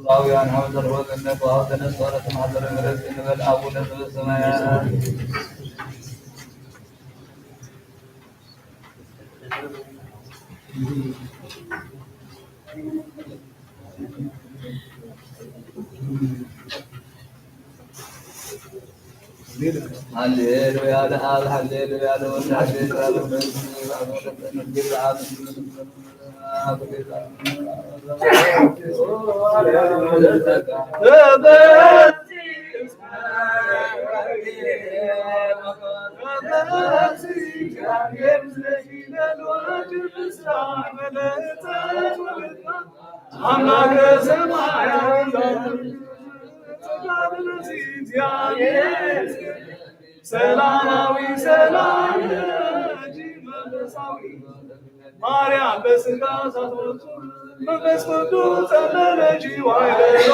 ፃውያን ሀብ ዘልቦ ገነት ወሀብ ተነስፈረ ተማሰረ ምሕረት እንበል ኣቡነ ዘበሰማያት። ሃሌሉያ ለአብ፣ ሃሌሉያ ለወልድ፣ ሃሌሉያ ለመንፈስ ቅዱስ። አምላከ ሰማያት ሰላማዊ ሰላም ለኪ መንፈሳዊ ማርያም በስጋ ሳትወቱ መንፈስ ቅዱስ ጸለለኪ ዋይለሎ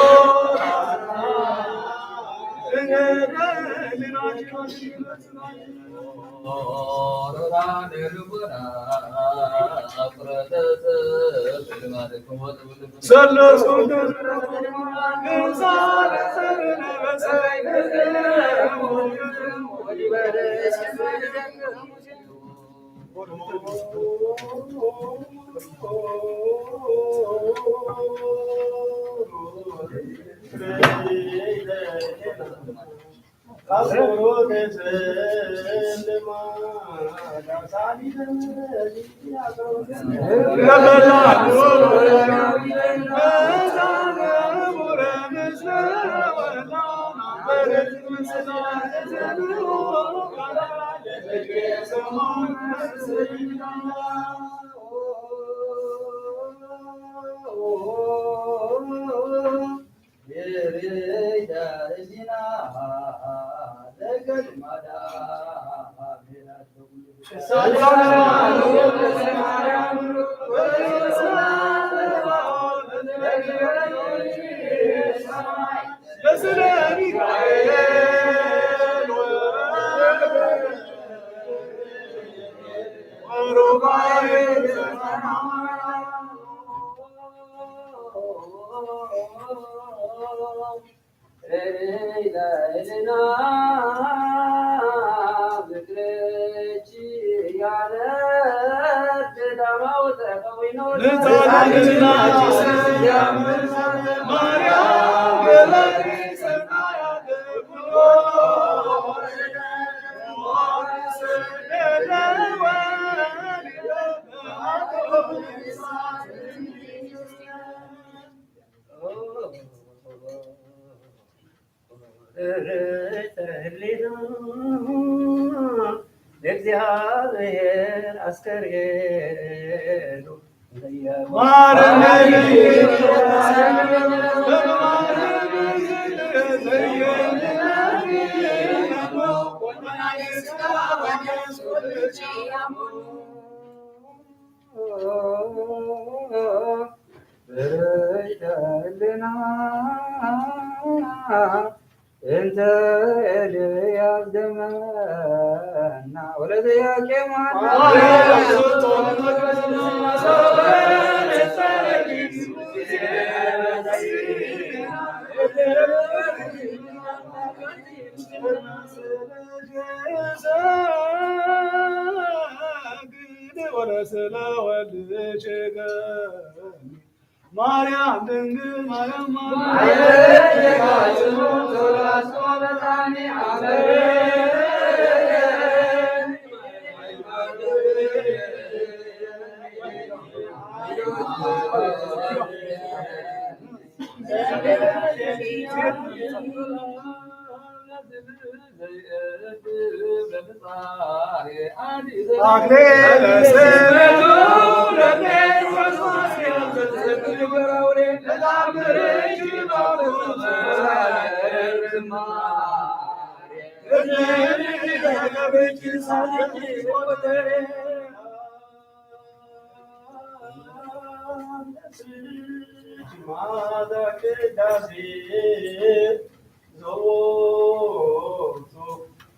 ለእግዚአብሔር አስከሬኑ እንተ ኤልያስ ደመና ወለዘያቄም ወለስለ ወልድ ማርያም ድንግል ማርያም ማርያም አክሊለ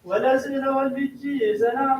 ወለስለ ወልድኪ ሰላም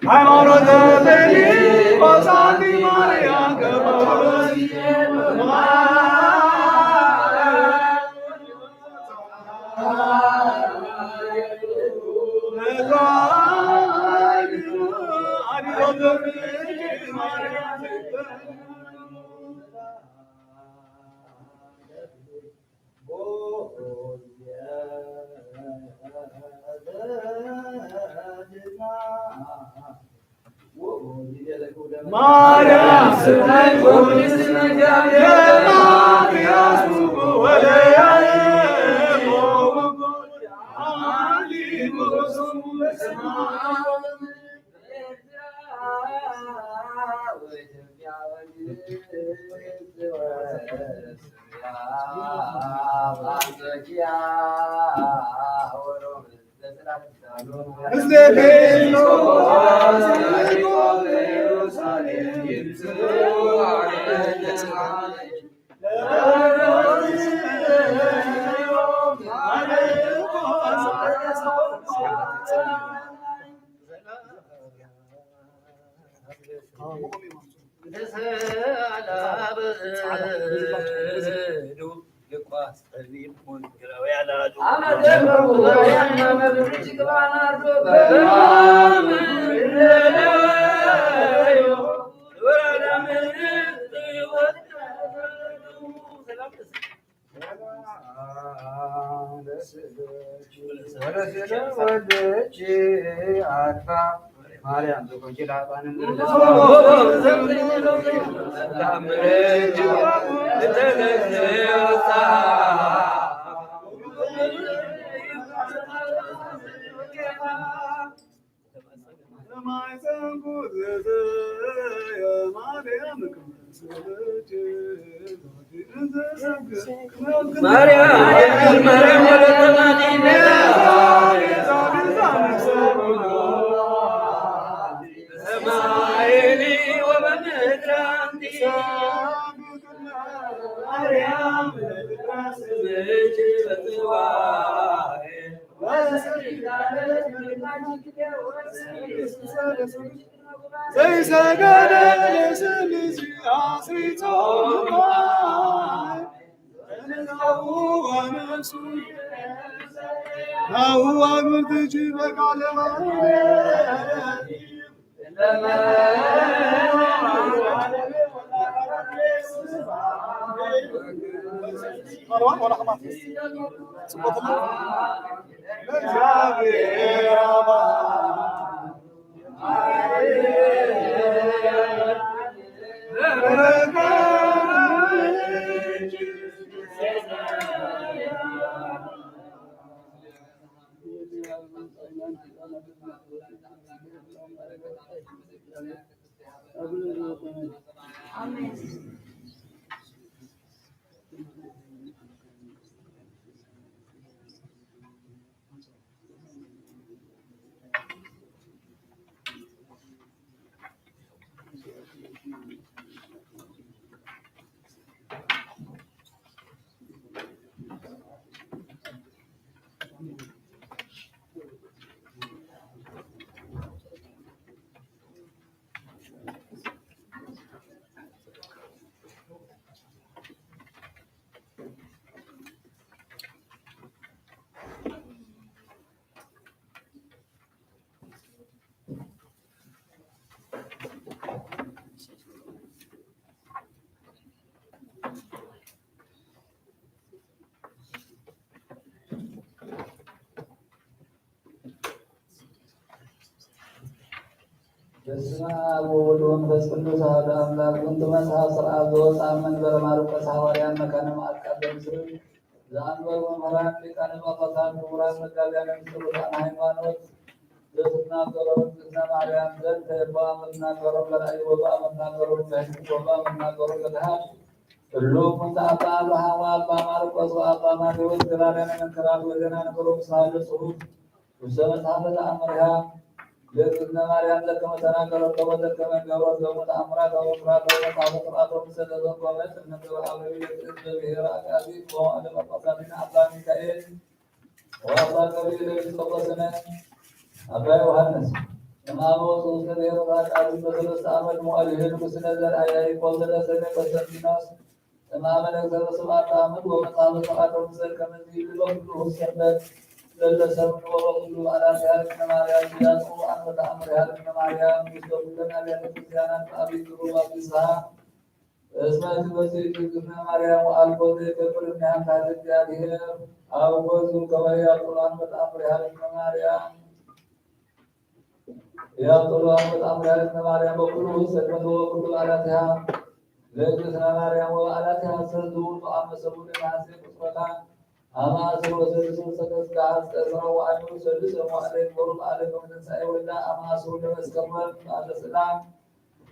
ሃይማኖተ ፊልጶስ አንቲ ማርያም ገባሮስ ማርያም ስናይ ቅድስት መጋቤ ማርያም ወለያየ ወለስለ ወልድኪ አድፋ ማርያም ዘኮንኪ ዳጣንን ማርያም ማርያም ወለተ ማርያም በሰማይኒ ወበምድር አንቲ ማርያም ስምኪ በጽባሕ ዘይሰገደ ለስምኪ አስሪጾ ወነፍሱ ናሁ አግብርትኪ በቃለ ማርያም በስመ አብ ወወልድ ወመንፈስ ቅዱስ አሐዱ አምላክ። ውንቱ መጽሐፍ ሥርዓት ዘወፅአ መንበረ ማርቆስ ሐዋርያ መካነ መዓት ቃል በምስል ዘአንበሩ መምህራን ሊቃነ ጳጳሳት ክቡራን መጋቢያነ ምስጢር ውሳነ ሃይማኖት ዘትናገሮ እግዝእትነ ማርያም ዘንተ በአመትናገሮ በራእይ ወበአመትናገሮ በህልም ወበአመትናገሮ በገሃድ እሉ ኩንተ አባ አብርሃም ወአባ ማርቆስ ወአባ ማቴዎስ ገራርያነ መንክራት ወዜና ነገሮ ምስለ ጽሑፍ ውስተ መጽሐፈ ተአምሪሃ ለእግዝእትነ ማርያም ዘከመ ተናገረቶ ወዘከመ ገበረቶ ተአምራተ ወፍራተ ወመጽሐፈ ሥርዓተ ምስለ ተተርጎመት እምነ ገብረ አብረዊ ለትእዝ በብሔረ አጋዚ እሞ አለ ጳጳሳቲነ አባ ሚካኤል ወአባ ገብርኤል ኤጲስቆጶስነ አባ ዮሐንስ። እምአመ ወፁ ውስተ ብሔረ አጋዚ በሰለስተ ዓመት መዋዕል ይህሉ ንጉሥነ ዘርአ ያዕቆብ ዘነሰነ ቆስጠንጢኖስ እምአመ ነግሰ በሰባተ ዓመት ወመጽአ በሰዓተ ወምሰል ከመዚ ይብሎ ኩሉ ሰንበት ለለ ሰሙን ወበኩሉ በዓላት ያርቅነ ማርያም ያዕቆብ አንበ ተአምር ያርቅነ ማርያም ውስተ ኩለን አብያተ ክርስቲያናት በአብይ ክብሩ ወአብይ ፍስሐ እስመ ትመጽእ እግዝእትነ ማርያም ወአልቦ ዘይገብር እምኔሃ ፍቃደ እግዚአብሔር አብ ወዙ ከመ ያዕቆብ አንበ ተአምር ያርቅነ ማርያም ያብጥሉ አመት አምራዊት ማርያም በኩሉ ሰንበት ወበኩሉ በዓላቲሃ ለእግዝእትነ ማርያም ወበዓላቲሃ ሰንቱ በአመ ሰሙነ ነሐሴ ቁጽሮታ አመ አስር ወሰሉስ ሰለስተ አስቀ ዕስራ ወአንዱ ሰሉስ መዋዕለ ይንበሩ በዓለ በትንሳኤ ወልዳ አመ አስሩ ለመስከረም በዓለ ሰላም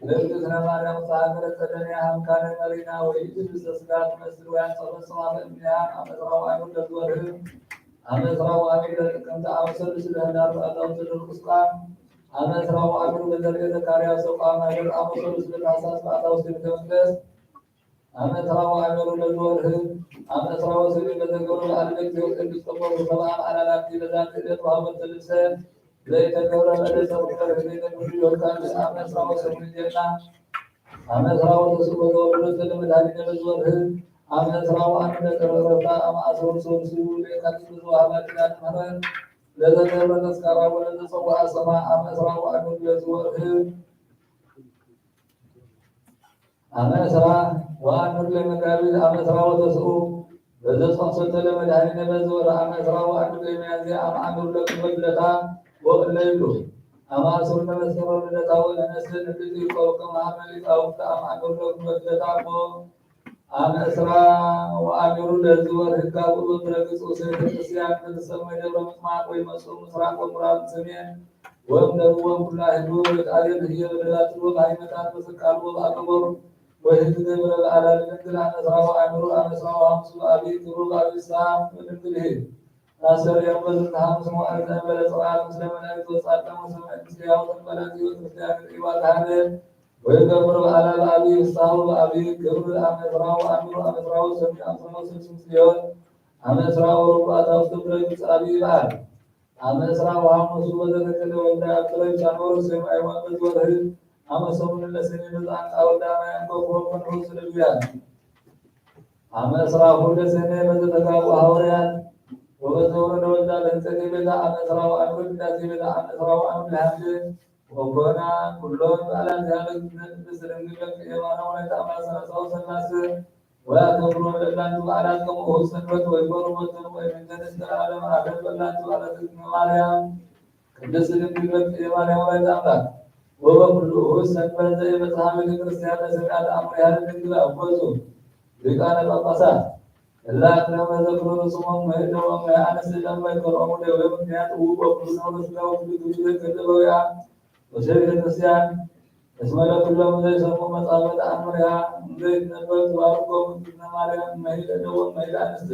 ለእግዝእትነ ማርያም ዘሀገረ ጸደንያ አምካነ መሪና ወይእቲ ምስለ ሥጋ ትመስል ወያንጸፈ ጽባሕ እምኔሃ አመ ዕስራ ወአንዱ ለዝወርህ አመ ዕስራ ወአንዱ ለጥቅምት አመ ሰሉስ ለህዳር በዓለ አቡነ ዘርቁስቋም አመ ዕስራ ወአንዱ ለዘርኤ ዘካርያስ ወቋም አይሁድ አመ ሰሉስ ለታህሳስ በዓለ ውስተ ቤተ መቅደስ አመ ዕስራ ወአንዱ ለዝወርህ አመ ዕስራ ወሰሉስ ለዘገብረ በዓለ ጊዮርጊስ ኤጲስቆጶስ ወሰብአ አላላቲ ለዛቲ ዕለት ወሀበተ ልብሰ ዘይተገብረ በለሰ ወገብረ ዘይተገብረ ዮርዳኖስ አመ ዕስራ ወሰሉስ ጌና አመ ዕስራ ወሰሉስ ወገብረ ለመድኃኒነ ለዝወርህ አመ ዕስራ ወአንዱ ለጥር ዕረፍታ አመ አስሩ ሰሉስ ለየካቲት ለዘወሀባ ኪዳነ ምሕረት ለዘገብረ ተስካራ ወለዘጸውዐ ስማ አመ ዕስራ ወአንዱ ለዝወርህ አመ ዕስራ ወአንብር ለመጋቢት አመ ዕስራ ወተስኡ በዘ ጾም ሰተለ መድኃኒነ በዘወረ አመ ዕስራ ወአንብር ለሚያዝያ አመ አንብር ለክበድለታ ወእለ ይብሉ። አመ አስሩ ለመስከረም ልደታ ወእለ ነስእ ንግድ ይቆብ ከመ አመ ሊቃውንት አመ አንብር ለክበድለታ ወ አመ ዕስራ ወአሚሩ ለዝወር ህጋ ውእቱ ትረግጹ ቤተ ክርስቲያን ትሰመይ ደብረ ምጥማቅ ወይመጹ ምስራቅ ወምዕራብ ሰሜን ወእምደብወ ኩላ ህዝቡ ወይቃልዮን ህየ በደላቱ ወባሕመታት ወስቃሉ ወአቀቦር ወህዝብ ገብረ በዓላ ለድንግል አመ ዕስራ ወአሚሩ አመ ዕስራ ወሐምሱ በአብይ ክብሩ በአብይ ሰላም ወድንግል ህይ ታሰር የውመ ዝንተ ሐሙስ መዋዕል ዘእንበለ ጽብዓት ምስለ መላእክት ወጻድቃን ወሰማዕት ምስሌሁ ዘእንበለ ሕይወት ክርስቲያን ርኢዋ ተሃለ ወይገብር በዓላ በአብይ ፍስሐ ወበአብይ ክብር አመ ዕስራ ወአሚሩ አመ ዕስራ ወሰሙን አመ ዕስራ ወሰሉስ ምስሌሆን አመ ዕስራ ወረቡዕ አታውስተ ብረግጽ አብይ በዓል አመ ዕስራ ወሐሙሱ በዘተከለ ወልደ አብ ጥረይ ቻኖር ሰማይ ወንበዝ ወርህ አመ ሰሙን ለሰኔ በዛ አንቃ ወልደ አማያን ኮኮብ መንፈስ ለሉያን አመ ዕስራ ወሁለት ሰኔ በዘተጋቡ ሐዋርያት ወበዘወረደ ወልዳ ለህንጸት ቤዛ አመ ዕስራ ወአንዱ ቅዳሴ ቤዛ አመ ዕስራ ወአንዱ ለሐምሌ ወኮና ኩሎም በዓላት ያለ ቅድስት ድንግል በቅየ ማርያም ወላዲተ አምላክ ሰላሳው ሥላሴ ወያከብሩ ለላንቱ በዓላት ከመኡ ሰንበት ወይኮኑ ወተኑ ወይምንተንስ ለዓለም ዓለም በላንቱ በዓላት እግዝእትነ ማርያም ቅድስት ድንግል በቅየ ማርያም ወላዲተ አምላክ ወበኩሉ ሰንበት ዘይበጽሐ ቤተ ክርስቲያን ለሰሚዐት አምሪሃ ለድንግል አወጹ ሊቃነ ጳጳሳት እለ አክረመ ዘክሩ ስሞም መሄደዎም ለአንስት ለመከሮሙ ደዌ ምክንያት ውብ ወኩሉ ነውረ ስጋ ወኩሉ ግብር ዘይከለበውያ ወሰብ ቤተ ክርስቲያን እስመ ለኩሎም ዘይሰሙ መጻሕፈተ አምሪሃ ዘይትነበብ ትባርኮም እግዝእትነ ማርያም መሄደዎም መሄደ አንስት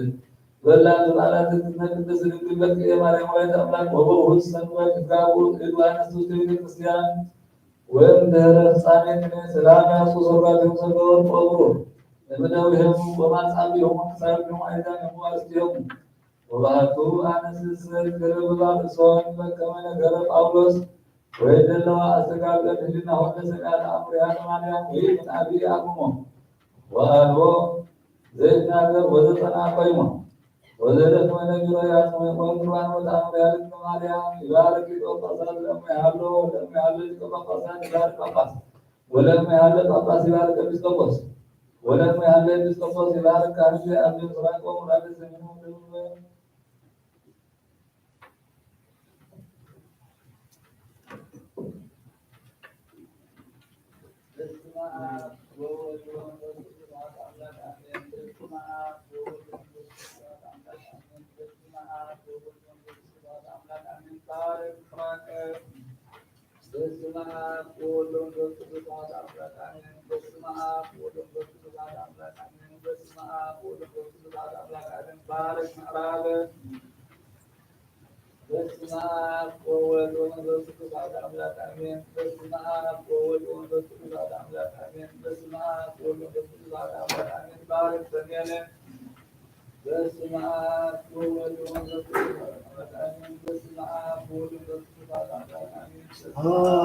በላንቱ በዓላት እግዝእትነ ቅድስት ድንግል በቅየ ማርያም ወላዲተ አምላክ ወበውሁድ ሰንበት ይጋቡ እግዝእትነ ውስተ ቤተ ክርስቲያን ወእምድኅረ ፍጻሜ ቅኔ ሰላም ያብጽሑ ሰርጓቲሆሙ ሰገወርቅ ወብሩር እምእደዊሆሙ ወማጻብኢሆሙ ክሳዶሙ አይዛኒሆሙ አርእስቲሆሙ ወባሕቱ አነስእስር ክርብባ ርእሶን በከመ ነገረ ጳውሎስ ወይደለዋ አስተጋብእን ህሊናሆን ለሰሚዐ ተአምሪሃ ለማርያም ወይእመን አብይ አቅሞ ወአልቦ ዘይትናገር ወዘጸንዐ ቆይሞ ወዘደክመ ነቢሮ ያጽመ ወንግባን ወተአምር ያድግ ማርያም ይባርክ ሊቀ ጳጳሳት ለእመ ያህሎ ለእመ ያህሎ ሊቀ ጳጳሳት ይባርክ ጳጳስ ወለእመ ያህሎ ጳጳስ ይባርክ ኤጲስቆጶስ ወለእመ ያህሎ ኤጲስቆጶስ ይባርክ ካህን አብ ምስራቅ ወምዕራብ ሰሜን ወደቡብ በስመ አብ ወወልድ ወመንፈስ ቅዱስ አሐዱ አምላክ አሜን። በስመ አብ ወወልድ ወመንፈስ ቅዱስ አሐዱ አምላክ አሜን። በስመ አብ ወወልድ ወመንፈስ ቅዱስ አሐዱ አምላክ አሜን። ባርክ ራቀ። በስመ አብ ወወልድ ወመንፈስ ቅዱስ አሐዱ አምላክ አሜን። በስመ አብ ወወልድ ወመንፈስ ቅዱስ አሐዱ አምላክ አሜን። በስመ አብ ወወልድ ወመንፈስ ቅዱስ አሐዱ አምላክ አሜን። ባርክ ምዕራብ በስመ አብ ወወልድ ወመንፈስ ቅዱስ አሐዱ አምላክ አሜን። በስመ አብ ወወልድ ወመንፈስ ቅዱስ አሐዱ አምላክ አሜን። በስመ አብ ወወልድ ወመንፈስ ቅዱስ አሐዱ አምላክ አሜን። ባርክ ሰሜን። በስመ አብ ወወልድ ወመንፈስ ቅዱስ አሐዱ አምላክ አሜን። በስመ አብ ወወልድ ወመንፈስ ቅዱስ አሐዱ አምላክ አሜን።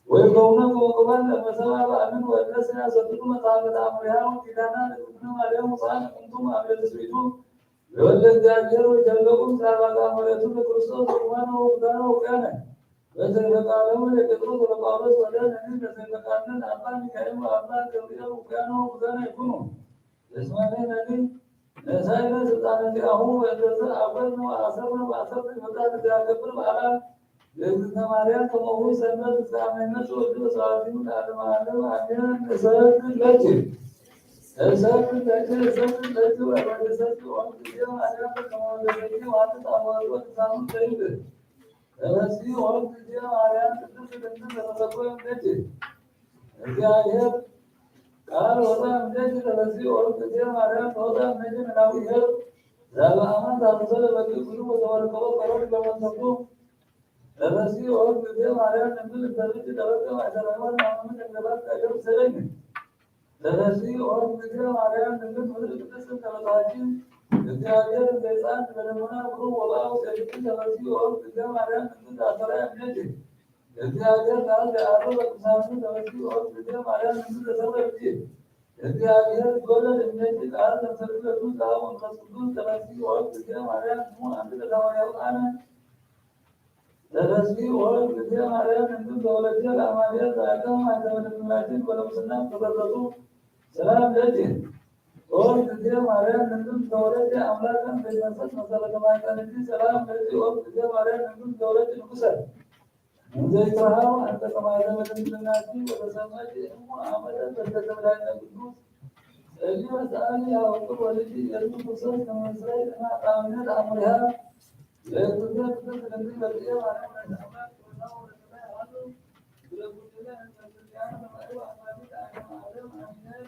ወይከውነ ከወክባን ለመሰባ በአምን ወለስና ሰብቱ መጽሐፈ ተአምሪሃ ወኪዳና ለእግዝእትነ ማርያም ውፅአን እንቱም አብ ለትስቢቱ ለወልደ እግዚአብሔር ወይተለቁም ጻባጋ መሬቱ ለክርስቶስ ወቁማነ ወቁዳነ ወቁያነ ለዘይተቃለሙ ለጴጥሮስ ወለጳውሎስ ወለነኒ ለዘይተቃለን አባ ሚካኤል ወአባ ገብርኤል ወቁያነ ወቁዳነ ይኩኑ። እስመ ንሕነኒ ነሳይነ ስልጣነ ዚአሁ ወእንተዝ አበርነ ወአሰርነ ወአሰርነ ይፈታ ለዘያገብር በዓላ ለእግዝእትነ ማርያም ከመሁ ሰንበት እስከ አመ ይመጽእ ወልድ በሰባቲሁ ለዓለመ ዓለም አሜን። እሰግድ ለኪ እሰግድ ለኪ እሰግድ ለኪ ወእቀድሰኪ ኦ እግዝእትየ ማርያም ከመ ወለደኪ ዮሐንስ አፈወርቅ ወቅዱሳኑ ዘይብል ተመስሊ ኦ እግዝእትየ ማርያም ቅድስት ድንግል ተመሰገነ ለኪ። እግዚአብሔር ቃል ወጣ እምኔኪ ተፈሲ ኦርት ጊዜ ማርያም ተወጣ እምኔኪ መናዊ ሄር ዛለ አማን ዛተሰለ በኪ ኩሉ ወተወልቀቦ ቀሮብ ለመንተቱ ተፈሲ ኦርት ጊዜ ማርያም ድንግል እንተልጅ ተበቀ ማይሰራይወን አመምን እንገባት ቀደም ሰለኝ ተፈሲ ኦርት ጊዜ ማርያም ድንግል ምድር ቅድስት እንተበታችን እግዚአብሔር ዘይጻን በደመና ብሩህ ወጣው ሰልኪ ተፈሲ ኦርት ጊዜ ማርያም ድንግል ዛተራይ እምኔኪ እግዚአብሔር ቃል ለአብ በቅዱሳኑ ተመስገን ኦርት ጊዜ ማርያም እንዱ ተሰውረ ብእሲ እግዚአብሔር ይወለድ እምኔኪ ቃል ለምሰክረቱ ዛብ መንፈስ ቅዱስ ተመስገን ኦርት ጊዜ ማርያም ስሙ አንድ ለሰማያዊ አነ ተመስገን ኦርት ጊዜ ማርያም እንዱ ተወለደ ለአማኑኤል ዛቀም አይተመለምላችን ወለምስና ተበረቱ ሰላም ለኪ ኦርት ጊዜ ማርያም እንዱ ተወለደ አምላክን ዘይመሰል መሰረተ ማይቀንጂ ሰላም ለኪ ኦርት ጊዜ ማርያም እንዱ ተወለደ ንጉሰ እንዘ ይትረሃው አንተ ከማይዘመድ እንድናቲ ወተሰመድ እሙ አመተ በተተብላይነ ቅዱስ ጸሊ ወሰአሊ ያወቅር ወልጅ ኢየሱስ ክርስቶስ ከመንስራይ እና ጣምነት አምሪሃ ለእግዚአብሔር ቅዱስ ለዚህ በጥየ ማርያም ወላዲተ አምላክ ወናው ወለሰማይ አሉ ብለጉድለ እንተ ክርስቲያን በማሪ አማኒ ለዓለም ዓለም አሜን።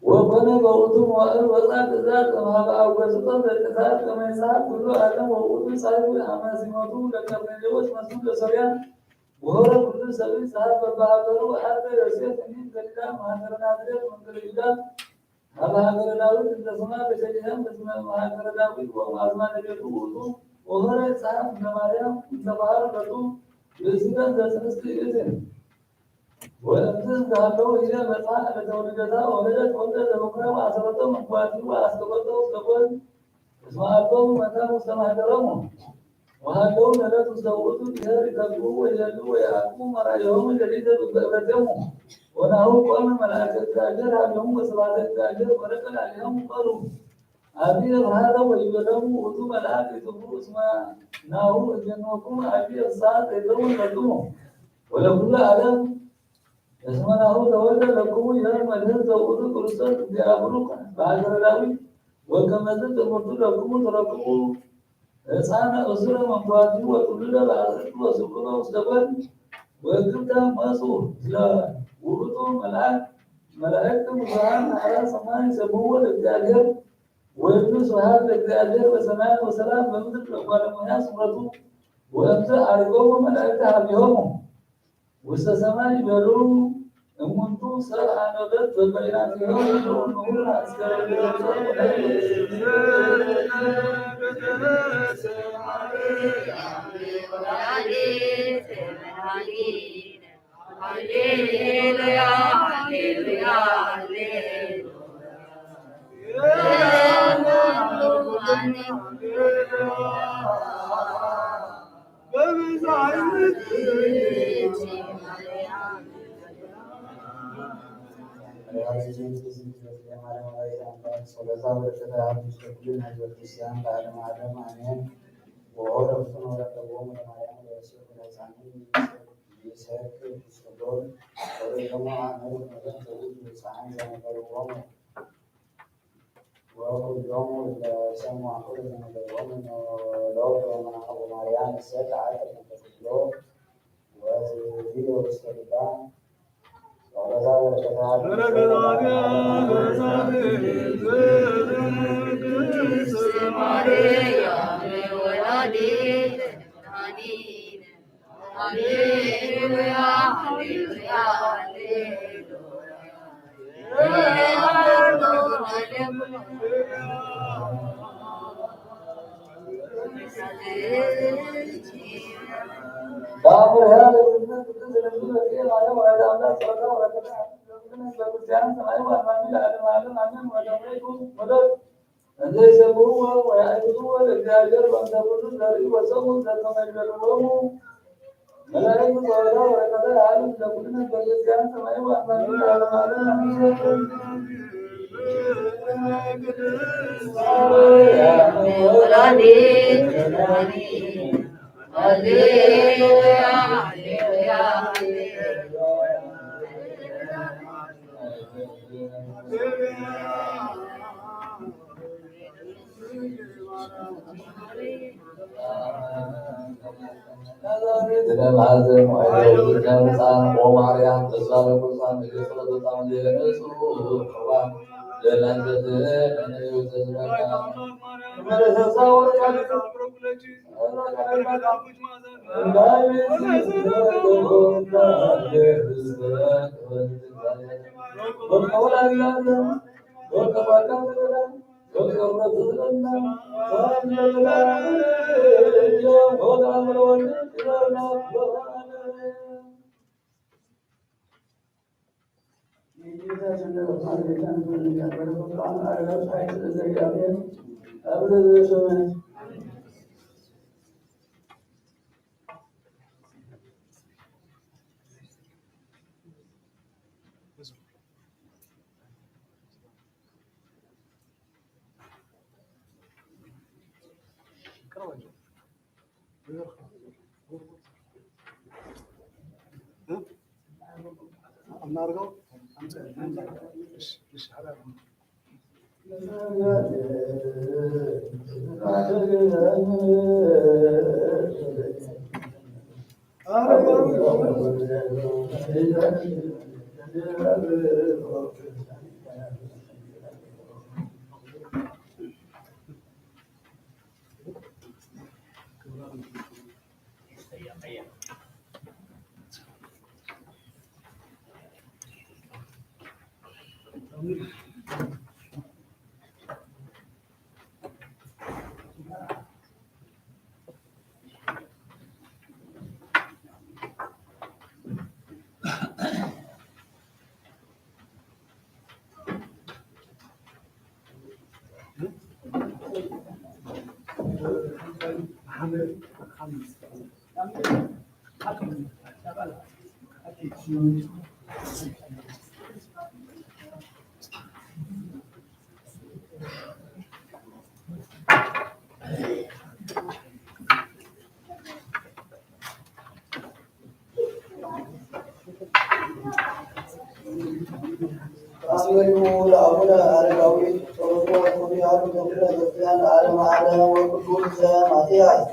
ወኮነ በውእቱ መዋዕል ወፃ ትእዛዝ እምሃበ አውገስጦስ ለቅሳት ከመ ይስሐቅ ኩሉ ዓለም ወውእቱ ጻድቁ አመ ሲመቱ ለቀርኔሌዎስ መስፍን ለሶርያ ወሆረ ኩሉ ሰብ ይስሐቅ በበሃገሩ አርበ ዮሴፍ እኒት ገሊላ መሃገረ ናዝሬት መንገለ ይሁዳ ሀበ ሀገረ ዳዊት እንተ ስማ ቤተልሔም እስመ እምሀገረ ዳዊት ወእምአዝማደ ቤቱ ውእቱ ወሆረ ይስሐቅ እምነ ማርያም እንተ በሀረገቱ ብእሲተ እንተ ጽንስቲ ይእዝን። ወእምዝ እንተሃለዉ ህየ መጽአ ለተወልደታ ወለደት ወልደ ዘበኩረ ወአሰረቶ መንኳቲ ወአስቀመጦ ውስተ ጎል እስመ አልቦሙ መካን ውስተ ማሕደሮሙ። ወሃለዉ ነለት ውስተ ውእቱ ብሔር ይከብኡ ወይደሉ ወይአቅሙ መራዮሙ ሌሊተ በበእበቴሙ። ወናሁ ቆመ መልአከ እግዚአብሔር ሀቤሙ ወስብሐተ እግዚአብሔር ወረቀ ላዕሌሆሙ በሉ። አብየ ፍርሃተ ወይቤሎሙ ውእቱ መልአክ ይትብኡ እስመ ናሁ እዜንወክሙ አብየ ፍስሐ ዘይከውን ለክሙ ወለኩሉ ዓለም። እስመ ናሁ ተወልደ ለክሙ ይእመር መድህን ዘውእቱ ክርስቶስ እግዚአ ብሩክ በሀገረ ዳዊት። ወከመዝ ትእምርቱ ለክሙ ትረክቡ ህፃነ እሱረ መንኳቲ ወጥሉለ በአርዕቱ ወስቁመ ውስተ ጎል ወእግብተ መጹ። ስለ ውእቱ መልአክ መላእክት ብዙኃን አራ ሰማይ ይሰብሕዎ ለእግዚአብሔር ወይብሉ ስብሐት ለእግዚአብሔር በሰማያት ወሰላም በምድር ለጓለሙያ ስምረቱ። ወእምዝ አርጎሙ መላእክት ሀቢሆሙ ውስተ ሰማይ ይበሉ። እሙንቱ ሰብአ ነበልት በበይናቲሆሙ ምሁር አስገረ ሃሌሉያ፣ ሃሌሉያ፣ ሃሌሉያ። ጸሎታ በረከታ ምስለ ኩሉ ናይ ቤተ ክርስቲያን ለዓለመ ዓለም አሜን። ወሆረ ፍጹም ወረከቦሙ ለማርያም ወዮሴፍ ወለሕፃኑ ይሰብክ ይስግዶን ወርእዮሙ አእመሩ መገን ዘውቱ ፀሐይ ዘነበርዎሙ ወኩሎሙ እለ ሰምዑ ዘነበርዎሙ ኖሎት ወመንአው ማርያም እሰ ተዓቅብ እንተ ኩሎ ወትህዮ ውስተ ልባ ወበዛ በረከታ ሃሌሉያ፣ ሃሌሉያ፣ ሃሌሉያ። እንዘ ይሰብሕዎ ወያዕብድዎ ለእግዚአብሔር በእንተ ኩሉ ዘርኢ ወሰሙ ዘከመ ይቤልዎሙ መላእክት ጸወታ ወረከተ ለዓለም ለኩልነ በለዚያን ሰማይ ወአምላክ ለዓለም ዓለም አሜን። ወላዲተ ሃሌሉያ፣ ሃሌሉያ፣ ሃሌሉያ። ኣስመዩ ለአቡነ አረጋዊ ጸሎቱ ወትሩያቱ ተክለ ክርስቲያን ለዓለመ ዓለም ወቅዱስ ዘማትያስ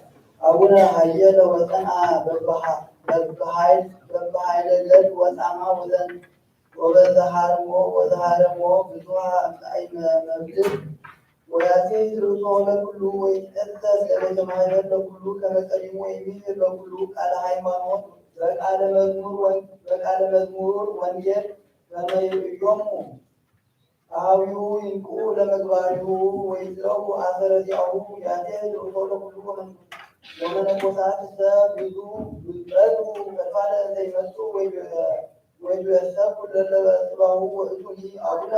አቡነ ሀየለ ወጸንአ በበሃ-፣ በበሃይል-፣ በበሃይለ ገድ ወጻማ ወዘን-፣ ወበዘሃርሞ ወዘሃረሞ ብዙሃ እምፀአይ መ-፣ መብልዕ ወያቲ ርእሶ ለኩሉ ወይትቀደስ ለቤተ ማህበር ለኩሉ ከመ ቀዲሙ ወይሚህር ለኩሉ ቃለ ሃይማኖት በቃለ መዝሙር ወን-፣ በቃለ መዝሙር ወንጌል ከመ ይርእዮሙ። አሃዊሁ ይንቅኡ ለመግባሪሁ ወይጽረቡ አሰረ ዚአሁ ያቴ ርእሶ ለኩሉ ወመነኮሳት እሰ ብዙ ብዙ ፈድፋደ እንተ ይመጹ ወይዱ-፣ ወይዱ የሰብ ኩለለ በጽባሁ ወእቱኒ አቡነ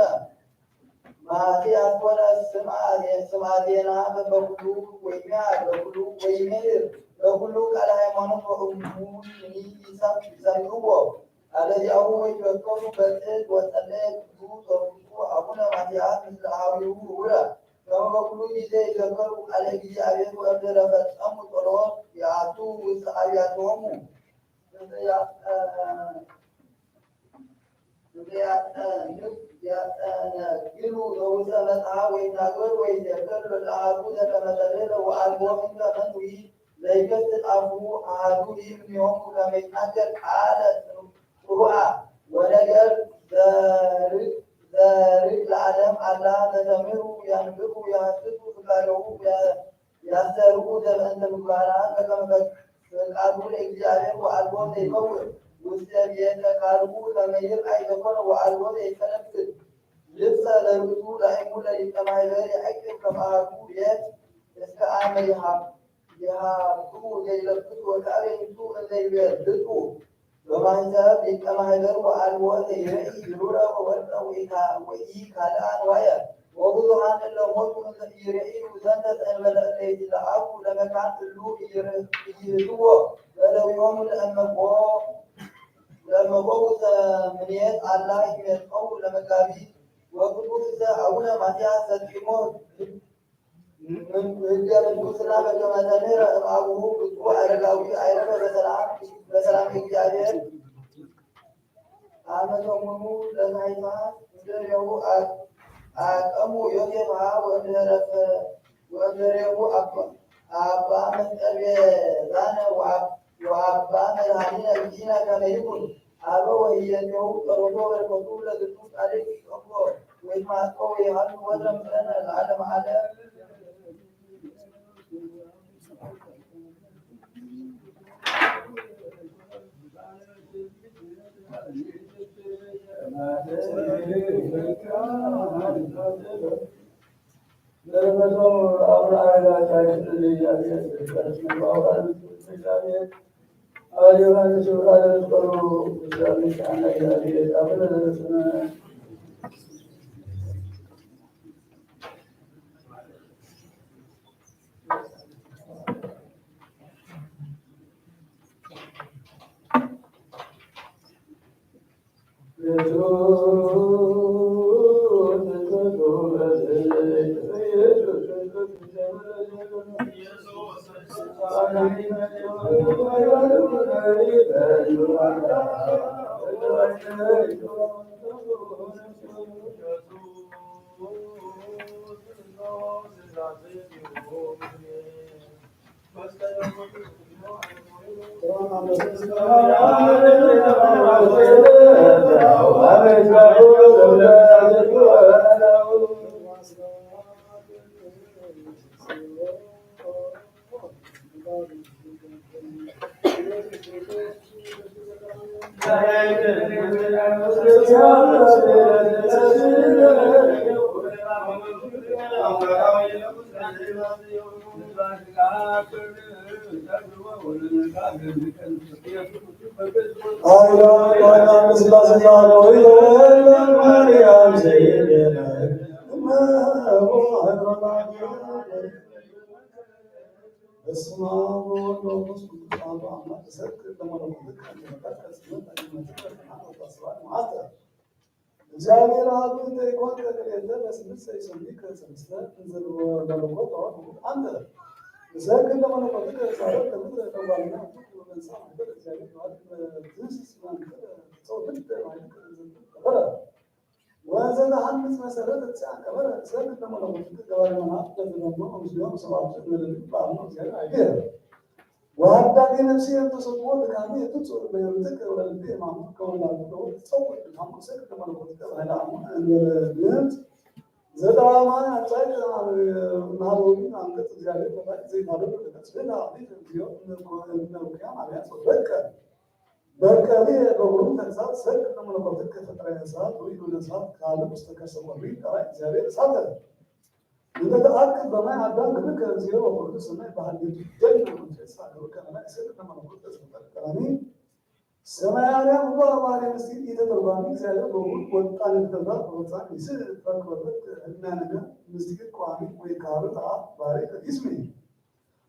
ማትያስ ኮነ ስምዓ ዜ-፣ ስምዓ ዜና በበኩሉ ወይሚያ በኩሉ ወይሜር በኩሉ ቃለ ሃይማኖት ወእሙኒ ይሰም-፣ ይሰምዕዎ። አለዚአሁ ወይበከሩ በጽሕት ወጸለየ ክብሉ ዘውቱ አቡነ ማትያስ ምስለ አሃዊሁ ህቡረ። ከመ በኩሉ ጊዜ ይዘከሩ ቃለ እግዚአብሔር ወእምድረ ፈጸሙ ጸሎት ይአቱ ውስተ አብያቶሙ። እንተ ያጠ-፣ እንተ ያጠ-፣ ያጠነግሩ ዘውፀ መጽሐፍ ወይናገር ወይዘከር ለአሐዱ ዘከመ ተቤለ ወአልቦ እንከ መኑ ለይከስት አፉሁ አሐዱ እምኔሆሙ ከመ ይትናገር ቃለ ጽኑዓ ወነገር ዘርግ ለዓለም አላ ዘተምህሩ ያንብቡ ያሐስሱ ፍቃደሁ ያስተርኡ ዘበእንተ ምግባራ በከመ ፈቃዱ ለእግዚአብሔር ወአልቦ ዘይፈውር ውስተ ቤተ ካልኡ ከመ ይርአይ ዘኮነ ወአልቦ ዘይፈነፍል ልብሰ ለርእሱ ዳይሙ ለሊቀ ማሕበር ይዐቅብ ከመ አሐዱ ቤት እስከ አመ ይሃብ ይሃብኡ ዘይለብሱ ወካዕበ ይምጹ እንዘ ይበልጹ በማሕሰብ ሊቀ ማሕበር ወአልቦ ዘይርኢ ብሩረ ወወርቀ ወኢካ-፣ ወኢካልአ ንዋየ ወብዙኃን እለ ሞቱ እንዘ ኢይርእዩ ዘንተ ዘእንበለ እለ ይትለአኩ ለመካን እሉ ኢይር-፣ ኢይህልዎ በለዊሆሙ ለእመቦ ለእመቦ ውስተ ምንየት አላ ኢመጽአው ለመጋቢት ወቅዱስ አቡነ ማትያስ ዘጺሞ ህገ ምንኩስና በከመ ተምህረ እምአቡሁ ብፁዕ አረጋዊ አይረፈ በሰላም፣ በሰላም እግዚአብሔር። አመ ሰሙኑ ለታይታ እንዘሬሁ አቀሙ ዮሴፍሃ ወእምድሬሁ አባ፣ አባ መስቀል ቤዛነ ወአብ ወአባ መድኃኒነ እግዚእነ ከመ ይኩን አበ ወህየንቴሁ ጸሎቶ በረከቱ ለዝንቱ ጻድቅ ይጸምቦ ወይትማጸው ወይሃሉ ወትረ ምስለነ ለዓለመ ዓለም። በስመ አብ ወወልድ ወመንፈስ ቅዱስ አሐዱ አምላክ። እሰግድ ለመለኮትከ እንተ ፈጠርከ ሰማያት ወምድር። እግዚአብሔር አብ እንተ ኢኮንከ ክልኤተ በስሉስ ይሰምይከ ሰለስተ እንዘ በመለኮት ተዋሕዶ አንተ። እሰግድ ለመለኮትከ ጻረፍከ ምድረ ተዋሕዶ ወመንሳ መንበር እግዚአብሔር ተዋሕዶ ትንስስ መንበር ተጸውድድ ማይልከ ተበረ። ወዘተሐንጽ መሰረት እግዚአብሔር ከበረ። እሰግድ ለመለኮትከ ገባሬ መላእክት ለዘደመ ምስሌሆሙ ሰባቱ እለ ለሊሁ በአምኖ እግዚአብሔር አግየ። ወሀዳጌ ነፍስየ እንተ ሰጥዎ ድካሜ ትጹር በሕይወትከ ወለልቤ ማሙር ከወላዱ ለወልድ ጸውር ድካሙ። እሰግድ ለመለኮትከ በኃይለ አሙን እንበለ ድምፅ ዘጠባማን አጻይት ናበዊ አንቀጽ እግዚአብሔር በታች ዘይታደሉ ለገጽ ቤት አቤት እግዚኦ እምነውቅያን አብያት ወበቀ። በቀሊ በብሩክ ተግሳጽ ሰግድ ለመለኮትከ ፈጣሪ እሳት ወይሉ ለእሳት ካልእ ውስተ ከርሰ ወሪ ጠራይ እግዚአብሔር እሳተ። እንተ ተአቅብ በማይ አዳም ግብርከ እግዚኦ ወኩሉ ሰናይ በሀሌቱ ይደል ወንትሬሳ ግብርከ መላእ ሰግድ ለመለኮትከ ዘፈጠረ ቀዳሚ ሰማይ አርያም ሁሉ አባሪ ምስጢር ኢተተርጓሚ እግዚአብሔር በብሩክ ወጣን ተግሳጽ በፈጻሚ ይስል ፈክበበት ህልና ነገር ምስጢር ቋሚ ወይ ካህሉ ተአ ባሬ ከዲስሚ።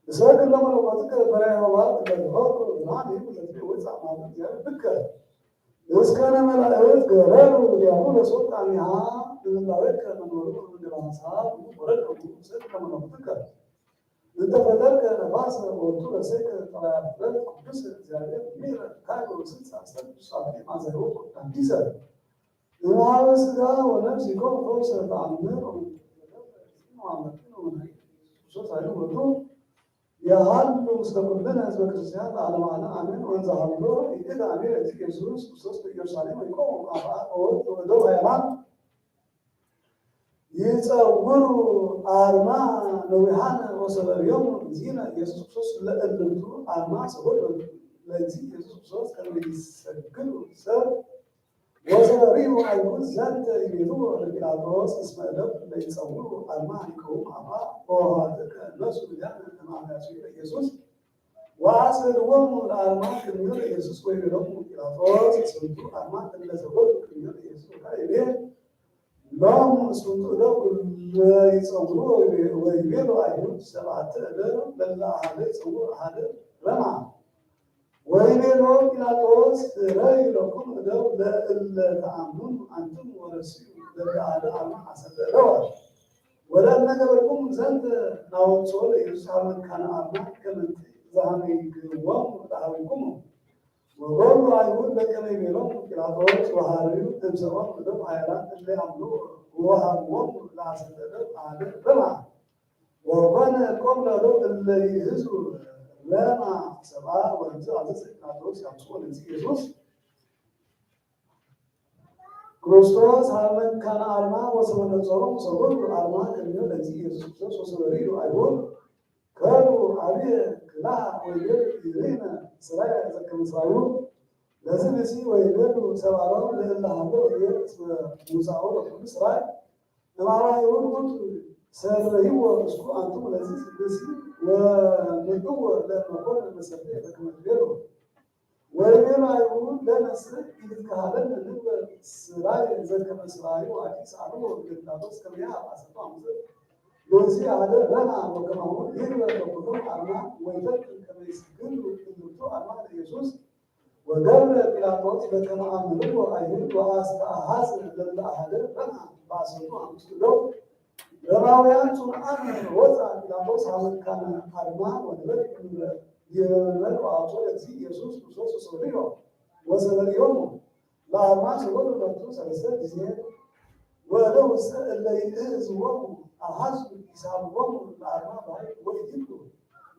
እሰግድ ለመለኮትከ በራእየ ኆኃት ለትፈጥር ብርሃን ይሁን ለትቤ ወፃእ ማለት እግዚአብሔር ብከ። እስከነ መላእክት ገረሩ ዲያብሎስ ወጣኒሃ ለመላእክት ከመ ነበሩ እምድረ ሐሳብ ወረዱ። እሰግድ ለመለኮትከ እንተ ፈጠርከ ነፋሰ ወወቱ ረሰይከ ጠባያት ፍጥረት ቅዱስ እግዚአብሔር ምሕረት ካይበ ወስልጣን ሰብእ ሳሌ ማዘሮ ወዳንዲሰ። እምሃበ ሥጋ ወነፍስ ይኮን ፈውሰ ተአምር። የሃሉ ምስለ ኩልነ ህዝበ ክርስቲያን ለዓለመ ዓለም አሜን። ወንዘ ሃሎ ይእቲ ተአምር እግዚእ ኢየሱስ ክርስቶስ በኢየሩሳሌም ወይቆሙ አፍአ ወወልድ ወእደው ኃያላን ይጸውሩ አርማ ነዊሃነ ወሰበርዮሙ እግዚእነ ኢየሱስ ክርስቶስ ለእልንቱ አርማ ሰበሩ ለእግዚእ ኢየሱስ ክርስቶስ ከመ ይሰግዱ ሰብ ወሰበርዩ አይሁድ ዘንተ ይቤልዎ ለጲላጦስ እስመ እደው ለይጸውሩ አርማ ሊቀውም አባ ወውሃትከ እነሱ ምድያነ እምአብያቱ ለኢየሱስ ወአስእልዎሙ ለአርማ ቅድሚሁ ለኢየሱስ ወይቤሎሙ ጲላጦስ እስንቱ አርማ እለ ሰበሩ ቅድሚሁ ለኢየሱስ ወካዕበ ይቤ ሎሙ እስንቱ እደው ለይጸውሩ ወይቤሉ አይሁድ ሰብአተ እደው ለለ አሐደ ይጸውር አሐደ ረማ። ወይቤሎ ጲላጦስ ርአዩ ለክሙ እደው ለእለ ተአምኑ አንትሙ ወረስዩ ለለ አሐደ አርማ ሐሰተ እደወ። ወለእመ ገበርኩሙ ዘንተ ናወጽኦ ለኢየሱስ ሀበ መካነ አርማ ከመ እንተ ዘሀመይክዎሙ ለሀበይኩሙ። ወበሉ አይሁድ በከመ ይቤሎሙ ጲላጦስ ወሀረዩ እምሰኦም እደው ኃያላን እለ አምልኡ ወወሀብዎሙ ለሐሰተ እደው አሐደ ረማ። ወኮነ እልኮሙ ለእደው እለ ይእህዙ ረማ ሰብአ ወእምዝ አዘዘ ጲላጦስ ያምጽኡ ለእግዚእ ኢየሱስ ክርስቶስ ሀበ መካነ አርማ ወሰበ ነጾሮሙ ሰበሩ አርማ ቅድሚሁ ለእግዚእ ኢየሱስ ክርስቶስ ወሰበርዩ አይሁድ ከሉ አብየ ክልሃ ወይቤሉ ይርህነ ስራየ ዘከመ ስራዩ። ለዝ ብእሲ ወይቤሉ ሰብአ ሮም ለእለ ሀሎ እየ እስመ ሙሳኦ ለኩሉ ስራይ እምአርአያ ይሁን ውእቱ ሰረይዎ እስኩ አንትሙ ለዚህ ብእሲ ወምልእዎ ለእመ ኮነ መሰልየ በከመ ትቤሉ። ወይቤሉ አይሁድ ለነስእ ኢትትከሃለነ ንግበር ስራየ ዘከመ ስራዩ አዲ ሰአልዎ ለጲላጦስ ከመ ይሃብ አሰልጦ አምጽእ። ለእግዚእ አሐደ ረማ ወከማሁ ይግበር ለኩሎም አርማ ወይፈትን ከመ ይስግዱ እልንቱ አርማ ለኢየሱስ። ወገብረ ጲላጦስ በከመ አምርዎ አይሁድ ወአስተአሐዘ ለእለ አሐደ ረማ በአሰርቱ አምስቱ እደው። ሮማውያን ጽኑዓን ወፃ ጲላጦስ ሀበ መካነ አርማ ወነበረ ዲበ መንበር ወአውፅኦ ለእግዚእ ኢየሱስ ክርስቶስ ወሰበርዮ ወሰበርዮሙ ለአርማ ሰበሩ ሎቱ ሰለስተ ጊዜ። ወእደውሰ እለ ይእዝዎሙ አሐዙ ይሳብዎሙ ለአርማ በኃይል ወኢይክሉ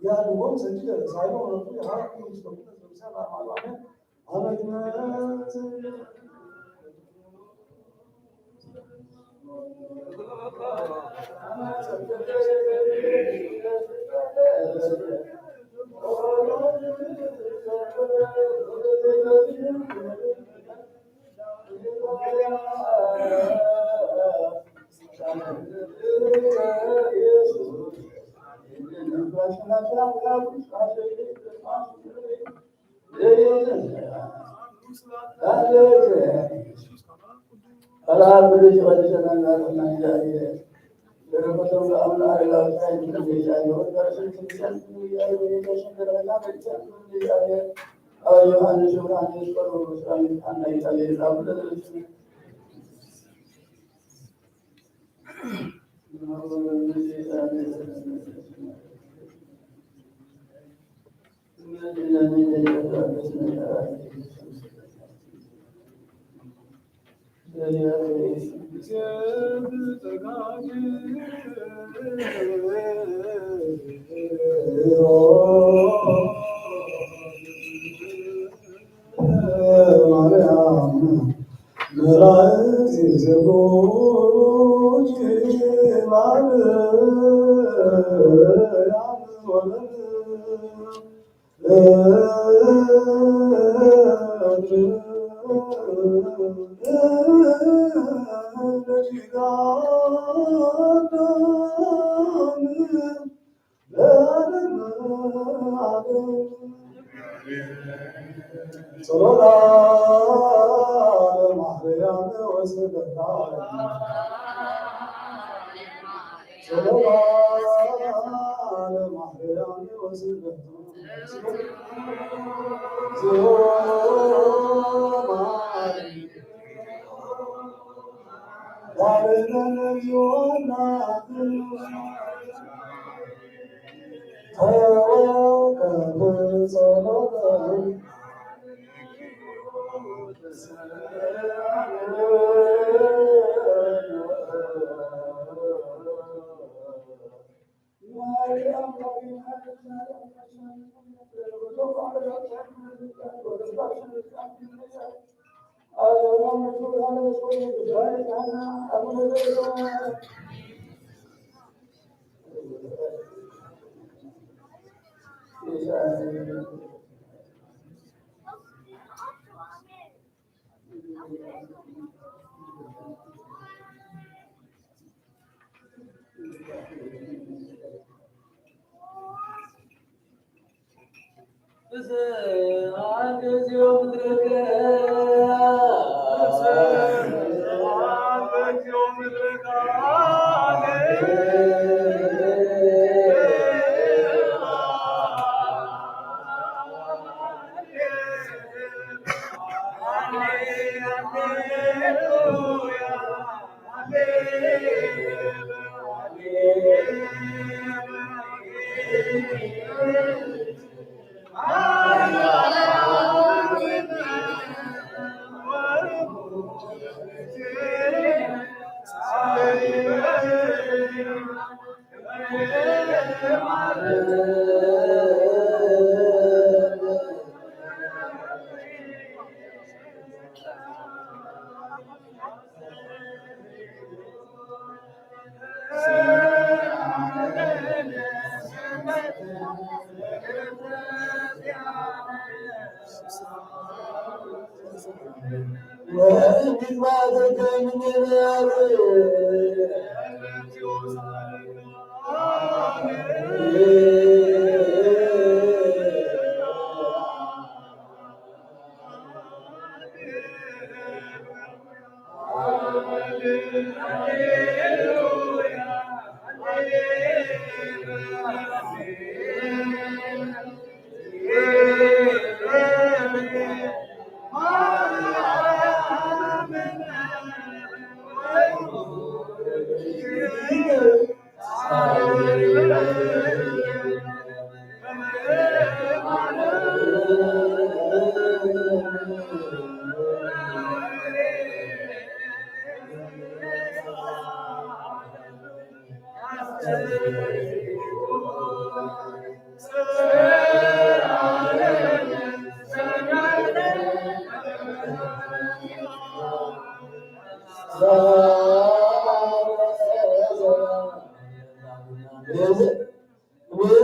ያድዎሙ ሰዲደ ሳይሎ ወረቱ የሐውሩ ምስለ ኩሉ ዘምሳሌ ለአርማ አሜን። አመት በረከቶም ለአምላክ ለአምላክ ይሁን። ለእግዚአብሔር በረከት ይሁን። ለእግዚአብሔር አብ ዮሐንስ ዮሐንስ ቆሎ ሰላም ይጣና ይጣና ይጣና። ማርያም መላእክት ይዜምሩ ማርያም ወለድ ጸሎታ ለማርያም ወስብሐታ። ጸሎታ ለማርያም ወስብሐታ።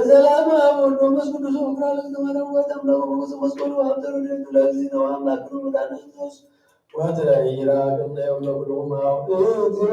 ዘላማ ወልዶ መንፈስ ቅዱስ ወክራለ ዝተመረወ ተምረወ መንፈስ መስቀሉ ኣብ ተረድኦ ለዚ ነው አምላክ ነው መድኃኒት ክርስቶስ ወትረይራ ቅድመ የውሎ ቅዱም አውእትዮ።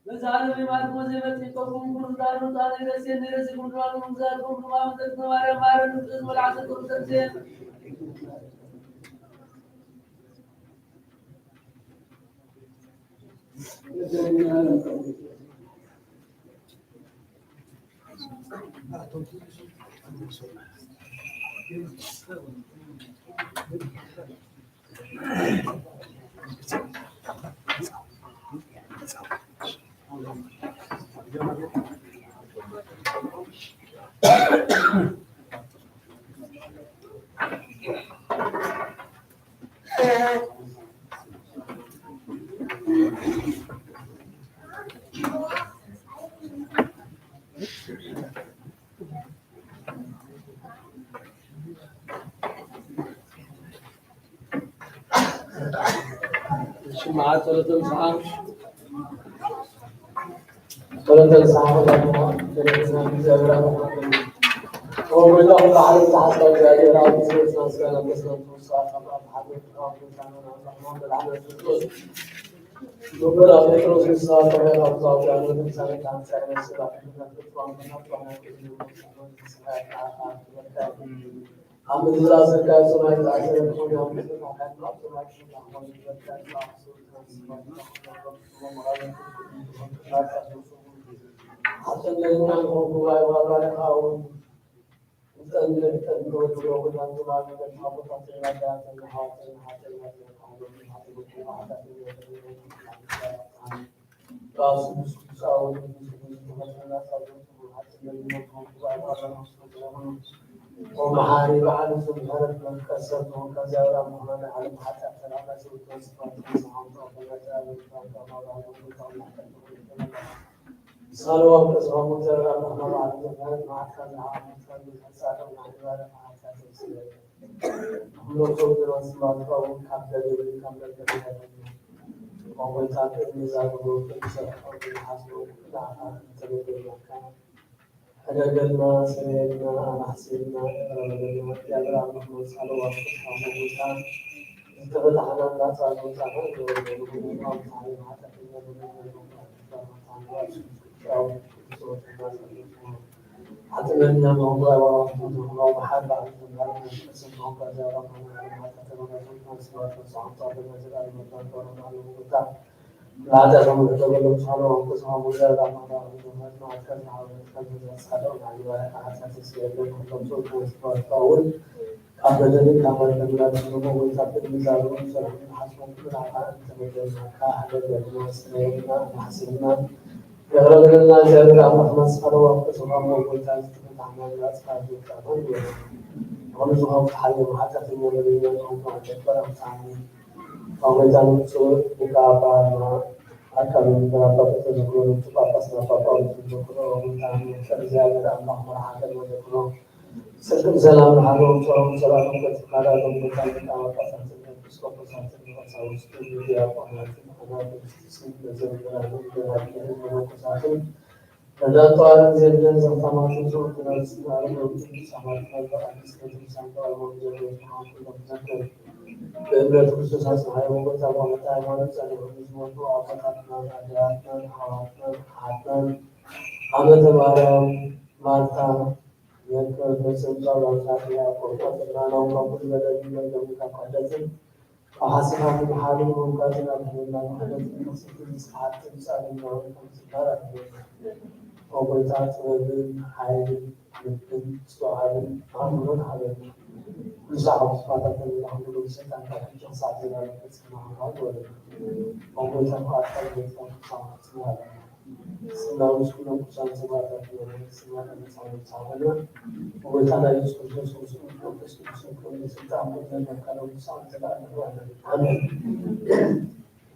በዛ ዓለም የማርኮስ የመጽእኮኩም ኩሉ ዳሩ ጣሪ ረሴን ረሲ ኩሉ ዳሩ ምዛር ኩሉ ማመተት ነዋርያ ማረን ቅዝ ወልዓሰ ቅርሰሴን ሽምዓ ጸሎተ ንስሓ። ጸሎተ ንስሓ። ጸሎተ ንስሓ። ጸሎተ ንስሓ። ጸሎተ ንስሓ። ወመሓሪ በዓል ዝምህረት መንቀሰት ወንቀዚያውራ ምዃነ ዓለም ሓጢኣት ተናዳ ስውት መስፋት ንስሓም ተቐበለተ ኣበልካ ተማባሉ ተማባሉ ሳለዋም ተስፋሙ ዘራ ንሕና በዓል ዝምህረት መዓልካ ዝሓሙት ካብ ዝሕሳቶም ናሕባረ መዓልካ ተምስለ ኩሎም ሰብ ዝረስማትካ እውን ካብ ገደልን ካብ መከራን ያድሕኑ። እሞ ጎይታ ቅድሚ እዛ ግብሩ ክንሰርሖ ብዝሓስቦ ኩሉ ኣኻል እንተበደልናካ፣ ሕደገልና፣ ስረየልና፣ ኣማሕስየልና፣ ይቕረ በለልና። እግዚኣብሔር ኣምላኽ መብጽዓ ለዋህ ተስፋ ጎይታ ዝተበላዕና ናጻ ዘውጻና ይበሉ። ኣምሳለ ኃጢአተኛ በደለኛ ሓጥመና መሆን ባይዋራቱ ተምሃረ መንፈስ መሆን ባይዋራቱ ተምሃረ ማታ ተበላሽን ተንስባተ ሳምታ በመዘጋሪ መጣን ተወረና ለሙታ ለአዳም ተበሎ ሳሎ ተሳሙ ለራማ ጻለው ናይ ባሪያ ኃጢአት ሲያለ ተንሶ ተንስባታውን ካብ በደልን ካብ መርገምና ተምሮ ወይታ ብእግዚኣብሔር ሰላም ሓስቦ ኩሉ ኣካል ተበደልና ካሕደገልና ስረየልና ማሕስልና የቕረበልና እግዚኣብሔር ኣምላኽ መስቀል ወርቂ ዝኾነ ጎይታ ዝተፈታሕና ላጽካ ዝወጣና ይወጣ። ንኹሉ ዝኾን ሓየም ሓጢኣተኛ በደለኛ ዝኾንኩ ኣጀበር ኣምሳኒ። ኣብ ጎይታ ንጹር ሊቀ ኣባና ኣካል ንበራባቶ ተዘክሮ ንጹ ጳጳስ ናብ ጳጳውስ ተዘክሮ ኣብ ጎይታ ንመንፈስ እግዚኣብሔር ኣምላኽ መርሓ ገር መዘክሮ ስልክም ሰላም ንሓሎም ጾሮም ሰላም ከትካላሎም ጎይታ ሊቀ ጳጳሳትን ኤጲስቆጶሳትን ቀሳውስትን ዲያቆናትን ኣናብስትን መዘምራንን ደናግልን መነኮሳትን ረዳት ተዋረድ ዘይብለን ዘኽታማትን ዝወደናት ስናረም ቅዱሳማት መርበ ኣዲስ ቤተክርስቲያን ተዋሕዶ ወንጌል ቤት መሓን ኩሎም ዘክር። ብእምነት ክርስቶስ ኣጽንሓዮ ወጎታ ባመታ ሃይማኖት ጸኒዖም ዝሞቱ ኣቦታትናን ኣዴታትናን ኣሕዋትናን ኣሓትናን ኣመተ ማርያም ማርታ የቅር በጽምጻ ባምሳት ያቆርቆ ጥናናው ከቡድ በደል መርገም ካብ ክሕደትን ካብ ሓሰኻትን ሓልን ምውጋዝን ኣድሕነና። ምሕረትን ቅስትን ንስሓትን ጻድናውን ከም ዝባር ኣድሕነና። ኦ ጎይታ ጥበብን ሓይልን ልብን ምስትውዓልን ኣእምሮን ሃበና። ንሳ ካብ ክፋታትን ንላዕሊ ሰይጣን ካብ ሕጂ ክሳዕ ዘላለም ፈጺምና ክንረኽቦ ይወደና። ኦ ጎይታ ፍቓድካ ዝገበርካ ክሳብ ፈጺምና ኣለና። ስላውስ ኩሎም ቅዱሳን ሰማዕታት ይበሉ። ስማዕና መጽሓፍ መጽሓፈና ብጎይታና ኢየሱስ ክርስቶስ ምስኡ መንፈስ ቅዱስን ክብርን ስልጣን ኩሉ ነካሎም ክሳብ ዘለዓለም ኣሜን።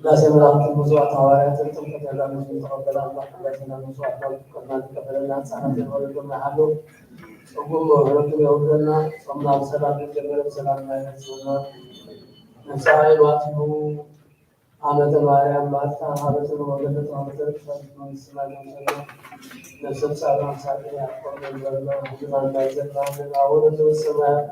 ቅዳሴ መላእክትን መስዋዕት ሃዋርያትን ጥምቀት ያዳምስ ዝተቐበለ ኣምላኽ ቅዳሴና መስዋዕትና ዝፍቀድና ዝቀበለና ህፃናት የመረቶም ይሓሉ። ጽጉም ምሕረቱን የውርደልና። ጾምና ብሰላም ንጀምር ብሰላም ናይ ህዝብና ነፍሳ ኢሉ ኣትዩ ዓመተ ማርያም ማርታ ሀበተ ወገለተ ሀበተ ርሻት መንግስት ማርያም ሰና ነፍሰ ጻድቃን ሳጥን ያቆብ መንበርና ህዝባን ናይ ዘባንን አቡነ ዘበሰማያት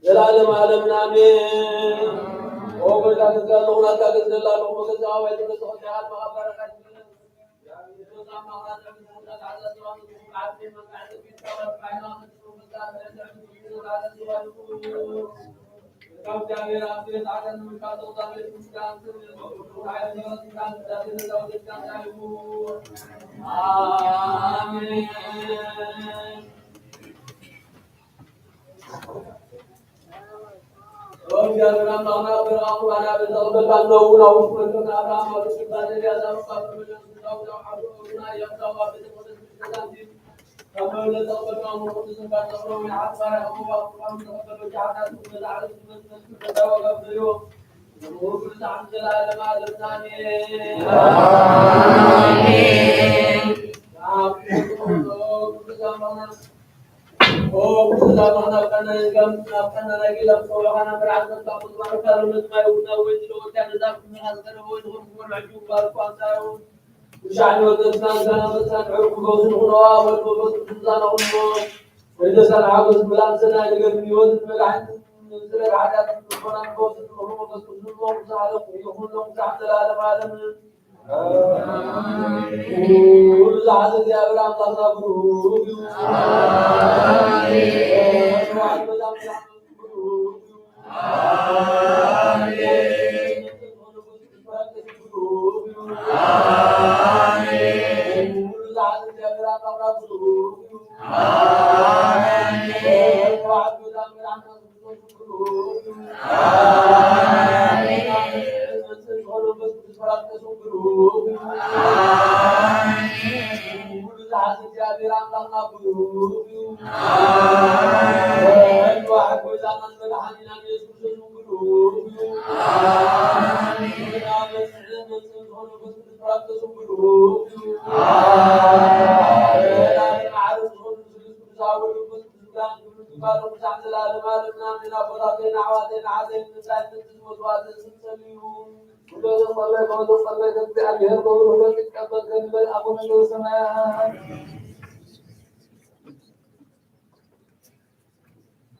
ዘላለም ዓለምን ኣሜን። ኦ ጎይታ፣ ገዛ ኣለኹ፣ ናትካ ገዛ ኣለኹ፣ መገዛ ኣባይ ተገዛ፣ ሆቴል መቓ በረኸት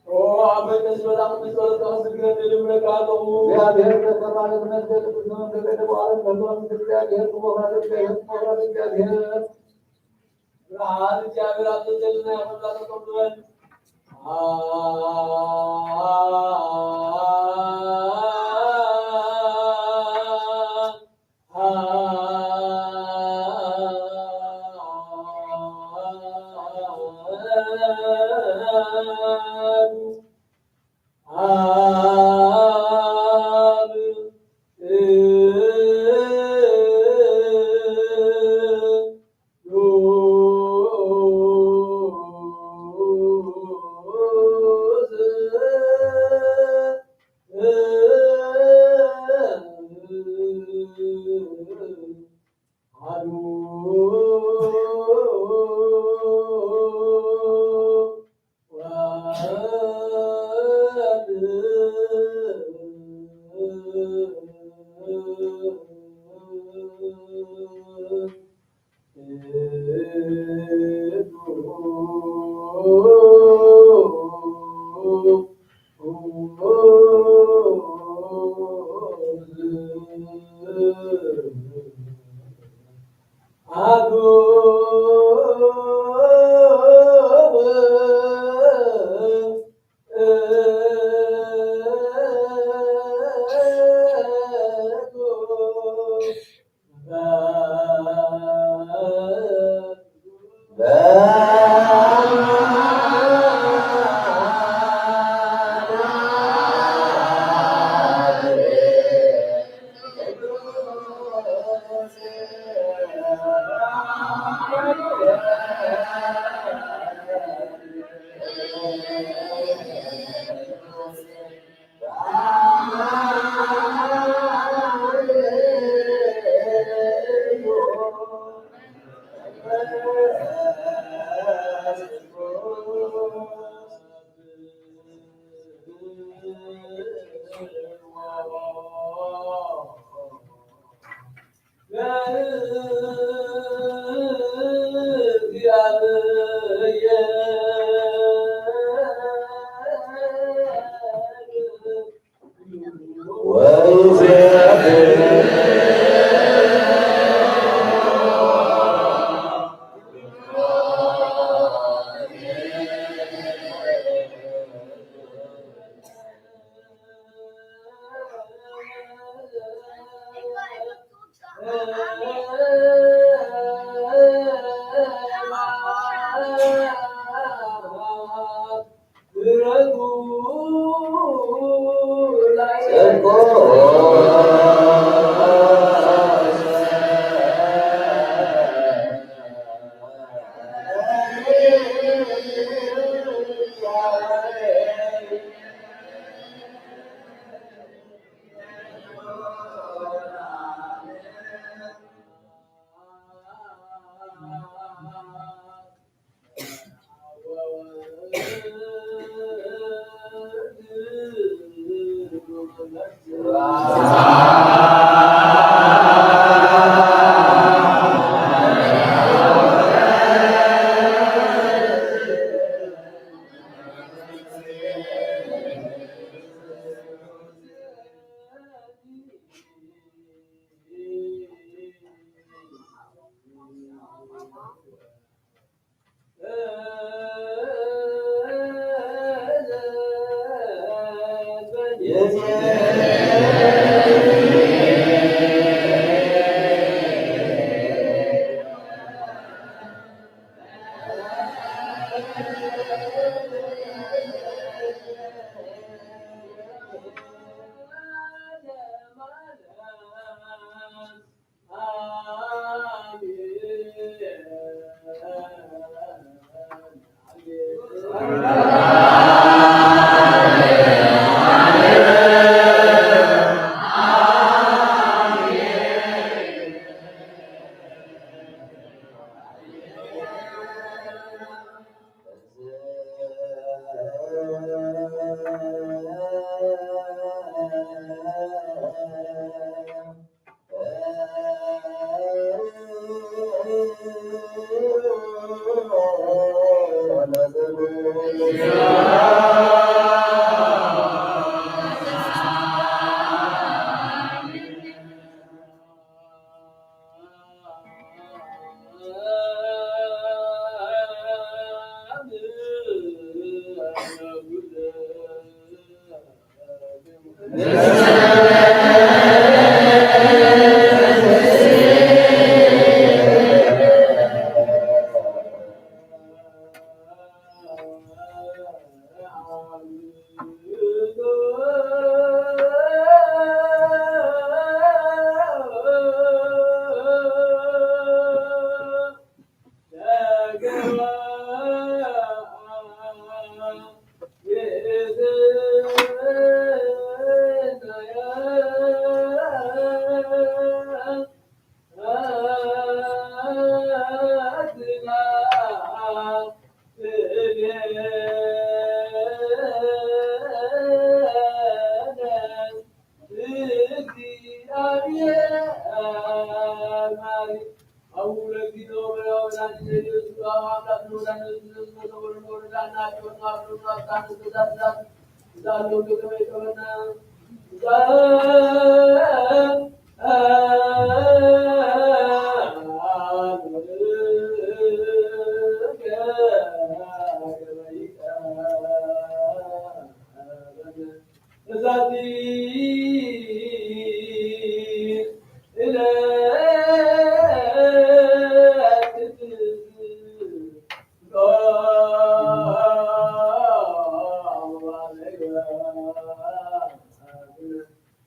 ኦ፣ ኣብ መንፈስ ወዳ ቅዱስ ጸሎትካ ክዝክረኒ ልምነካ ኣለኹ። እግዚኣብሔር በተባለ መንገድ ቅዱስ መንገድ በዓለም ከሎ ምስ እግዚኣብሔር ክሞኽራ እግዚኣብሔር ክሞኽራ እግዚኣብሔር። ብርሃን እግዚኣብሔር ኣብ ዘደለና ይኹን ላተቶም ንበል።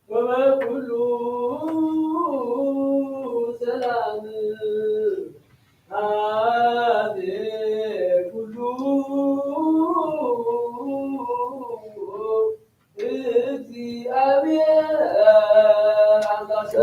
ወበኩሉ ሰላም ሀዜ ኩሉ እግዚአብሔር አምላክ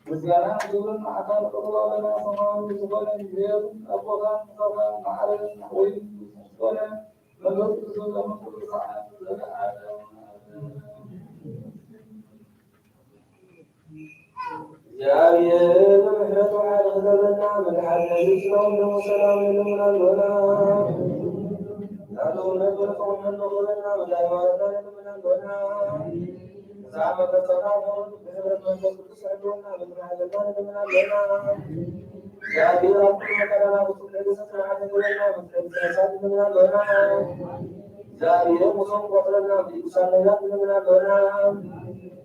ምስጋና ክብርን ማዕካን ቅርባ ለና ሰማያዊ ዝኾነ እግዚኣብሔር ኣቦኻ ምሳኻ ማዕረን ወይ ዝኾነ መንፈስ ቅዱስ ዘለሙ ኩሉ ሰዓት ዘለዓለም። እግዚኣብሔር ብምሕረቱ ሓደ ክገብረና፣ ምድሓር ነዚ ስለውን ደሞ ሰላም ንልምና ኣሎና። ናቱ ነበር ከውመን ንኽብረና፣ ምዳይ ማለትና ንልምና ኣሎና። ብዛዕባ መፈጸምና ብሕብረት መንፈስ ቅዱስ ዕድወና፣ ምድሓር ዘለና ንልምና ኣሎና። እግዚኣብሔር ኣብ ኩሉ መከራና ብትብልዕ ገሰትና ዓደ ክብረና፣ ብትብልዕ ገሰትና ንልምና ኣሎና። እግዚኣብሔር ምስኦም ቆጽረና፣ ብቅዱሳን ነቢያት ንልምና ኣሎና።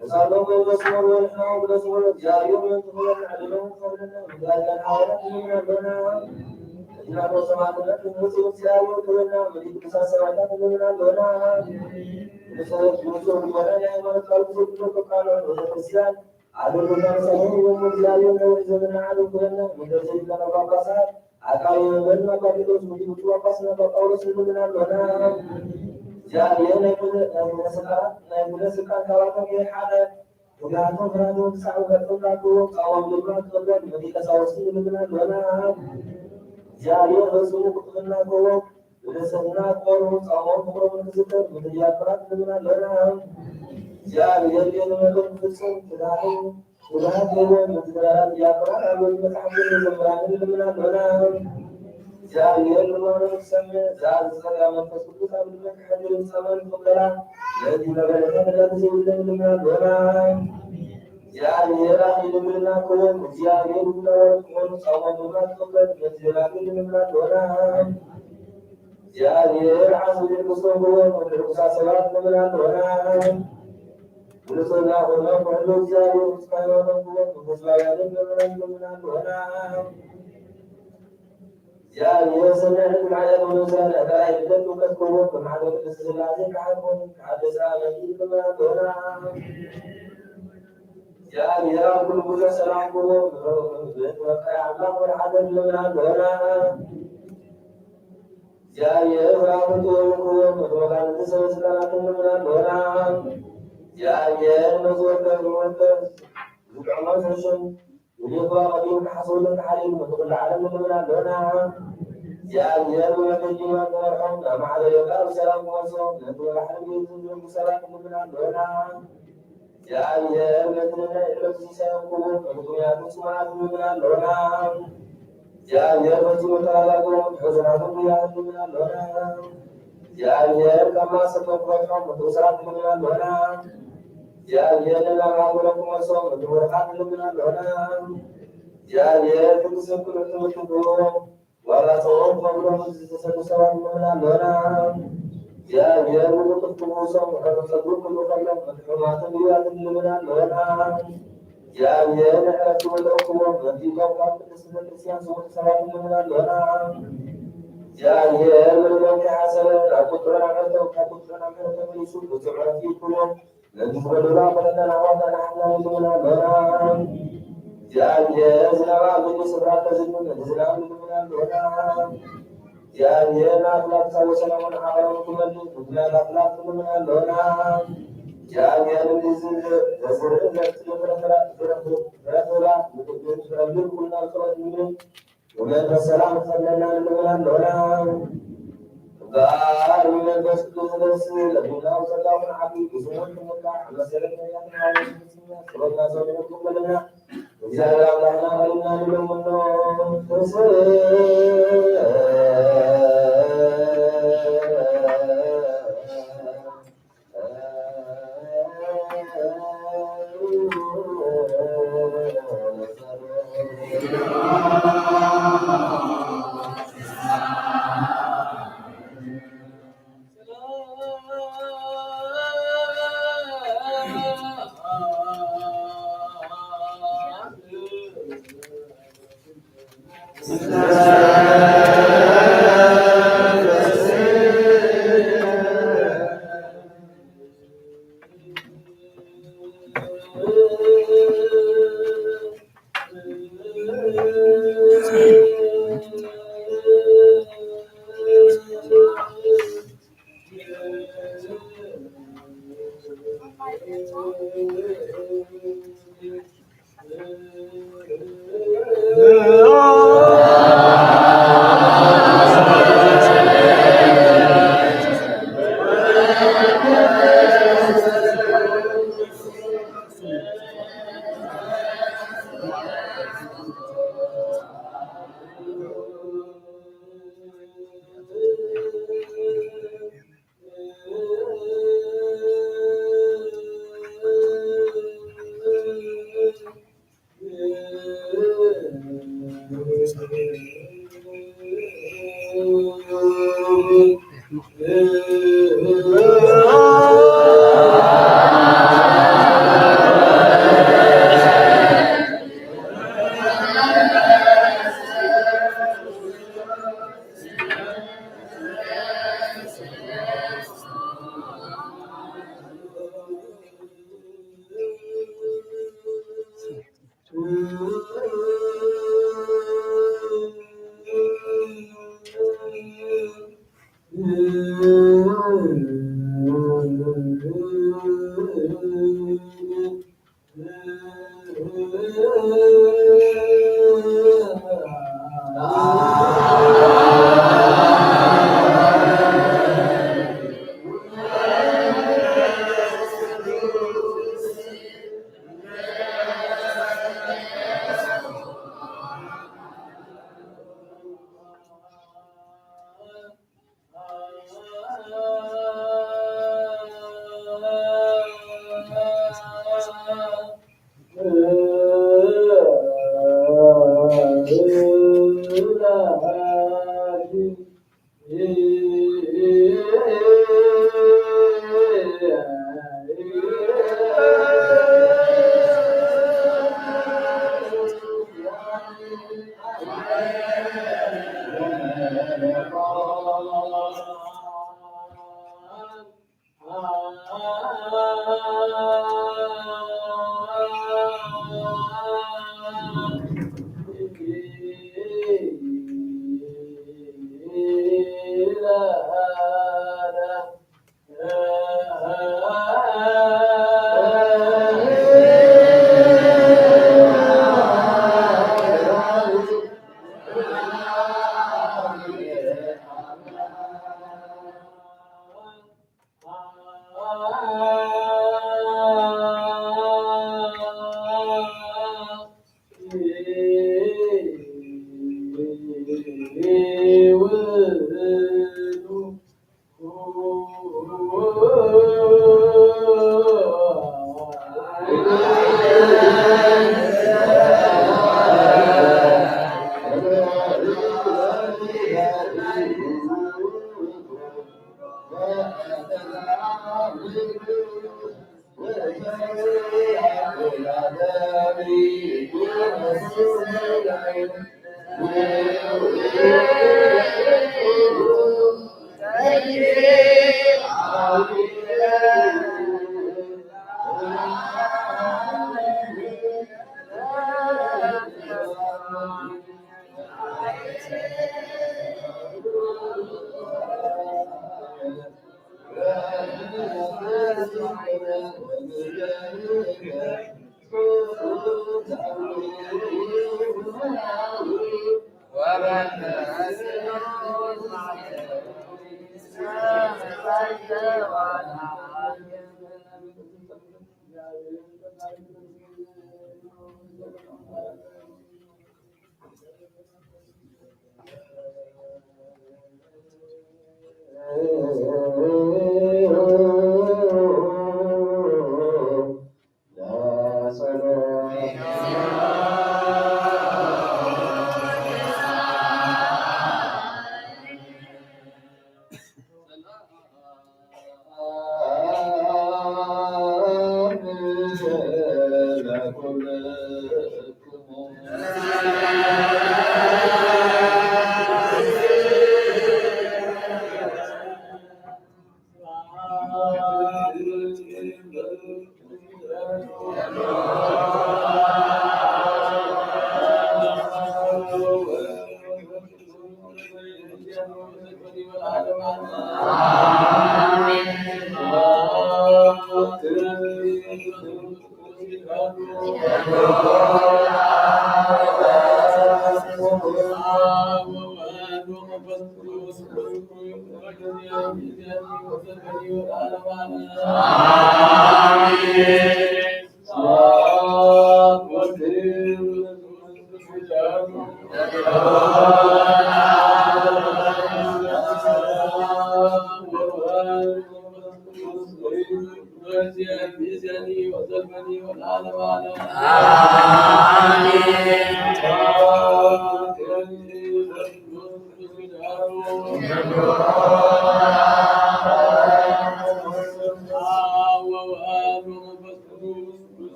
ተሳሎም ወይ መስመር ወይ ንሕና እውን ብመስመር እግዚኣብሔር ምእንቲ ክብረና ዕድሎም ክኸብረና፣ ብጋድላን ሓዋርያት ንልምና ኣሎና። ሕሊና ሰማዕትነት ንንጹህ እግዚኣብሔር ክብረና፣ ምልእቲ ቅዱሳን ሰማዕታት ንልምና ኣሎና። ንጹህ፣ ንጹህ ዝኾነ ናይ ሃይማኖት ቃል ብዘይትነብር ቃል ቤተክርስትያን ኣገልግሎትና ንሰምዑ ይኹን። እግዚኣብሔር ነዊሕ ዘመንና ዓለም ክብረና፣ ምድር ዘይብለና ጳጳሳት፣ ኣቃቢ መምህርና ኣባ ጴጥሮስ፣ ምክትል ጳጳስና ኣባ ጳውሎስ ንልምና ኣሎና። እግዚኣብሔር ናይ ኩለ፣ ናይ ኩለ ስልጣናት፣ ናይ ኩለ ስልጣን ካባቶም ይሓለ። ትግሃቶም ፍርሃቶም ክሳዕ ውሕድ ተላክዎ፣ ጻሞም ድማ ክቕበል፣ ምእንቲ ቀሳውስቲ ንልምና ኣሎና። እግዚኣብሔር ፈጺሙ ቅልጥፍና ክህቦም፣ ብንጽህና ክኾኑ፣ ጻሞም ፍቕሮምን ክዝከር፣ ምእንቲ ዲያቆናት ንልምና ኣሎና። እግዚኣብሔር ቤተ መቅደስ ክፍጽም፣ ትግሃቶም ትግሃት ሂቦም፣ ምእንቲ ተጋዳላት ዲያቆናት፣ ኣበው መጻሕፍትን መዘምራንን ንልምና ኣሎና። እግዚኣብሔር ልመናና ክሰምዕ፣ ዝኣዘዘ ጸጋ መንፈስ ቅዱስ ኣብ ልበን ክሕድርን ጻማን ክቕበላ፣ ነቲ መበለታት ነዳዲ ዘይብለን ንልምና ኣሎና። እግዚኣብሔር ኣኽሊል ድንግልና ክህቦም፣ እግዚኣብሔር ይምነዎም ክኾኑ፣ ጻሞም ድማ ክቕበል፣ ነቲ ደናግል ንልምና ኣሎና። እግዚኣብሔር ዓስቢ ድሕሪ ክስቶም ክህቦም፣ ንርኩሳት ሰባት ንልምና ኣሎና። ብንጽህና ኮይኖም ክሕልዉ እግዚኣብሔር ፍጹም ሃይማኖቶም ክህቦም፣ ንህዝባውያንን ምእመናን ንልምና ኣሎና። እግዚኣብሔር ሰናይ ዕድል ሓጢኣት ወንስራ ንዕቀራ ይብለን እውቀት ክህቦም፣ ብማሕበር ቅድስት ሥላሴ ክሓልፉን ክሓደሳ ኣመንቲ ንልምና ኣሎና። እግዚኣብሔር ኣብ ኩሉ ብዙሕ ሰላም ክህቦም፣ ብእንተ መፍቀሪ ኣምላኽ ወድሓነት ንልምና ኣሎና። እግዚኣብሔር ፍርሃትን ጥበብን ክህቦም፣ ነቲ መኳንንትን ሰበ ስልጣናትን ንልምና ኣሎና። እግዚኣብሔር ነዚ ወከፍ ንወከፍ ዝጥዕሞን ዝሕሹን፣ ድሌቱ ኣቐዲሙ ክሓስበሉን ክሓልዩን፣ ነቲ ኩሉ ዓለም ንልምና ኣሎና። እግዚኣብሔር ብመንገድ ዲማ ክመርሖም፣ ናብ ማሕደር ኤርትራ ብሰላም ክመልሶም፣ ነቲ ብባሕሪ ብየብስን ዝህልዉ ሰባት ንልምና ኣሎና። እግዚኣብሔር ነቲ ነናይ ዕለቱ ሲሳዮም ክህቦም፣ ነቲ ጥሙያትን ጽሙኣትን ንልምና ኣሎና። እግዚኣብሔር ፈጺሙ ተረጋግኦም፣ ሕዙናትን ጉያትን ንልምና ኣሎና። እግዚኣብሔር ካብ ማእሰርቶም ክፈትሖም፣ ንትእስራት ንልምና ኣሎና። እግዚኣብሔር ንናብ ሃገሮም ክመልሶም፣ ንድኹዒ ንልምና ኣሎና። እግዚኣብሔር ቅዱስን ቅኑዕ ትምህርቲ ክህቦም፣ ዋጋ ጾሞም ክኸፍሎም ዝተሰዱ ሰባት ንልምና ኣሎና። እግዚኣብሔር ብቕልጡፍ ክምልሶም፣ ውሑድ ጸጉሪ ክህሉ ከሎ፣ ነቲ ሕሙማትን ድውያትን ንልምና ኣሎና። እግዚኣብሔር ንዕረፍቲ ወደቕክዎም፣ መጺእቶም ካብ ቅድስቲ ቤተክርስትያን ዝወጹ ሰባት ንልምና ኣሎና። እግዚኣብሔር ምንም ከይሓሰበ፣ ናብ ቁጥዑ ናብ ዕረፍቶም፣ ካብ ቁጥዑ ናብ ዕረፍቶም ተመሊሱ፣ ብጹዕ ዕረፍቲ ይኩኖም። ነቲ ዝበደሉ ኣቦታትናን ኣሕዋትናን ኣሓትናን ንልምና ኣሎና። እግዚኣብሔር ዝናብ ኣብ ዘድልዮ ስፍራ ከዝንብ፣ ነቲ ዝናብ ንልምና ኣሎና። እግዚኣብሔር ንኣፍላግ ክሳብ ወሰናውን ዓቐኖም ክመልእ፣ ምኽንያት ኣፍላግ ንልምና ኣሎና። እግዚኣብሔር ንዝርእ ዘፍሪ ፍረ ፍራ፣ ንፍረ ምድሪ ኩልና ብጸሎት ንምነ። ብመንፈስ ሰላም ክፈድለና ንልምን ኣሎና። እምበኣር ብመንፈስ ቅዱስ ዝደርስ ለቢና ውሰዳውን ዓቢ ብስሙን ክንቃዕ መሰረት ነቢያትና ሓዋርያት ፍጹምና ጸሎትና ሰሚዑ ክቕበለና እግዚኣብሔር ኣምላኽና ቐሪብና ንለምኖ።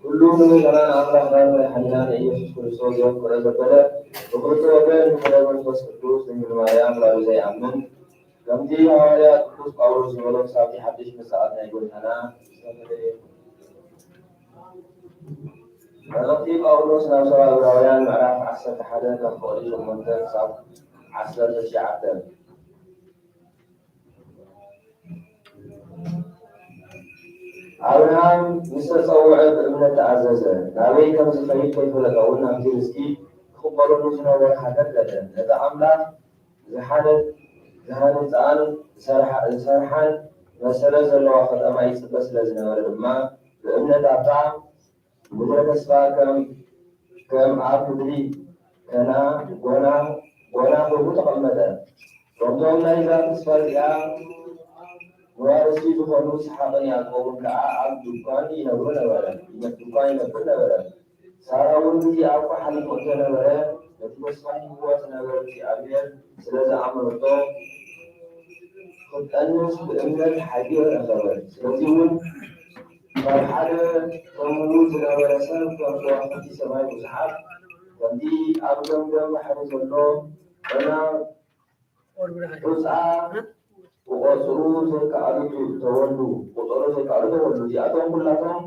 ኩሉ ንመድሓኒና ኣምላኽናን መድሓኒናን ኢየሱስ ክርስቶስ ዘፍቅሮ ዘበለ ብክልተ ወገን ብሕደ መንፈስ ቅዱስ ድንግል ማርያም ወላዱ ዘይኣምን ከምቲ ሃዋርያ ቅዱስ ጳውሎስ ዝበሎ ክሳብቲ ሓድሽ ምጽኣት ናይ ጎይታና ዝተፈለየ መልእኽቲ ጳውሎስ ናብ ሰብኣውራውያን ምዕራፍ ዓሰርተ ሓደ ካብ ፍቕዲ ሸሞንተ ክሳብ ዓሰርተ ትሽዓተ። ኣብርሃም ምስ ተጸውዐ ብእምነት ተኣዘዘ። ናበይ ከም ዝኸይድ ከይፈለጠ እውን ናብቲ ርስቲ ክቕበለሉ ዝነበረ ሃገር ከደ። ነቲ ኣምላኽ ዝሓነጽኣን ዝሰርሓን መሰረት ዘለዋ ከተማ ይጽበ ስለ ዝነበረ ድማ ብእምነት ኣብታ ምድረ ተስፋ ከም ከም ኣብ ምድሪ ከና ጎና ጎና ኮይኑ ተቐመጠ። ከምቶም ናይዛ ተስፋ እዚኣ መዋርሲ ዝኾኑ ይስሓቅን ያዕቆብን ከኣ ኣብ ድኳን ይነብሩ ነበረ፣ ድኳን ይነብር ነበረ። ሳራ እውን ግዜ ኣብኡ ሓሊፉ እንተነበረ፣ ነቲ ተስፋ ሂብዋ ዝነበረ እግዚኣብሔር ስለ ዝኣመረቶ፣ ክትጠንስ ብእምነት ሓይሊ ረኸበት። ስለዚ እውን ካብ ሓደ ከምኡ ዝነበረ ሰብ ከም ከዋኽብቲ ሰማይ ብዙሓት፣ ከምቲ ኣብ ገምገም ባሕሪ ዘሎ ዑና ዑፃ ክቖፅሩ ዘይከኣሉ ተወልዱ፣ ክቑፀሩ ዘይከኣሉ ተወልዱ። እዚኣቶም ኩላቶም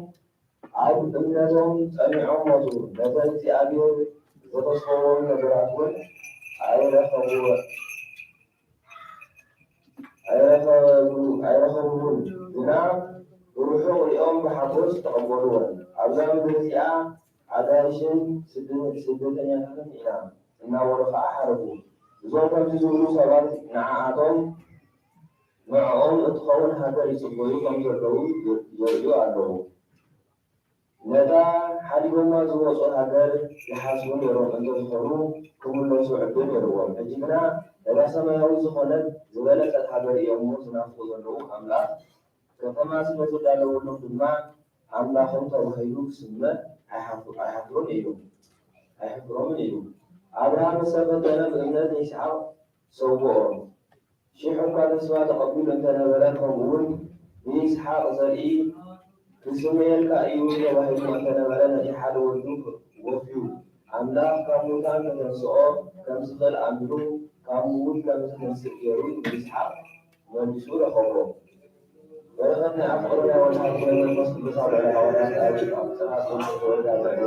ኣብ እምነቶም ጸኒዖም ሞቱ። ነተን እግዚኣብሔር ዘተስፈዎም ነገራት እውን ኣይረኸብዎ-፣ ኣይረኸብሉ-፣ ኣይረኸብሉን፣ ግና ብርሑቕ ሪኦም ብሓጎስ ተቐበልወን። ኣብዛ ምድሪ እዚኣ ኣጋይሽን ስደ-፣ ስደተኛታትን ኢና እናበሉ ኸዓ ሓረጉ። እዞም ከምዚ ዝብሉ ሰባት ንዓኣቶም ንዕኦም እትኸውን ሃገር ይጽበዩ ከም ዘለዉ የርእዩ ኣለዉ። ነታ ሓዲጎማ ዝወጹ ሃገር ይሓስቡ ነይሮም እንተ ዝኾኑ፣ ክምለሱ ዕድል ነይርዎም። ሕጂ ግና ነታ ሰማያዊ ዝኾነት ዝበለጸት ሃገር እዮም እሞ ዝናፍቑ ዘለዉ። ኣምላኽ ከተማ ስለ ዘዳለወሎም ድማ ኣምላኾም ተባሂሉ ክስመ ኣይሓፍ-፣ ኣይሓፍሩን እዮም። ኣይሕፍሮምን እዩ። ኣብርሃም ምስ ተፈተነ ብእምነት ንይስሓቅ ሰውኦ። ሺሕ እኳ ተስፋ ተቐቢሉ እንተ ነበረ፣ ከምኡውን ንይስሓቅ ዘርኢ ክስመየልካ እዩ ተባሂሉ እንተ ነበረ፣ ነቲ ሓደ ወዱ ወፍዩ፣ ኣምላኽ ካብ ሙታን ከተንስኦ ከም ዝኽእል ኣሚኑ፣ ካብ ምዉት ከም ዘተንስእ ገይሩ ንይስሓቅ መሊሱ ረኸቦ። በረኸት ናይ ኣፍቀሮና ወልድ ሃብተ መንፈስ ቅዱስ ኣብ ልዕሊ ሃዋርያት ኣብ ኣብ ጽንዓት ጸንቶ ተወልደ ኣብ ልዕሊ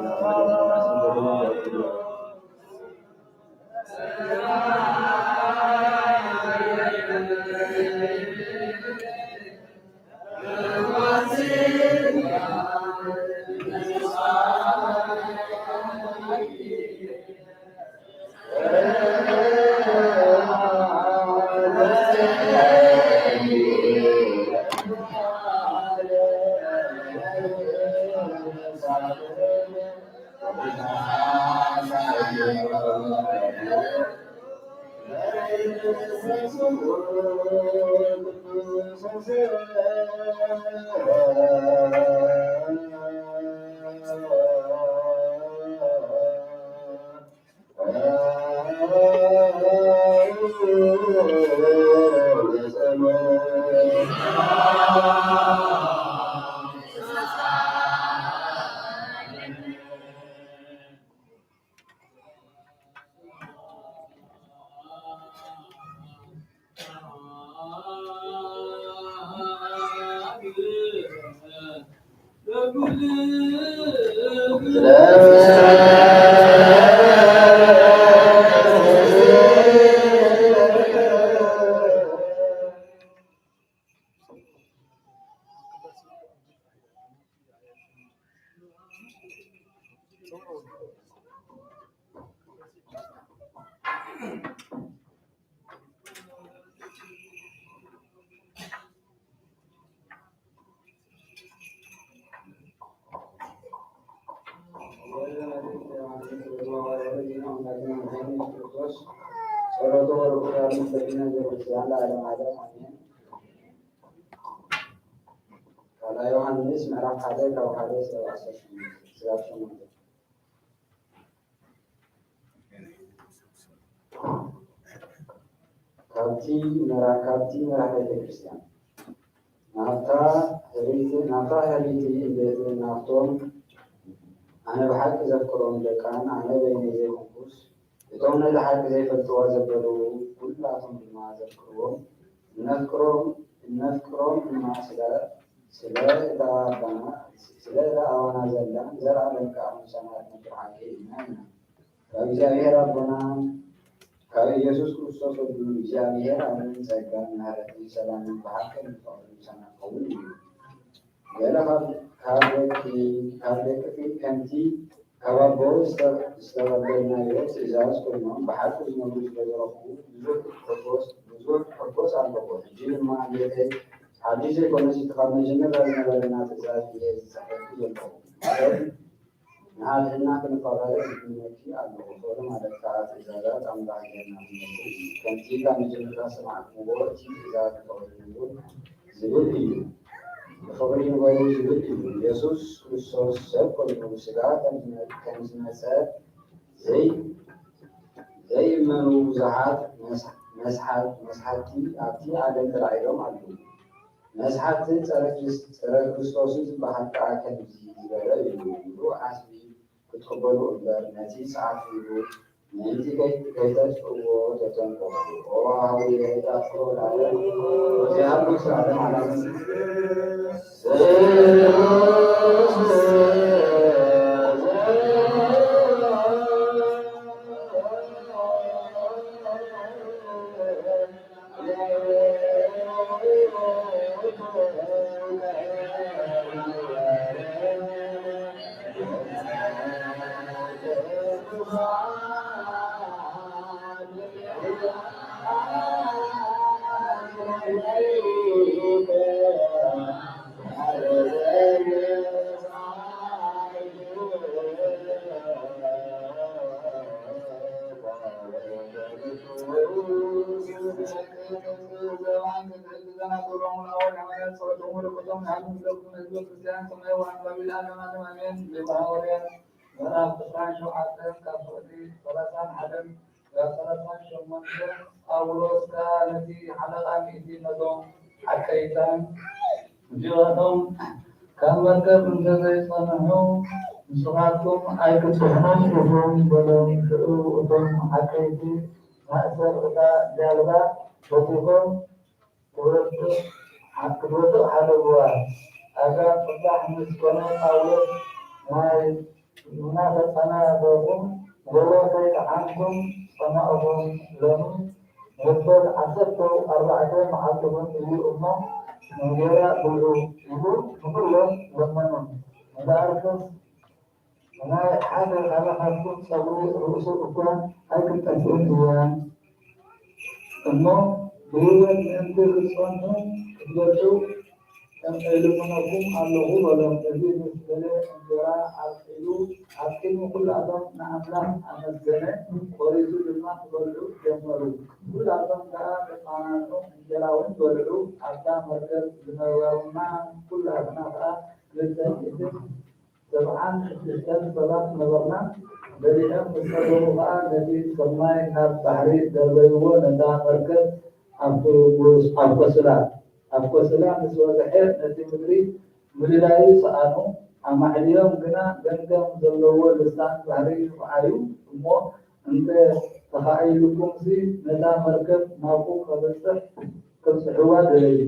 ጸሎቱ ወርቁ ያሉት በዲነ ዘርግስያን ለዓለም ዓለም ኣሜን። ካልኣይ ዮሃንስ ምዕራፍ ሓደ ካብ ሓደ እስከ ዓሰርተ ሸሞንተ። ስጋብ ሸሞንተ። ካብቲ መራ-፣ ካብቲ መራሕ ቤተ ክርስቲያን ናብታ ህርይቲ፣ ናብታ ህርይቲ እንዴት ናብቶም ኣነ ብሓቂ ዘፍቅሮም ደቃን ኣነ በይነይ ዘይኮንኩስ፣ እቶም ነቲ ሓቂ ዘይፈልጥዋ ዘበሉ ኩላቶም ድማ ዘፍቅርዎም፣ እነፍቅሮም፣ እነፍቅሮም ድማ ስለ፣ ስለ እታ ኣባና፣ ስለ እታ ኣባና ዘላ ዘርኣ ለምካ ኣምሳና ትነብር ሓቂ ኢና ኢና። ካብ እግዚኣብሔር ኣቦና ካብ ኢየሱስ ክርስቶስ ወዱ እግዚኣብሔር ኣምን ጸጋን ምሕረትን ሰላምን ብሓቂ ንፍቕርን ምሳና ክኸውን እዩ። ገለ ካብ፣ ካብ ደቂ፣ ካብ ደቅቲ ከምቲ ካብ ኣቦ ዝተ-፣ ዝተቐበልናዮ ትእዛዝ ኮይኖም ብሓቂ ዝነብሩ ስለ ዝረኽቡ ብዙሕ ሕጎስ፣ ብዙሕ ሕጎስ ኣለዎ። ሕጂ ድማ ኣዴተይ ሓድሽ ዘይኮነስ እቲ ካብ መጀመርያ ዝነበረና ትእዛዝ እየ ዝጽሕፈልኪ ዘለኹ። ማለት ንሓድሕድና ክንፋቐር እምነኪ ኣለኹ። ፍቕሪ ማለት ከኣ ትእዛዛት ኣምላኽ ጌርና ክንነብር እዩ። ከምቲ ካብ መጀመርታ ዝሰማዕኩምዎ እቲ ትእዛዝ ንፍቕሪ ንቡር ዝብል እዩ። ብፍቕሪ ንበሩ ዝብል እዩ። ኢየሱስ ክርስቶስ ሰብ ኮይኑ ስጋ ከም ዝመ-፣ ከም ዝመጸ ዘይ-፣ ዘይእመኑ ብዙሓት መስ-፣ መስሓት-፣ መስሓቲ ኣብቲ ዓለም ተላዒሎም ኣለዉ። መስሓቲ ጸረ ክርስ-፣ ጸረ ክርስቶስ ዝበሃል ከኣ ከምዚ ዝበለ እዩ። ምሉእ ዓስቢ ክትቕበሉ እምበር፣ ነቲ ጸሓፍ ኢሉ ምእንቲ ከይ-፣ ከይተጥፍእዎ ተጠንቀቑ። ኦ፣ ኣሃዊለ፣ እታ ፍቕሪ ወላዲት፣ ወዚኣኩም ስለ ዓለም ዓለም። ምዕራፍ ዕስራን ሸውዓተን ካብ ፍቕዲ ሰላሳን ሓደን ካብ ሰላሳን ሸሞንተን። ጳውሎስ ከኣ ነቲ ሓለቓ ሚእቲ ነቶም ዓቀይታን እዚኣቶም ካብ መርከብ እንተ ዘይጸንሑ ንስኻትኩም ኣይክትድሕኑን ኢኹም በሎም። ሽዑ እቶም ዓቀይቲ ማእሰር እታ ጃልባ በቲኾም ክትወድቕ፣ ክትወድቕ ሓደግዋ። ኣብዛ ጽባሕ ምስ ኮነ ጳውሎስ ማይ እናተጸናበኹም፣ ገለ ከይጠዓምኩም ጸማእኹም። ሎሚ መበል ዓሰርተ ኣርባዕተ መዓልትኹም እዩ እሞ፣ እንጌራ ብልዑ ኢሉ ንኹሎም ለመኖም። እምበኣርከስ ናይ ሓደ ካባኻትኩም ጸጉሪ ርእሱ እኳ ኣይክትጠፍእን እያ። እሞ ብህይወት ምእንቲ ክትጸንሑ ክትበልዑ እልምነኩም ኣለኹ በሎም። እዚ ምስ በለ እንጀራ ኣልዒሉ ኣብ ቅድሚ ኩላቶም ንኣምላኽ ኣመስገነ፣ ቈሪሱ ድማ ክበልዑ ጀመሩ። ኩላቶም ከኣ ክጸናንዑ እንጀራ እውን በልዑ፣ ኣብታ መርከብ ዝነበርና ኩላትና ከኣ ክልተ ሚእትን ሰብዓን ሽዱሽተን ሰባት ነበርና። በሊዖም ምስ ጸገቡ ኸኣ ነቲ ጸማይ ናብ ባሕሪ ደርበይዎ፣ ነታ መርከብ ኣብ ኮስላ፣ ኣብ ኮስላ ምስ በጽሐ ነቲ ምድሪ ምልላዩ ሰኣኑ። ኣማዕድዮም ግና ገምገም ዘለዎ ልሳን ባሕሪ ይኹዓዩ እሞ፣ እንተ ተኻኢሉኩምሲ ነታ መርከብ ናብኡ ከብጽሕ፣ ከብጽሕዋ ደለዩ።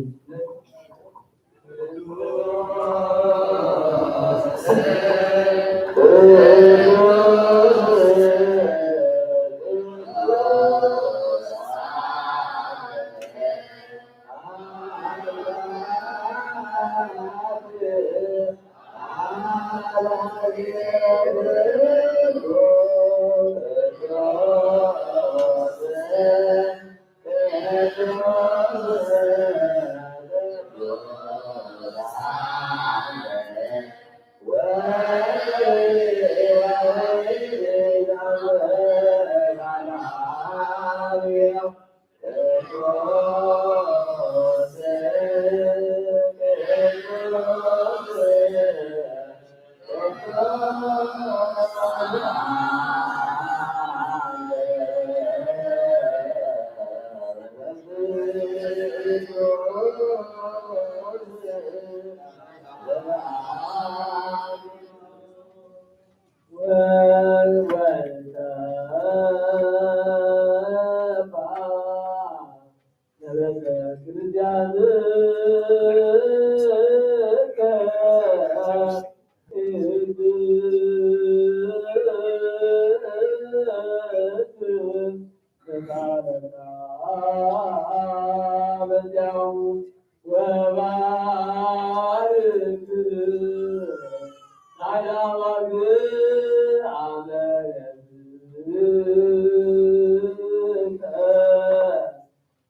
በረከት ክርስቲያንከ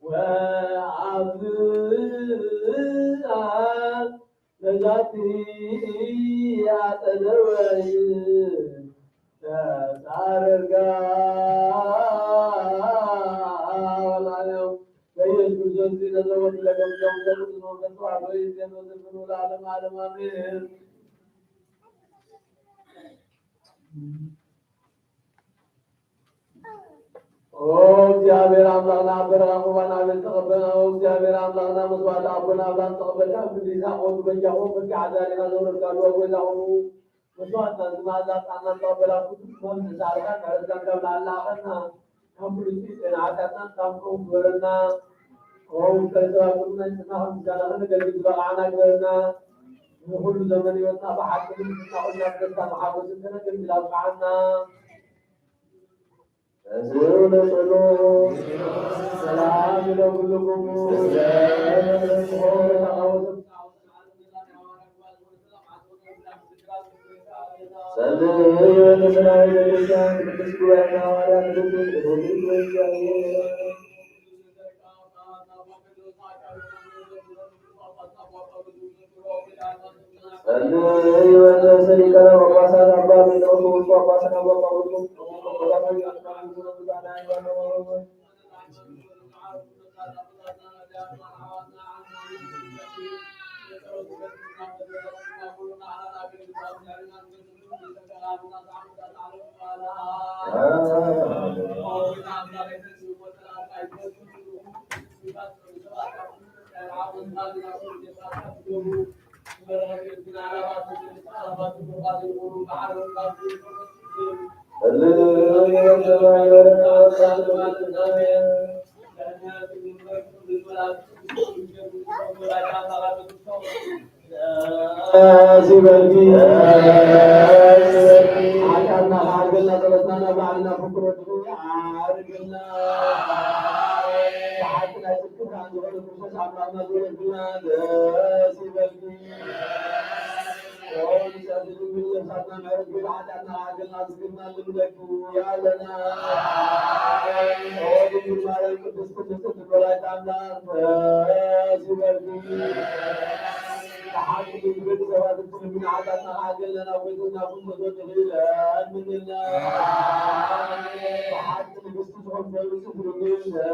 ወአብዝሓ በዛቲ አጸደ ወይን ተሳረርጋ ወላለም በኢየሱስ ክርስቶስ ለዘወት ለገብቶም ለቅዱስ መንፈስ ተዋሕዶ ይዜኑ ዝብሉ ለዓለም ዓለም አሜን። ኦ እግዚኣብሔር ኣምላኽና፣ በረኻ ቁርባን ኣቤል ተቐበልና። ኦ እግዚኣብሔር ኣምላኽና፣ መስዋዕቲ ኣቦና ኣብርሃም ተቐበልካ፣ ክንዲ ይስሐቅ ወዱ በጃኹም፣ በኪ ሓዳሪኻ ዘውረድካሉ ኣብ ጎይታኹም መስዋዕትና ዝመኣዛ ዕጣንና ተቐበላ። ኩሉ ክፋል ንሳልካ፣ ካብ ላዕሊ ለኣኸና፣ ካብ ኩሉ ጽድቂ ኃጢኣትና ካብ ክፉእ ግበረና። ኦ ውልቀ ሰባት ናይ ጽድቅና ከም ምስጋና ከነገልግል ዝበቓዕና ግበረና። ንኹሉ ዘመን ሕይወትና ብሓቂ ብልጽግና ኩልና ብደስታ ብሓጎስን ከነገልግል ኣብቅዓና። በዝሑ ንጸሎ። ሰላም ይለኩልኩም። ጸልዩ ለሰራዊተ ቤተክርስቲያን ቅድስት ጉባኤ ሐዋርያት ቅዱስ ጊዮርጊስ ወእግዚአብሔር። ጸልዩ ለርእሰ ሊቃነ ጳጳሳት አባ ጴጥሮስ ወውልቁ አባ ሰላማ ጳውሎስ። ሲበልኪ ሓጢኣትና ከዓርገልና፣ ጸሎትና ናብ ባዕልና ፍቅረቱ ዓርገልና። ብሓቂ ናይ ጽድቂ ብርሃን ዝኾነ ክርስቶስ ኣምላኽና ዝበልክና ደስ ይበልኪ። ኦ ንጽሕቲ ድንግል ነፍሳትና ምሕረት ግብሪ ሓጢኣትና ከዓርገልና ዝግብና ንብለኪ ኣለና። ኦ ድንግል ማርያም ቅድስቲ ንጽሕቲ ወላዲተ ኣምላኽ ደስ ይበልኪ። ብሓቂ ንግብር ሰባት እትልምና ሓጢኣትና ከዓርገልና ናብ ጎይታና ክንጎዞ ንኽእል ለምንልና። ብሓቂ ንግስቲ ዝኾንት ንጽሕቲ ድንግል ደስ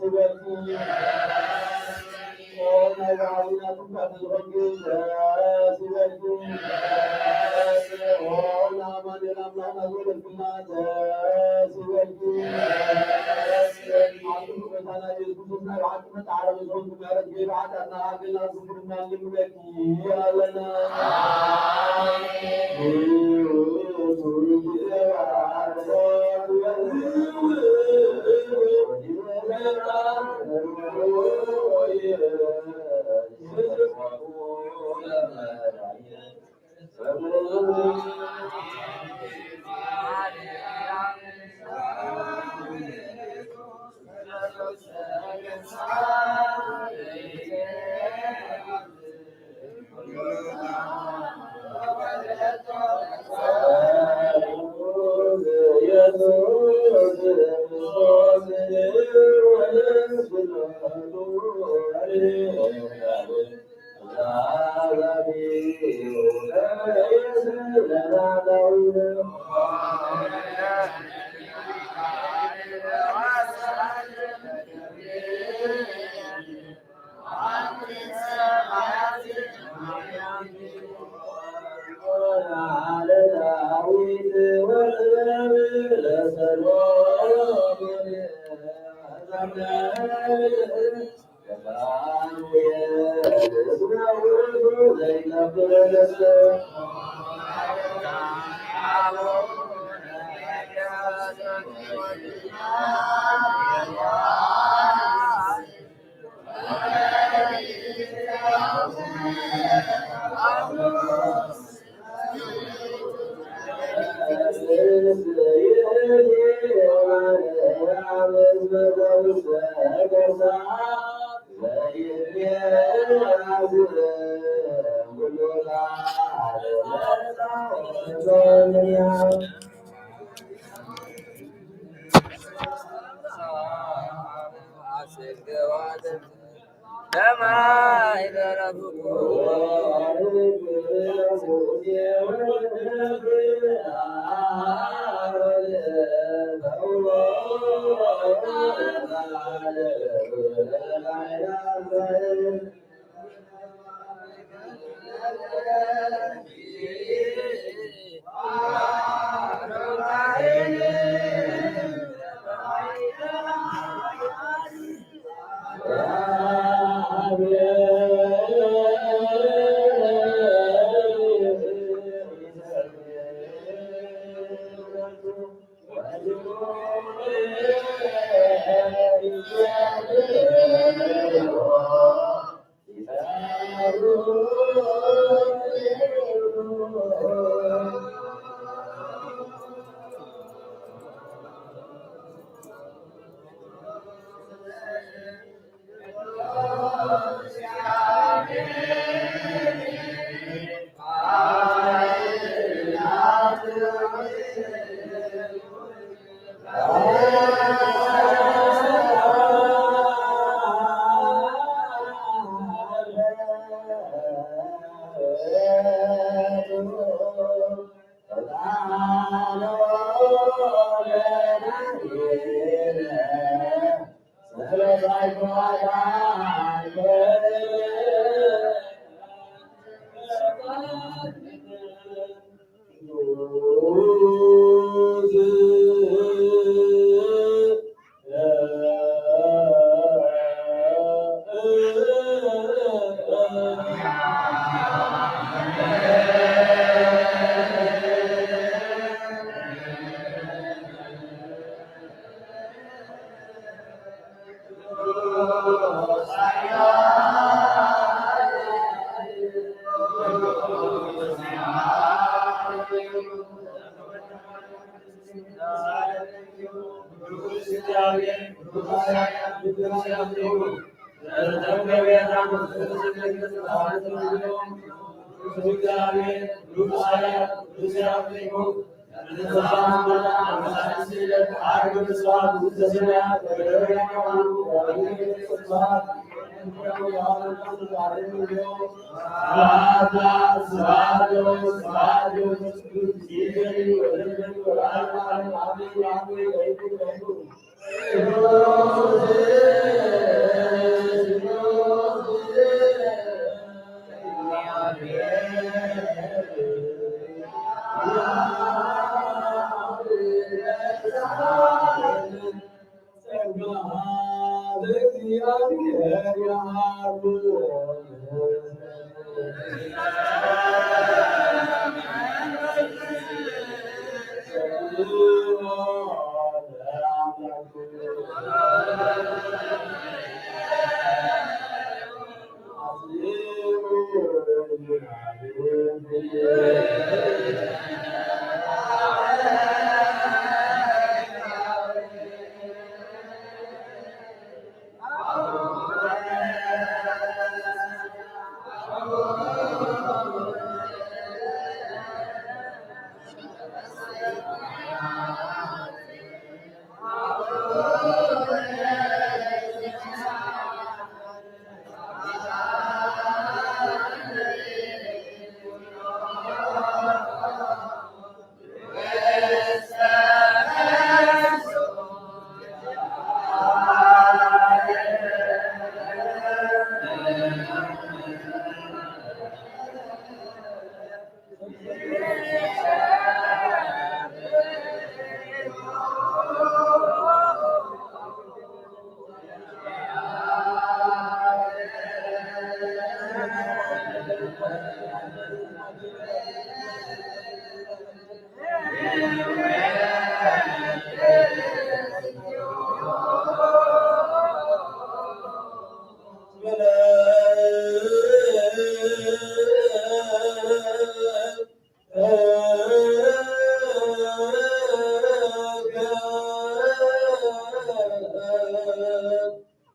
ይበልኪ። ኦ ናይ ባዕልና ትምክሕቲ ዝኾንኪ ደስ ይበልኪ። ኦ ንኣማኑኤል ኣምላኽና ዝበለክልና ደስ ይበልኪ። ኣቱም ጎይታና ኢየሱስ ክርስቶስ ናይ ብሓቂ መተዓረቒ ዝኾንኪ ምሕረት ገይሩ ሓጢኣትና ከዓርገልና ዝግብና ንብለኪ ኣለና።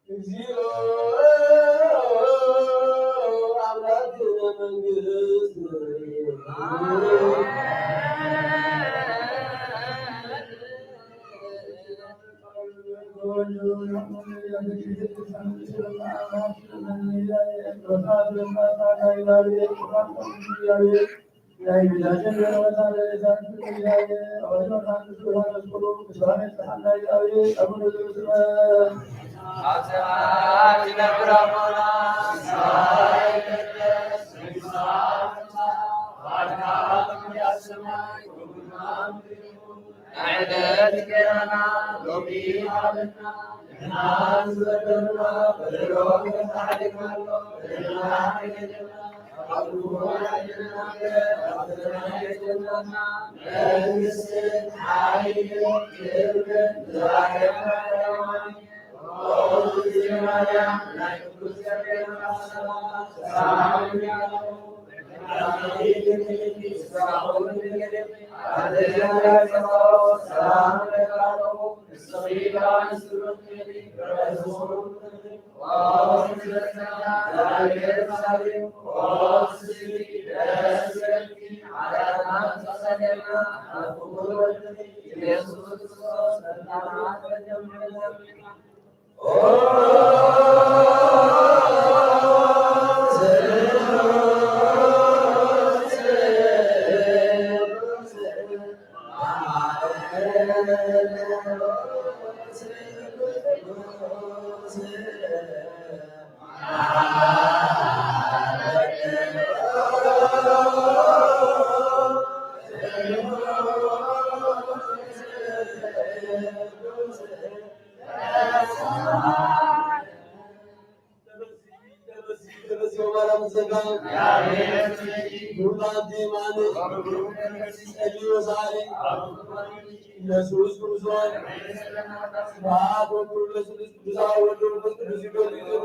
እግዚኦ። ኣብ ሰማያት ትነብር ኣቦና፣ ስምካ ይትቀደስ፣ መንግስትኻ ትምጻእ፣ ፍቓድካ ኣብ ሰማይ ከምኡ እውን ኣብ ምድሪ ትኹን። ናይ ዕለት እንጀራና ሎሚ ሃበና፣ ንሕና ዝበደሉና በደሎም ከም ንሕና ንበድል፣ በደልና ኣይትሓድገና፣ ካብ ክፉእ ኣድሕነና፣ እምበር ኣብ ፈተና ኣይተእትወና፣ መንግስትን ሓይልን ክብርን ንዘለኣለሙ ዓለም ኣሜን። ኦ እግዝእትየ ማርያም፣ ናይ ቅዱስ ገብርኤል መልኣክ ሰላምታ፣ ሰላም እልኪ፣ ኢየሱስ ክርስቶስ ስብሐት ወክብር ለስሉስ ቅዱስ አብ ወልድ ወመንፈስ ቅዱስ ይገዙ ይዘሩ።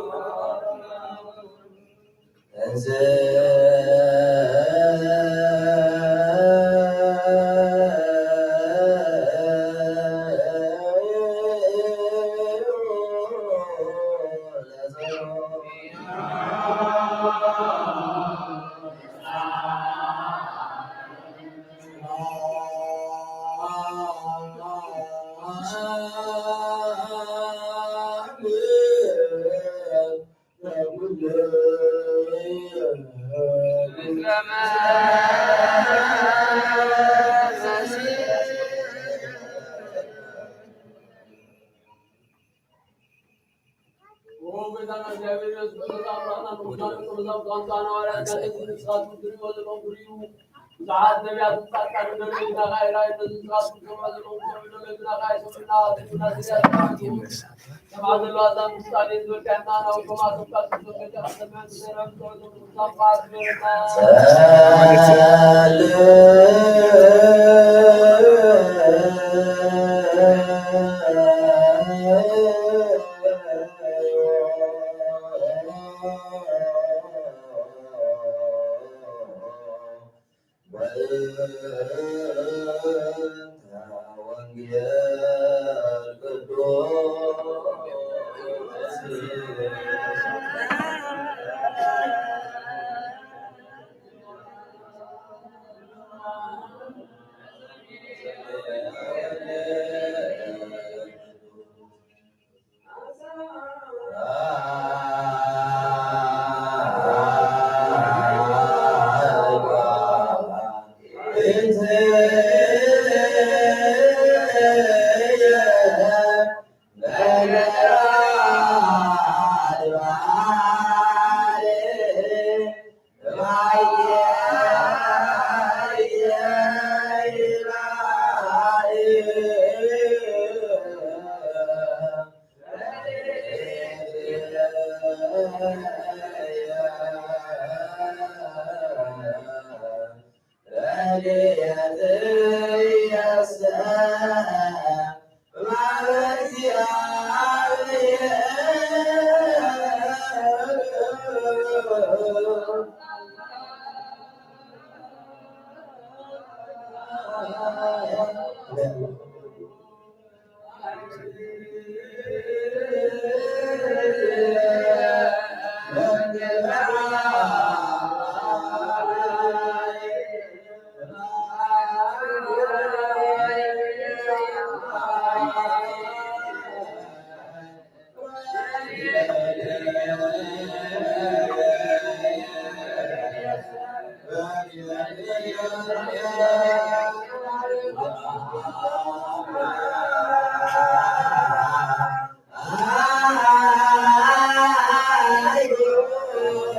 ኢየሱስ ክርስቶስ።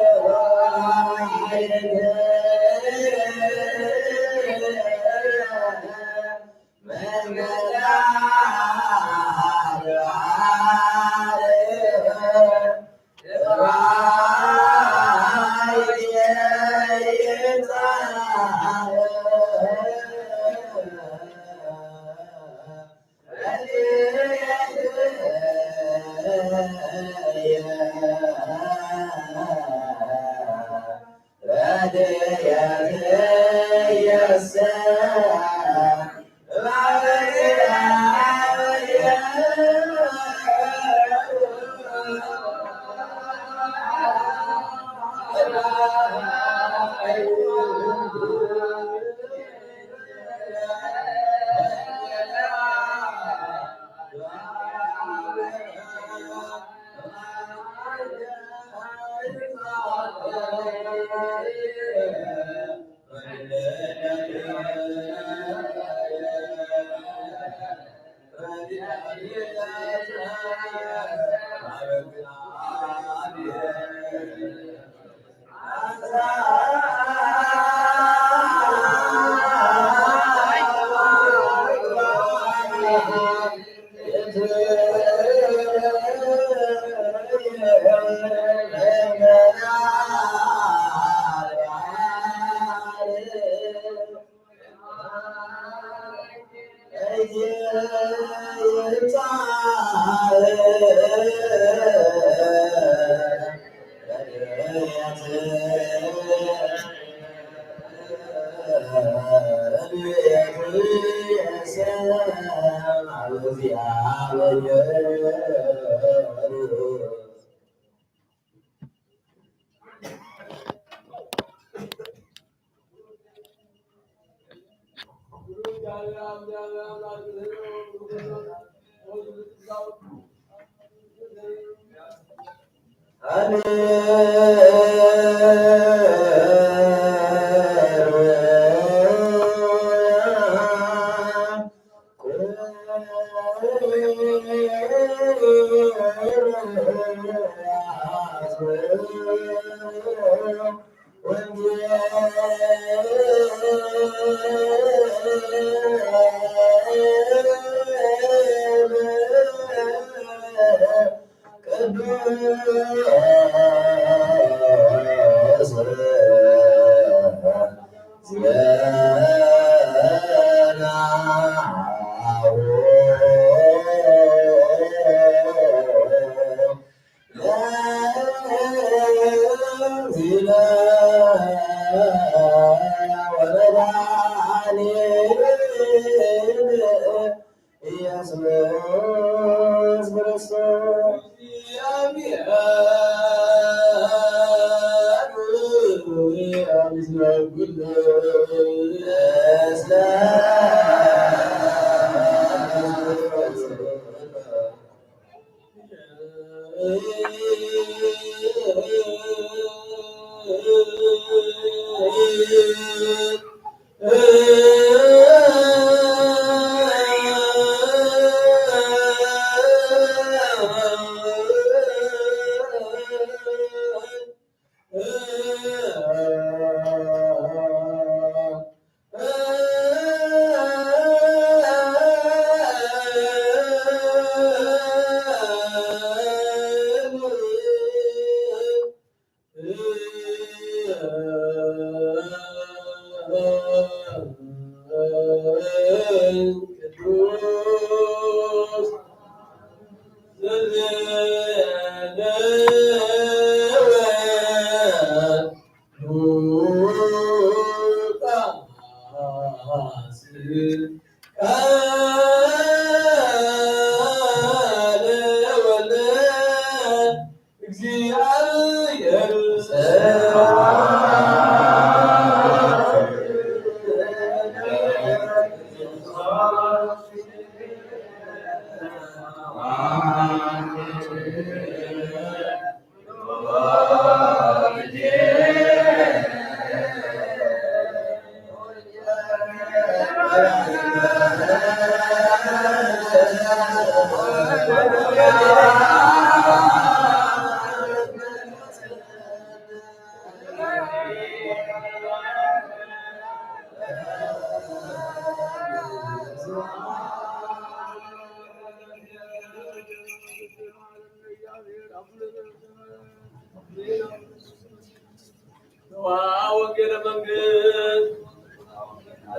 መንግስት፣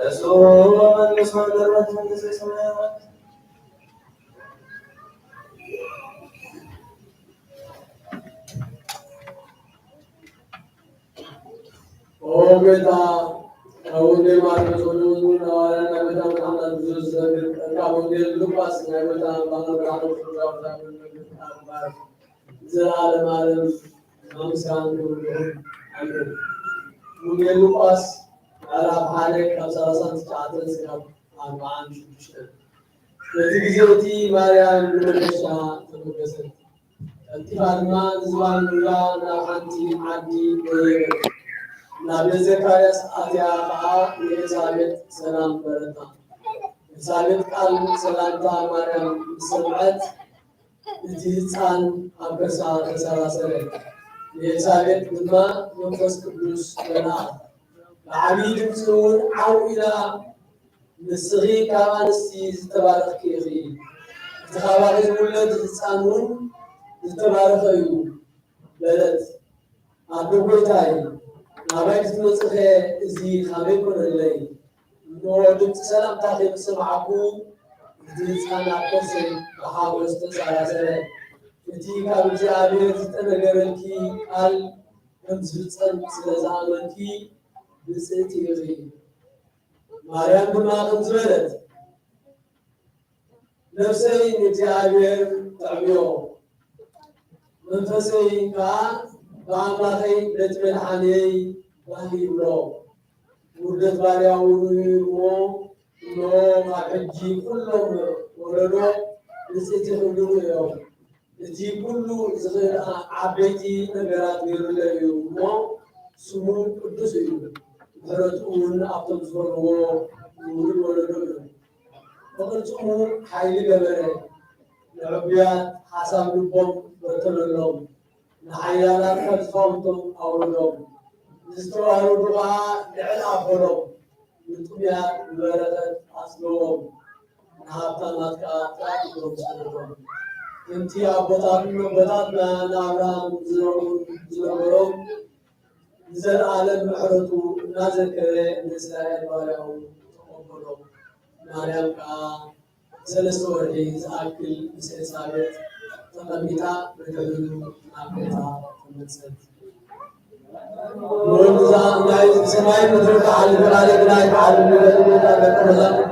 እሱ መንግስት መንግስት መንግስት ሰማያት። ኦ ጌታ፣ ካብ ወንጌል ማርቆስ ወደ መዝሙር ሐዋርያ ናይ መታን ዓመት ብዙ ዝነግር፣ ካብ ወንጌል ሉቃስ ናይ መታን ባንዳ ብርሃን ወደ ዳዊት ዘመን መንግስት ኣክባር። ንዘለዓለም ዓለም ምስጋና ክብሪ ይኹን። ኣሜን። ወንጌል ሉቃስ ምዕራፍ ሓደ ካብ ሰላሳን ትሽዓተን እስካብ ኣርብዓን ሽዱሽተን። በቲ ግዜ እቲ ማርያም ንመገሻ ተመገሰት። ቀልጢፋ ድማ ንዝባን ሒዛ ናብ ሓንቲ ዓዲ ደየበት። ናብ ቤት ዘካርያስ ኣትያ ኸዓ ንኤልሳቤጥ ሰላም በለታ። ኤልሳቤጥ ቃል ሰላምታ ማርያም ምስ ሰምዐት፣ እቲ ህጻን ኣብ ከርሳ ተሰራሰረ። ንኤልሳቤጥ ድማ መንፈስ ቅዱስ መለኣ። ብዓብዪ ድምፂ እውን ዓው ኢላ፣ "ንስኺ ካብ ኣንስቲ ዝተባረኽኪ ኢኺ፣ እቲ ካባኺ ዝውለድ ህጻን እውን ዝተባረኸ እዩ" በለት። ኣደ ጐይታይ፣ ናባይ ክትመጽእኸ እዚ ኻበይ ኮነለይ? እንሆ፣ ድምጺ ሰላምታኺ ምስ ሰማዕኩ፣ እቲ ህጻን ኣብ ከርሰይ ብሓጎስ ተንሰራሰረ። እቲ ካብ እግዚኣብሔር ዝተነገረልኪ ቃል ከም ዝፍጸም ስለ ዝኣመንኪ ብጽእቲ ኢኺ። ማርያም ድማ ከምዚ በለት፣ ነፍሰይ ንእግዚኣብሔር ተዕብዮ፣ መንፈሰይ ከኣ ብኣምላኸይ በቲ መድሓንየይ ባህ ይብሎ። ውርደት ባርያኡ ርእዩ እሞ፣ እነሆ፣ ካብ ሕጂ ኩሎም ወለዶ ብጽእቲ ክብልሉ እዮም። እቲ ኩሉ ዝኽእል ዓ-፣ ዓበይቲ ነገራት ገይሩለይ እዩ እሞ፣ ስሙ ቅዱስ እዩ። ምሕረቱ እውን ኣብቶም ዝፈርዎ ውሉድ ወለዶ እዩ። ብቕልጽሙ ሓይሊ ገበረ፣ ንዕቡያት ሓሳብ ልቦም በተለሎም፣ ንሓያላት ካብ ዝፋውንቶም ኣውረዶም፣ ንዝተዋረዱ ኸኣ ልዕል ኣበሎም፣ ንጥሙያት ብበረኸት ኣጽገቦም፣ ንሃብታማት ከኣ ጥራይ እግሮም ሰደዶም። ከምቲ ኣቦታትን ኣቦታትና ንኣብርሃም ዝነበሮም፣ ንዘለኣለም ምሕረቱ እናዘከረ ንእስራኤል ባርያኡ ተቐበሎም። ማርያም ከኣ ሰለስተ ወርሒ ዝኣክል ምስ ኤልሳቤጥ ተቐሚጣ ብድሕሪኡ ናብ ቤታ ተመልሰት። ንወዲ ናይ ሰማይ ምድሪ ትሓልፍ ቃለይ ግና ኣይትሓልፍ ይበል ጌታ ደቀ መዛሙርቱ።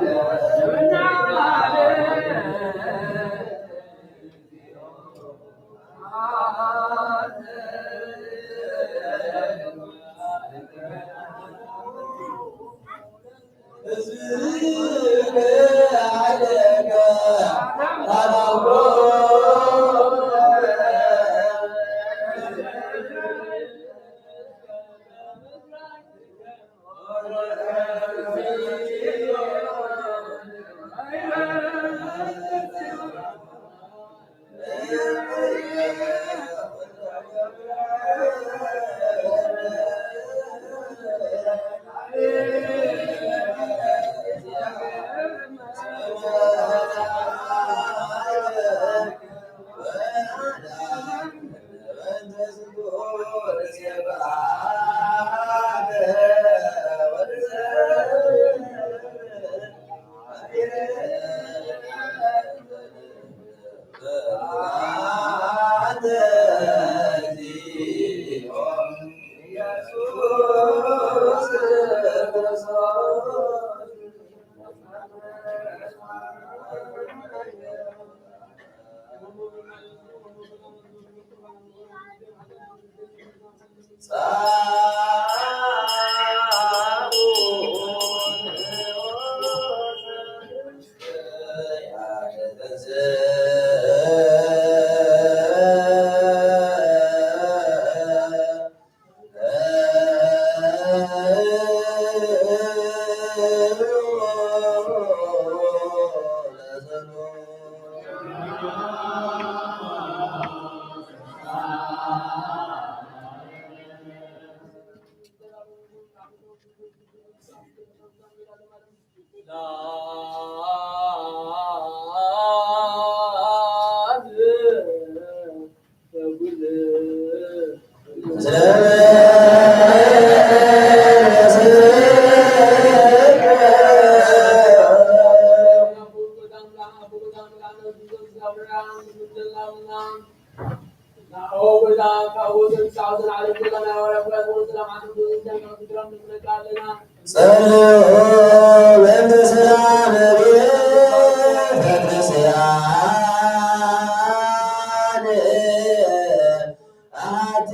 ጸልዩ በእንተ ሰላም ቤተ ክርስቲያን አቲ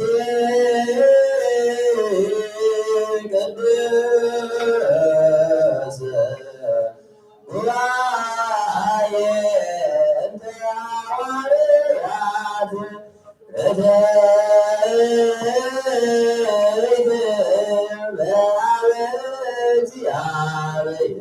ቅድስት ጉባኤ እንተ ሐዋርያት እተ በአብ እግዚአብሔር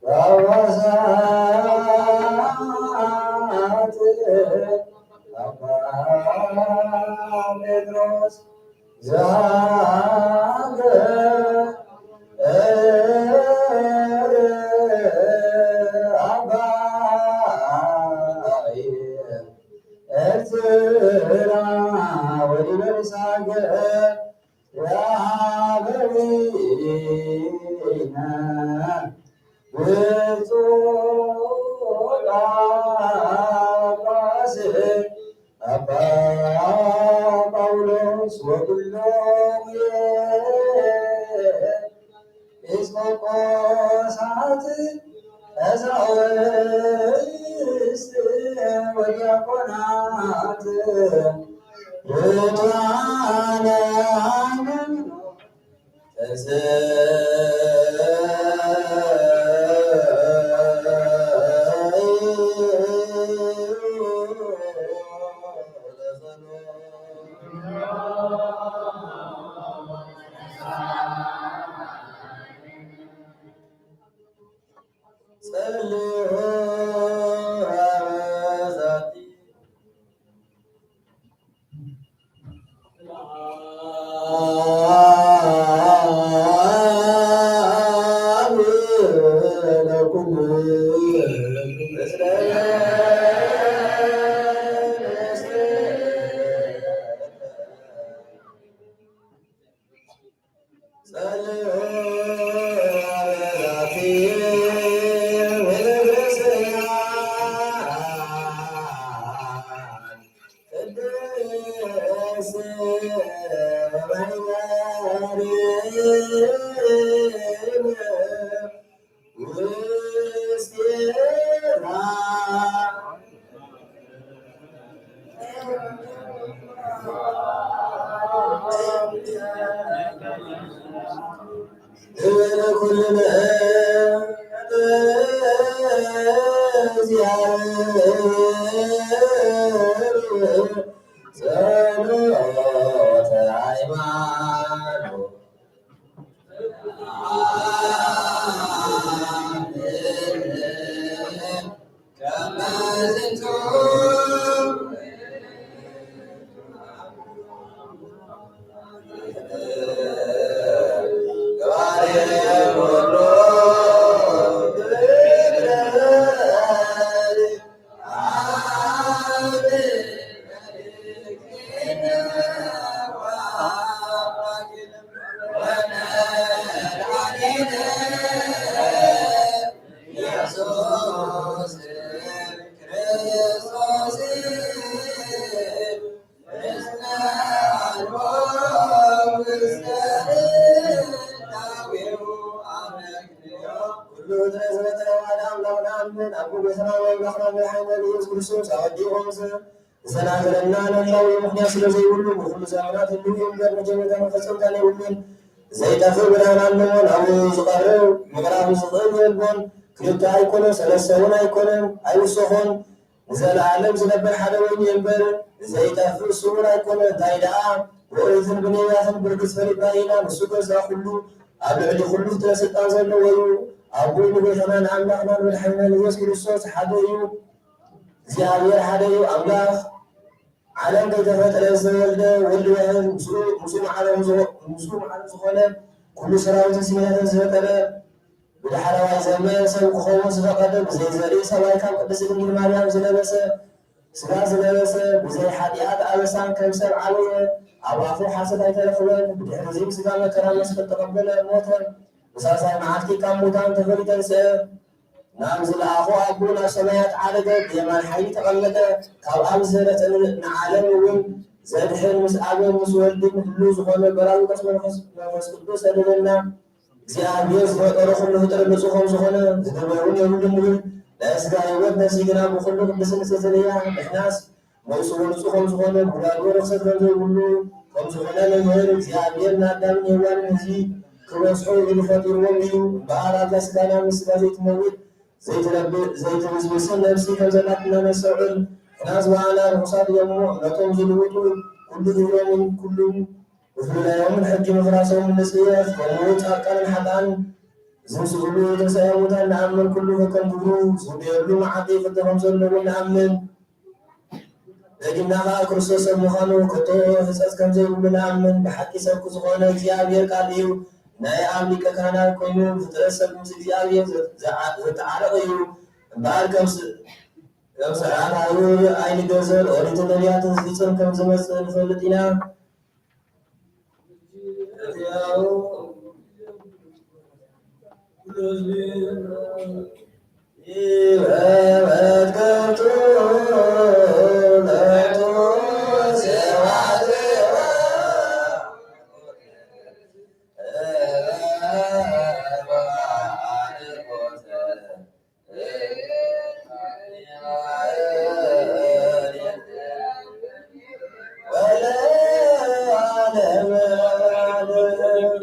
ጳጳሳት አባ ጴጥሮስ ዘሀገረ አባ ኤርትራ ወሊበርሳገ ወሀበዊነ ብፁዕ ጳጳስ አባ ጳውሎስ ወኩሎም ኤጲስቆጶሳት ቀሳውስት ወዲያቆናት ርቱዓነ ጸሎተ ሃይማኖት። ኩሉ ፍጥረት ዘተዋህደ ኣምላኽና ኣምን። ኣብ ኩሉ ሰማይ ኣምላኽና መድሓኒና ኢየሱስ ክርስቶስ ኣቐዲሙ ምስ ዝሰናኸለና ለላዊ ምኽንያት ስለ ዘይብሉ፣ ብኹሉ ዘመናት ህልው እዩ እምበር፣ መጀመርታን መፈጸምታን የብሉን። ዘይጠፍእ ብርሃን ኣለዎ። ናብኡ ዝቐርብ ምቕራብ ዝኽእል የልቦን። ክልተ ኣይኮነን፣ ሰለስተ እውን ኣይኮነን፣ ኣይውሰኾን። ንዘለኣለም ዝነብር ሓደ ወይኒ እምበር፣ ዘይጠፍእ ስውር ኣይኮነን። እንታይ ደኣ ብኦሪትን ብነቢያትን ብርግጽ ፈሊጥና ኢና። ንሱ ገዛ ኩሉ፣ ኣብ ልዕሊ ኩሉ ፍጥረት ስልጣን ዘለዎ እዩ። ኣቦይ ንጎይታናን ኣምላኽናን መድሓኒናን ኢየሱስ ክርስቶስ ሓደ እዩ። እግዚኣብሔር ሓደ እዩ። ኣምላኽ ዓለም ከይተፈጥረ ዝተወልደ ወልድ ዋሕድ ምስኡ፣ ምስኡ ማዕረ ዝኮ-፣ ምስኡ ማዕረ ዝኾነ ኩሉ ሰራዊትን ስሜታትን ዝፈጠረ ብዳሕረዋይ ዘመን ሰብ ክኸውን ዝፈቐደ ብዘይ ዘርኢ ሰብኣይ ካብ ቅድስት ድንግል ማርያም ዝለበሰ ስጋ ዝለበሰ ብዘይ ሓጢኣት ኣበሳን ከም ሰብ ዓበየ። ኣብ ኣፉ ሓሰት ኣይተረኽበን። ብድሕሪ እዚ ስጋ መከራ መስቀል ተቐበለ፣ ሞተ። ብሳልሳይ መዓልቲ ካብ ሙታን ተፈልዩ ተንስአ። ናብ ዝለኣኾ ኣቦ ናብ ሰማያት ዓረገ፣ ብየማን ሓይሊ ተቐመጠ። ካብ ኣብ ዝሰረጸ ን-፣ ንዓለም እውን ዘድሕን ምስ ኣብን ምስ ወልድን ህሉው ዝኾነ ጳራቅሊጦስ መንፈስ፣ መንፈስ ቅዱስ ሰደደልና። እግዚኣብሔር ዝፈጠሮ ኩሉ ፍጥረት ንጹህ ከም ዝኾነ ዝደበረ እውን የብሉን ንብል። ናይ ስጋ ህይወት ነፍሲ ግና ብኹሉ ቅድስን ዝተሰለያ ንሕናስ መልሱ ወርጹ ከም ዝኾነ፣ ጉዳት ወርኽሰት ከም ዘይብሉ ከም ዝኾነ መምህር እግዚኣብሔር ንኣዳምን ሄዋንን እዚ ክበጽሑ ኢሉ ፈጢርዎም እዩ። እምበኣር ኣብዛ ስጋና ምስ ስጋ ዘይትመውት፣ ዘይትነብእ፣ ዘይትብስብስን ነፍሲ ከም ዘላትና ነስተውዕል። ሕናስ በዓና ርኹሳት እዮም እሞ፣ እምነቶም ዝልውጡ ኩሉ ግብሮምን ኩሉን ብፍሉይ ናይ ሎምን ሕጊ ምፍራሶም ንጽየፍ። ከምኡ ጻድቃንን ሓጥኣን ዝንስእሉ ተንሳኤ ሙታን ንኣምን። ኩሉ ከከም ግብሩ ዝውደየሉ መዓልቲ ይፍርዲ ከም ዘለዉ ንኣምን። ደጊምና ከኣ ክርስቶስ ሰብ ምዃኑ ከቶ ሕጸት ከም ዘይብሉ ንኣምን። ብሓቂ ሰብ ዝኾነ እግዚኣብሔር ቃል እዩ። ናይ ኣብ ሊቀ ካህናት ኮይኑ ፍጥረት ሰብ ምስ እግዚኣብሔር ዘ-፣ ዘዓ-፣ ዘተዓረቐ እዩ። እምበኣር ከም ስ-፣ ከም ስርዓት ኣይሁድ ኣይንገዘር፣ ኦሪትን ነቢያትን ዝፍጽም ከም ዝመጽእ ንፈልጥ ኢና።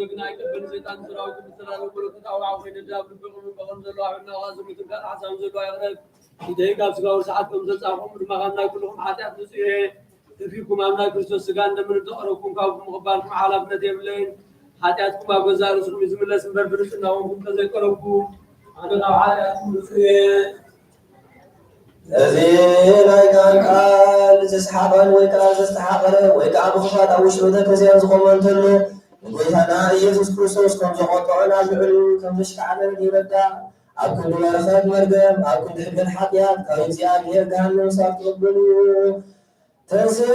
ግና ኣይቀበልን። ሰይጣን ሰራዊቱ ብዝተላለየ መለኮታዊ ኣፉ ከይደዳ ኣብ ልብኹም እምበኸም ዘለዋ ሕልና ከኣ ዝሙትን ካልእ ሓሳብን ዘለዋ ይቕረብ። ፊተይ ካብ ስጋዊ ሰዓት ከም ዘጻኹም ድማ ካብ ናይ ኩልኹም ሓጢኣት ንጹህ እየ። ተፊኩም ኣብ ናይ ክርስቶስ ስጋን ደምን እንተቐረብኩም፣ ካብኡ ምቕባልኩም ሓላፍነት የብለይን። ሓጢኣትኩም ኣብ ገዛእ ርእስኹም እዩ ዝምለስ እምበር፣ ብንጽህና ኮንኩም እንተዘይቀረብኩ፣ ኣነ ካብ ሓጢኣትኩም ንጹህ እየ። እዚ ናይ ቃል ቃል ዝተስሓቐን ወይ ከኣ ዘስተሓቐረ ወይ ከኣ ብኽፋት ኣብ ውሽጢ ቤተ ክርስቲያን ዝቖመ እንተሎ፣ ንጎይታና ኢየሱስ ክርስቶስ ከም ዘቖጥዖን ኣብ ልዕሊኡ ከም ዘሽካዕለለን ይረዳእ። ኣብ ክንዲ በረኸት መርገም፣ ኣብ ክንዲ ሕድገት ሓጢኣት፣ ካብ እግዚኣብሔር ገሃነም እሳት ክቕበል እዩ። ተንሥእ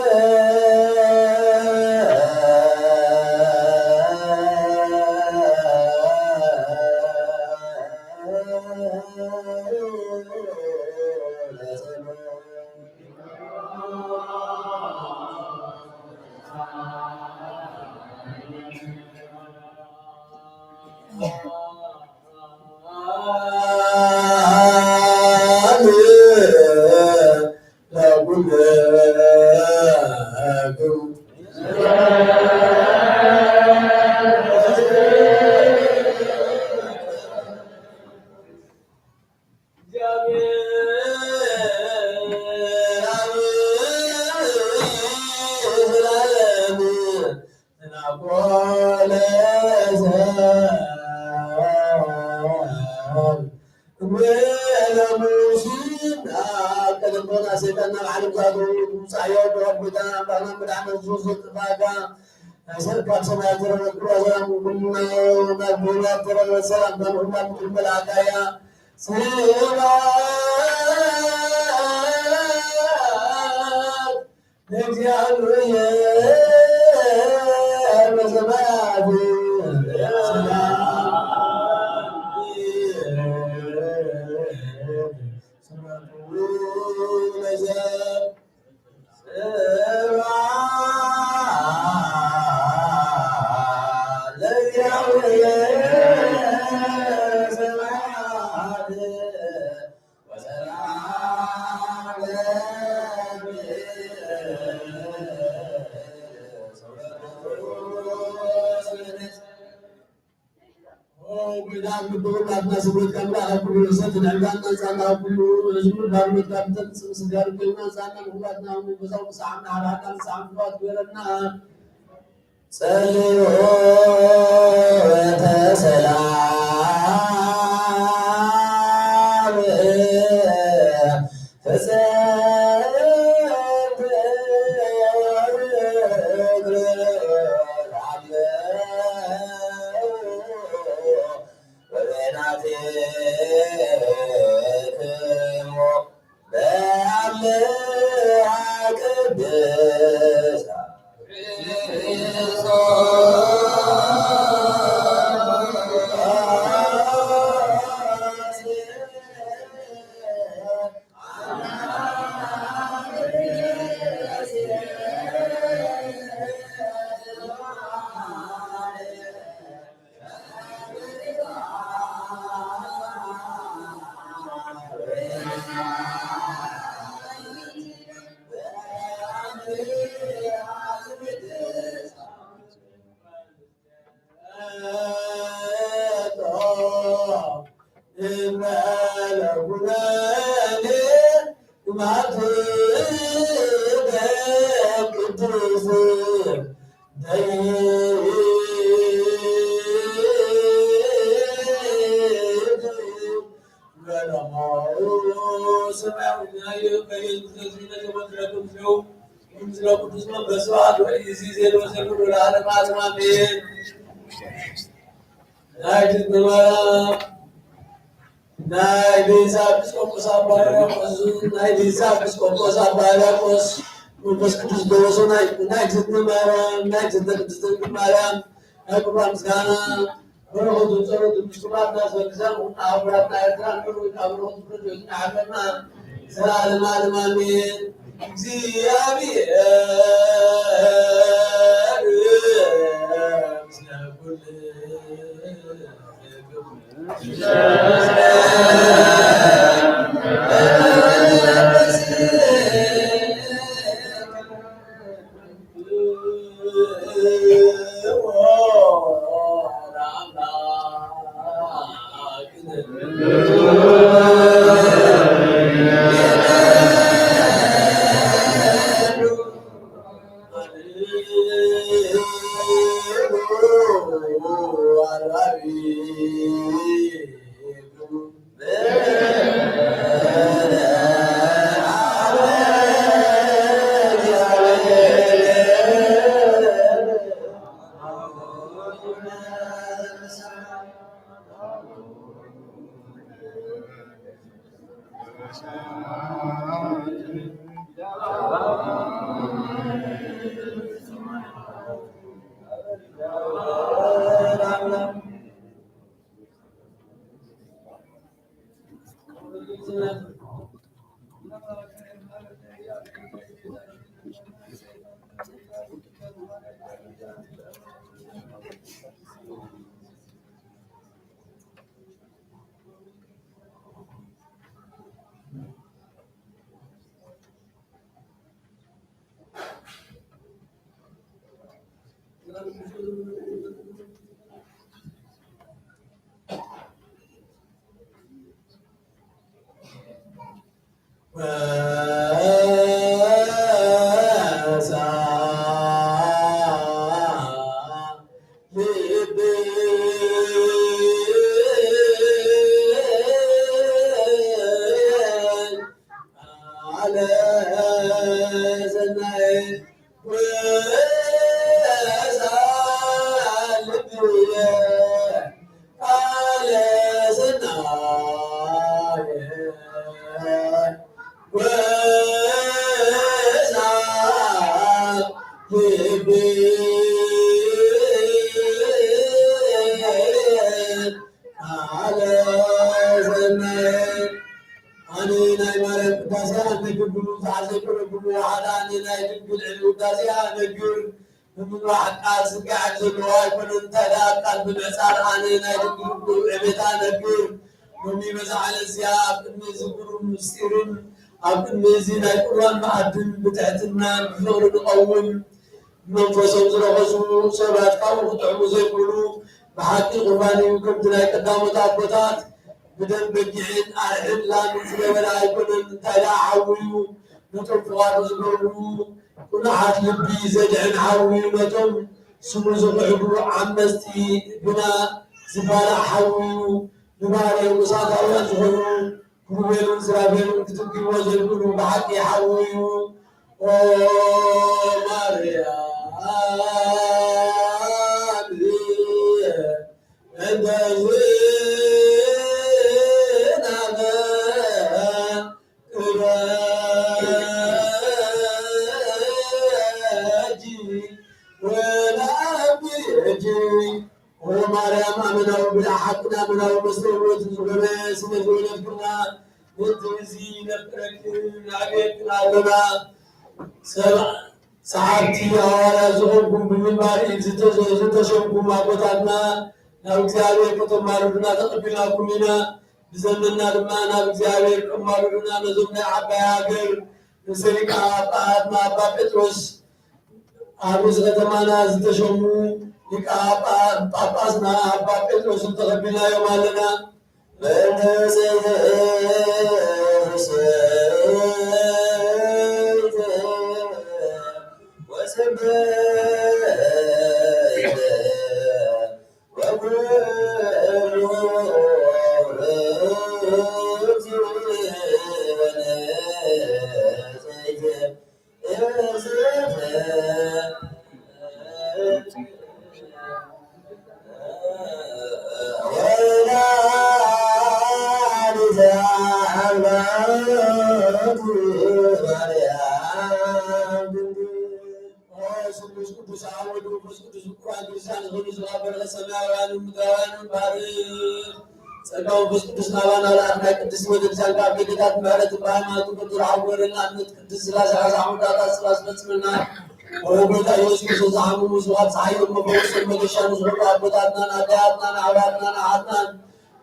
ልቢ ኩላትና ስግደት ካብ ምልኣት ኣብ ኩሉ ርእሰ ትንዕልጋና፣ ንጻና ኣብ ኩሉ ህዝቡ ባርነት ካብ ተንጽእ ምስጋር ኮይና፣ ንጻና ንኹላትና ኣብ መንፈሳዊ ምሳሕ ንሓድሓድና ንሳዕ ምፍዋት ግበረና። ጸልዩ ወተሰላም ፍጽምት እግር ወበይናቲክሙ በአምሃ ቅድስት ሰማያዊ ናዩ በየን ዘዝነ ተወክለኩም ፍሬው ምስለ ቅዱስ መንፈስ ስብሐት ወኢይእዜሰ ዘለወሰን ኩሉ ለዓለመ ዓለም አሜን። ናይ ድንግል ማርያም ናይ ቤዛ ኤጲስቆጶስ አባ ሕርያቆስ፣ ናይ ቤዛ ኤጲስቆጶስ አባ ሕርያቆስ መንፈስ ቅዱስ ደረሶ ናይ ናይ ድንግል ማርያም፣ ናይ ድንግል ቅድስት ድንግል ማርያም ናይ ክብራ ምስጋና በረኸቱ ጸሎቱ ምስኩማትና ዘግዛን ኩና አብራትና ኤርትራ ንዕሩ አብረኹም ፍርድ ይዝና ሓበና ዘላለም ዓለም አሜን። እግዚኣብሔር ምስለ ኩልክሙ። ኣነ ናይ ማርያም ቅዳሴ ኣነግር፣ ብዙሕ ዘይኮነ ብዙሕ ሓደ ኣነ ናይ ድንግል ዕልል ውዳሴ ኣነግር። ብምንዋሕ ቃል ስጋዕ ዘለዋ ኣይኮነን፣ እንታይ ደኣ ቃል ብምሕጻር ኣነ ናይ ድንግል ዕቤታ ኣነግር። ሎሚ በዛ ዕለት እዚኣ ኣብ ቅድሚ እዚ ግሩም ምስጢርን ኣብ ቅድሚ እዚ ናይ ቁርባን መኣድን ብትሕትና ብፍቕሪ ንቐውም። መንፈሶም ዝረኸሱ ሰባት ካብኡ ክጥዕሙ ዘይክእሉ፣ ብሓቂ ቁርባን እዩ። ከምቲ ናይ ቀዳሞት ኣቦታት ብደም በጊዕን ኣርዕን ላምን ዝገበረ ኣይኮነን። እንታይ ደኣ ሓዊ እዩ። ነቶም ፍቓዱ ዝገብሩ ቅኑዓት ልቢ ዘድሕን ሓዊ እዩ። ነቶም ስሙ ዝኽሕዱ ዓመፅቲ ግና ዝባላዕ ሓዊ እዩ። ንባህርዮም እሳታውያን ዝኾኑ ኪሩቤልን ሱራፌልን ክትንክይዎ ዘይብሉ ብሓቂ ሓዊ እዩ። ኦ ማርያም እንተ ዝናበ ቅረጂ ወላቢጂ ኦ ማርያም ኣመናዊ ብልዓ ሓቅን ኣመናዊ መስተ ህይወትን ዝኾነ ስለ ዝወለድክና ነቲ እዚ ነፍቅረክን ነዕብየክን ኣለና። ሰብዓ ሰዓብቲ ሃዋርያት ዝኾንኩም ብምንባር ዝተሸምኩም ኣቦታትና ናብ እግዚኣብሔር ከተማልዱና ተቐቢልናኩም ኢና። ብዘመንና ድማ ናብ እግዚኣብሔር ከማልዱና ነዞም ናይ ዓባይ ሃገር ርእሰ ሊቃነ ጳጳሳትና ኣባ ጴጥሮስ ኣብ ርእሲ ከተማና ዝተሸሙ ሊቀ ጳጳስና ኣባ ጴጥሮስ ተቐቢልናዮም ኣለና። ስሉስ ቅዱስ አብ ወልድ መንፈስ ቅዱስ እኩያን ክርስቲያን ዝኾኑ ዝኸበረ ሰማያውያንን ምድራውያንን ባርኽ። ጸጋ መንፈስ ቅዱስ ናባና ለኣኽ ናይ ቅድስት ቤተክርስቲያን ካብ ደገታት ምሕረት ብሃይማኖት ቅዱስ ረሓብ ወረድና። እምነት ቅድስት ሥላሴ ሓሳ ሓሙዳታት ስላስ ፈጽመና። ኦ ጎይታ ኢየሱስ ክርስቶስ ዝሓመሙ ስብሐት ፀሓዮም መፈወሶም መገሻ ንዝኾኑ ኣቦታትናን ኣደያትናን ኣሕዋትናን ኣሓትናን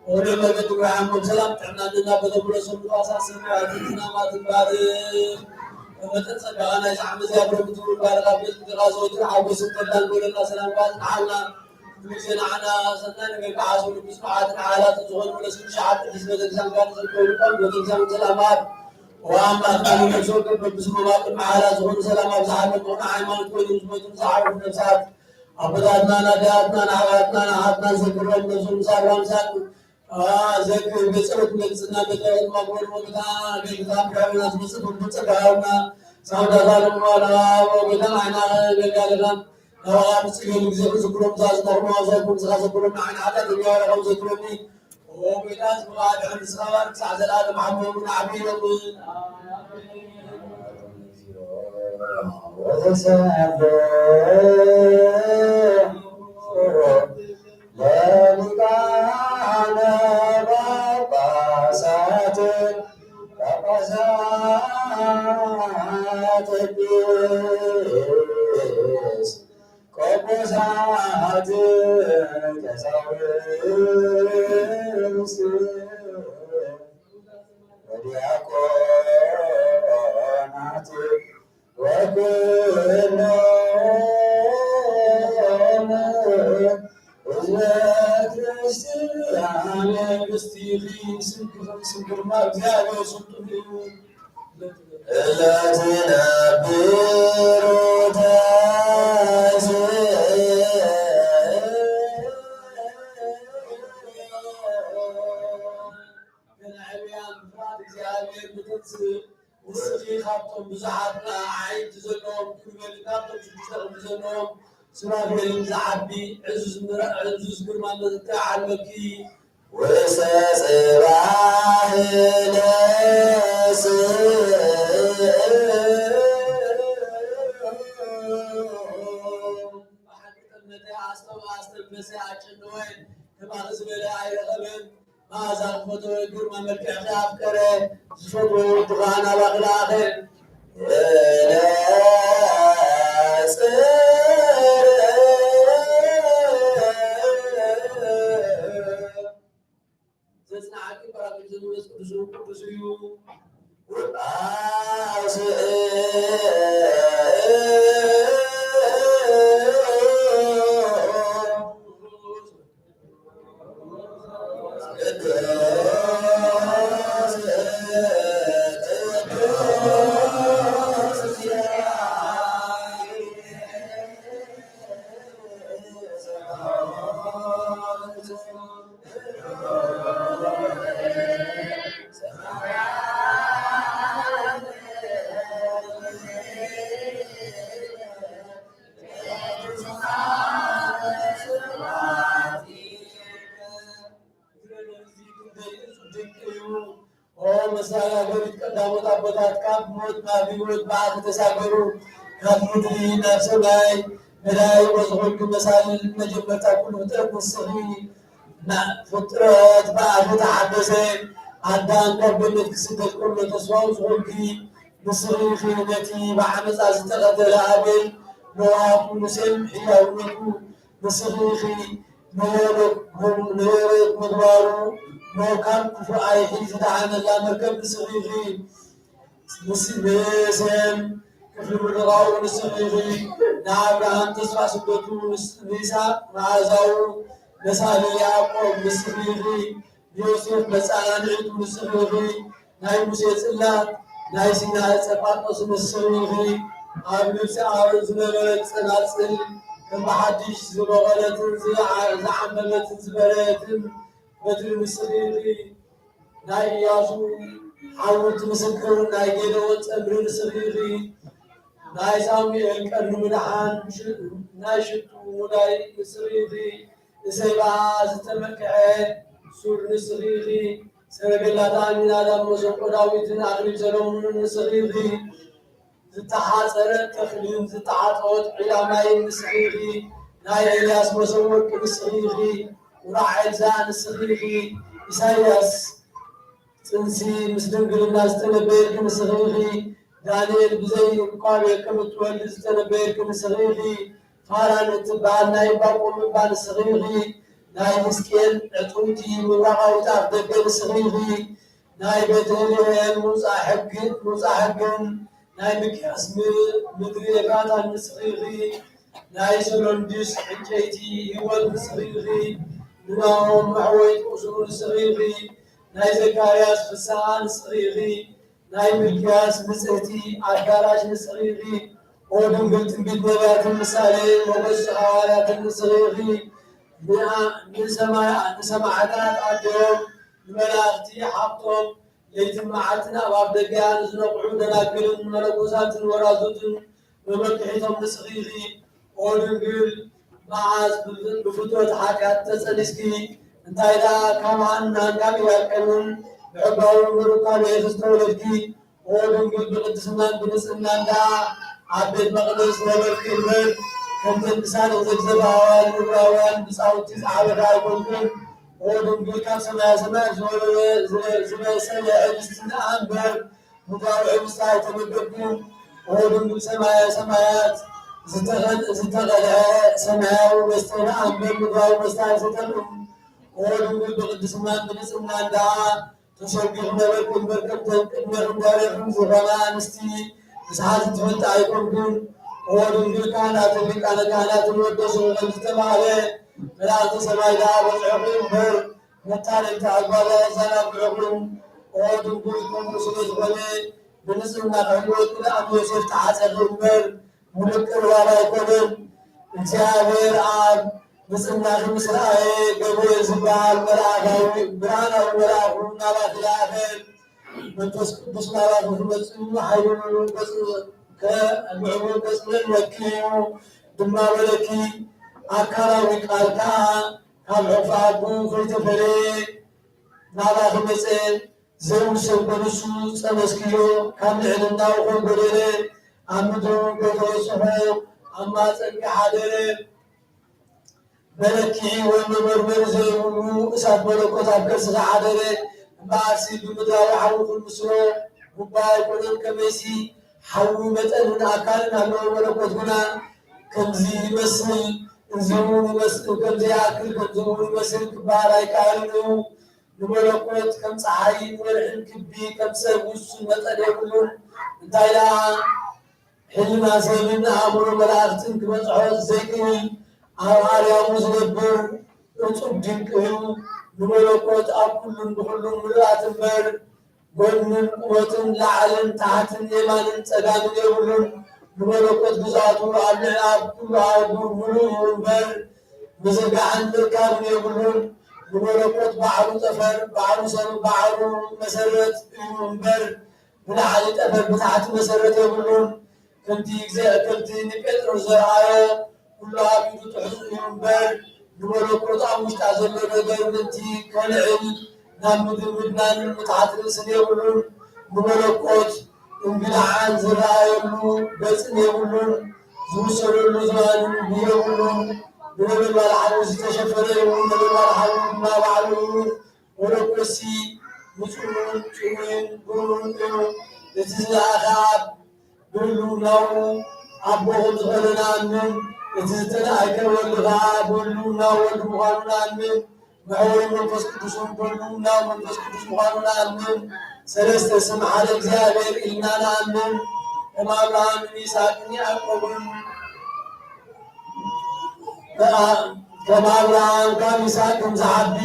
ወደ መገድ ብርሃን ሰላም ጥዕና እንድና በተብሎ ሰምቶ ኣሳሰብ ኣድንትና ማትንባር በመጠን ጸጋኻ ናይ ዝዓመት ያብረምቱ ባረኻ ቤት ምድራ ዘወትር ሓጎስን ተድላን ጎደና ሰላም ባጽንሓልና። ንግዜ ንዓና ሰናይ ነገር ከዓሱ ንጉስ መዓትን ሓላትን ዝኾኑ ወለስን ሸዓት ቅድስት ቤተክርስቲያን ጋር ዘርከቡ ልቃን ቤተክርስቲያን ሰላም ኣብ ወኣም ኣትናን ነፍሲ ወከፍ በብስሞም ኣብ ቅድሚ ሓላ ዝኾኑ ሰላም ኣብዝሓሎም ዝኾነ ሃይማኖት ኮይኖም ዝሞቱን ዝዓረፉ ነፍሳት ኣቦታትናን ኣዴታትናን ኣሕዋትናን ኣሓትናን ዘክሮም ነፍሶም ሳብ ራምሳን ዘክር በጸሎት መግጽና በተወል ማግበር ወግታ ቤግታ ብራብና ዝመጽእ ብጸጋውና ሳውዳታሎም ዋላ ወግታ ዓይና ገልጋልና ናባኻ ብጽገሉ ግዜ ክዝክሮም ዛዝናኹም ኣውሳኩም ዝኻሰብኩሎም ንዓይን ሓጢኣተኛ ባሪያኻ ዘክረኒ። ኦ ጎይታ፣ ዝብቕዓ ድሕሪ ንስኻ ባር ክሳዕ ዘለኣለም ሓቦምን ዓብዮምን። ወተሰሎ ለሊቃነ ጳጳሳት ጳጳሳት ፒስ ቆጶሳት ቀሳውስት ወዲያቆናት ወኩሎም ህዝበ ክርስቲያን። ስምክርማ እግዚኣብሔር ስልጡን እዩ። እለትነብሩ ተስእ ገለ ዕብያን ፍርሃት እግዚኣብሔር ብትንስእ ንስኺ ካብቶም ብዙሓት ኣዒንቲ ዘለዎም ኪሩቤልን ካብቶም ሽዱሽተ ክንፊ ዘለዎም ሱራፌልን ዝዓቢ ዕዙዝ ምረ-፣ ዕዙዝ ግርማ መዘከር ዓለኪ። ውስተ ጽባሕ ነስእ። ብሓቂ ጠመተ ኣስተው-፣ ኣስተንፈሰ ኣጨነወ፣ ከማኺ ዝበለ ኣይረኸበን። መዓዛ ዝፈተወ ግርማ መልክዕኺ ኣፍቀረ፣ ዝፈትዎ ወዲ ኸኣ ናባኺ ለኣኸ። ዘጽንዓኪ ጳራቅሊጦስ መንፈስ ቅዱስ ቅዱስ እዩ። ወአስእ ኦ መሰጋገሪት ቀዳሞት ኣቦታት፣ ካብ ሞት ናብ ህይወት ብኣኺ ተሳገሩ፣ ካብ ምድሪ ናብ ሰማይ መዳይ ዝኾንኪ መሳልል መጀመርታ ኩሉ ፍጥረት ንስኺ። ና-፣ ፍጥረት ብኣኺ ተሓደሰ። ኣዳም ካብ ገነት ክስደድ ከሎ ተስፋኡ ዝኾንኪ ንስኺ ኢኺ። ነቲ ብዓመጻ ዝተቐተለ ኣቤል ለዋሃቱ ንሴም ሕያውነቱ ንስኺ ኢኺ። ንሄኖክ፣ ንሄኖክ ምግባሩ፣ ኖህ ካብ ክፉእ ኣይሒ ዝደሓነላ መርከብ ንስኺ ኢኺ። ንስ-፣ ንሴም ክፍሊ ምርቓኡ ንስኺ ኢኺ። ንኣብርሃም ተስፋ ስደቱ፣ ንስ-፣ ንይስሐቅ መኣዛኡ፣ መሳሊ ያዕቆብ ንስኺ ኢኺ። ንዮሴፍ መጸናንዒቱ ንስኺ ኢኺ። ናይ ሙሴ ጽላት፣ ናይ ሲና ዕጸ ጳጥሮስ ንስኺ ኢኺ። ኣብ ልብሲ ኣሮን ዝነበረት ጸናጽል፣ ከም ብሓድሽ ዝበቖለትን ዝዓ-፣ ዝዓምበበትን ዝበረየትን በትሪ ንስኺ ኢኺ። ናይ ኢያሱ ሓውልቲ ምስክር፣ ናይ ጌዴዎን ጸምሪ ንስኺ ኢኺ። ናይ ሳሙኤል ቀርኒ ምድሓን፣ ሽ-፣ ናይ ሽቱ ሙዳይ ንስኺ ኢኺ። እሰይ በኣ ዝተመክሐ ሱር ንስኺ ኢኺ። ሰረገላታት ኣሚናዳብ፣ መሰንቆ ዳዊትን ኣኽሊል ሰሎሞንን ንስኺ ኢኺ። ዝተሓጸረት ተኽልን ዝተዓጸወት ዒላ ማይን ንስኺ ኢኺ። ናይ ኤልያስ መሰብ ወርቂ ንስኺ ኢኺ። ቁራዕ ኤልሳ ንስኺ ኢኺ። ኢሳይያስ ጽንሲ ምስ ድንግልና ዝተነበየልኪ ንስኺ ኢኺ። ዳንኤል ብዘይ ሩካቤ ከም እትወልድ ዝተነበየልኪ ንስኺ ኢኺ። ፋራን እትበሃል ናይ ዕንባቆም እምባ ንስኺ ኢኺ። ናይ ሕዝቅኤል ዕጽውቲ ምብራቓዊት ኣፍ ደገ ንስኺ ኢኺ። ናይ ቤተልሔም ምውጻእ ሕጊ፣ ምውጻእ ሕግን ናይ ሚክያስ ም-፣ ምድሪ ኤፍራታን ንስኺ ኢኺ። ናይ ሰሎንዲስ ዕንጨይቲ ህይወት ንስኺ ኢኺ። ንናሆም መሕወይት ቁስሉ ንስኺ ኢኺ። ናይ ዘካርያስ ፍስሓ ንስኺ ኢኺ። ናይ ሚልክያስ ንጽህቲ ኣዳራሽ ንስኺ ኢኺ። ኦ ድንግል፣ ትንቢት ነቢያትን ምሳሌ ሞገስ ሃዋርያትን ንስኺ ኢኺ። ንኣ-፣ ንሰማያ-፣ ንሰማዕታት ኣደዮም፣ ንመላእኽቲ ሓፍቶም፣ ለይትን መዓልትን ኣብ ኣፍ ደገያ ንዝነቕሑ ደናግልን መነኮሳትን ወራዙትን መመክሒቶም ንስኺ ኢኺ። ኦ ድንግል፣ መዓስ ብ-፣ ብፍትወት ሓጢኣት ተጸኒስኪ? እንታይ ደኣ ካብ ሃናን ካብ ኢያቄምን ብሕጋዊ ምሩካቤ ዝተወለድኪ? ኦ ድንግል፣ ብቅድስናን ብንጽህናን ደኣ ኣብ ቤት መቕደስ ነበርኪ እምበር፣ ከምተን ብሳልዕ ዘግዘፋ ኣዋልድ እብራውያን ብጻውቲ ዝዓበዳ ኣይኮንክን። ኦ ድንግል፣ ካብ ሰማያ ሰማያት ዝወረደ፣ ዝበ-፣ ዝበሰለ ሕብስቲ ደኣ እምበር፣ ምድራዊ ሕብስቲ ኣይተመገብኩን። ኦ ድንግል፣ ሰማየ ሰማያት ዝተኸ-፣ ዝተቐድሐ ሰማያዊ መስተ ደኣ እምበር፣ ምድራዊ መስተ ኣይሰተኹን። ኦ ድንግል፣ ብቅድስናን ብንጽህናን ደኣ ተሰጊኹ ነበርኩ እምበር፣ ከምተን ቅድሜኽን ዳሬኽን ዝኾና ኣንስቲ ንስሓት ትፈልጢ ኣይኮንኩን። ኦ ድንግል፣ ካህናትን ሊቃነ ካህናትን ወደስኹ ከም ዝተባህለ፣ መላእኽቲ ሰማይ ደኣ በጽሑኺ እምበር፣ መታለልቲ ኣጓል ኣየዛናግዑኹን። ኦ ድንግል፣ ከምኡ ስለ ዝኾነ፣ ብንጽህና ክሕልወኪ ደኣ ንዮሴፍ ተሓጸኺ እምበር፣ ምልቅዋል ኣይኮነን። እግዚኣብሔር ኣብ ንጽህናኺ ምስ ረኣየ፣ ገብርኤል ዝበሃል መልኣኻዊ፣ ብርሃናዊ መልኣኹ ናባኺ ለኣኸ። መንፈስ ቅዱስ ናባኺ ክመጽእ እዩ፣ ሓይሉ ምዕቡል ገጽ-፣ ከ-፣ ምዕቡል ገጽ ክህልወኪ እዩ ድማ በለኪ። ኣካላዊ ቃል ከኣ ካብ ሕቑፊ ኣቦኡ ከይተፈለየ ናባኺ መጸ። ዘይውሰን በለሱ ጸነስክዮ፣ ካብ ልዕልናኡ ከይጎደለ፣ ኣብ ምድሪ እውን ከይተወሰኾ፣ ኣብ ማህጸንኪ ሓደረ። መለክዒ ወይ መመርመሪ ዘይብሉ እሳት መለኮት ኣብ ከርስኺ ሓደረ። እምበኣርሲ ብምድራዊ ሓዊ ክንምስሎ ግቡእ ኣይኮነን። ከመይሲ ሓዊ መጠንን ኣካልን ኣለዎ፣ መለኮት ግና ከምዚ ይመስል፣ እዚ እውን ይመስል፣ ከምዚ ይኣክል፣ ከምዚ እውን ይመስል ክበሃል ኣይከኣልን እዩ። ንመለኮት ከም ጸሓይን ወርሕን ክቢ ከም ሰብ ውሱን መጠን የብሉን። እንታይ ደኣ፣ ሕልና ሰብን ኣእምሮ መላእኽትን ክበጽሖ ዘይክእል፣ ኣብ ኣርያሙ ዝነብር እጹብ ድንቂ እዩ። ንመለኮት ኣብ ኩሉን ብኹሉን ምሉኣት እምበር፣ ጎድንን ቁመትን ላዕልን ታሕትን የማንን ጸጋምን የብሉን። ንመለኮት ግዝኣቱ ኣብ ልዕሊ ኣብ ኩሉ ኣህጉር ምሉእ እዩ እምበር፣ ምዝርጋሕን ምእካብን የብሉን። ንመለኮት ባዕሉ ጠፈር፣ ባዕሉ ሰብ፣ ባዕሉ መሰረት እዩ እምበር፣ ብላዕሊ ጠፈር ብታሕቲ መሰረት የብሉን። ከምቲ ግዜ ከምቲ ንጴጥሮስ ዘርኣዮ ኩሉ ኣብ ኢዱ ጥሑስ እዩ እምበር፣ ንመለኮት ኣብ ውሽጣ ዘሎ ነገር ምእንቲ ከልዕል ናብ ምድሪ ምድናን ምትሓት ርእስን የብሉን። ንመለኮት እንግድዓን ዝረኣየሉ ገጽን የብሉን። ዝውሰደሉ ዝባንን የብሉን። ብነበልባል ሓዊ ዝተሸፈነ እዩ። ነበልባል ሓዊ ድማ ባዕሉ እዩ። መለኮሲ ንጹርን ጽሩይን ብሩርን እዩ። እቲ ዝለኣኸ ኣብ ብህልውናኡ ኣቦ ከም ዝኾነ ንኣምን። እቲ ዝተላእከ ወልድ ኸዓ ብህልውናኡ ወልድ ምዃኑ ንኣምን። መሕወሪ መንፈስ ቅዱስን ብህልውናኡ መንፈስ ቅዱስ ምዃኑ ንኣምን። ሰለስተ ስም ሓደ እግዚኣብሔር ኢልና ንኣምን። ከም ኣብርሃምን ይስሐቅን ያዕቆብን ከኣ ከም ኣብርሃም ካብ ይስሐቅ ከም ዝዓቢ፣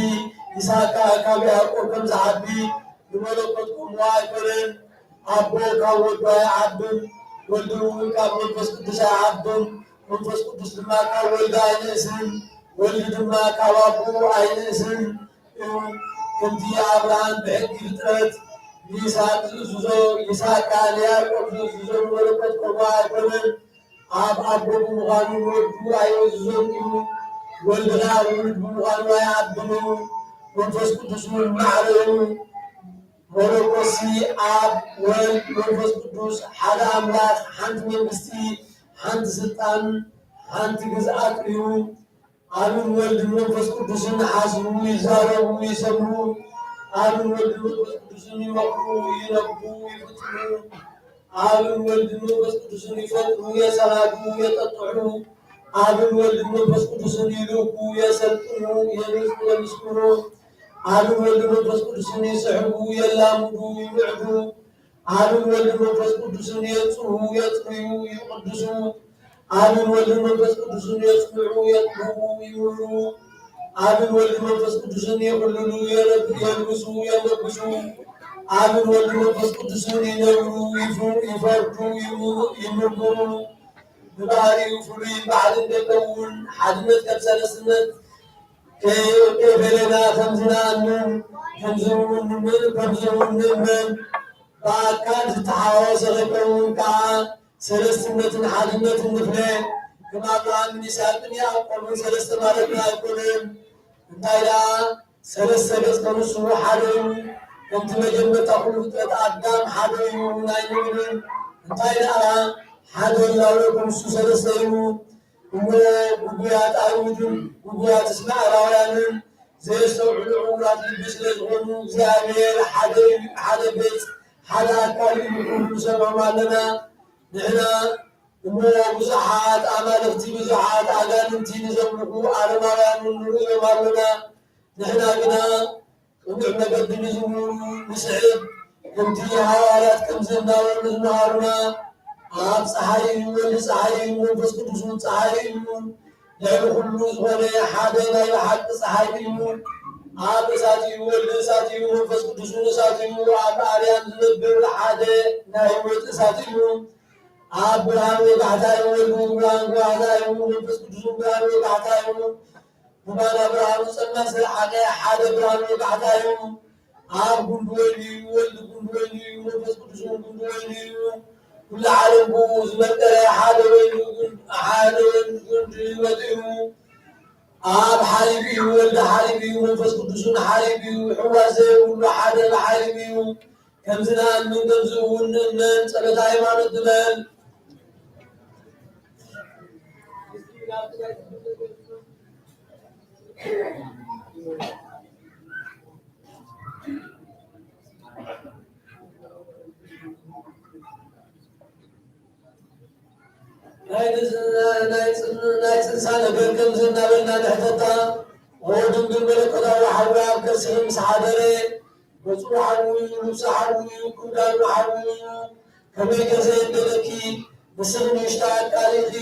ይስሐቅ ከኣ ካብ ያዕቆብ ከም ዝዓቢ ንመለኮት ክእምዋ ኣይኮነን። ኣቦ ካብ ወዱ ኣይዓብን፣ ወልድ እውን ካብ መንፈስ ቅዱስ ኣይዓብን፣ መንፈስ ቅዱስ ድማ ካብ ወልድ ኣይንእስን፣ ወልድ ድማ ካብ ኣቦኡ ኣይንእስን እዩ። ከምቲ ኣብርሃም ብሕጊ ፍጥረት ንይስሐቅ ዝእዝዞ፣ ይስሐቅ ከኣ ንያዕቆብ ዝእዝዞ ንመለኮት ክእምዋ ኣይኮነን። ኣብ ኣቦ ብምዃኑ ንወዱ ኣየእዝዞን እዩ። ወልድ ኸኣ ውሉድ ብምዃኑ ኣይዓብን እዩ። መንፈስ ቅዱስ እውን ማዕረ እዩ። መለኮሲ ኣብ ወልድ መንፈስ ቅዱስ ሓደ ኣምላኽ፣ ሓንቲ መንግስቲ፣ ሓንቲ ስልጣን፣ ሓንቲ ግዝኣት እዩ። ኣብን ወልድን መንፈስ ቅዱስን ይሓስቡ፣ ይዛረቡ፣ ይሰምሩ። ኣብን ወልድን መንፈስ ቅዱስን ይመኽሩ፣ ይነብቡ፣ ይፍጽሙ። ኣብን ወልድን መንፈስ ቅዱስን ይፈጥሩ፣ የሰናድኡ፣ የጠጥዑ። ኣብን ወልድን መንፈስ ቅዱስን ይልእኩ፣ የሰልጥኑ፣ የንጹ፣ የምስክሩ። ኣብን ወልድን መንፈስ ቅዱስን ይስሕቡ፣ የላምዱ፣ ይምዕዱ። ኣብን ወልድን መንፈስ ቅዱስን የንጽሁ፣ የጽርዩ፣ ይቕድሱ። ኣብን ወልድን መንፈስ ቅዱስን የጽንዑ፣ የጥብቡ፣ ይምሩ። ኣብን ወልድን መንፈስ ቅዱስን ይቕልሉ፣ የለብ-፣ የልብሱ፣ የለግሱ። ኣብን ወልድን መንፈስ ቅዱስን ይነብሩ፣ ይፍ-፣ ይፈርዱ፣ ይም-፣ ይምርምሩ። ብባህሪኡ ፍሉይ በዓል እንደከውን ሓድነት ከም ሰለስትነት ከ-፣ ከይፈለና ከምዚ ንኣምን፣ ከምዚ እውን ንምን-፣ ከምዚ እውን ንእመን። ብኣካል ዝተሓዋወሰ ከይከውን ከኣ ሰለስትነትን ሓድነትን ንፍለ። ከም ኣብርሃምን ይስሐቅን ያዕቆብን ሰለስተ ማለትና ኣይኮነን። እንታይ ደኣ ሰለስተ ገጽ ከም ንሱ ሓደ እዩ። ከምቲ መጀመርታ ኩሉ ፍጥረት ኣዳም ሓደ እዩ እውን ኣይንብልን። እንታይ ደኣ ሓደ ህላዌ ከም ንሱ ሰለስተ እዩ። እሞ ግጉያት ኣይሁድን ግጉያት እስማኤላውያንን ዘየስተውዕሉ ዕዉራት ልቢ ስለ ዝኾኑ እግዚኣብሔር ሓደ እዩ፣ ሓደ ገጽ፣ ሓደ ኣካል እዩ ክብሉ ንሰምዖም ኣለና። ንሕና እሞ ብዙሓት ኣማልኽቲ፣ ብዙሓት ኣጋንንቲ ንዘምልኹ ኣረማውያን እውን ንርእዮም ኣሎና። ንሕና ግና ቅኑዕ መገዲ ንዝምሩ ንስዕብ፣ ከምቲ ሃዋርያት ከምዚ እናበሉ ዝመሃሩና፣ ኣብ ጸሓይ እዩ፣ ወልዲ ጸሓይ እዩ፣ መንፈስ ቅዱስ እውን ጸሓይ እዩ፣ ልዕሊ ኩሉ ዝኾነ ሓደ ናይ ብሓቂ ጸሓይ እዩ። ኣብ እሳት እዩ፣ ወልዲ እሳት እዩ፣ መንፈስ ቅዱስ እውን እሳት እዩ፣ ኣብ ኣርያም ዝነብር ሓደ ናይ ህይወት እሳት እዩ። ኣብ ብርሃን ወጋሕታ እዩ፣ ወልዲ እውን ብርሃን ወጋሕታ እዩ፣ መንፈስ ቅዱስ እውን ብርሃን ወጋሕታ እዩ። ብማና ብርሃኑ ጸልማት ዝረሓቐ ሓደ ብርሃን ወጋሕታ እዩ። ኣብ ጉንዲ ወይኒ እዩ፣ ወልድ ጉንዲ ወይኒ እዩ፣ መንፈስ ቅዱስ እውን ጉንዲ ወይኒ እዩ። ኩሉ ዓለም ብኡ ዝመቀረ ሓደ ወይኒ እውን፣ ሓደ ወይኒ ጉንዲ ህይወት እዩ። ኣብ ሓሊብ እዩ፣ ወልድ ሓሊብ እዩ፣ መንፈስ ቅዱስን ሓሊብ እዩ። ሕዋስ ዘይብሉ ሓደ ብሓሊብ እዩ። ከምዚ ንኣምን ከምዚ እውን ንእመን። ጸሎተ ሃይማኖት ንበል። ናይ ንስ-፣ ናይ ጽን-፣ ናይ ጽንሳ ነገር ከምዚ እናበልና ንሕተታ። ኦ ድንግል መለኮታዊ ሓዊ ኣብ ከርስኺ ምስ ሓደረ፣ ገጹ ሓዊ እዩ፣ ልብሱ ሓዊ እዩ፣ ክዳኑ ሓዊ እዩ። ከመይ ከ ዘየንደደኪ? ንስኺ ንእሽቶ ኣካል ኢኺ።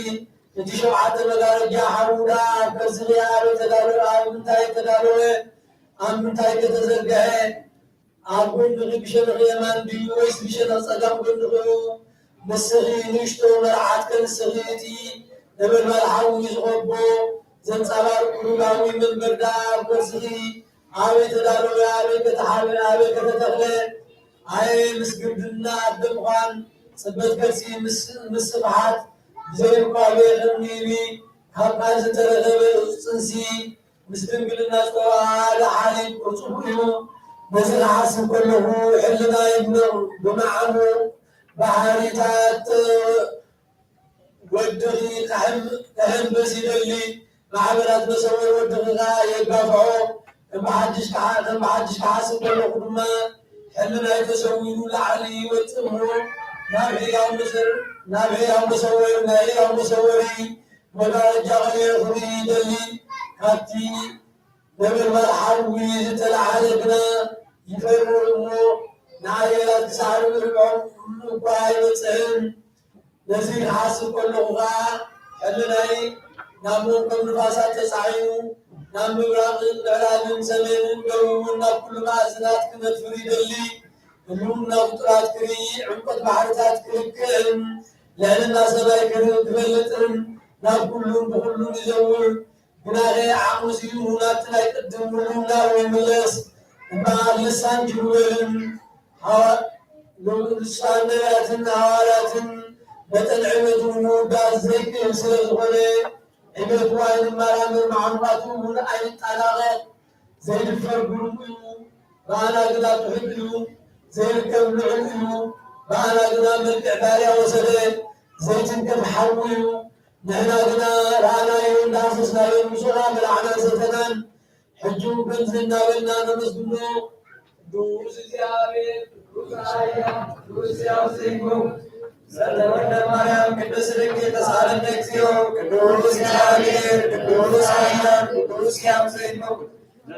እቲ ሸውዓተ መጋረጃ ሓዊ ደኣ ኣብ ከርስኺ ኣበይ ተዳለወ? ኣብ ምንታይ ተዳለወ? ኣብ ምንታይ ከተዘርግሐ? ኣብ ጎንኺ ብሸነኽ የማን ድዩ ወይስ ብሸነኽ ጸጋም ጎንኺ እዩ? ንስኺ ንእሽቶ መርዓት ከንስኺ እቲ ነበልባል ሓዊ ዝኸቦ ዘንጸባርቕ ሩባዊ መንበር ደኣ ኣብ ከርስኺ ኣበይ ተዳለወ? ኣበይ ከተሓበ? ኣበይ ከተተኽለ? ኣየ ምስ ግርድና ኣደ ምዃን ጽበት ከርሲ ምስ ምስፍሓት ብዘይምኳ ቤኽን ንቢ ካብ ቃል ዝተረኸበ ጽንሲ ምስ ድንግልና ዝተዋሃደ ሓሊብ ቅርጹ እዩ። ነዚ ክሓስብ ከለኹ ሕልና ይድነቕ። ብመዓሙ ባሕሪታት ወድኺ ክሕም- ክሕምብስ ይደሊ። ማዕበላት መሰወር ወድኺ ከኣ የጋፍዖ። ከም ብሓድሽ ክሓ- ከም ብሓድሽ ክሓስብ ከለኹ ድማ ሕልናይ ተሰዊሩ ላዕሊ ይወጽእ እሞ ናብ ሕያው መሰር- ናብ ሕያው መሰወር ናይ ሕያው መሰወሪ መጋረጃ ክርኢ ይደሊ። ካብቲ ነበልባል ሓዊ ዝተላዕለ ግና ይፈርር እሞ ንኣየላት ክሳዕሩ ርብዖም እኳ ኣይበጽሕን። ነዚ ክሓስብ ከለኹ ኸኣ ሕልናይ ናብ መንቀብ ንፋሳት ተጻዒኑ ናብ ምብራቕን ምዕራብን ሰሜንን ደቡብን ናብ ኩሉ ማእዝናት ክነፍር ይደሊ። ህልውና ፍጡራት ክርኢ፣ ዕምቆት ባሕርታት ክልክዕን ልዕልና ሰማይ ክርኢ ክፈልጥን ናብ ኩሉን ብኹሉን ይዘውር። ግናኸ ዓቕሚ ስኢኑ ናብቲ ናይ ቅድም ምሉእና ይምለስ። እምበኣር ልሳን ኪሩቤልን ሃዋ- ልሳን ነቢያትን ሃዋርያትን መጠን ዕቤቱ ንምውዳእ ዘይክእል ስለ ዝኾነ ዕቤቱ ኣይንመራመር፣ መዓሙቓቱ እውን ኣይንጠናቐቕ። ዘይድፈር ግሩም እዩ፣ ብኣና ግና ትሑት እዩ። ዘይርከብ ልዑል እዩ፣ ብኣና ግና መልክዕ ባርያ ወሰደ። ዘይትንከፍ ሓዊ እዩ፣ ንሕና ግና ረኣናዮን ዳህሰስናዮን፣ ምስኡ ኸኣ በላዕናን ሰተናን። ሕጂ እውን ከምዚ እናበልና ነመስግኖ። ቅዱስ እግዚኣብሔር፣ ቅዱስ ኃያል፣ ቅዱስ ሕያው ዘይኮን፣ ዘተወልደ ማርያም ቅድስት ድንግል ተሳለነ እግዚኦ። ቅዱስ እግዚአብሔር፣ ቅዱስ ኃያል፣ ቅዱስ ሕያው ዘይኮን፣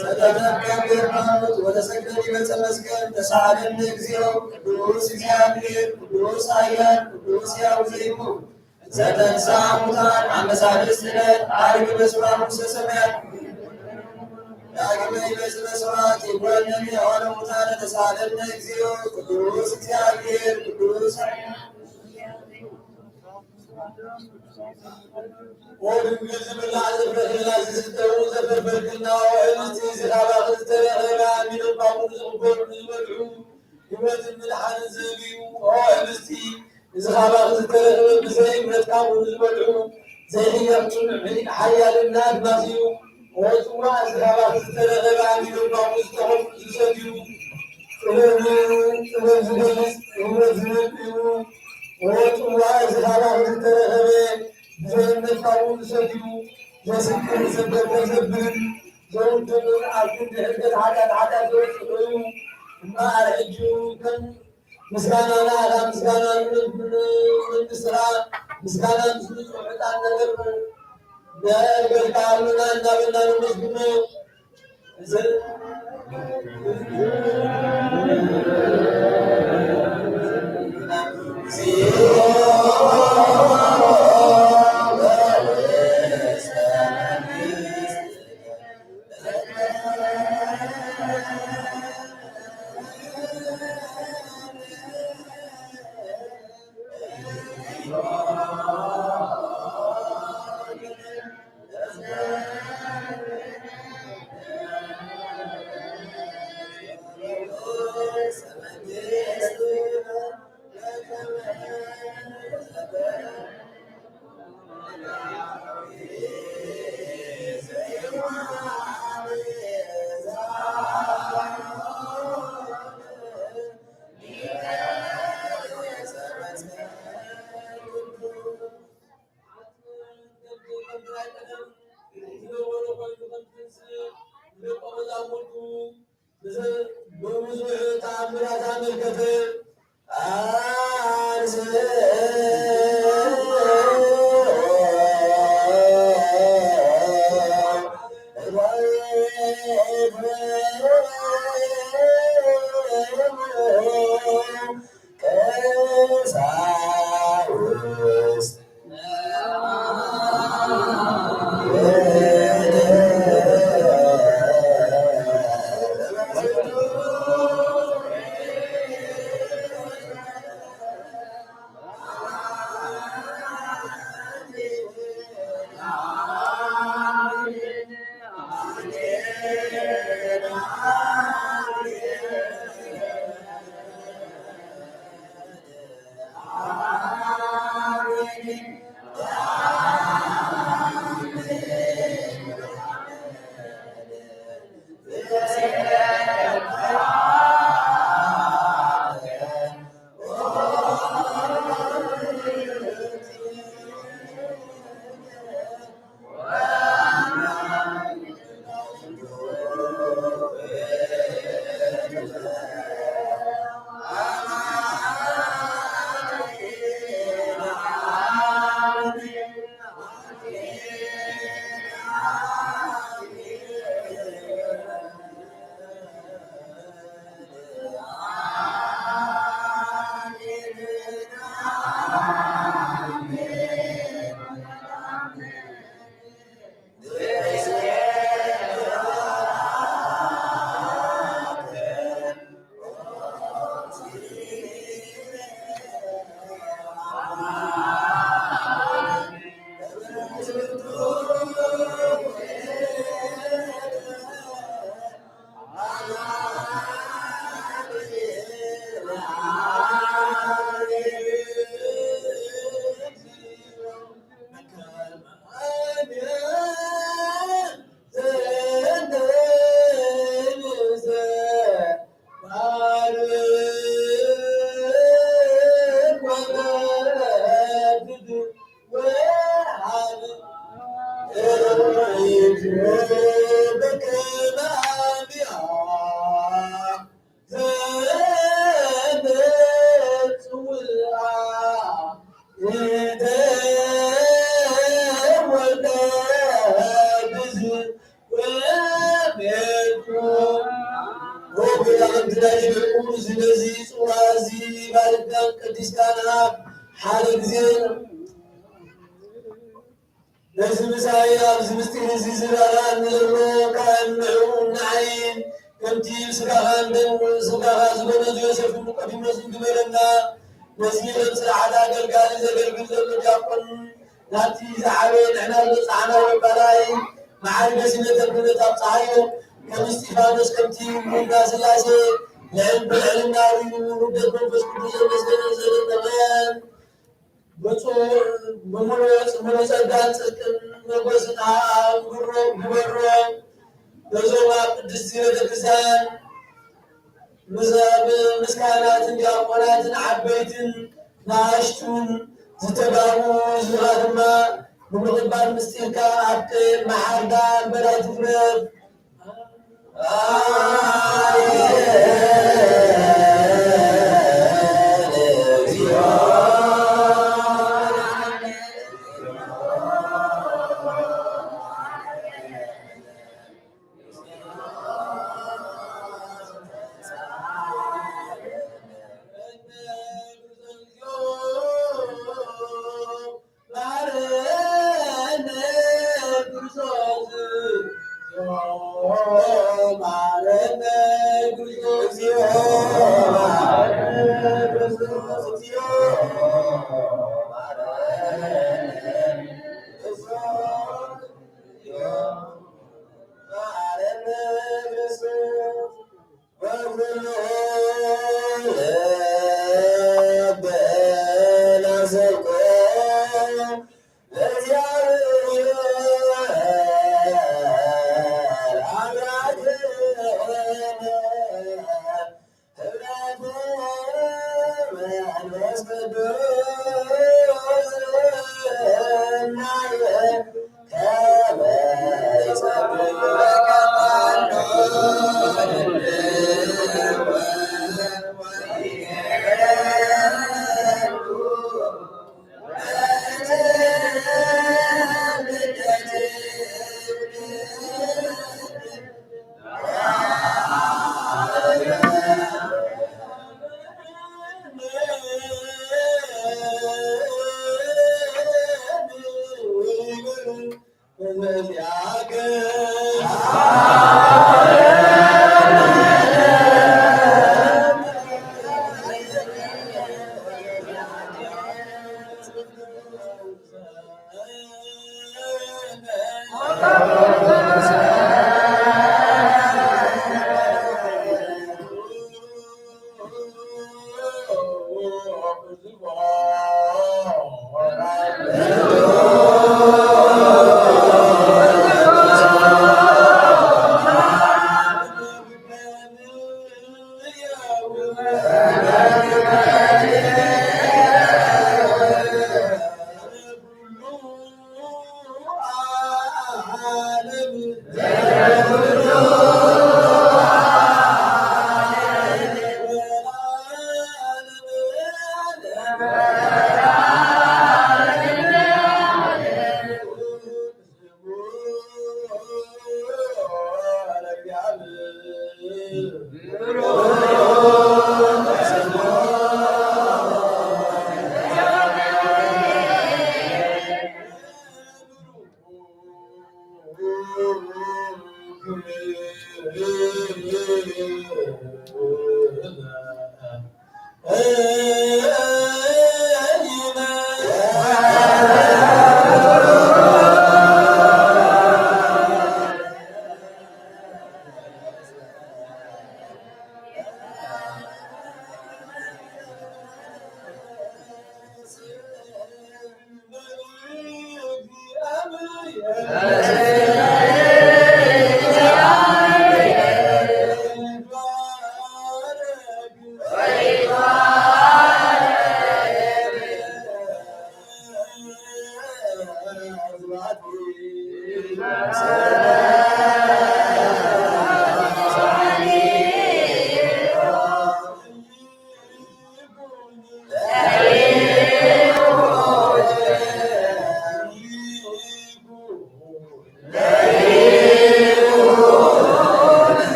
ዘተተከ ሃይማኖት ወተሰቅለ ዲበ ዕፀ መስቀል ተሳለነ እግዚኦ። ቅዱስ እግዚአብሔር፣ ቅዱስ ኃያል፣ ቅዱስ ሕያው ዘይኮን፣ ዘተንሥአ እሙታን አመ ሳልስት ዕለት ዐርግ በስብሐ መንግሥተ ሰማያት። ዳግመ ይመጽእ በስብሐት ይኩነኒ አወነ ሙታነ ተሳለነ እግዚኦ። ቅዱስ እግዚአብሔር ቅዱስ። ኦ ድንግል ዝብላዕ ዘፍረኽልና ዝስተው ዘፈርፈልክልና ኦ ህብስቲ እዚ ካባኺ ዝተረኸበ ኣሚኖም ካብኡ ዝቕበሉ ንዝበልዑ ህይወትን ምድሓንን ዝህብ እዩ። ኦ ህብስቲ፣ እዚ ካባኺ ዝተረኽበ ብዘይ እምነት ካብኡ ንዝበልዑ ዘይሕየቕ ጽኑዕ ሓያልን ኣድማስ እዩ። ኦ ጽዋእ፣ እዚ ካባኺ ዝተረኸበ ኣሚኖም ካብኡ ዝተኸፍኡ ዝሰትዩ ጥበብ ጥበብ ዝገልጽ ህይወት ዝህብ እዩ። ኦ ጽዋእ፣ እዚ ካባኺ ዝተረኸበ ብዘይ እምነት ካብኡ ዝሰትዩ ዘስክርን ዘበርበር ዘብልን ዘውድቕን ኣብ ክንዲ ሕድገት ሓጢኣት ሓጢኣት ዘውጽእ ኮይኑ እምበኣር ሕጂ ከም ምስጋናና እታ ምስጋና ንመንግስትኻ ምስጋና ምስ ንጹሕ ዕጣን ነገር ነገልግለካ ኣሎና እናበልና ነመስግኖ። ብብዙሕ ተኣምራት ኣመልከተ። እዚ በዚ ጽዋ እዚ ባርካን ቀዲስካን ኣብ ሓደ ግዜ ነዚ ምሳይ ኣብዚ ምስጢር እዚ ዝረኣኒ ዘሎ ካህን ንዕኡ ንዓይን ከምቲ ስጋኻን ደም ስጋኻ ዝኾነ ዮሴፍ ንቆዲሞስ ግበረና። ነዚ ከም ስርዓት ኣገልጋሊ ዘገልግል ዘሎ ዲያቆን ናብቲ ዝዓበየ ንሕና ዝበጻሕናዮ ካልኣይ መዓርገ ሲመተ ክህነት ኣብጽሓዮ። ከም እስጢፋኖስ ከምቲ ሙሉዳ ስላሴ ልዕል ብልዕልና ውርደት መንፈስ ቅዱስ ዘመስገነ ዘደነቐን ብፁዕ ብምሉእ ምሉእ ጸጋን ጽድቅን መጎስን ግብሮ ግበሮ። በዞም ኣብ ቅድስቲ ቤተክርስትያን ምስ ኣብ ምስ ካህናትን ዲያቆናትን ዓበይትን ንኣሽቱን ዝተጋቡ ህዝብኻ ድማ ብምቕባል ምስጢርካ ኣብ ቀየም መሓርዳ እምበር ኣይትፍረድ።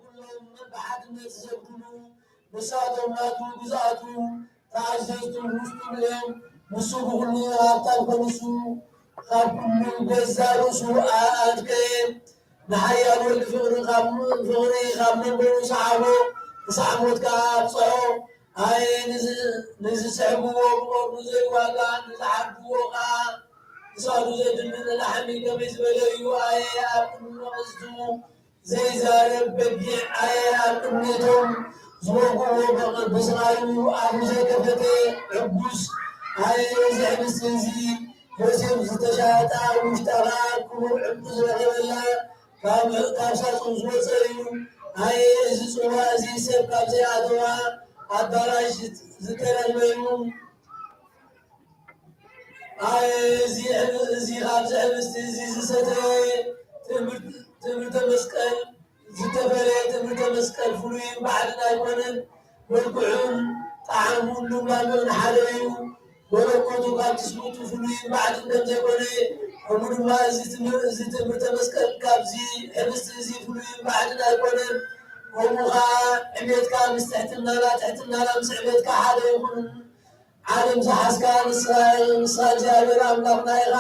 ኩሎም ብሓድነት ዘብሉ ንሳቶም ናቱ ግዝኣቱ ተኣዘዝቱ ውስጡ እዮም። ንሱ ብኹሉ ሃብታም ከንሱ ካብ ኩሉ ገዛ ርእሱ ኣድቀየ። ንሓያል ወልድ ፍቕሪ ካብ ፍቕሪ ካብ መንበሩ ሰዓቦ ክሳዕ ሞት ከኣ ኣብጽሖ። ኣየ ንዝ- ንዝስሕብዎ ብቐርኑ ዘይዋጋ ንዝሓድግዎ ከኣ ክሳዱ ዘድምዕ ላሕሚ ከመይ ዝበለ እዩ። ኣየ ኣብ ቅድሚ መቐዝቱ ዘይዛረብ በጊዕ ኣየ ኣብ ቅድሚቶም ዝወግእዎ በ- ብስቓዩ ኣፉ ዘይከፈተ ዕጉስ ኣየ እዚ ሕብስቲ እዚ ዮሴፍ ዝተሻየጣ ውሽጣ ከዓ ክቡር ዕንቁ ዝረኸበላ ካብ ካብ ሳጹን ዝወፀ እዩ። ኣየ እዚ ጽዋ እዚ ሰብ ካብ ዘይኣተዋ ኣዳራሽ ዝተረኽበ እዩ። ኣይ፣ እዚ፣ እዚ ካብዚ ሕብስቲ እዚ ዝሰተየ ትምህርት-፣ ትምህርተ መስቀል ዝተፈለየ ትምህርተ መስቀል ፍሉይን ባዕድን ኣይኮነን። መልክዑን ጣዕሙን ልምላሜኡን ሓደ እዩ። መለኮቱ ካብ ትስብእቱ ፍሉይን ባዕድን ከም ዘይኮነ፣ ከምኡ ድማ እዚ ትምህር-፣ እዚ ትምህርተ መስቀል ካብዚ ሕብስቲ እዚ ፍሉይን ባዕድን ኣይኮነን። ከምኡ ኸዓ ዕቤትካ ምስ ትሕትናና፣ ትሕትናና ምስ ዕቤትካ ሓደ ይኹን። ዓለም ዝሓዝካ ንስኻ፣ ንስኻ እግዚኣብሔር ኣምላኽና ኢኻ።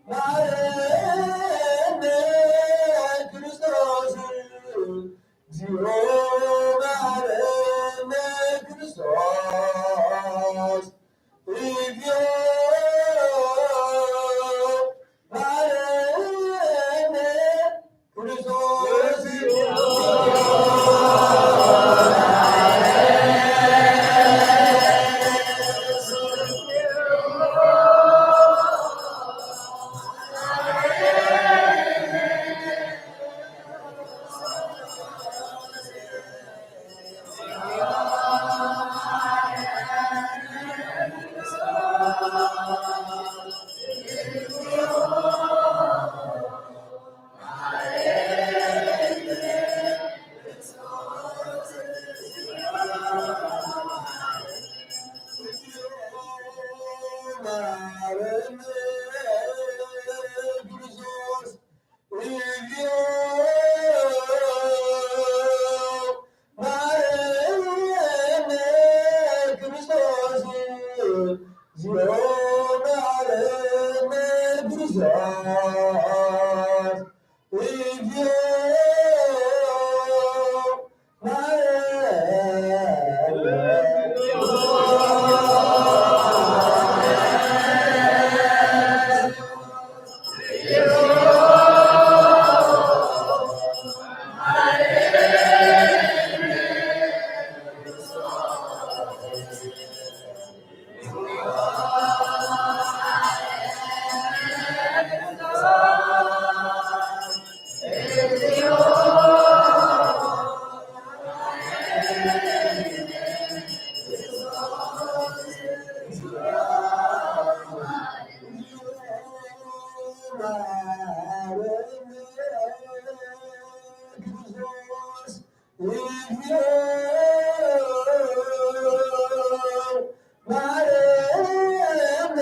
መሐረነ ክርስቶስ፣ እግዚኦ መሐረነ ክርስቶስ፣ እግዚኦ መሐረነ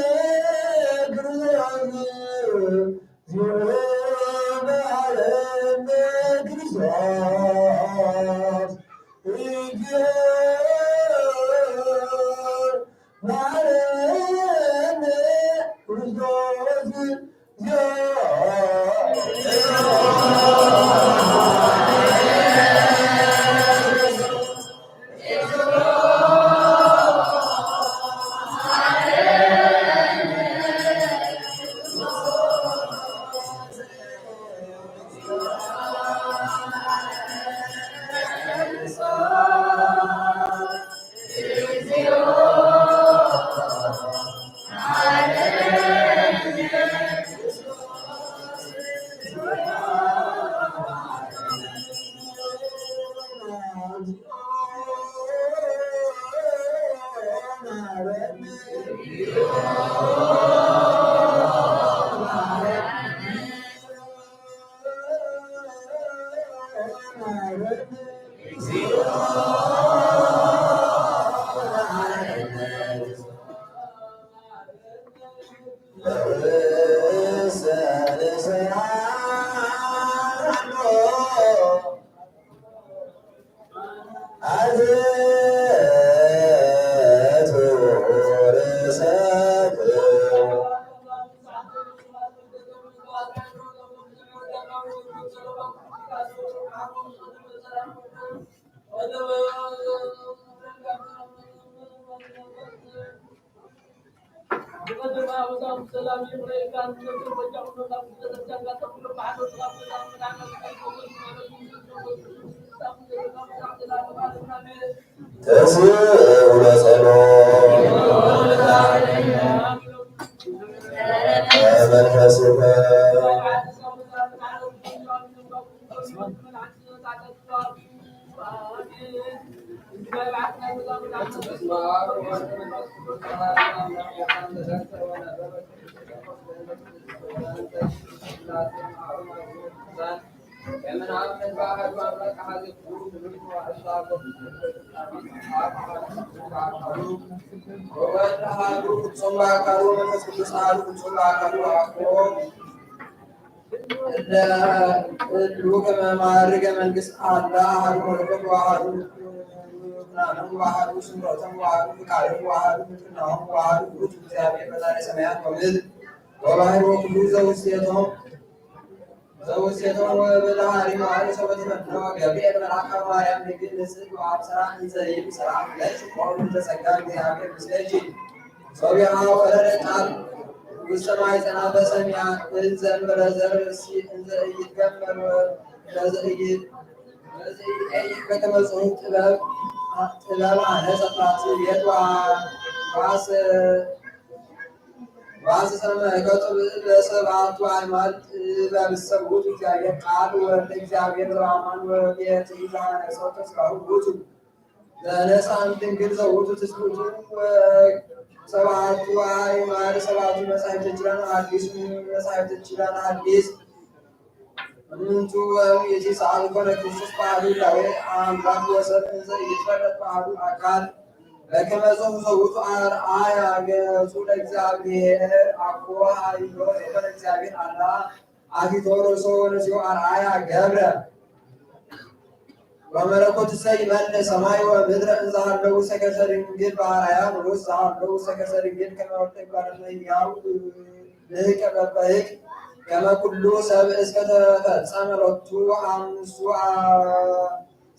ክርስቶስ። ተስኡ ለጸሎት መንፈስከ። ወወልድ አሐዱ ፍጹም በአካሉ መንፈስ ቅዱስ አሐዱ ፍጹም በአካሉ አኮ። እለ እሉ ከመ ማዕርገ መንግስት አላ አሐዱ መለኮት ወአሐዱ ስልጣኖም ወሃዱ፣ ስምረቶም ወሃዱ፣ ፍቃዶም ወሃዱ፣ ምልክናኦም ወሃዱ፣ ውእቱ እግዚአብሔር ፈጣሪ ሰማያት ወምድር ወባሕር ወኩሉ ዘውስቴቶም ዘውስቴቶም ወበለሃሪ መዋዕል ሰበት ፈነወ ገብርኤል መልአከ ማርያም ድንግል ንጽሕት ወአብስራ እንዘ ይብል ሰላም ለኪ ኦ ምልዕተ ጸጋ እግዚአብሔር ምስሌኪ። ሶቢሃ ወረደ ቃል ውስተ ማሕፀና በሰሚያ እንዘ እምበረ ዘርእሲ እንዘ ኢይትገመር ወእንዘ ኢይትጠይቅ በከመ ጽሑፍ ጥበብ ጥበብ አነጸት ቤት ወአስ ወአስተሰማዕከ ጥበብ ለሰብአቱ አዕማድ ጥበብ እሰ ውእቱ እግዚአብሔር ቃል ወልደ እግዚአብሔር ዘበአማን ወቤትሂ ዘአነጸ ተስፋሁ ውእቱ ዘነስአ እምድንግል ዘውቱ ትስብእቱ ወሰብዓቱ አዕማድ ሰብዓቱ መጻሕፍተ ኪዳን ሐዲስ መጻሕፍተ ኪዳን ሐዲስ እምንቱ ወእምይእቲ ሰዓል ኮነ ክርስቶስ በአሐዱ ህላዌ አምላክ ወሰብ እንዘ ኢይትፈለጥ በአሐዱ አካል በከመ ጽሑፍ ዘውቱ አርአያ ገጹ ለእግዚአብሔር አኮ ኃይሎ ዘኮነ እግዚአብሔር አላ አቲቶ ርእሶ ወነሲኦ አርአያ ገብረ። ወመለኮትሰ ይመልእ ሰማይ ወምድረ እንዘ ሀለው ሰከሰ ድንግል በአርአያ ንዑስ ዘሀለው ሰከሰ ድንግል ከመ ወልደ እጓለ እመሕያው ልህቀ በበህቅ ከመ ኩሉ ሰብ እስከ ተፈጸመ ሎቱ ሐምሱ አ-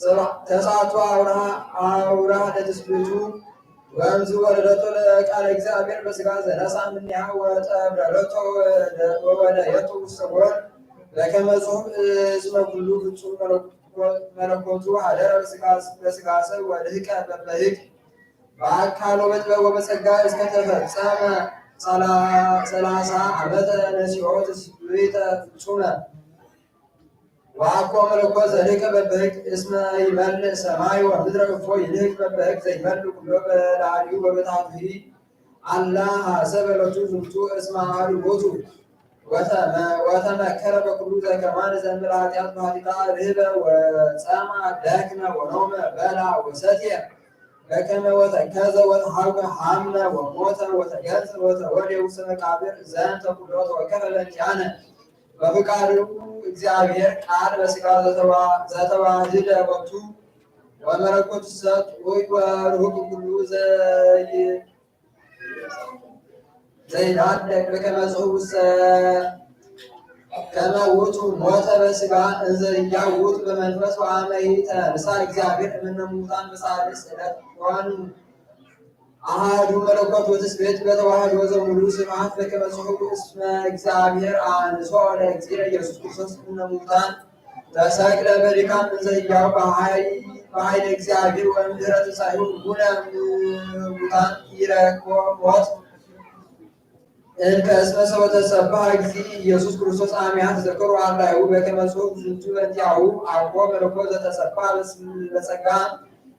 ሰባ- ተስዓቱ አውራ አውራ ለትስብእቱ ወእምዝ ወለደቶ ለቃለ እግዚአብሔር በስጋ ዘነሳ እምኔሃ ወጠብለለቶ ወወለየቶ ውስተ ጎል በከመ ጽሑፍ እስመ ኩሉ ፍጹም መለኮቱ ሀደረ በስጋ ሰብ ወልህቀ በበህግ በአካል ወበጥበብ ወበጸጋ እስከ ተፈጸመ ሰላሳ ዓመተ ነሲኦ ትስብእተ ፍጹመ። ወአኮ መለኮት ዘልህቀ በበህግ እስመ ይመልእ ሰማይ ወምድረ እፎ ይልህቅ በበህግ ዘይመልእ ኩሎ በላዕሊሁ ወበታሕቱ አላ ሐሰበ ሎቱ ዝንቱ እስመ አሐዱ ውእቱ። ወተመ- ወተመከረ በኩሉ ዘከማን ዘንብል ኃጢአት በኃጢአታ ርህበ ወጸማ ደክመ ወኖመ በላ ወሰትየ በከመ ወተከዘ ወተሐውከ ሐምመ ወሞተ ወተገንጸ ወተወልደ ውስተ መቃብር ዘንተ ኩሎ ተወከፈ በእንቲአነ። በፍቃዱ እግዚአብሔር ቃል በስጋ ዘተዋ- ዘተዋህደ ወቱ ወመለኮት ሰጥ ወይ ወርሁቅ ኩሉ ዘይ ዘይዳደግ በከመ ጽሑፍ ውስተ ከመ ውእቱ ሞተ በስጋ እንዘ እያውት በመንፈስ ወአመ ይተንሳ እግዚአብሔር እምነ ሙታን በሳልስ ዕለት ዋኑ አሃዱ መለኮት ወትስብእት በተዋህዶ ዘሙሉ ስብሐት በከመ ጽሑፍ እስመ እግዚአብሔር አንሶ ለእግዚእነ ኢየሱስ ክርስቶስ እምነ ሙታን ተሰቅለ በድካም እንዘ ህያው በኃይለ እግዚአብሔር ወእምድኅረ ትንሣኤሁ እሙነ እሙታን ኢረኮ ሞት እንከ እስመ ሰው ተሰብሐ እግዚእ ኢየሱስ ክርስቶስ አሚያ ተዘከሩ አርዳዩ በከመ ጽሑፍ ዝንቱ በእንቲአሁ አኮ መለኮት ዘተሰብሐ በጸጋ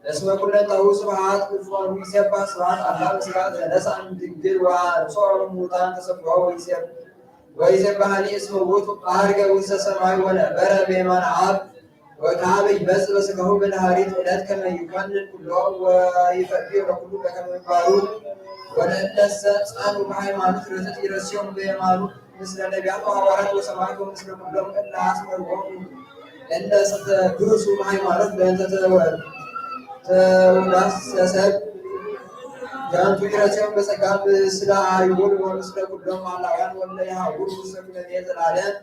እስመ ኩለንታሁ ስብሐት እፎኑ ይሴባ ስብሐት አላ በስጋ ዘነሳ እምድንግል ወአንሶ ሙታን ተሰብሖ ወይሴብ ወይሴባህኒ እስመ ውእቱ ዐርገ ውስተ ሰማይ ወነበረ በየማነ አብ ወካበ ይመጽእ በስጋሁ በዳህሪት ዕለት ከመ ይኮንን ኩሎ ወይፈድዮ ለኩሉ በከመ ምግባሩ ወለእለሰ ጸኑ በሃይማኖት ርትዕት ይረስዮም በየማኑ ምስለ ነቢያት ወሐዋርያት ወሰማዕት ወምስለ ኩሎም እለ አስመርዎሙ እለ ሰተግርሱ በሃይማኖት በእንተ ተወ- ተውዳስ ሰሰብ ከንቱ ይረስዮም በጸጋ ምስለ አይሁድ ወምስለ ኩሎም አላውያን ወለ ይሃውሩ ውስተ ኩነኔ ዘላለም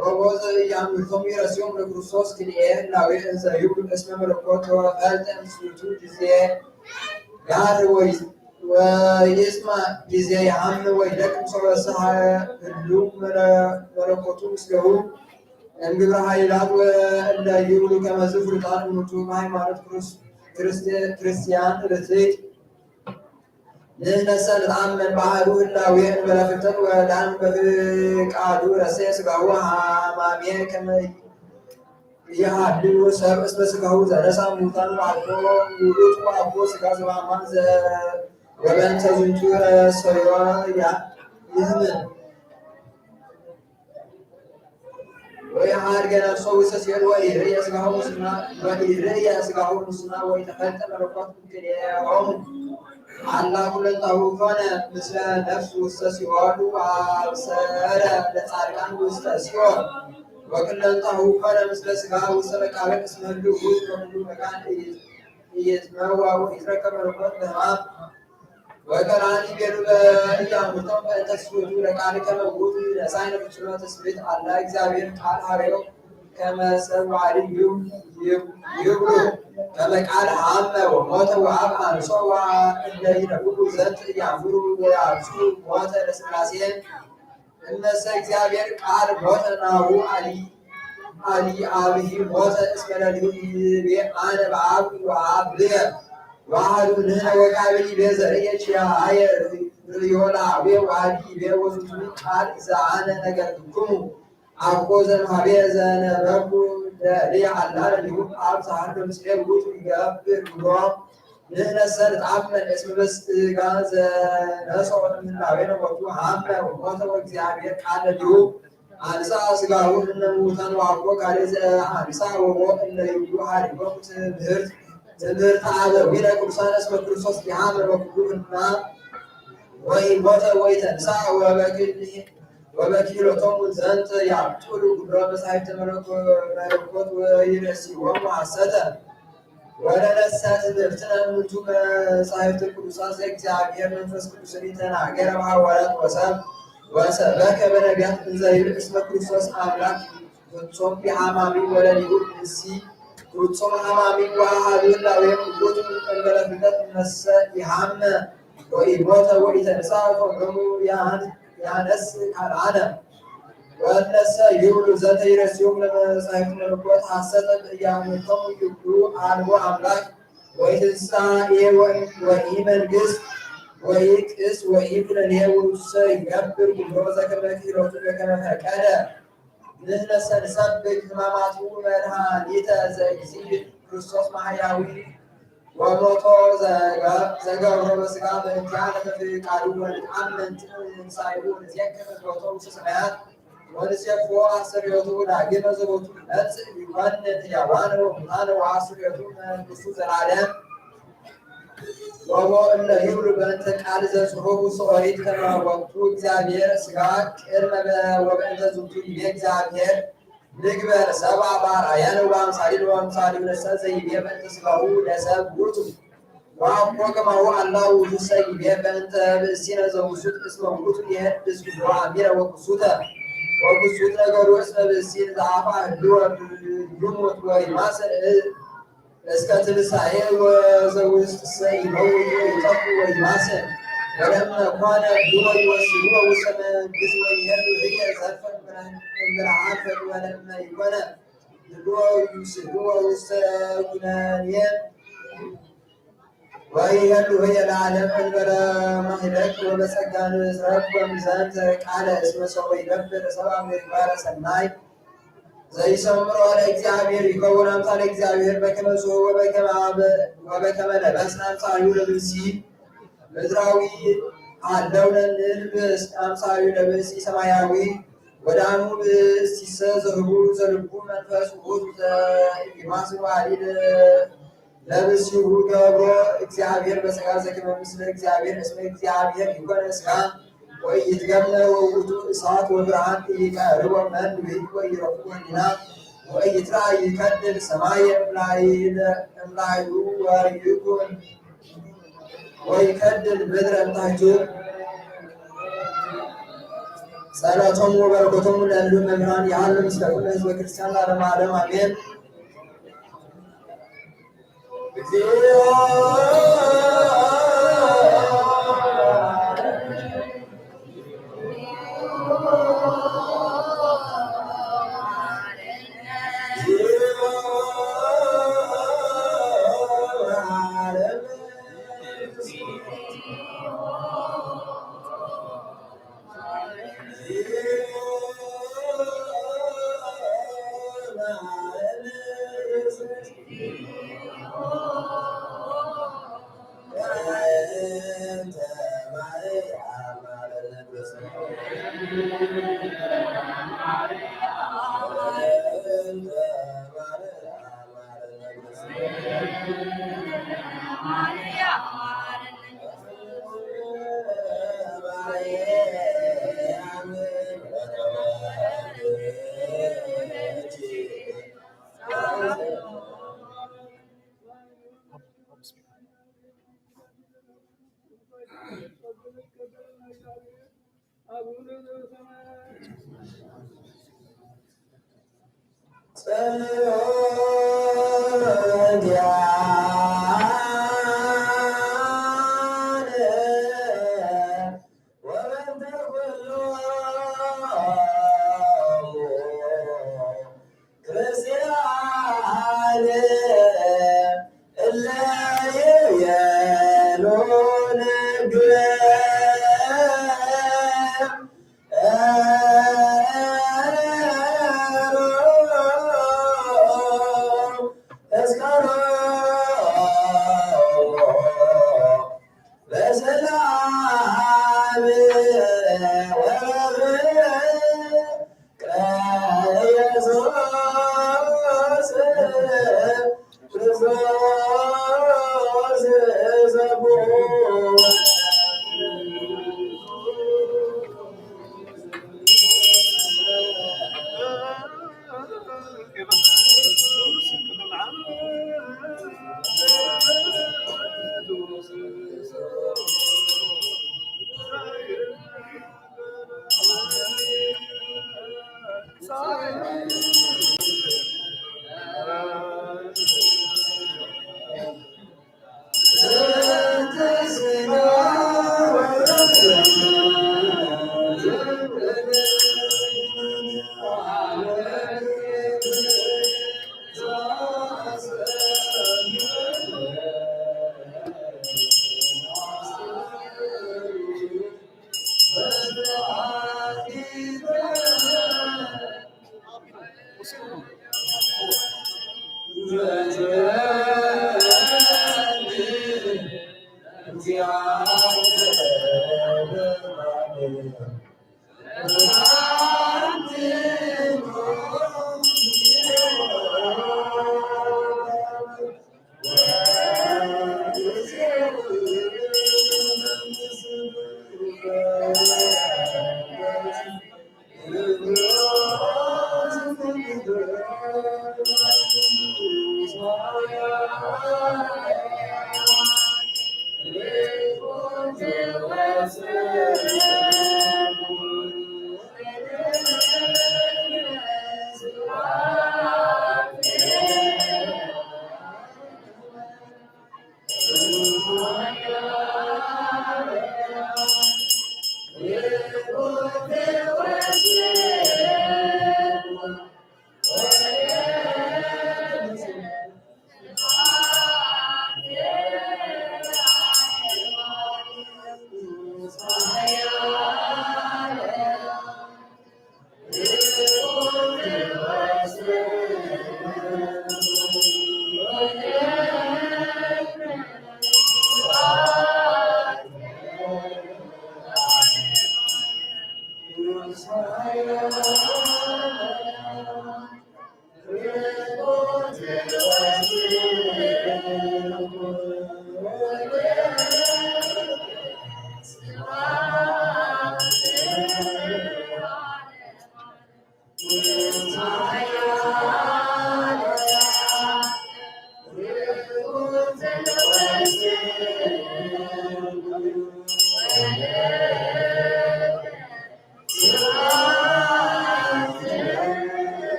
ወቦዘ ኢያምርቶም ይረስዮም ለክርስቶስ ክልኤ ህላዌ እንዘ ይብሉ እስመ መለኮት ተወፈልጠ ምስሉቱ ጊዜ ጋር ወይ ወይስማ ጊዜ የአምን ወይ ደቅም ሰበሰ ህሉ መለኮቱ ምስሌሁ እምግብረ ኃይላት ወእለ ይብሉ ከመዝ ፍሉጣን እሙቱ ሃይማኖት ክርስቲያን ርትዕት ንሕነሰ ንትአመን በአሐዱ ህላዌ እንበለ ፍልጠት ወዳን በፍቃዱ ረሰየ ስጋሁ ሐማሜ ከመ ይሃልው ሰብ እስመ ስጋሁ ዘነሳ ሙታን ወአኮ ውእቱ አኮ ስጋ ዘበአማን ዘ- ወበእንተ ዝንቱ ረሰዮ ያ- ይህምን ወኢሐድገ ነፍሶ ውስተ ሲኦል ወኢርእየ ሥጋሁ ሙስና ወኢርእየ ሥጋሁ ሙስና ወኢተፈልጠ መለኮት እምክልኤሆሙ አላ ኩለንታሁ ኮነ ምስለ ነፍስ ውስተ ሲኦል ወአብሰረ ለጻድቃን ውስተ ሲኦል ወኩለንታሁ ኮነ ምስለ ሥጋ ውስተ መቃብር እስመ ህልው ውእቱ በኩሉ መካን ይትመዋው ይትረከብ መለኮት በህማም ወቀራኒ ቤሉ በእያሙርቶም በእንተ ስውቱ ለቃል ከመውቱ ነሳይነ ፍጹመ ትስብእት አላ እግዚአብሔር ቃል ሀሬው ከመ ሰብ ዋዕሊ ይብሉ ከመ ቃል ሀመ ወሞተ ወአብ አንሶ ወእለ ይነብሩ ዘንት እያምሩ ወያብሱ ሞተ ለስላሴ እነሰ እግዚአብሔር ቃል ሞተ ናሁ አሊ አሊ አብሂ ሞተ እስመ ለሊሁ ይቤ አነ በአብ ወአብ ብየ ዋህዱ ንህነ ወቃብል ይቤ ዘርእየ ችያየ ርዮላዌ ዋህዲ ይቤ ወዝቱ ቃል ዘአነ ነገርኩሙ አኮ ዘምሃቤ ዘነበርኩ ለሊ አላ ለሊሁ አብ ዘሃሎ ምስሌ ውእቱ ይገብር ብሎ ንሕነሰ ንትአመን እስመ በስጋ ዘነስኦ እምናቤነ ወቱ ሀመ ወሞተ ወእግዚአብሔር ቃል ለሊሁ አንሳ ስጋሁ እምነ ሙታን ወአኮ ካልእ ዘአንሳ ወቦ እለ ይብሉ ሀዲጎም ትምህርት ትምህርት አበዊነ ቅዱሳን እስመ ክርስቶስ ዲሃመ በኩሉ እና ወኢሞተ ወኢተንሳ ወበክል ወበኪሎቶሙ ዘንተ ያብጥሉ ግብረ መጻሕፍተ መለኮት ወይረሲዎሙ ሐሰተ ወለነሰ ትምህርትነ እምንቱ መጻሕፍት ቅዱሳት ዘእግዚአብሔር መንፈስ ቅዱስ ተናገረ በሐዋርያት ወሰብ ወሰበከ በነቢያት እንዘ ይብል እስመ ክርስቶስ አምላክ ፍጹም ቢሃማሚ ወለሊሁ ብእሲ ፍጹም ሃማሚ ወአሃዱ ህላዌ ውእቱ እንበለ ፍልጠት እነሰ ኢሃመ ወኢሞተ ወኢተንሳ ፈቅዶሙ ያነስ ካልአነ ወእነሰ ይብሉ ዘንተ ይረስዮም ለመጻሕፍት መለኮት ሐሰተ እያምርቶም ይብሉ አልቦ አምላክ ወኢትንሳኤ ወኢመንግስት ወኢቅስ ወኢኩነኔ ውእቱሰ ይገብር ኩሎ ዘከመ ክህሎቱ ዘከመ ፈቀደ። ንሕነሰ ንሰብክ ሕማማቱ መድኃኒተ ዘእግዚእ ክርስቶስ ማሕያዊ ወሞቶ ዘገብሮ በሥጋ በእንቲአነ በፍቃዱ ወንትአመን ትንሳኤሁ ንዜክር ክብረቶ ውስተ ሰማያት ወንሴፎ አስተርእዮቱ ዳግመ ዘቦቱ ይመጽእ ይኮንን ሕያዋነ ወሙታነ ወአስተርእዮቱ መንግሥቱ ዘላለም ወቦ እለ ይብሉ በእንተ ቃል ዘጽሑፍ ውስተ ኦሪት ከመ ወቅቱ እግዚአብሔር ሥጋ ቅድመ ወበእንተ ዝንቱ ይቤ እግዚአብሔር ንግበር ሰብአ በአርአያነ ወአምሳሊነ ወአምሳሊሁ ነሰ ዘይቤ በእንተ ሥጋሁ ለሰብ ውእቱ ወአኮ ከማሁ አላ ውእቱሰ ይቤ በእንተ ብእሲነ ዘውሱት እስመ ውእቱ ይሄድስ ኩሎ አሚረ ወክሱተ ወክሱት ነገሩ እስመ ብእሲን ዘአፋ ህልወ ይሙት ወይማሰል እስከ ትንሳኤ ወዘውስጥሰ ይመውት ወይጠፍ ወይማሰል ወለመ ኮነ ድወ ይወስድዎ ውስተ መንግስት ወይሄሉ ህየ ዘልፈ እምብርሃን ፈቅ ወለመ ይኮነ ድወ ይውስድዎ ውስተ ኩነኔ ወይሄሉ ህየ ለዓለም እንበረ ማህለቅ ወበጸጋ ንስረክ ወምዘንተ ቃለ እስመ ሰው ይገብር ሰብአ ምግባረ ሰናይ ዘይሰምሮ ለእግዚአብሔር ይከውን አምሳለ እግዚአብሔር በከመ ጽሑ ወበከመ አብ ወበከመ ለበስነ አምሳሉ ለብእሲ ምድራዊ አለውነ ንልብስ አምሳሉ ለብእሲ ሰማያዊ ወዳኑ ብእሲሰ ዘህቡ ዘልቡ መንፈስ ውእቱ ዘኢማስን ዋሊድ ለብእሲሁ ገብሮ እግዚአብሔር በሥጋ ዘከመ ምስለ እግዚአብሔር እስመ እግዚአብሔር ይኮነ ሥጋ ወኢይትገመ ወውእቱ እሳት ወብርሃን ኢይቀርቦ መን ይህድ ወኢይረክቦ ህሊና ወኢይትረአይ ይከድን ሰማየ እምላይለ እምላዩ ወይኩን ወይከድን ምድረ እምታይቱ ጸሎቶም ወበረከቶም ለሉ መምህራን ያህል ምስለ ኩሉ ህዝበ ክርስቲያን ለዓለመ ዓለም አሜን። አቡነ ዘበሰማያት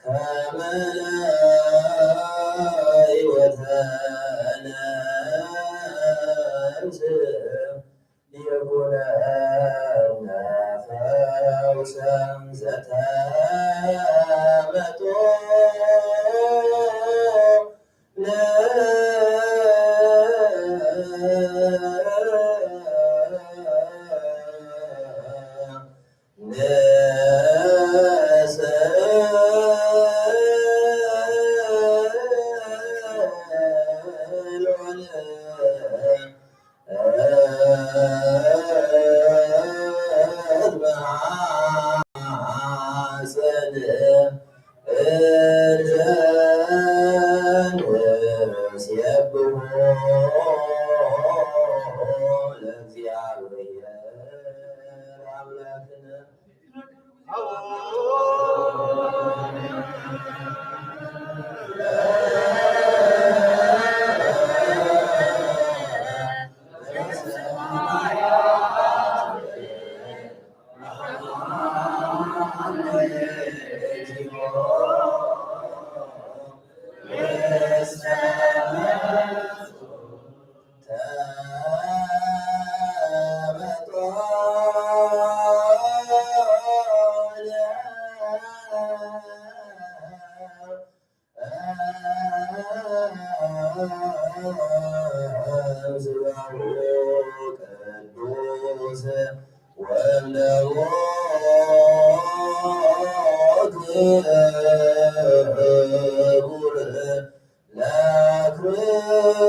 ከመ ሕይወተ ነፍስ ይኩነነ ፈውሰ ዘተመጦ ለእግዚአብሔር አምላክነ።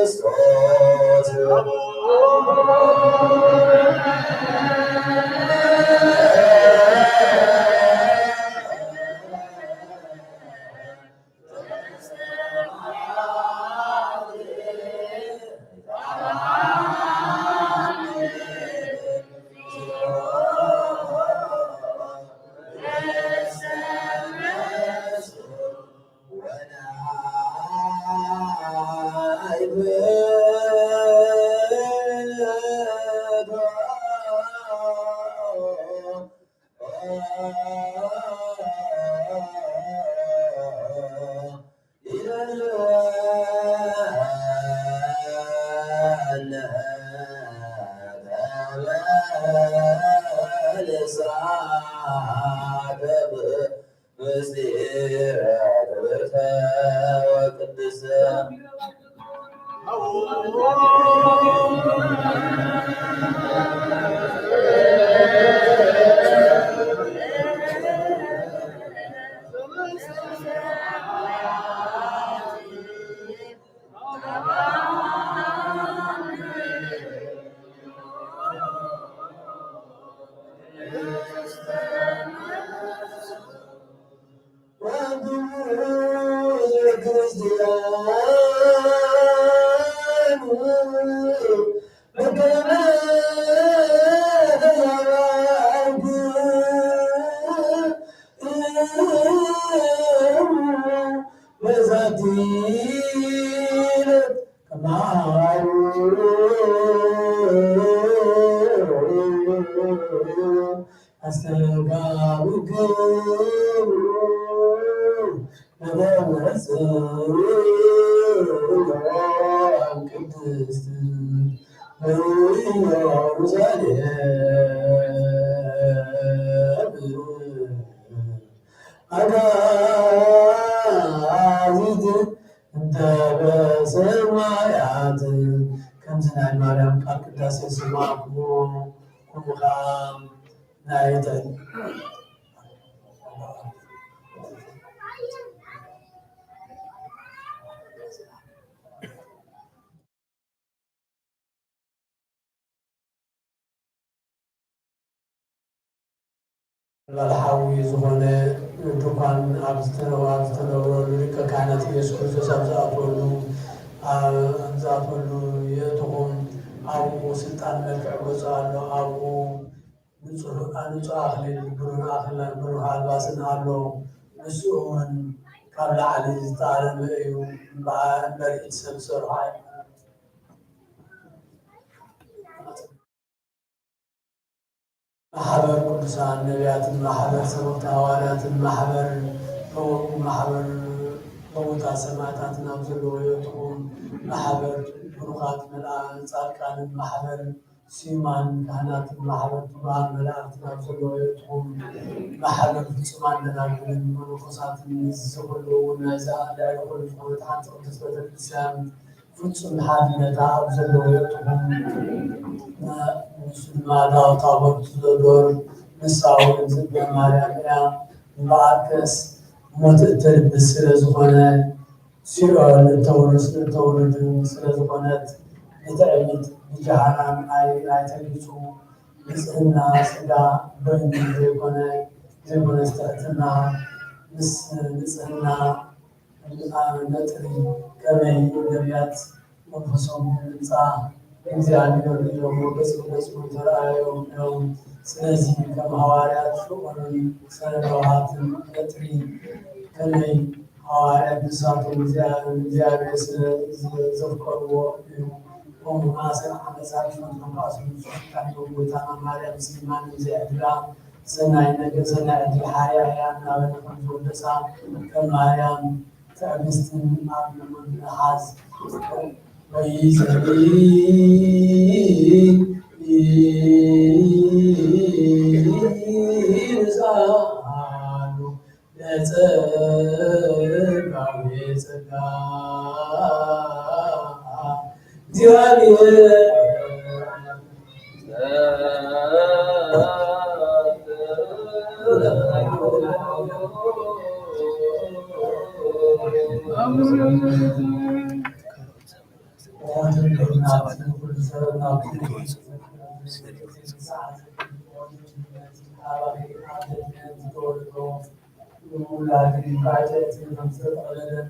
ለክርስቶስ። አጋዚት እንተ በሰማያት፣ ከምዚ ናይ ማርያም ቃል ቅዳሴ ዝሰማዕኩምዎ፣ ከምኡ ኸዓ ናይ ነበልባል ሓዊ ዝኾነ ድኳን ኣብ ዝተነ-፣ ኣብ ዝተነብረሉ፣ ሊቀ ካህናት ኢየሱስ ክርስቶስ ኣብ ዝኣትወሉ፣ ኣብ ዝኣትወሉ የእትኹም። ኣብኡ ስልጣን መልክዕ ገጹ ኣሎ። ኣብኡ ንጹህ፣ ንጹህ ኣኽሊል፣ ብሩህ ኣኽሊል፣ ብሩህ ኣልባስን ኣሎ። ንሱ እውን ካብ ላዕሊ ዝተኣለመ እዩ፣ እምበ-፣ እምበር ኢድ ሰብ ዝሰርሖ ኣይኮነን። ማሕበር ቅዱሳን ነቢያትን ማሕበር ሰበኽቲ ሃዋርያትን ማሕበር ማሕበር ህውታት ሰማእታትን ኣብ ዘለዎ ህይወትኹም ማሕበር ብሩኻት መልኣ ጻድቃንን ማሕበር ስዩማን ካህናትን ማሕበር ትጉሃን መላእክትን ኣብ ዘለዎ ህይወትኹም ማሕበር ፍጹማን ደናግልን መነኮሳትን ምስዚ ኩሉ እውን ናይዛ ልዕሊ ኩሉ ዝኾነት ሓንቲ ቅድስት ቤተክርስትያን ፍጹም ሓድነታ ኣብ ዘለወትኩም፣ ንሱ ድማ ዳውታ ወርቂ ዘዶር ንሳ እውን ዝብለ ማርያም እያ። እምበኣርከስ ሞት እተልብስ ስለ ዝኾነ፣ ሲኦል እተውርስ እተውርድ ስለ ዝኾነት፣ ንትዕቢት ብጀሃራን ኣይ-፣ ኣይተጊጹ። ንጽህና ስጋ በይኑ ዘይኮነ፣ ዘይኮነስ ትሕትና ምስ ንጽህና ነጥሪ ከመይ ነቢያት መንፈሶም ብምምጻእ እግዚኣብሔር ኢሎም ገጽ ብገጽ ተረኣዮም እዮም። ስለዚ ከም ሃዋርያት ፍቕርን ሰነ ለውሃትን ነጥሪ ከመይ ሃዋርያት ንሳቶም እግዚኣብሔር ስለ ዘፍቀርዎ እዩ። ከምኡ ከኣ ስለ ዓመፃ ንፈትሖም ከኣ ስለ ንጹህ ፍቃድ ጎይታና ማርያም ስኢልናን ዘይዕድላ ሰናይ ነገር ሰናይ ዕድል ሓርያ እያ እናበለ ከም ዝወደሳ ከም ማርያም ትዕግስትን ኣብ ምምሃዝ ወይዘሪ ይብዛሉ ለጸጋዊ ጸጋ እግዚኣብሔር ውላድን ባጀትን ከም ዝተጠቕለለን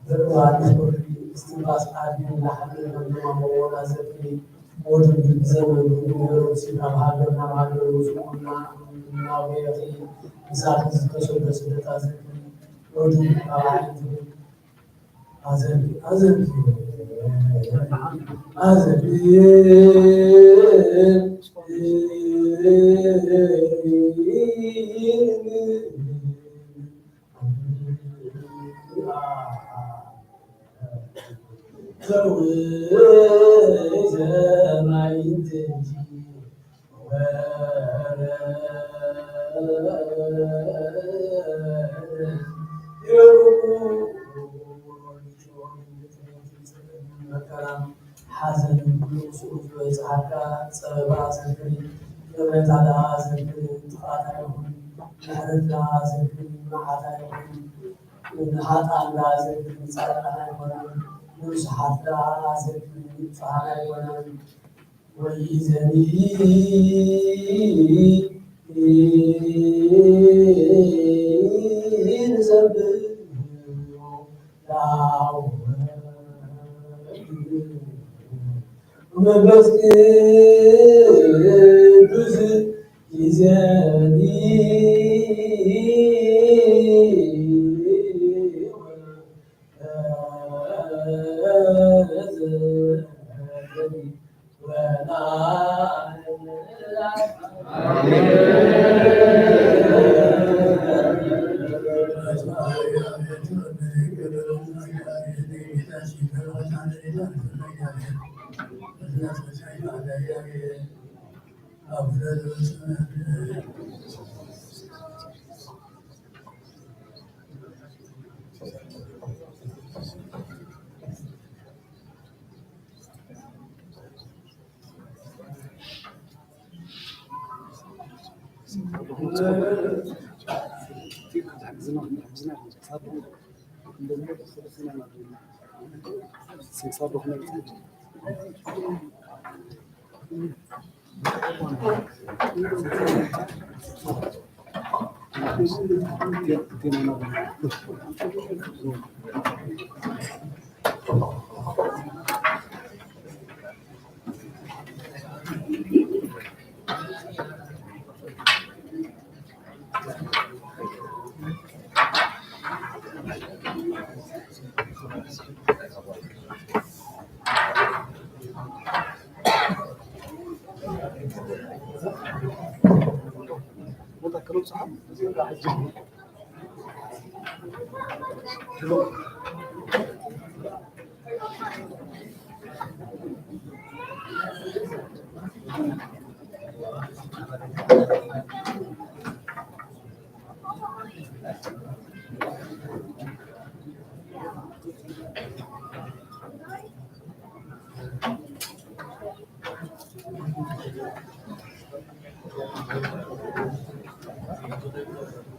ብእዋን ፍርዲ እስትንፋስ ኣድሕን ላሕምን ከም ዝመመዎ ኣዘክሪ። ወድን ብዘመን ንጉስ ካብ ሃገር ናብ ሃገር ውስቁና እናጎየኺ ምሳኺ ዝተሰዶ ስደት ኣዘክሪ። ወድን ካብ ዓይንቲ ኣዘክሪ ኣዘክሪ ኣዘክሪ ሓዘንን ብንኡስኡ ዝበጽሓካ ጸበባ ኣዘክሪ፣ ይቕሬታ ደኣ ኣዘክሪ፣ ጥፍኣት ኣይኹን፣ ምሕረት ደኣ ኣዘክሪ፣ መዓት ኣይኹን፣ ንሓጥኣን ደኣ ኣዘክሪ፣ ንጻድቃን ኣይኮነን፣ ንርስሓት ደኣ ኣዘክሪ፣ ንጹሃን ኣይኮነን። ወይዘኒ ንዘብር ዳው መንፈስ ቅዱስ ይዘኒ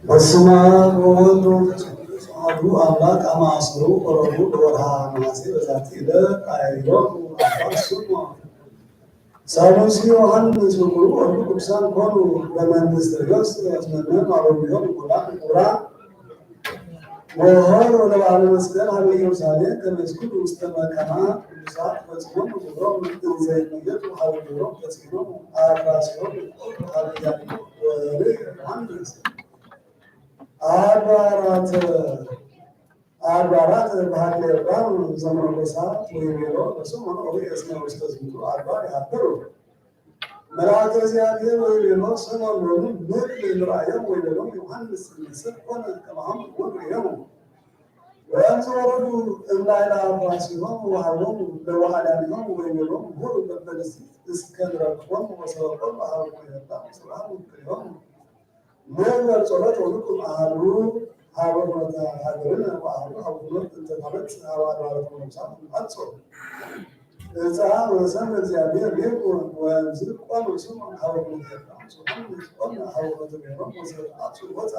በስመ አብ ወወልድ ወመንፈስ ቅዱስ አሐዱ አምላክ። አመ አስሩ ወረቡዕ ለወርሃ ነሐሴ በዛቲ ዕለት አይረፉ አባ ስምዖን ሳሉሲ ዮሐንስ ወኩሉ ወልዱ ቅዱሳን ኮኑ በመንግስተ ዮስያስ መምህር አበዊሆም ክቡራን ክቡራን ወሆሩ ለበዓለ መስቀል ሀበ ኢየሩሳሌም ከመ ይስግዱ ውስተ መካና ቅዱሳት ፈጽሞም ግብሮም እንዘ ይመየጡ ሀበ ግብሮም ፈጽሞም አፍራሲሆም ሀበ ያዕቆብ ወዮሐንስ አድባራት አድባራት በሀገረ ዮርዳኖስ ዘመነኮሳት ወይቤሎ ለስምዖን ኦሪት እስመ ውስተ ዝንቱ አድባር ይሀብሩ። መልአከ እግዚአብሔር ወይቤሎ ስምዖን ሎሙ ምድር ለራእዮም ወይቤሎም ዮሐንስ ንስር ኮነ ከማሁም ወርእዮሙ። ወእምዝ ወረዱ እምላይላ አፍራሲሆም ወሀቦሙ ለወአዳኒሆም ወይቤሎም ሁሩ በበልስት እስከ ንረክቦም ወሰበቆም በሀበ ኮነ ዮርዳኖስ ወአሙ ክልኤሆሙ። ንግበር ጸሎት ወንቁም አሐዱ ሀበ ፍኖተ ሀገርነ ወአሐዱ ሀበ ፍኖት እንተ ታመጽእ ሀበ አድባራተ ቅዱሳን ንትዓጾ። እጻ ወሰም እግዚአብሔር ሊቁ ወእምዝ ቆመ ስምዖን ሀበ ፍኖተ ዮርዳኖስ ወዮሐንስ ቆመ ሀበ ፍኖተ ሜሮን ወሰብአቱ ወፃ።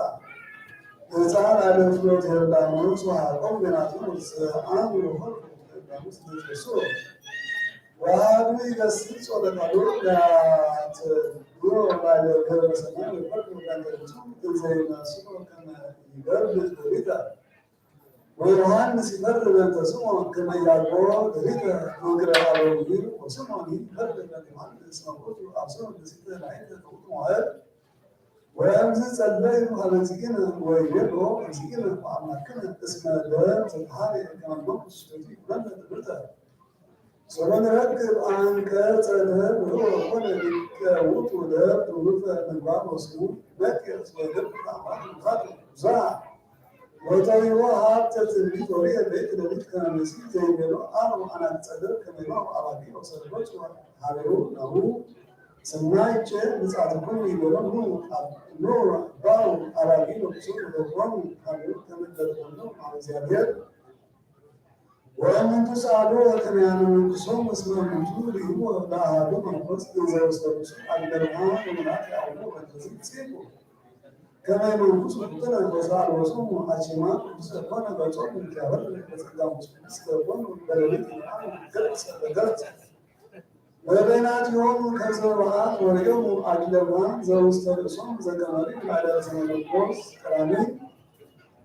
እጻ ላዕለ ፍኖተ ዮርዳኖስ ወሀቆም ቤናቱ ወሰአም ወሆር ፍኖተ ዮርዳኖስ ንትሱ። ወአሐዱ ይገስጽ ጸሎታሁ ያትብሎ ላዕለ ገብረ ሰናይ ወይፈርድ ወዳንደርቱ እንዘ ይነስኦ ከመ ይገርድ ኦሪተ። ወዮሐንስ ይፈርድ በእንተ ስምዖን ከመ ያልቦ ኦሪተ ወእግረ አበዊሁ ወስምዖን ይፈርድ በእንተ ዮሐንስ መርቆቱ አብስሮን ለሲተ ናይተ ተውቱ መዋዕል። ወእምዝ ጸለዩ ሀበ እግዚእነ ወይቤሎ እግዚእነ ወአምላክነ እስመ ደም ዘተሃርየ ከመ ንመንኩስ ውስቴቱ ይኩነነ ትምህርተ። ሶበ ንረክብ አንቀጸ ደም ወኮነ ሊቀ ውእቱ ደም ትውልፈ ምግባር ወስሙ ነቅጽ ወይደም ተአማት ምታቱ ብዙሃ። ወጠቢቦ ሀብተ ትንቢት ወርየ በይት ሌሊት ከመ መሲሕ ዘይቤሎ አርብ አናቅጸ ደም ከመ ይባሁ አባጊዕ ወሰልቦች ሀቤሁ ናሁ። ሰናይቼ ምጽአትኩም ይቤሎም ኑ ኑ ባው አራጊ ንጉሱ ወደቆም ካሉ ተመደጥኩሉ አብ እግዚአብሔር። ወእምንቱ ሰአሉ ከመ ያነብኩሶም እስመ እምንቱ ርኢዎ ለአሐዱ መንፈስ እንዘ ውስተ ርእሱ አግደልሃ ወመልአክ ያዕቆብ ወእንተዚ ጽይቁ። ከመ መንኩስ ውጥነ ወሰአልወሶሙ አቺማ ቅዱሰ ኮነ በጾም እግዚአብሔር በጸጋ መንፈስ ቅዱስ ገቦም በሌሊት ይልዓሉ ገጽ በገጽ። ወበይናቲሆሙ ከዘ በአት ወርእዮሙ አድለማ ዘውስተ ርእሶም ዘከመ ርግብ ላዕለ ርእሰ መነኮስ ቀዳሚ።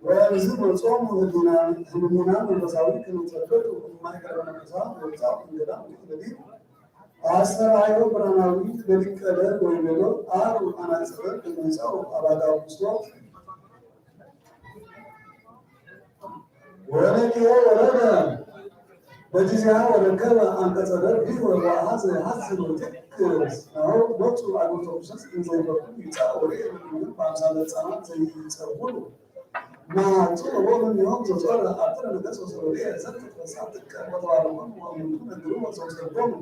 ወእምዝ መጾሙ ህሊና ህሊና መንፈሳዊ ከመ ጸበቱ እማእከለ መነኮሳት ወጻኡ እምገዳም ለሊት አስተርአዮ ብርሃናዊ ለሊቀ ደብር ወይቤሎ አሩ አናጽበ ከመንጻው አባጋ ውስቶ ወነቂዮ ወረደ በጊዜሃ ወረከበ አንቀጸ ደርቢ ወአሐዘ የሐዝን ወትክዝ ናሁ ሞቱ አግብቶ ርኩሰት እንዘይፈቱ ይጻእ ወርኤ በአምሳለ ሕፃናት ዘይጸውሩ ማቱ ወቦምን ዮም ዘጾረ አብረ ነገስ ወሰሎሌ ዘንተ ተፈሳ ጥቀ ወተባረኮም ወእሙንቱ ነግሩ ወዘውሰዶሙ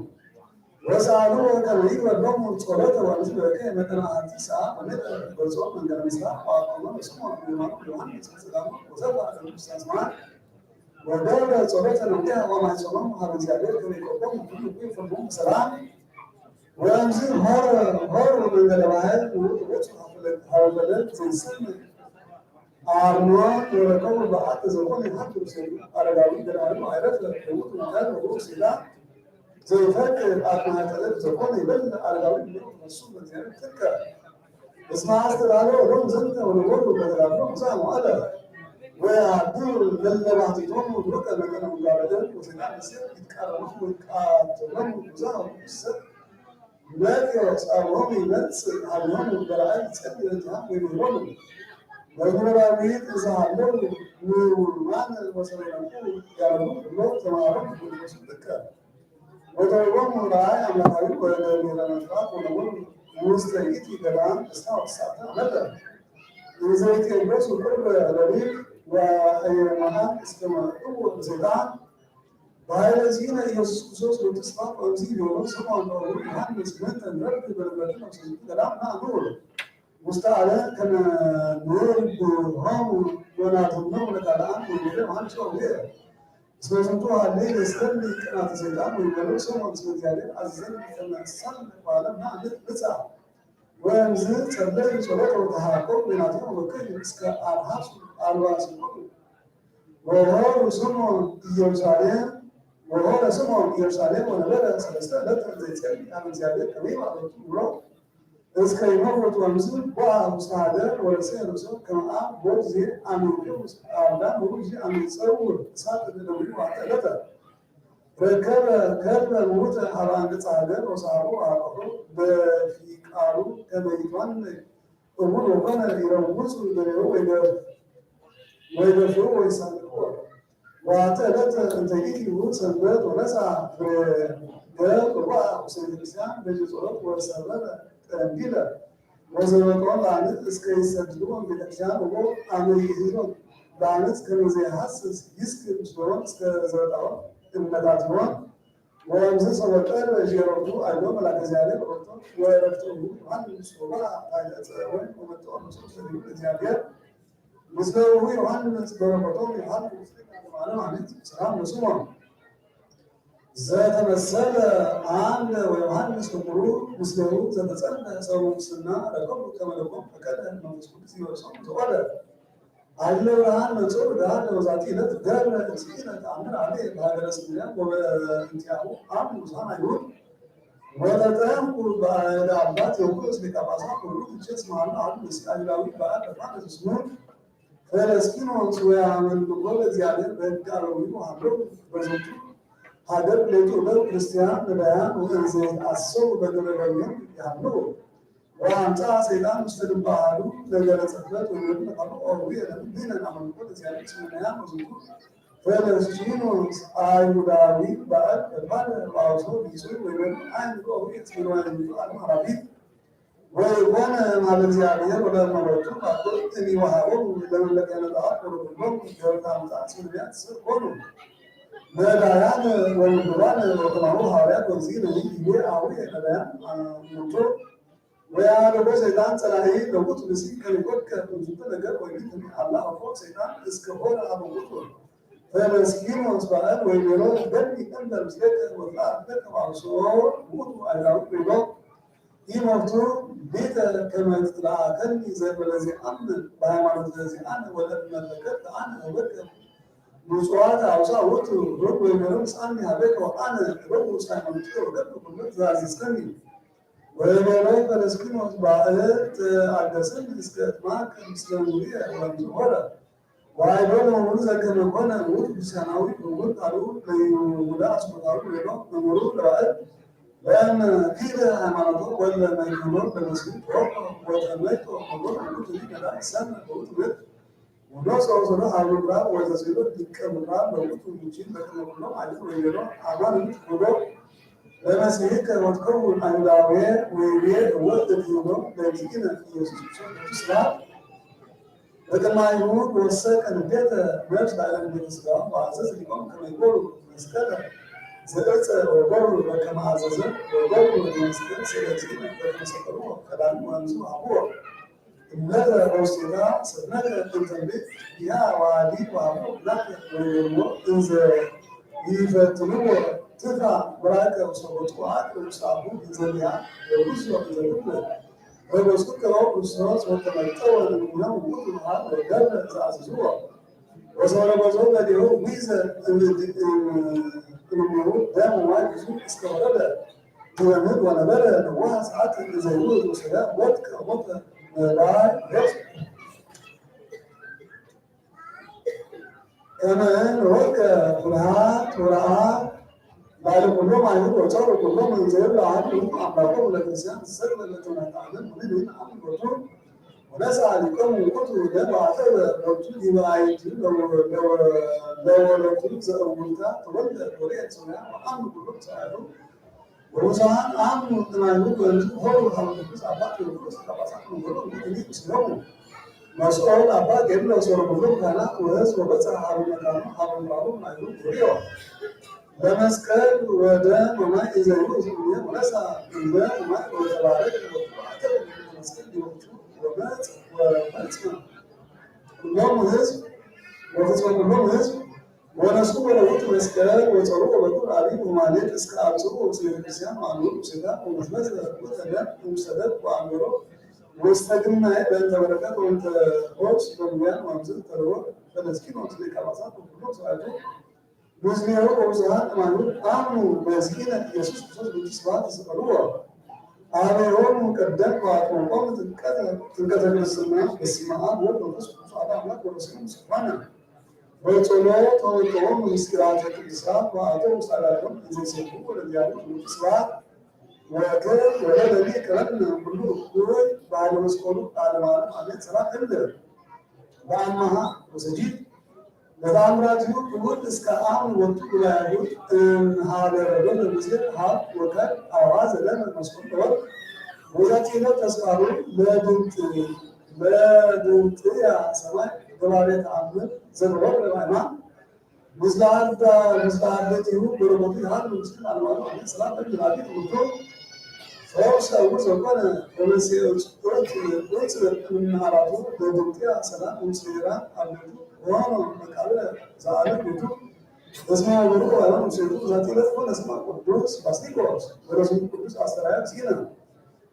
ወሰአሉ ከመ ይግበር ሎሙ ጸሎተ ወእምዝ በከ መጠነ አሐቲ ሰዓት ወነቅረ ገጾም መንገለ ምስራቅ ወአቆሞም ስምዖን ወዮሐንስ ወጸጋሞም ወዘርአ ለቅዱስ አስማት ወገብረ ጸሎተ ነቢያት ወማይጸኖም ሀበ እግዚአብሔር ከመ ይቆቦም ኩሉ ይፈርዶም ሰላም። ወእምዝ ሆረ ሆሩ መንገለ ባሕር ውእቱ ሀበ ፈለግ ዘይሰምዕ አርኖን ወረከቡ በአት ዘኮነ ይሃድሩ ሴቱ አረጋዊ ገዳሙ አይረፍ ለውጡ መካን ወሩቅ ሴዳ ዘይፈቅድ አቅማጠለት ዘኮነ ይበል አረጋዊ እሱ በእግዚአብሔር ትከ እስመ አስተዳሎ ሎም ዘንተ ወነጎሩ በተጋድሎ ብዙሃ መዋዕለ ወያዱ ለለባህቲቶሙ ሩቀ መጠነ ሙጋበደን ወሰይጣን ምስል ይትቃረኑ ወይቃተሎሙ ብዙሃ ወይሰብ መጥዮ ጻሞሙ ይመጽእ ሀብዮሙ በራእይ ይጸልዩ ለድሃም ወይምህሮሙ ወግብራዊ እንዘ ሀለው ምውማን ወሰበይነቱ ያረቡ ብሎ ተማሮም መንፈሱ ጥቀ ወተውቦሙ ራእይ አምላካዊ ወለደሚረ መንፋት ወነጎሩ ውስተ ይእቲ ገዳም እስታ ወትስዓተ ዓመተ። እንዘ ይትየገሱ ቁርበ ሌሊት ወአየማሃ እስከ መዕጥዎ ብሰይጣን በኃይለ ዚነ ኢየሱስ ክርስቶስ ወትስፋ ወእምዚ ይሆኑ ስምዖን ወእብሩ ዮሐንስ ምህተ ንረክብ በረከትን ውስተ ዝንቱ ገዳም ናእምሩ። ውስተ ዓለም ከመ ንርብ ሆሙ ወናትኖሙ ለካልኣን ወንጌለ ዮሐንስ ወእብየ። እስመ ዝንቱ ሃሌ የስተኒ ቅናተ ሰይጣን ወይበሉ ስምዖን እስመ እግዚአብሔር አዘዘኒ ከመ እሳልም ለዓለም ንጻ። ወእምዝ ጸለዩ ጸሎተ ወተሃቀው በይናቲሆም ወከዩ እስከ አርሃሱ አልባሲሆሙ። ወሆሩ ስምዖን ኢየሩሳሌም ወሆረ ስምዖን ኢየሩሳሌም ወነበረ ሰለስተ ዕለት ዘይጸሊ አብ እግዚአብሔር ከመ ይባረቱ ብሎ እስከ ይመውት ወምዝ ቦአ ውስተ ሀገር ወረሰ ርእሶ ከመ አብ ቦት ዜ አመ ይፈውስ አዳም ወሩዚ አመ ይጸውር እሳት ለደሙ ዋተ ዕለተ ረከበ ከልበ ምውተ ሀበ አንቀጸ ሀገር ወሰአቦ ወአቀፎ በፊቃሉ ከመ ይቷነ እሙን ወኮነ ይረውጹ ገሬሁ ወይገፍኡ ወይሳልቅዎ። ወአተ ዕለት እንተ ኢኪሁ ሰንበት ወነሳ ፍሬ ገብ ወቦአ ውስተ ቤተክርስቲያን በእደ ጸሎት ወሰበረ ቀንዲለ ወዘበጦን ለአንስት እስከ ይሰድድዎ ቤተክርስቲያን ወቦ አመ ይእዝዞን ለአንስት ከመ ዘይሃስስ ይስክር ምስሎን እስከ ዘበጣውን እምነታቲሆን። ወእምዝ ጸወቀ ለእግዚአብሔር አይሎ መላከ እግዚአብሔር ወረድኦ ወረድኦ ዮሐንስ ወበአ ኃይለ ጸወን ወመጥኦ መስሎት ለእግዚአብሔር ምስለ ዮሐንስ በረከቶም ይሃሉ ምስለ ዓለም አሜን። ሰላም ለስምዖን ዘተመሰለ አምደ ወዮሐንስ ፍቁሩ ምስሌሁ ዘተጸልመ ሰው ሙስና ረከቡ ከመ ለኮም ፈቀደ መንፈስ ቅዱስ ይወርሶም ዘቆለ አለ ብርሃን መጽኡ ብርሃን ለወዛቲ ዕለት ገብረ እግዚእነ ተአምር አለ በሀገረ እስክንድርያ ወበእንቲአሁ አምዱ ብዙኃን አይሁድ ወተጠምቁ በአደ አባት ቴዎፍሎስ ሊቀ ጳጳሳት ወሉ ትቼስ መሃሉ አሉ እስራኤላዊ በአል በፋነ ስሙ ፈለስኪኖስ ወያመልኮ ለእግዚአብሔር በሕግ አበዊሁ ሀሎ በዝንቱ ሀገር ሌቱ እበው ክርስቲያን ነዳያን ወእንዘ አሰው በገበበልም ያሉ ወአምጻ ሰይጣን ውስተ ልበ አሐዱ ነገረ ጽሕፈት ወይም ለቃሉ ኦዊ ለምን ዲነ ናመልኮ ለእግዚአብሔር ስምናያ ወዝንቱ ፈለስቲኖስ አይሁዳዊ በአል በባል ባውሶ ቢጹ ወይም አይሁድ ኦዊ ጽሕፈት ወይም አሉ አራቢት ወይኮነ ማለ እግዚአብሔር ወለመረቱ ባኮ እሚወሃቦም ለመለከ ነጣት ወለኩሎም ገብታ ምጻት ስምያት ስር ኮኑ ነዳያን ወምድባን ወከማሁ ሐዋርያት ወእግዚእነ ይቤ አዊ ነዳያን ሙቶ ወያደጎ ሰይጣን ጸላኢ ለውጥ ብሲ ከሚኮት ከፍንፍተ ነገር ወይት አላ አፎ ሰይጣን እስከ ሆነ አበውቱ ፈለስኪኖስ በአል ወይቤሎ በኒ እንተ ምስሌከ ወትለአከ ባብሶ ውእቱ አይሁዳዊ ቤሎ ኢመፍቱ ሊተ ከመ ትትለአከኒ ዘእንበለ ዚአምን በሃይማኖት ዘዚአነ ወለእመ ፈቀድከ አነ እበከ ምጽዋት አውሳ ውእቱ ሩቅ ወይቤሎ ምጽአኒ ሀቤከ ወአነ እበው ውስተ ሃይማኖትከ ወገብር ኩሎ ዘአዘዝከኒ። ወይቤሎ ፈለስኪኖስ ባእድ ተአገስኒ እስከ እትማከር ምስለ ሙሉየ ወንዝሆረ። ወአይዶለ መምህሩ ዘከመ ኮነ ውእቱ ክርስቲያናዊ እሙን ቃሉ ለይሁዳ አስቆጣሉ ቤሎ መምህሩ ለባእድ ለእመ ኪደ ሃይማኖቶ ወለ መይከኖ በመስጊድ ተወቆ ወተመይጦ መምህር ውእቱ ሊቀ ዳዊት ሰመ በውእቱ ቤት ወነሶ ወሰዶ ሀበ ምኩራብ ወዘሴሎ ሊቀ ምኩራብ ለውእቱ ምንችን በቅድመ ኩሎም አይሁድ ወይቤሎ አማን ኩሎ ለመሲሕከ ወትከውን አይሁዳዊ ወይቤ እወ እድህኖ ለእግዚእነ ኢየሱስ ክርስቶስ ቅዱስ ስብሐት በቅድመ አይሁድ ወሰቀ ንዴተ ነፍስ ላዕለ ንዴተ ስጋ ወአዘዘ ሊቆም ከመ ይጎሩ መስቀለ ዘእፀ ወጎሩ በከመ አዘዘ ወጎሩ ለመስቀል ስለ እግዚእነ በከመ ሰቀልዎ ቀዳሚ ወአንሱ ሀብዎ እምነተ በውስቴታ ስርነተ እንተ እምቤት ቢሃ ወአዲ ወሀቦ ብላተ ወይቤልዎ እንዘ ይፈትንዎ ትፋ ብራቀ ውስተ ቦቱ ወአቅርብ ውስተ አፉ እንዘ ቢሃ ወብዙ እንዘ ትብለ ወበስኩከ ወክርስቶስ ወተመጠወ እምኔሁ ውእቱ መሃል ወገብረ ዘአዘዝዎ ወሰረገዞ ለሊሁ ዊዘ እምኔሁ ደም ማይ ብዙ እስከ ወረደ ወነብር ወነበረ ንዋህ ሰዓት ዘይውል ወሰዳ ወድቀ ሞተ ነባይ ገጽ ከመ ወድቀ ፍርሃት ወረአ ባለ ኩሎም አይሁድ ወጸሩ ኩሎም እንዘይብሉ አሐዱ አምላኮም ለክርስቲያን ዘሰቅለ ለተናተ ዓለም ምንም አምልኮቱ ወነሳ ሊቆሙ ውእቱ ደም ወአጠበ ሎቱ ዲበ አዕይንቲሁ ለወ- ለወ- ለወለቱ ዘእውንታ ተወልደ ወርኤት ሶርያ ወአምኑ ኩሎም ሰማያቱ ብዙኃን አምኑ። ጥናዩ በእንቱ ሆሩ ሀበ ቅዱስ አባ ቴዎድሮስ ሊቀ ጳጳሳት መንበሩ እንግዲህ ምስሎሙ። መስቀል አባ ቄርሎስ ወረጉዞ ካህናት ወሕዝብ ወበጽሐ ሀበ መካኑ ሀበ ምዕራቡ ናይሉ ዙሪዮ። ለመስቀል ወደ መማይ ኢዘዩ ዝምየ ወነሳ እንደ መማይ ወተባረክ ወተባረክ መስቀል ዲወቱ ወመጽ ወመጽ ኩሎም ሕዝብ ወፍጽመ ኩሎም ሕዝብ ወነስኡ ወለውጡ መስቀል ወጸሩ ወበኩር አብይ ወማሌት እስከ አብጽኡ ውስተ ቤተክርስቲያን ወአንብሩ ውስቴታ ወመዝመዝ ወተለ ወምሰደድ ወአንበሮ ውስተ ግናይ በእንተ በረከት ወእንተ ፈውስ በምያን ወአምዝር ተለወ ፈለስኪን ወምስለ ሊቀ ጳጳሳት ወኩሎም ሰማዕቱ ምስሌሁ ወብዙኃን አማኑት አምኑ በእግዚእነ ኢየሱስ ክርስቶስ ብእንተ ስብሐት ይስቀልዎ። አበዮሙ ቀደም ወአጥመቆሙ ጥምቀተ ጥምቀተ ክርስትና በስመ አብ ወወልድ ወመንፈስ ቅዱስ አሐዱ አምላክ ወረሰዩ ምስለ ኮነ። በጸሎት ተወልደዎም ምስጢራተ ቅዱሳት ወአተው ውስተ አብያቶም እንዘ ይሰብሑ ወለእግዚአብሔር ስብሐት ወክብር ወለለሊ ቅረብነ ኩሉ እኩይ በኃይለ መስቀሉ ለዓለመ ዓለም አሜን። ሰላም እብል በአማሃ ወሰጂድ ለተአምራቲሁ ክቡር እስከ አሁን ወጡ ጉባኤሁ እንሃበረ በለ ጊዜ ሀብ ወከል አዋ ዘለነ መስቀሉ ለወርቅ ወዛቲ ነው ተስፋሩ ለድንቅ ለድንቅያ ሰማይ ገባሬ ተአምር ዘተወርቅ ለማይማን ምስለ አዳ ምስለ አደቲሁ በረከቱ ይሃሉ ምስል አልባሉ አሜን። ሰላም እብል አቤት ውዶ ፈውሰ ውዘ ኮነ ወመንስኤ ውፅእ ውፅእ እምነ አራቱ በድንቅያ ሰላም ምስለ ሄራን አብነቱ ሆኖ መቃብረ ዘአለም ቤቱ እስመ ወበሩ ወአለም ምስሌቱ። በዛቲ ዕለት ኮነ ስማ ቅዱስ ባስሊቆስ ወረስሙ ቅዱስ አስተርአያ ምስሌነ።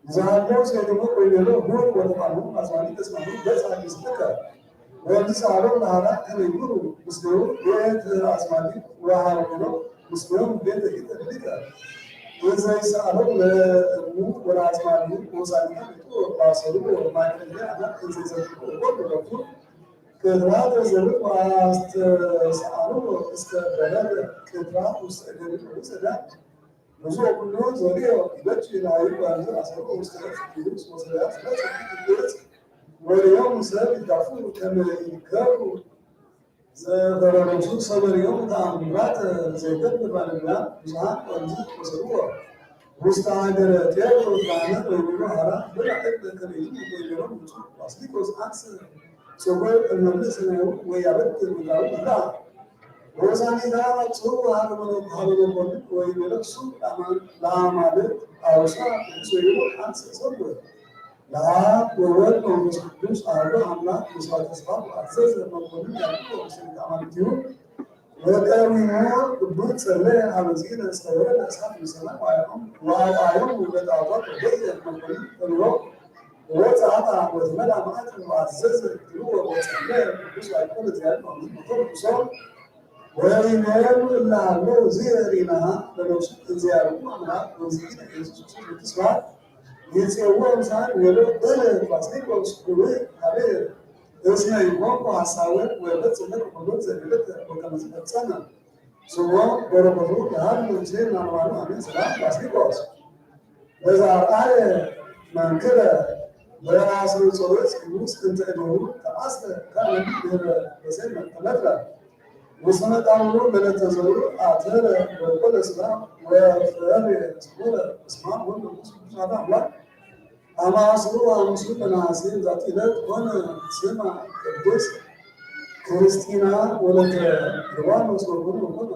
ዘሃሎ ሰይድሞ ወይቤሎ ሁር ወተቃሉ አዝማዲ ተስማሙ ገጽ አዲስ ልከ ወእንዚ ሰአሎም ለሃራ ከመ ይኩኑ ምስሌሁ ቤት አዝማዲ ወሃሮ ምስሌሁ ቤት ይተ ልከ እንዘ ይሰአሎም ለእሙ ወለአዝማዲ ወሳኒታ ቤቱ ወባሰሩ ወማእከል አናት እንዘ ይዘልቁ ወጎል ወለቱ ቅጥራት ዘብቅ ወአስተሰአሉ እስከ በለድ ቅጥራት ውስተ እገሪት ወውስተ ዳን ብዙ ኩሉ ዘሪዮ ይበጭ ላዩ ባንዘ አሰሩ ውስተ ፊልስ ወሰሪያ ስለ ጽድቅ ወሪዮም ሰብ ይጋፉ ከመ ይገሩ ዘፈረረሱ ሰበሪዮም ተአምራት ዘይገብር ባለሙያ ብዙሃን ወንዝ ወሰድዎ ውስተ ሀገረ ጤሮስ ባሕር ወይብሎ ሀራ ብላ ዕድ ከመ ይእቲ ወይቤሎም ብፁዕ ባስሊቆስ አንስ ጽጉር እመልስ ነው ወይ ያበድር ምድራዊ ይብላ ወሳኒታ ጽሩ ሀበ መኮንን ወይቤሎ እሱ ለአማልክት አውሳ ቅዱስ ወይቤሎ አንስ ሰብር ለአብ ወወልድ ወመንፈስ ቅዱስ አሐዱ አምላክ ምስለ ተስፋ ወአዘዘ መኮንን ያዕቆብ ወሰኒታ አማልክቲሁ ወቀዊሞ ቅዱስ ጸለየ ሀበ ዚእነ እስከ ወረደ እሳት እምሰማይ ወአውአዮም ወአውአዮም ለጣዖታት ወገዘ መኮንን ተብሎ ወጸአታ ወተመላ መዓት ወአዘዘ ክልዎ ወጸለየ ቅዱስ ያዕቆብ እግዚአብሔር አምላክ መኮንን ቅዱሶ ወይቤሉ እለ ሀሎ ዚእሪና ለነፍሱ እግዚአብሔር አምላክ ወዚእነ ኢየሱስ ክርስቶስ ቅዱስ ስብሐት ይጼዎ ምሳል ወይቤሎ እለ ባስሊቆስ ክቡር ሀቤ እስመ ይኮንኩ ሐሳዌ ወይፈጽም ለከ ኩሎ ዘእብለከ ወከመ ትፈጸመ ስሞ በረከቱ ይሃሉ ምስሌነ ለዓለመ ዓለም አሜን። ሰላም ባስሊቆስ ለዘአርአየ መንክረ በአስሩ ጸሎት ቅዱስ እንተ እዴሁ ተአስተ ከመ ድህረ በሰይፍ ተመትረ ውስተ መቃብሩ ለለተዘሩ አተረ ወቆለ ስጋ ወፈሬ ስሙረ በስመ አብ ወወልድ ወመንፈስ ቅዱስ አሐዱ አምላክ አመ አስሩ ወሐሙሱ ለነሐሴ ዛቲ ዕለት ኮነ ስማ ቅድስት ክርስቲና ወለተ ርባኖስ ወኮነ ወኮነ።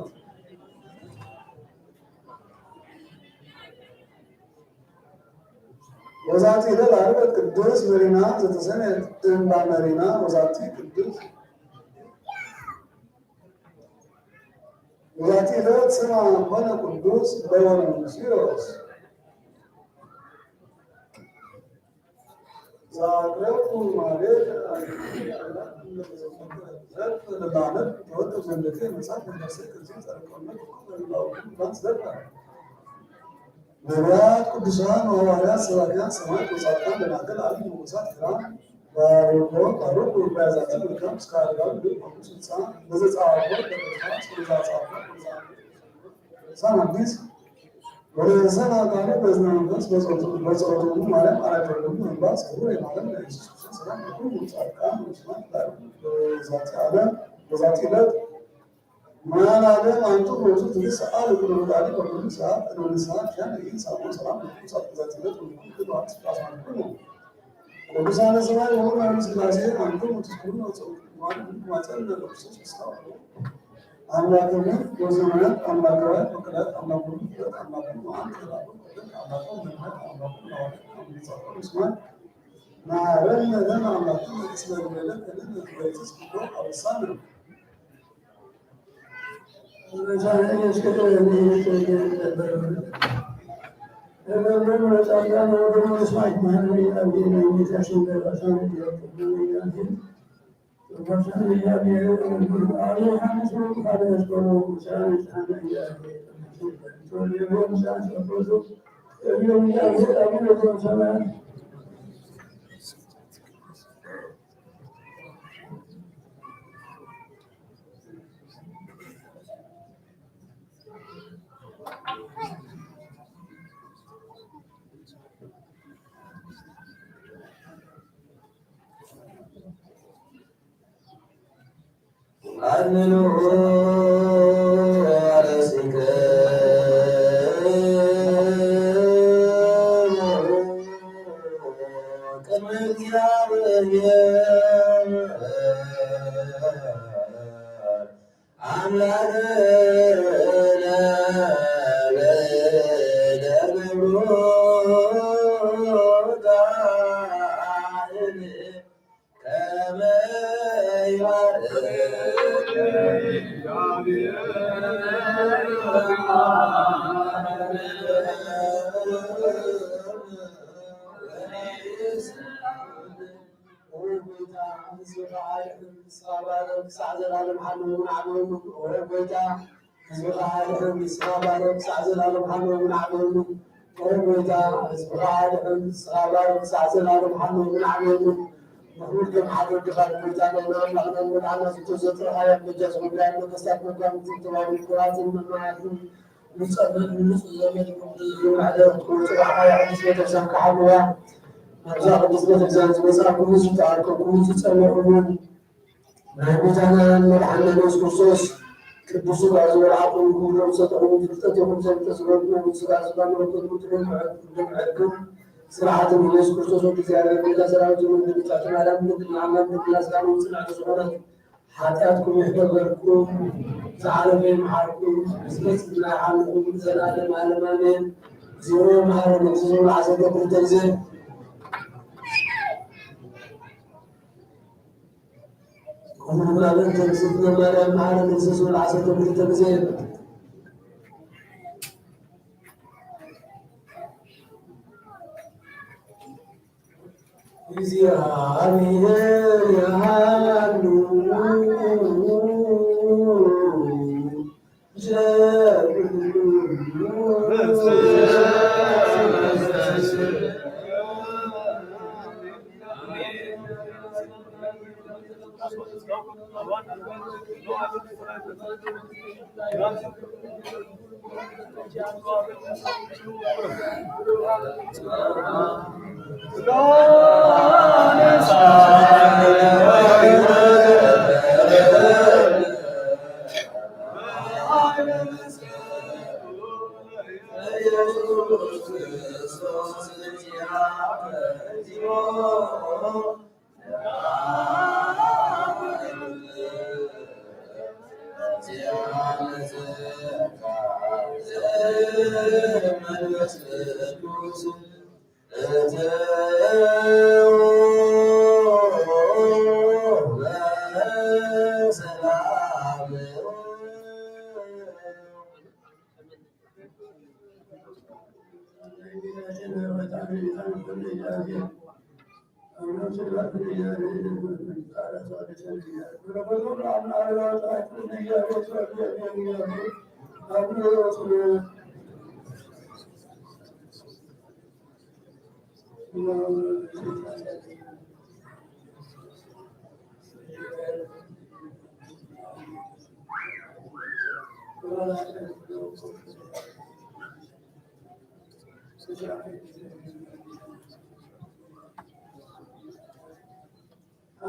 ወዛቲ ዕለት አርበት ቅድስት መሪና ዘተሰሜት እምባ መሪና ወዛቲ ቅድስት ወዛቲ ዕለት ስማ ኮነ ቅዱስ ለወንሲሮስ ዘአቅረብኩ ማሌት ዘርፍ ለማለት ተወጥር ዘንደቴ መጽሐፍ መንፈሴ ቅዱስ ጸርቆነት ዘርፍ ነቢያት፣ ቅዱሳን ወሐዋርያት፣ ሰባክያን፣ ሰማዕት ወጻድቃን፣ ደናግል፣ አብይ ንጉሳት፣ ኪዳን ባርኮ ባርኮ በያዛቸው መልካም እስከ አድባር እንዲሁም ቅዱስ ሕንፃ በዘጻፎ በቅዱሳን በዘጻፎ ቅዱሳን አዲስ ወደ ዘና ጋር በዝነ መንፈስ በጸሎቱ ማርያም አራት ወርዱ እንባ ጸሩ የማለም ለኢየሱስ ክርስቶስ ሰላም ሁሉ ጻድቃን ወስማት ላይ በዛቲ ዓለም በዛቲ ዕለት ማን ኣለ ኣንቱ ሞቱ ትንስኣ ልኩ ለወዳዲ በኩሉ ሰዓት ቅድመ ንስሓ ኪያን ርእይ ሳሞ ሰላም ልኩ ሳት ግዛት ይበት ወልኩ ክሉ ኣንስ ራስ ማን ኩሉ ቅዱሳነ ሰማይ ወወልድ መንፈስ ሥላሴ ኣንቱ ሞቱ ኩሉ ወፀው ማን ኩሉ ማፀን ለክርስቶስ ክሳው ኣምላክነት ወዘመናት ኣምላካውያን ፍቅራት ኣምላክነት ፍቅረት ኣምላክነት መዓልቲ ተላቁ ፍቅረት ኣምላክነት መድኃኒት ኣምላክነት ለዋለት ኣምላክነት ምስማን መሐረነ ለነ ኣምላክነት እስመ ግበለት ለነ ወየሱስ ክብሮ ኣበሳነ። ናይ ጎይታናን መድሓኒና ኢየሱስ ክርስቶስ ቅዱስ ሥጋ ዝበልዓኹም፣ ክቡር ዝሰጠኹም፣ ፍልጠት ይኹም፣ ሰልጠ ዝበልኩም፣ ስጋ ስጋ መለኮት ምትሉም፣ ምዕድኩም፣ ስርዓትን ኢየሱስ ክርስቶስ ወዲ እግዚኣብሔር፣ ቤዛ ሰራዊት፣ ወዲ ብጻት ማርያም፣ ድንግል ማርያም፣ ድንግል ስጋ ጽንዕቲ ዝኾነት ሓጢኣትኩም ይሕደገርኩም፣ ዝሓለፈ ይምሓርኩም፣ ምስ ገጽ ናይ ዓለኹም ዘለዓለም ዓለም ኣሜን። ዜሮ መሓረነ ዝብል ዓሰርተ ክልተ ግዜ ክቡር መምህር ተንስት ማርያም መሓረነ ዝብል ዓሰርተ ክልተ ግዜ እግዚኣብሔር ይሃሉ።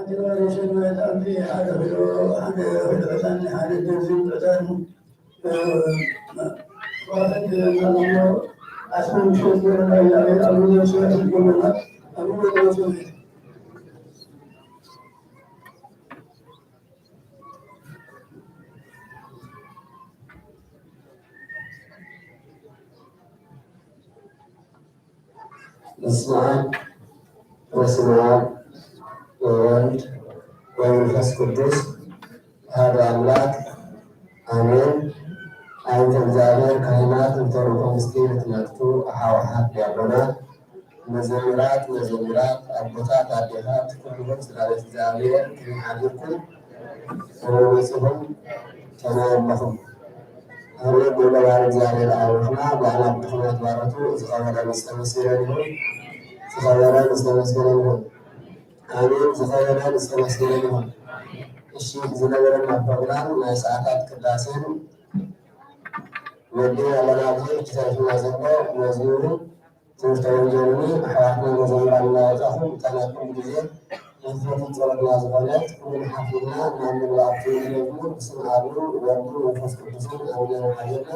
ጀነሬሽን ማለት ኣንቲ ሓደ ኪሎ፣ ሓደ ኪሎ ዕጣን፣ ሓደ ደርዘን ዕጣን፣ እ፣ ዋፈት ለማሞ ኣስመን ሸጎ ናይ ኣብ ኣብ ሚሊዮን ሰባት ይጎመና፣ ኣብ ሚሊዮን ሰባት። በስመ አብ ወስብሐት ወወልድ ወመንፈስ ቅዱስ አሐዱ አምላክ አሜን። አይንተ እግዚአብሔር ካህናት፣ እንተርፎ ምስጢር ትነጥፉ አሓው አሓት ዲያቆናት፣ መዘምራት፣ መዘምራት፣ ኣቦታት፣ ኣዴታት፣ ኩልኹም ስድራ ቤት እግዚኣብሔር ከመይ ሓዲርኩም? ከመይ መጺኹም? ከመይ ኣለኹም? ኣሜን። ንገባሪ እግዚኣብሔር ኣምላኽና ብኣና ብድኹማት ባሮቱ ዝኸበረን ዝተመስገነን ይኹን። ዝኸበረን ዝተመስገነን ይኹን። ኣሜን። ዝኸበረን ዝተመስገነን ይኹን። እሺ፣ ዝነበረና ፕሮግራም ናይ ሰዓታት ቅዳሴን መዲብ ኣለና። ብዙሕ ተሪፉና ዘሎ መዝሙርን ትምህርተ ወንጌልን ኣሕዋትና መዘምራን እናወጻኹም፣ እታ ናይ ኩሉ ግዜ መኽፈቲ ጸሎትና ዝኾነት ኩልና ሓፊዝና እናንብብ ኣብቲ መዝሙር ብስም ኣብ ወወልድ ወመንፈስ ቅዱስን ኣሜን ሓቢርና።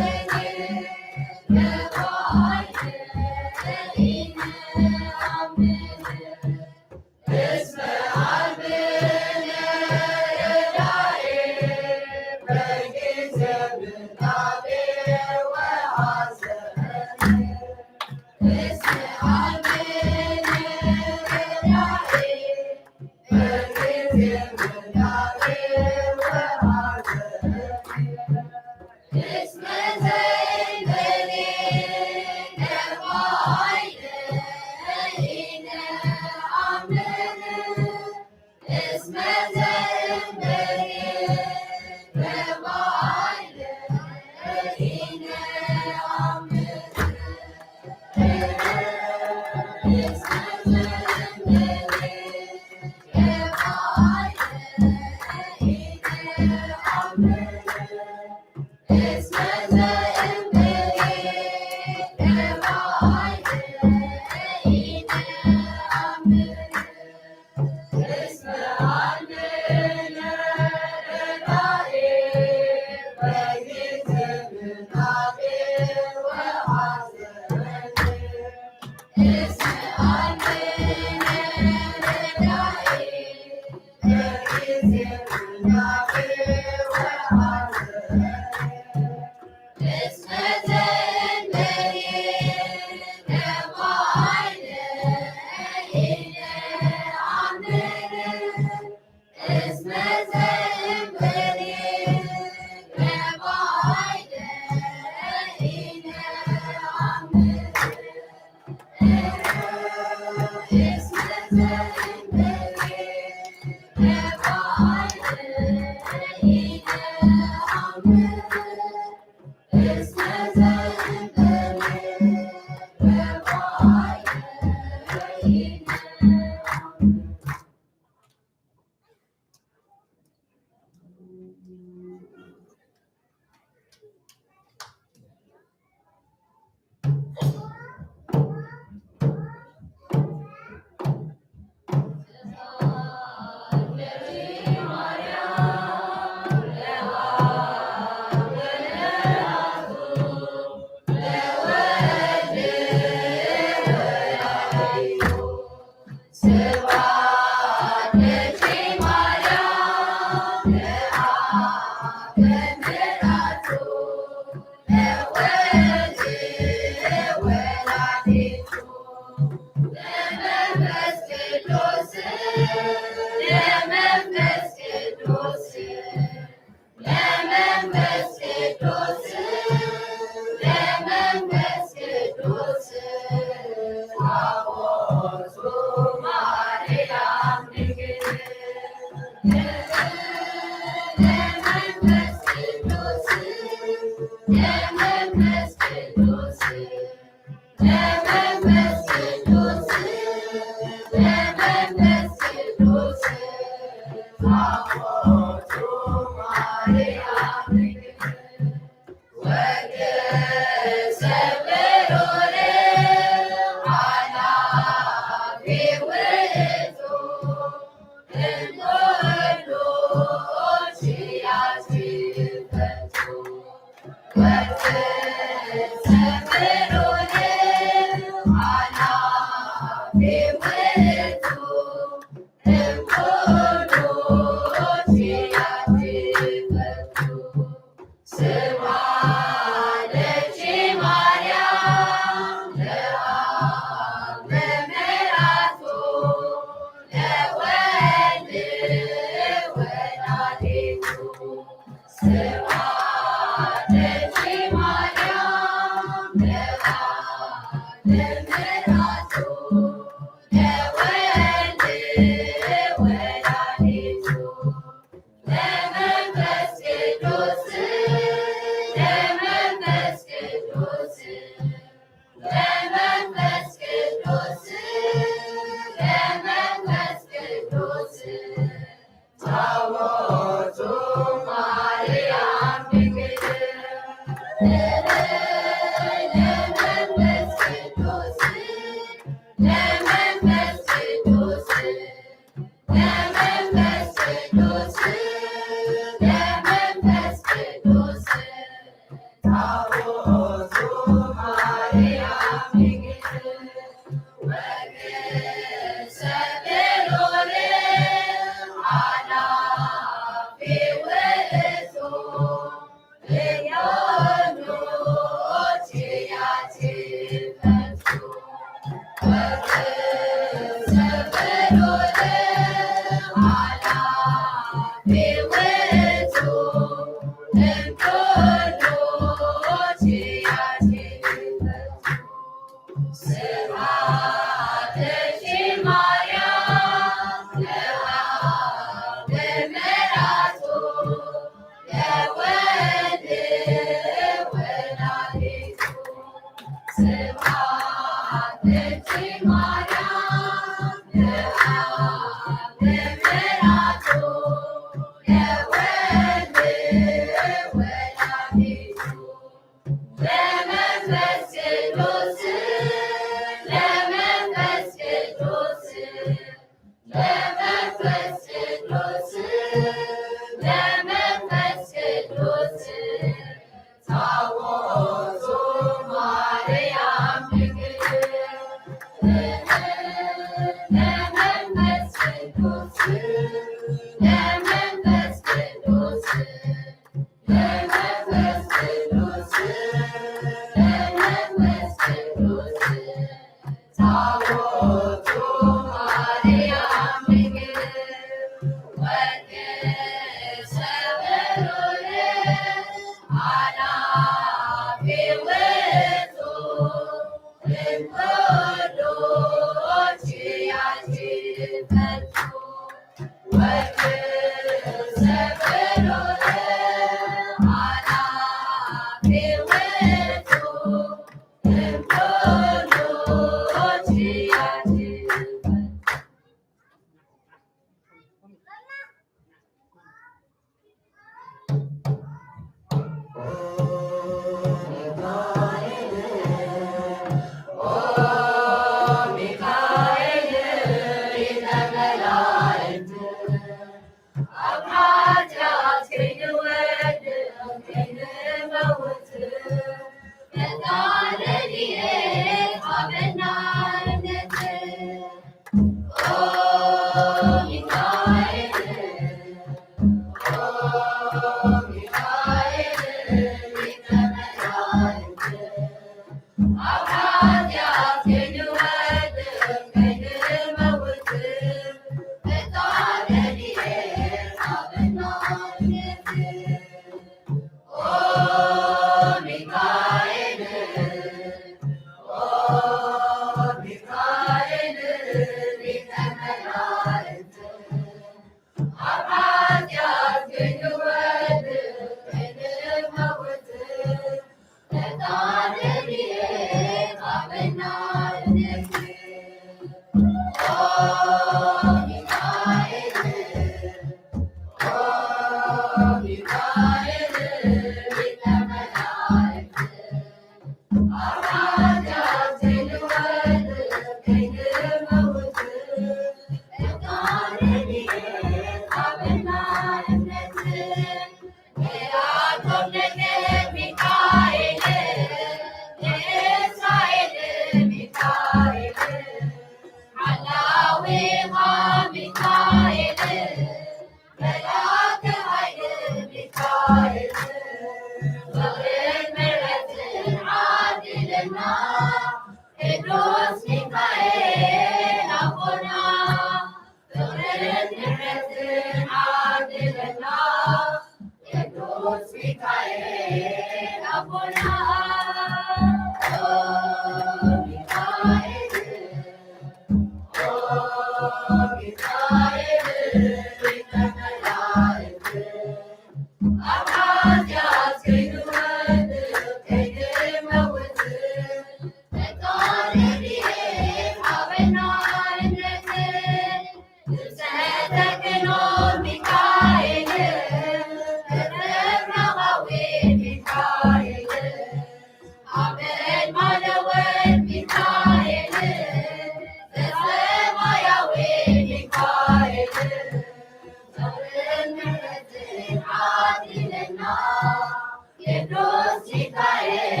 ቅዱስ ሚካኤል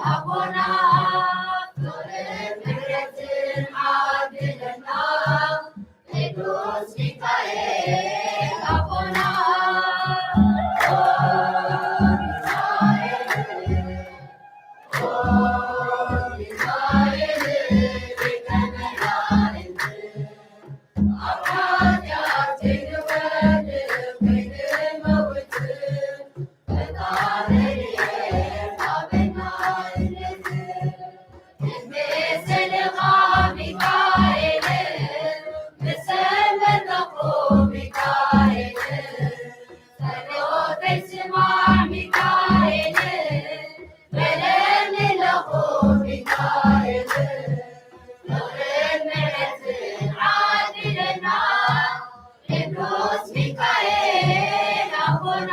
ኣቦና፣ ፍቕርን ምሕረትን ዓድለና። ቅዱስ ሚካኤል ኣቦና፣ ኦ ሚካኤል፣ ኦ ሚካኤል ሊቀ መላእክት፣ ኣብ ኃጢአት ከይንወድቅ ከይንመውት፣ ፈጣሪ ረድኤት ሃበና እምነት። ንመስልኻ ሚካኤል፣ ምስ መረቑ ሚካኤል፣ ጸሎተይ ስማዕ ሚካኤል፣ በለኒ ኣለኹ ሚካኤል፣ ፍቕርን ምሕረትን ዓድለና። ቅዱስ ሚካኤል ኣቦና፣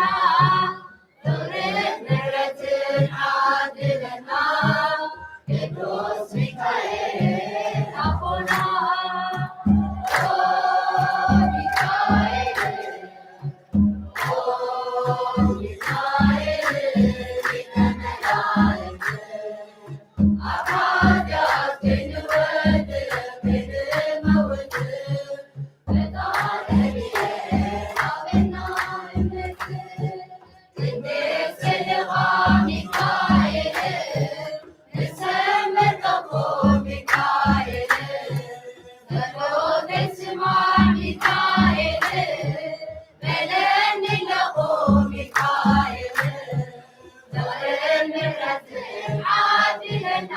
ፍቕርን ምሕረትን ዓድለና። ቅዱስ ሚካኤል ኣቦና፣ ኦ ሚካኤል፣ ኦ ሚካኤል ሊቀ መላእክት፣ ኣብ ኃጢአት ከይንወድቅ ከይንመውት፣ ፈጣሪ ሃበና እምነት። ክንደይ ስእልኻ ሚካኤል፣ ንሰመጠኩ ሚካኤል፣ ጸሎተይ ስማዕ ሚካኤል፣ በለኒ ኣለኹ ሚካኤል፣ ፍቕርን ምሕረትን ዓድለና።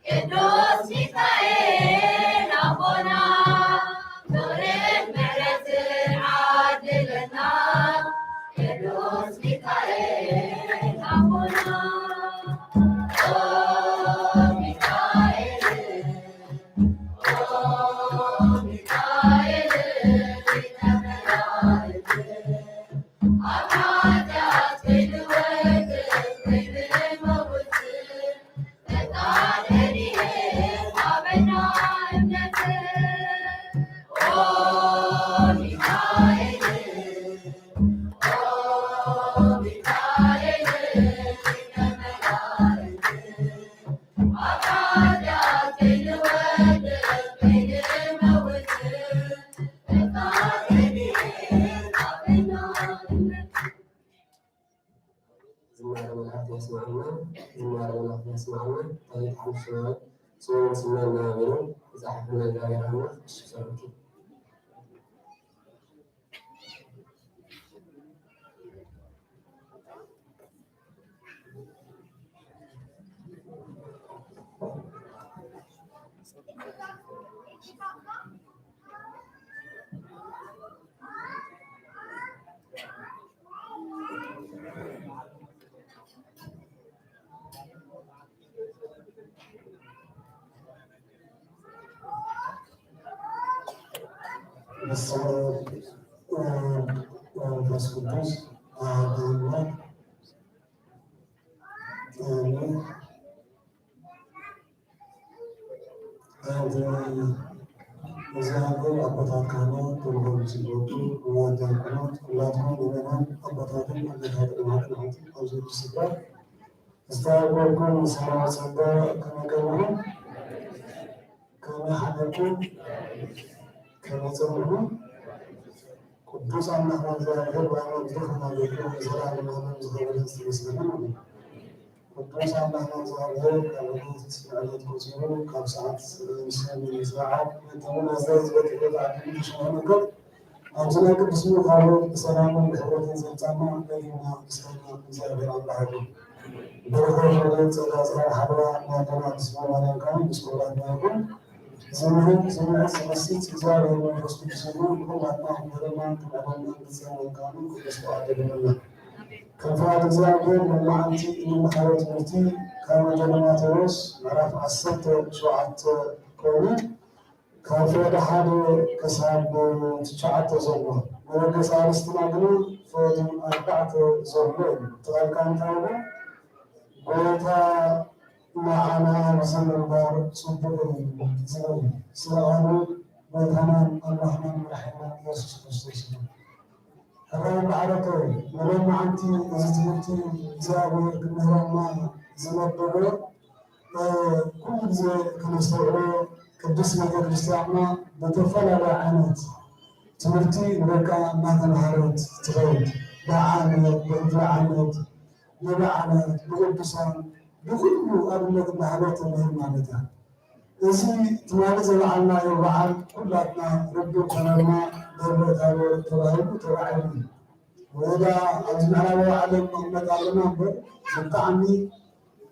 ቅዱስ ሚካኤል ኣቦና፣ ፍቕርን ምሕረትን ዓድለና። ቅዱስ ሚካኤል ኣቦና፣ ኦ ሚካኤል፣ ኦ ሚካኤል ሊቀ መላእክት፣ ኣብ ኃጢአት ከይንወድቅ ከይንመውት፣ ፈጣሪ ረድኤት ሃበና እምነት። ኦ ሚካኤል፣ ኦ ሚካኤል ሊቀ መላእክት፣ ኣብ ኃጢአት ከይንወድቅ ከይንመውት፣ ፈጣሪ ረድኤት ሃበና እምነት። ዝማሬ መላእክት ያስማዕና፣ ዝማሬ መላእክት ያስማዕና። ታሪክ ሓሙሽተ ጽዮን ስምና እናበሉ ዝጸሓፈና እግዚኣብሔር ኣምላኽ እሺ ይሰረኪ። በስመ አብ ወወልድ ወመንፈስ ቅዱስ አሐዱ አምላክ። ኣብዚ ሀገር አባታት ካህናት፣ ተልእኮ ዝወጡ፣ ምእመናን ዲያቆናት፣ ኩላትኩም ምእመናን አባታትን ኣዴታትን ኣሕዋትን ኣብዚ ቅዱስ ስፍራ ዝተረኽብኩም ሰላም ጸጋ ከመይ ከለኹም? ከመይ ሓደርኩም? ከመይ ጸኒሕኩም? ቅዱስ ኣምላኽና እግዚኣብሔር ባዕሉ ብዝኾነ ኣገልግሎት ንዘለኣለም ዓለም ዝኸበረ ዝተመስገነ ይሁን። ቅዱስ ኣምላኽና እግዚኣብሔር ካብ ዕለት እስከ ዕለት ቆጺሩ ካብ ሰዓት ንስኻን ሰዓት ነቶም ኣዛዚ ዝበጽሑ ዓዲ ተሸሞም እኮ ኣብዚ ናይ ቅዱስ ሚካኤል ብሰላምን ብሕብረትን ዘምጻና ደጊምና ምስጋና እግዚኣብሔር ኣምላኽ ይኹን። በረኸት ረድኤት ጸጋ ጽባሕ ሓለዋ ናይ ኣቦና ቅዱስ ማርያም ከኣ ምስ ኩላትና ይኹን። ዝምህር ዝምዕድ ዝመስል እግዚኣብሔር መንፈስ ቅዱስ ይኹን። ንኹላትና ክምህረና ክምዕደና ክጸልወና ከኣ ቅዱስ ፍቓዱ ይኹንልና። ከም ፍቓድ እግዚኣብሔር ሎማዓንቲ እንመሃሮ ትምህርቲ ካብ ወንጌል ማቴዎስ ምዕራፍ ዓሰርተ ሸውዓተ ኮይኑ ካብ ፍቕዲ ሓደ ክሳብ ትሽዓተ ዘሎ፣ መበገሲ ኣርእስትና ግና ፍቕዲ ኣርባዕተ ዘሎ እዩ። እቲ ቃል ከኣ እንታይ ኢሉ? ጎይታ ንዓና ኣብዚ ምንባር ጽቡቕ እዩ ዝብል እዩ። ስለሆነ ጎይታናን ኣምላኽናን መድሓኒናን ኢየሱስ ክርስቶስ እዩ። ሕራይ ማዕረከ ንሎማዓንቲ እዚ ትምህርቲ እግዚኣብሔር ክምህረና ዝመደቦ ኩሉ ግዜ ከነስተውዕሎ ቅድስት ቤተ ክርስቲያንና ብተፈላለየ ዓይነት ትምህርቲ ንደቃ እናተምሃረት ትኸይድ። ብዓመት ብእንፍለ ዓመት ንበዓላት ብቅዱሳን ብኩሉ ኣብነት እናሃበት ትምህር ማለት እያ። እዚ ትማሊ ዘበዓልናዮ በዓል ኩላትና ርዱእ ኮነና ደብረ ታቦር ተባሂሉ ተባዒሉ እዩ። ወዳ ኣብዚ ምዕራባዊ ዓለም ንቕመጥ ኣለና እምበር ብጣዕሚ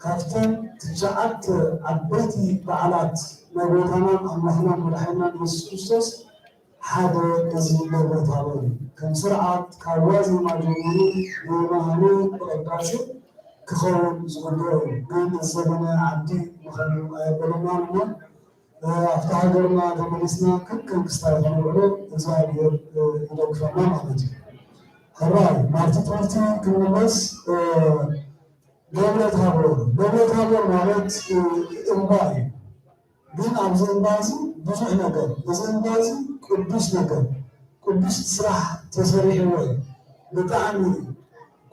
ካብተን ትሽዓተ ዓበይቲ በዓላት ናይ ጎይታናን ኣምላኽናን መድሓኒናን የሱስ ክርስቶስ ሓደ እዚ ደብረ ታቦር እዩ። ከም ስርዓት ካብ ዋዜማ ጀሚሩ ብየማነ ብቕዳሴ ክኸውን ዝግብኦ እዩ። ግን እዚ ዘበነ ዓዲ ምዃኑ ኣየበለናን እሞ ኣብቲ ሃገርና ተመሊስና ከከም ክስታይ ከነውዕሎ እግዚኣብሔር ይደግፈና ማለት እዩ። ሕራይ ናብቲ ትምህርቲ ክንምለስ ደብረ ታቦር ደብረ ታቦር ማለት እምባ እዩ። ግን ኣብዚ እምባ እዚ ብዙሕ ነገር እዚ እምባ እዚ ቅዱስ ነገር ቅዱስ ስራሕ ተሰሪሕዎ እዩ። ብጣዕሚ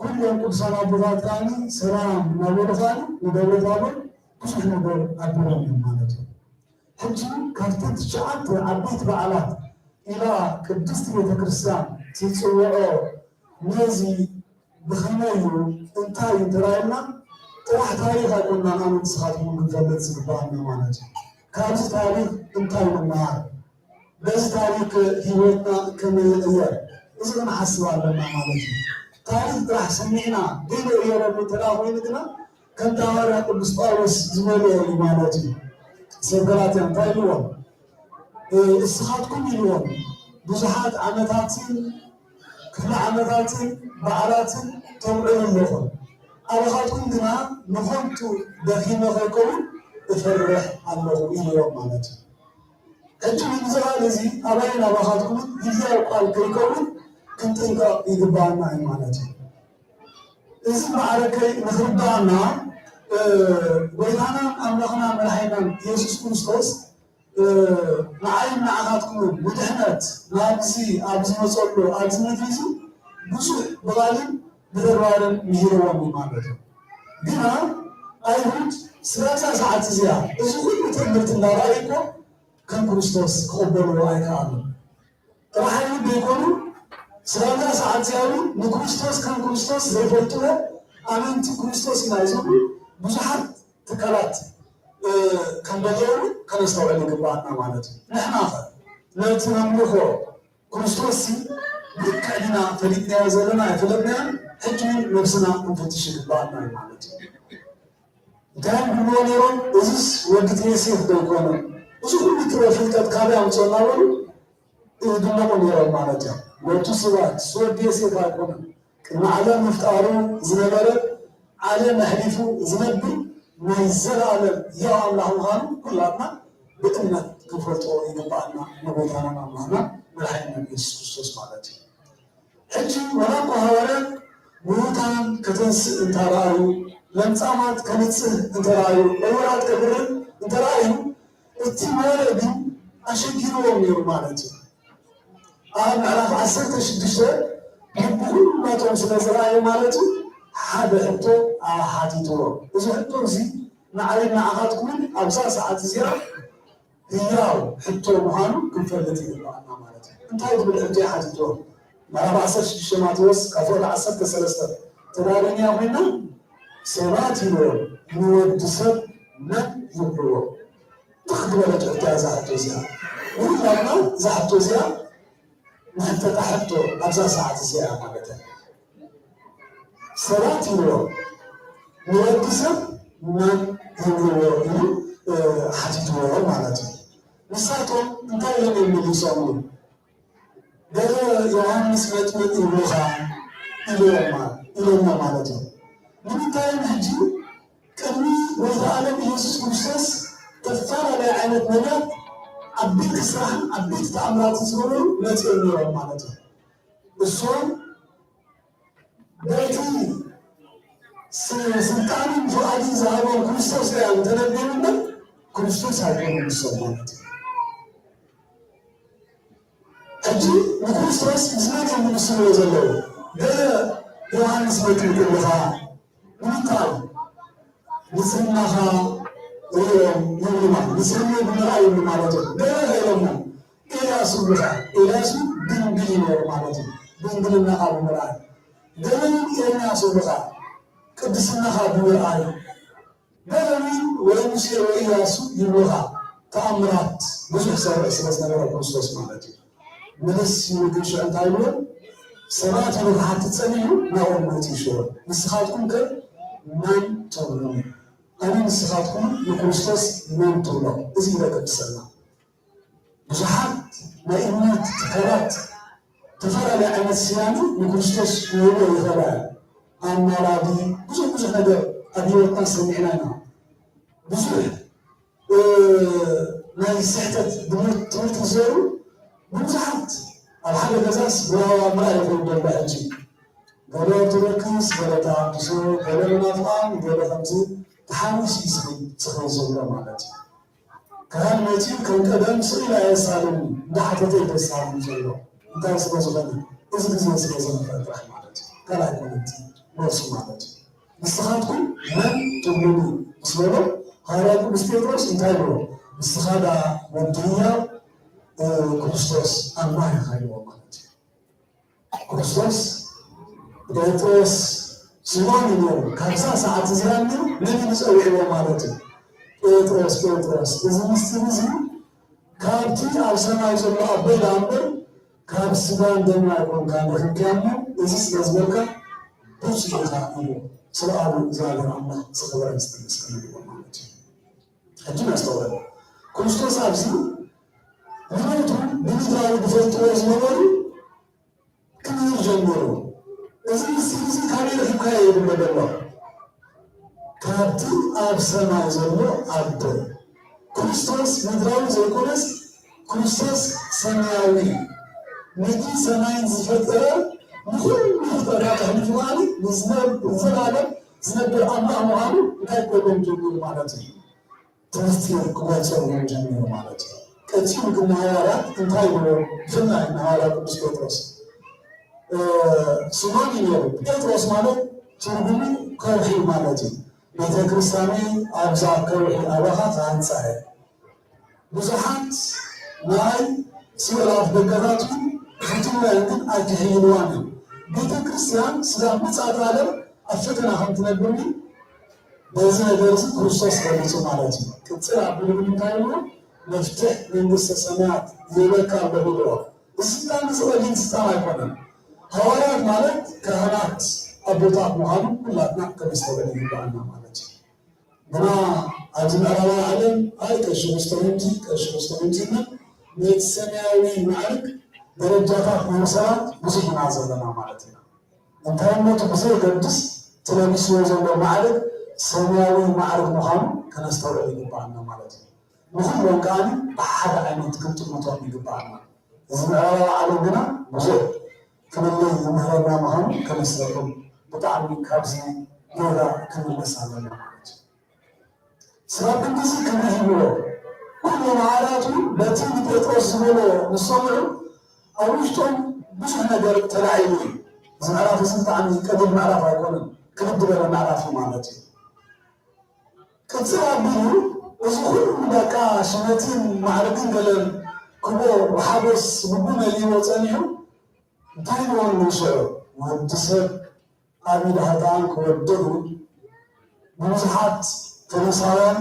ኩሎም ቅዱሳን ኣቦታት ከዓኒ ሰላም እናበሉ ከዓኒ ንደብረ ታቦር ብዙሕ ነገር ኣቢሎም እዮም ማለት እዩ። ሕጂ ካብተን ትሽዓተ ዓበይቲ በዓላት ኢላ ቅድስቲ ቤተክርስትያን ትፅውዖ ነዚ ብኸመይ እዩ እንታይ እዩ እንተራእየና ጥራሕ ታሪኽ ኣይኮንናን ኣነ ንስኻትኩም ክንፈልጥ ዝግባኣና ማለት እዩ። ካብዚ ታሪኽ እንታይ ንመሃር? በዚ ታሪክ ህይወትና ከመይ ይቕየር? እዚ ክንሓስብ ኣለና ማለት እዩ። ታሪክ ጥራሕ ሰሚዕና ዘይንቕየረሉ እንተ ደኣ ኮይኑ ግና ከምቲ ሃዋርያ ቅዱስ ጳውሎስ ዝበሎ እዩ ማለት እዩ። ሰብ ገላትያ እንታይ ኢልዎም? እስኻትኩም ኢልዎም ብዙሓት ዓመታትን ክፍለ ዓመታትን በዓላትን ተውዕሉ ኣለኹም፣ ኣባኻትኩም ግና ንኸንቱ ደኺመ ከይከውን እፈርሕ ኣለኹ ኢልዎም ማለት እዩ። ሕጂ እዚ ቃል እዚ ኣባይን ኣባኻትኩምን ግዝያዊ ቃል ከይከውን ክንጥንቀቕ ይግባኣና እዩ ማለት እዩ። እዚ ማዕረከይ ንኽርዳኣና ጎይታናን ኣምላኽና መድሓኒናን ኢየሱስ ክርስቶስ ንዓይን ንዓኻትኩምን ንድሕነት ናብዚ ኣብ ዝመፀሉ ኣብዚ ምድሪ እዚ ብዙሕ ብቓልን ብተግባርን ምሂርዎም እዩ ማለት እዩ። ግና ኣይሁድ ስጋዛ ሰዓት እዚኣ እዚ ኩሉ ትእምርቲ እናረኣዩ እኮ ከም ክርስቶስ ክቕበልዎ ኣይከኣሉን። ጥራሕ ኣይሁድ ዘይኮኑ ስጋዛ ሰዓት እዚኣ እውን ንክርስቶስ ከም ክርስቶስ ዘይፈልጥዎ ኣመንቲ ክርስቶስ ኢና ዝብሉ ብዙሓት ትካላት ከም ዘለዉ ከነስተውዕል ይግባኣና ማለት እዩ። ንሕና ኸ ነቲ ነምልኾ ክርስቶስ ሲ ብልክዕ ዲና ፈሊጥናዮ ዘለና ኣይፈለጥናዮን? ሕጂ እውን ነብስና ክንፍትሽ ይግባኣና እዩ ማለት እዩ። እንታይ ይብልዎ ነይሮም? እዝስ ወዲ ዮሴፍ ዶ ይኮነ? እዚ ኩሉ ጥበብ ፍልጠት ካበይ ኣምፅኦ እናበሉ ይድነቑ ነይሮም ማለት እዮም። ወዲ ስባት ወዲ ዮሴፍ ኣይኮነን። ቅድሚ ዓለም ምፍጣሩ ዝነበረ ዓለም ኣሕሊፉ ዝነብር ናይ ዘለኣለም ያው ኣምላኽ ምዃኑ ኩላትና ብእምነት ክንፈልጦ ይግባኣና። ንጎይታናን ኣምላኽና መድሓኒናን ኢየሱስ ክርስቶስ ማለት እዩ። ሕጂ ዋላ እኳ ሃዋርያት ምዉታን ከተንስእ እንተረኣዩ፣ ለምጻማት ከንጽህ እንተረኣዩ፣ ዕውራት ከብርህ እንተረኣዩ፣ እቲ ወረ ግን ኣሸጊርዎም ነይሩ ማለት እዩ። ኣብ ምዕራፍ ዓሰርተ ሽዱሽተ ልቢ ኩላቶም ስለ ዝረኣዩ ማለት እዩ፣ ሓደ ሕቶ ሓቲትዎም። እዚ ሕቶ እዚ ንዓይን ንዓኻትኩምን ኣብዛ ሰዓት እዚኣ ህያው ሕቶ ምዃኑ ክንፈልጥ ይግባኣና ማለት እዩ። እንታይ ዝብል ሕቶ ይሓትትዎ? ምዕራፍ ዓሰርተ ሽዱሽተ ማቴዎስ ካብ ፍቕዲ ዓሰርተ ሰለስተ ተዳሊና ኮይና ሰባት ይብልዎ ንወዲ ሰብ መን ይብልዎ? ትኽ ዝበለት ሕቶ እያ እዛ ሕቶ እዚኣ። ንሁላትና እዛ ሕቶ እዚኣ ንሕተታ ሕቶ ኣብዛ ሰዓት እዚኣ ማለት እያ። ሰባት ይብሎ ንወዲ ሰብ መን ይብልዎ ኢሉ ሓቲትዎ ማለት እዩ። ንሳቶም እንታይ እዮም መሊሶምሉ? ገለ ዮሃንስ መጥምቕ ይብሉኻ ኢሎሞ ማለት እዩ። ንምንታይ ሕጂ ቅድሚ ጎይታ ዓለም ኢየሱስ ክርስቶስ ዝተፈላለዩ ዓይነት ነቢያት ዓበይቲ ስራሕን ዓበይቲ ተኣምራትን ዝገበሩ መፂኦም ነይሮም ማለት እዩ። እሶም በቲ ስልጣንን ፍቓድን ዝሃቦም ክርስቶስ እዮም ተነቢሩ እምበር ክርስቶስ ኣይኮኑን እሶም ማለት እዩ። ሕጂ ንክርስቶስ ምስ መን እዮም ዝምስልዎ ዘለዉ? ገለ ዮሃንስ መጥምቁ ኢኻ ንምንታይ ንጽህናኻ ርእዮም ይብሉ ማለት ንጽህና ብምርኣይ ይብሉ ማለት እዮም። ገለ ገለሞ ኤልያስ ይብሉኻ። ኤልያስ ድንግል ይነበሩ ማለት እዩ። ድንግልናኻ ብምርኣይ ገለ ኤርምያስ ይብሉኻ። ቅድስናኻ ብምርኣይ ገለኒ ወይ ሙሴ ወይ ኢያሱ ይብሉኻ። ተኣምራት ብዙሕ ሰርዕ ስለ ዝነበረ ክርስቶስ ማለት እዩ። ምልስ ኢሉ ግን ሽዑ እንታይ ይብሎ? ሰባት ኢሉ ክሓትት ጸኒሑ ናብኦም መጺኡ ሽዑ ንስኻትኩም ከ መን ትብሉኒ? ኣነ ንስኻትኩም ንክርስቶስ መን ትብሎ? እዚ እዩ ዘገድሰና። ብዙሓት ናይ እምነት ትካላት ዝተፈላለየ ዓይነት ስያሜ ንክርስቶስ ክህብዎ ይኽእላ እየን። ኣማላዲ ብዙሕ ብዙሕ ነገር ኣብ ህይወትና ሰሚዕና ኢና። ብዙሕ ናይ ስሕተት ትምህርቲ ዝዘሩ ብዙሓት ኣብ ሓደ ገዛስ ብራዋ ምራ ይኾኑ ደሎ ሕጂ ገለ ኦርቶዶክስ ገለ ተሃድሶ ገለ መናፍቃን ገለ ከምዚ ተሓሚሱ እዩ ዝኸይድ ዘሎ ማለት እዩ። ካህን መፂኡ ከም ቀደም ስኢላ የሳልም እንዳሓተተ እዩ ዘሳልም ዘሎ እንታይ ስለ ዝኾነ እዚ ግዜ ስለ ዘመፈ ጥራሕ ማለት እዩ። ካልኣይ ኮመንቲ መልሱ ማለት እዩ። ንስኻትኩም መን ትብሉኒ ምስ በሎ ሃዋርያ ቅዱስ ጴጥሮስ እንታይ ብሎ? ንስኻ ዳ ወዲ ህያው ክርስቶስ ኣምላኽ ኢኻ ኢልዎ ማለት እዩ። ክርስቶስ ጴጥሮስ ስሞን እዩ ነይሩ። ካብዛ ሰዓት እዚኣ እሞ ነቢይ ዝጸውዕዎ ማለት እዩ። ጴጥሮስ ጴጥሮስ እዚ ምስጢር እዚ ካብቲ ኣብ ሰማይ ዘሎ ኣቦይ ደኣ እምበር ካብ ስጋን ደምን ኣይኮንካን ረኺብካዮ እሞ እዚ ስለ ዝበልካ ብፁዕ ኢኻ ኢሉ ስለ ኣብኡ እግዚኣብሔር ኣምላኽ ዝኸበረ ምስጢር ምስክር ነግርዎ ማለት እዩ። ሕጂ ነስተውዕል። ክርስቶስ ኣብዚ ንሞቱ ብምድራዊ ዝፈልጥዎ ዝነበሩ ክምህር ጀመሩ። እዚ ምስጢር እዚ ካበይ ረኺብካዮ ይብሎ ዘሎ። ካብቲ ኣብ ሰማይ ዘሎ ኣቦ። ክርስቶስ ምድራዊ ዘይኮነስ ክርስቶስ ሰማያዊ እዩ። ምድሪ ሰማይን ዝፈጠረ ንኹሉ ፍጥረታት ኣሕሊፉ ከኣ ንዘለኣለም ዝነብር ኣምላኽ ምዃኑ እንታይ ክገብሮም ጀሚሩ ማለት እዩ? ተፍሲር ክገልጸሎም ጀሚሩ ማለት እዩ። ቀጺሉ ግን ንሃዋርያት እንታይ ይብሎ? ብፍላይ ንሃዋርያ ቅዱስ ጴጥሮስ ስሞን እዩ ነይሩ። ጴጥሮስ ማለት ትርጉሙ ከውሒ ማለት እዩ። ቤተ ክርስቲያነይ ኣብዛ ከውሒ ኣባኻ ክሃንጻ እየ። ብዙሓት ናይ ሲኦል ኣፍደገታት እውን ክፍትንዋ እየን ግን ኣይክሕይልዋን እዮም። ቤተ ክርስቲያን ስጋብ ምጽኣት ዓለም ኣብ ፈተና ከም ትነብር ግን በዚ ነገር እዚ ክርስቶስ ገሊጹ ማለት እዩ። ቅጽል ኣቢሉ ግን እንታይ ኢልዎ? መፍትሕ መንግስተ ሰማያት ይህበካ ኣለኹ ኢልዎ። እዚ ስልጣን እዚ ቀሊል ስልጣን ኣይኮነን። ሃዋርያት ማለት ካህናት ኣቦታት ምዃኑ ኩላትና ከነስተውዕል ይግበኣና ማለት እዩ። ግና ኣብዚ ምዕራባዊ ዓለም ኣይ ቀሺ ኹስተ ከምዚ ቀሺ ኹስተ ከምዚ ኢልና ነቲ ሰማያዊ ማዕርግ ደረጃታት ናይ ሰባት ብዙሕ ኢና ዘለና ማለት ኢና። እንታይነቱ ብዘየገድስ እቲ ለቢስዎ ዘሎ ማዕርግ ሰማያዊ ማዕርግ ምዃኑ ከነስተውዕል ይግበኣና ማለት እዩ። ንኹሎም ከኣ ብሓደ ዓይነት ክንጥምቶም ይግበኣና። እዚ ምዕራባዊ ዓለም ግና ብዙሕ ክልለይ ይምህረና ምዃኑ ከነስተውዕል ብጣዕሚ ካብዚ ጌጋ ክንምለስ ኣለና ማለት እዩ። ስጋብ ክንድዚ ክብሪ ሂብዎ ኩሉ ንሃዋርያቱ በቲ ንጴጥሮስ ዝበሎ ምስ ሰምዑ ኣብ ውሽጦም ብዙሕ ነገር ተላዒሉ እዩ። እዚ ምዕራፍ እዚ ብጣዕሚ ቀሊል ምዕራፍ ኣይኮነን፣ ክብድ ዝበለ ምዕራፍ እዩ ማለት እዩ። ቅጽል ኣቢሉ እዚ ኩሉ በቃ ሽመትን ማዕርግን ገለን ክቦ ወሓጎስ ልቡ መሊእዎ ጸኒሑ እንታይ ኢልዎም ንስዑ ወዲ ሰብ ኣብ ኢድ ሃጣን ክወድቕ እዩ። ብብዙሓት ፈሪሳውያን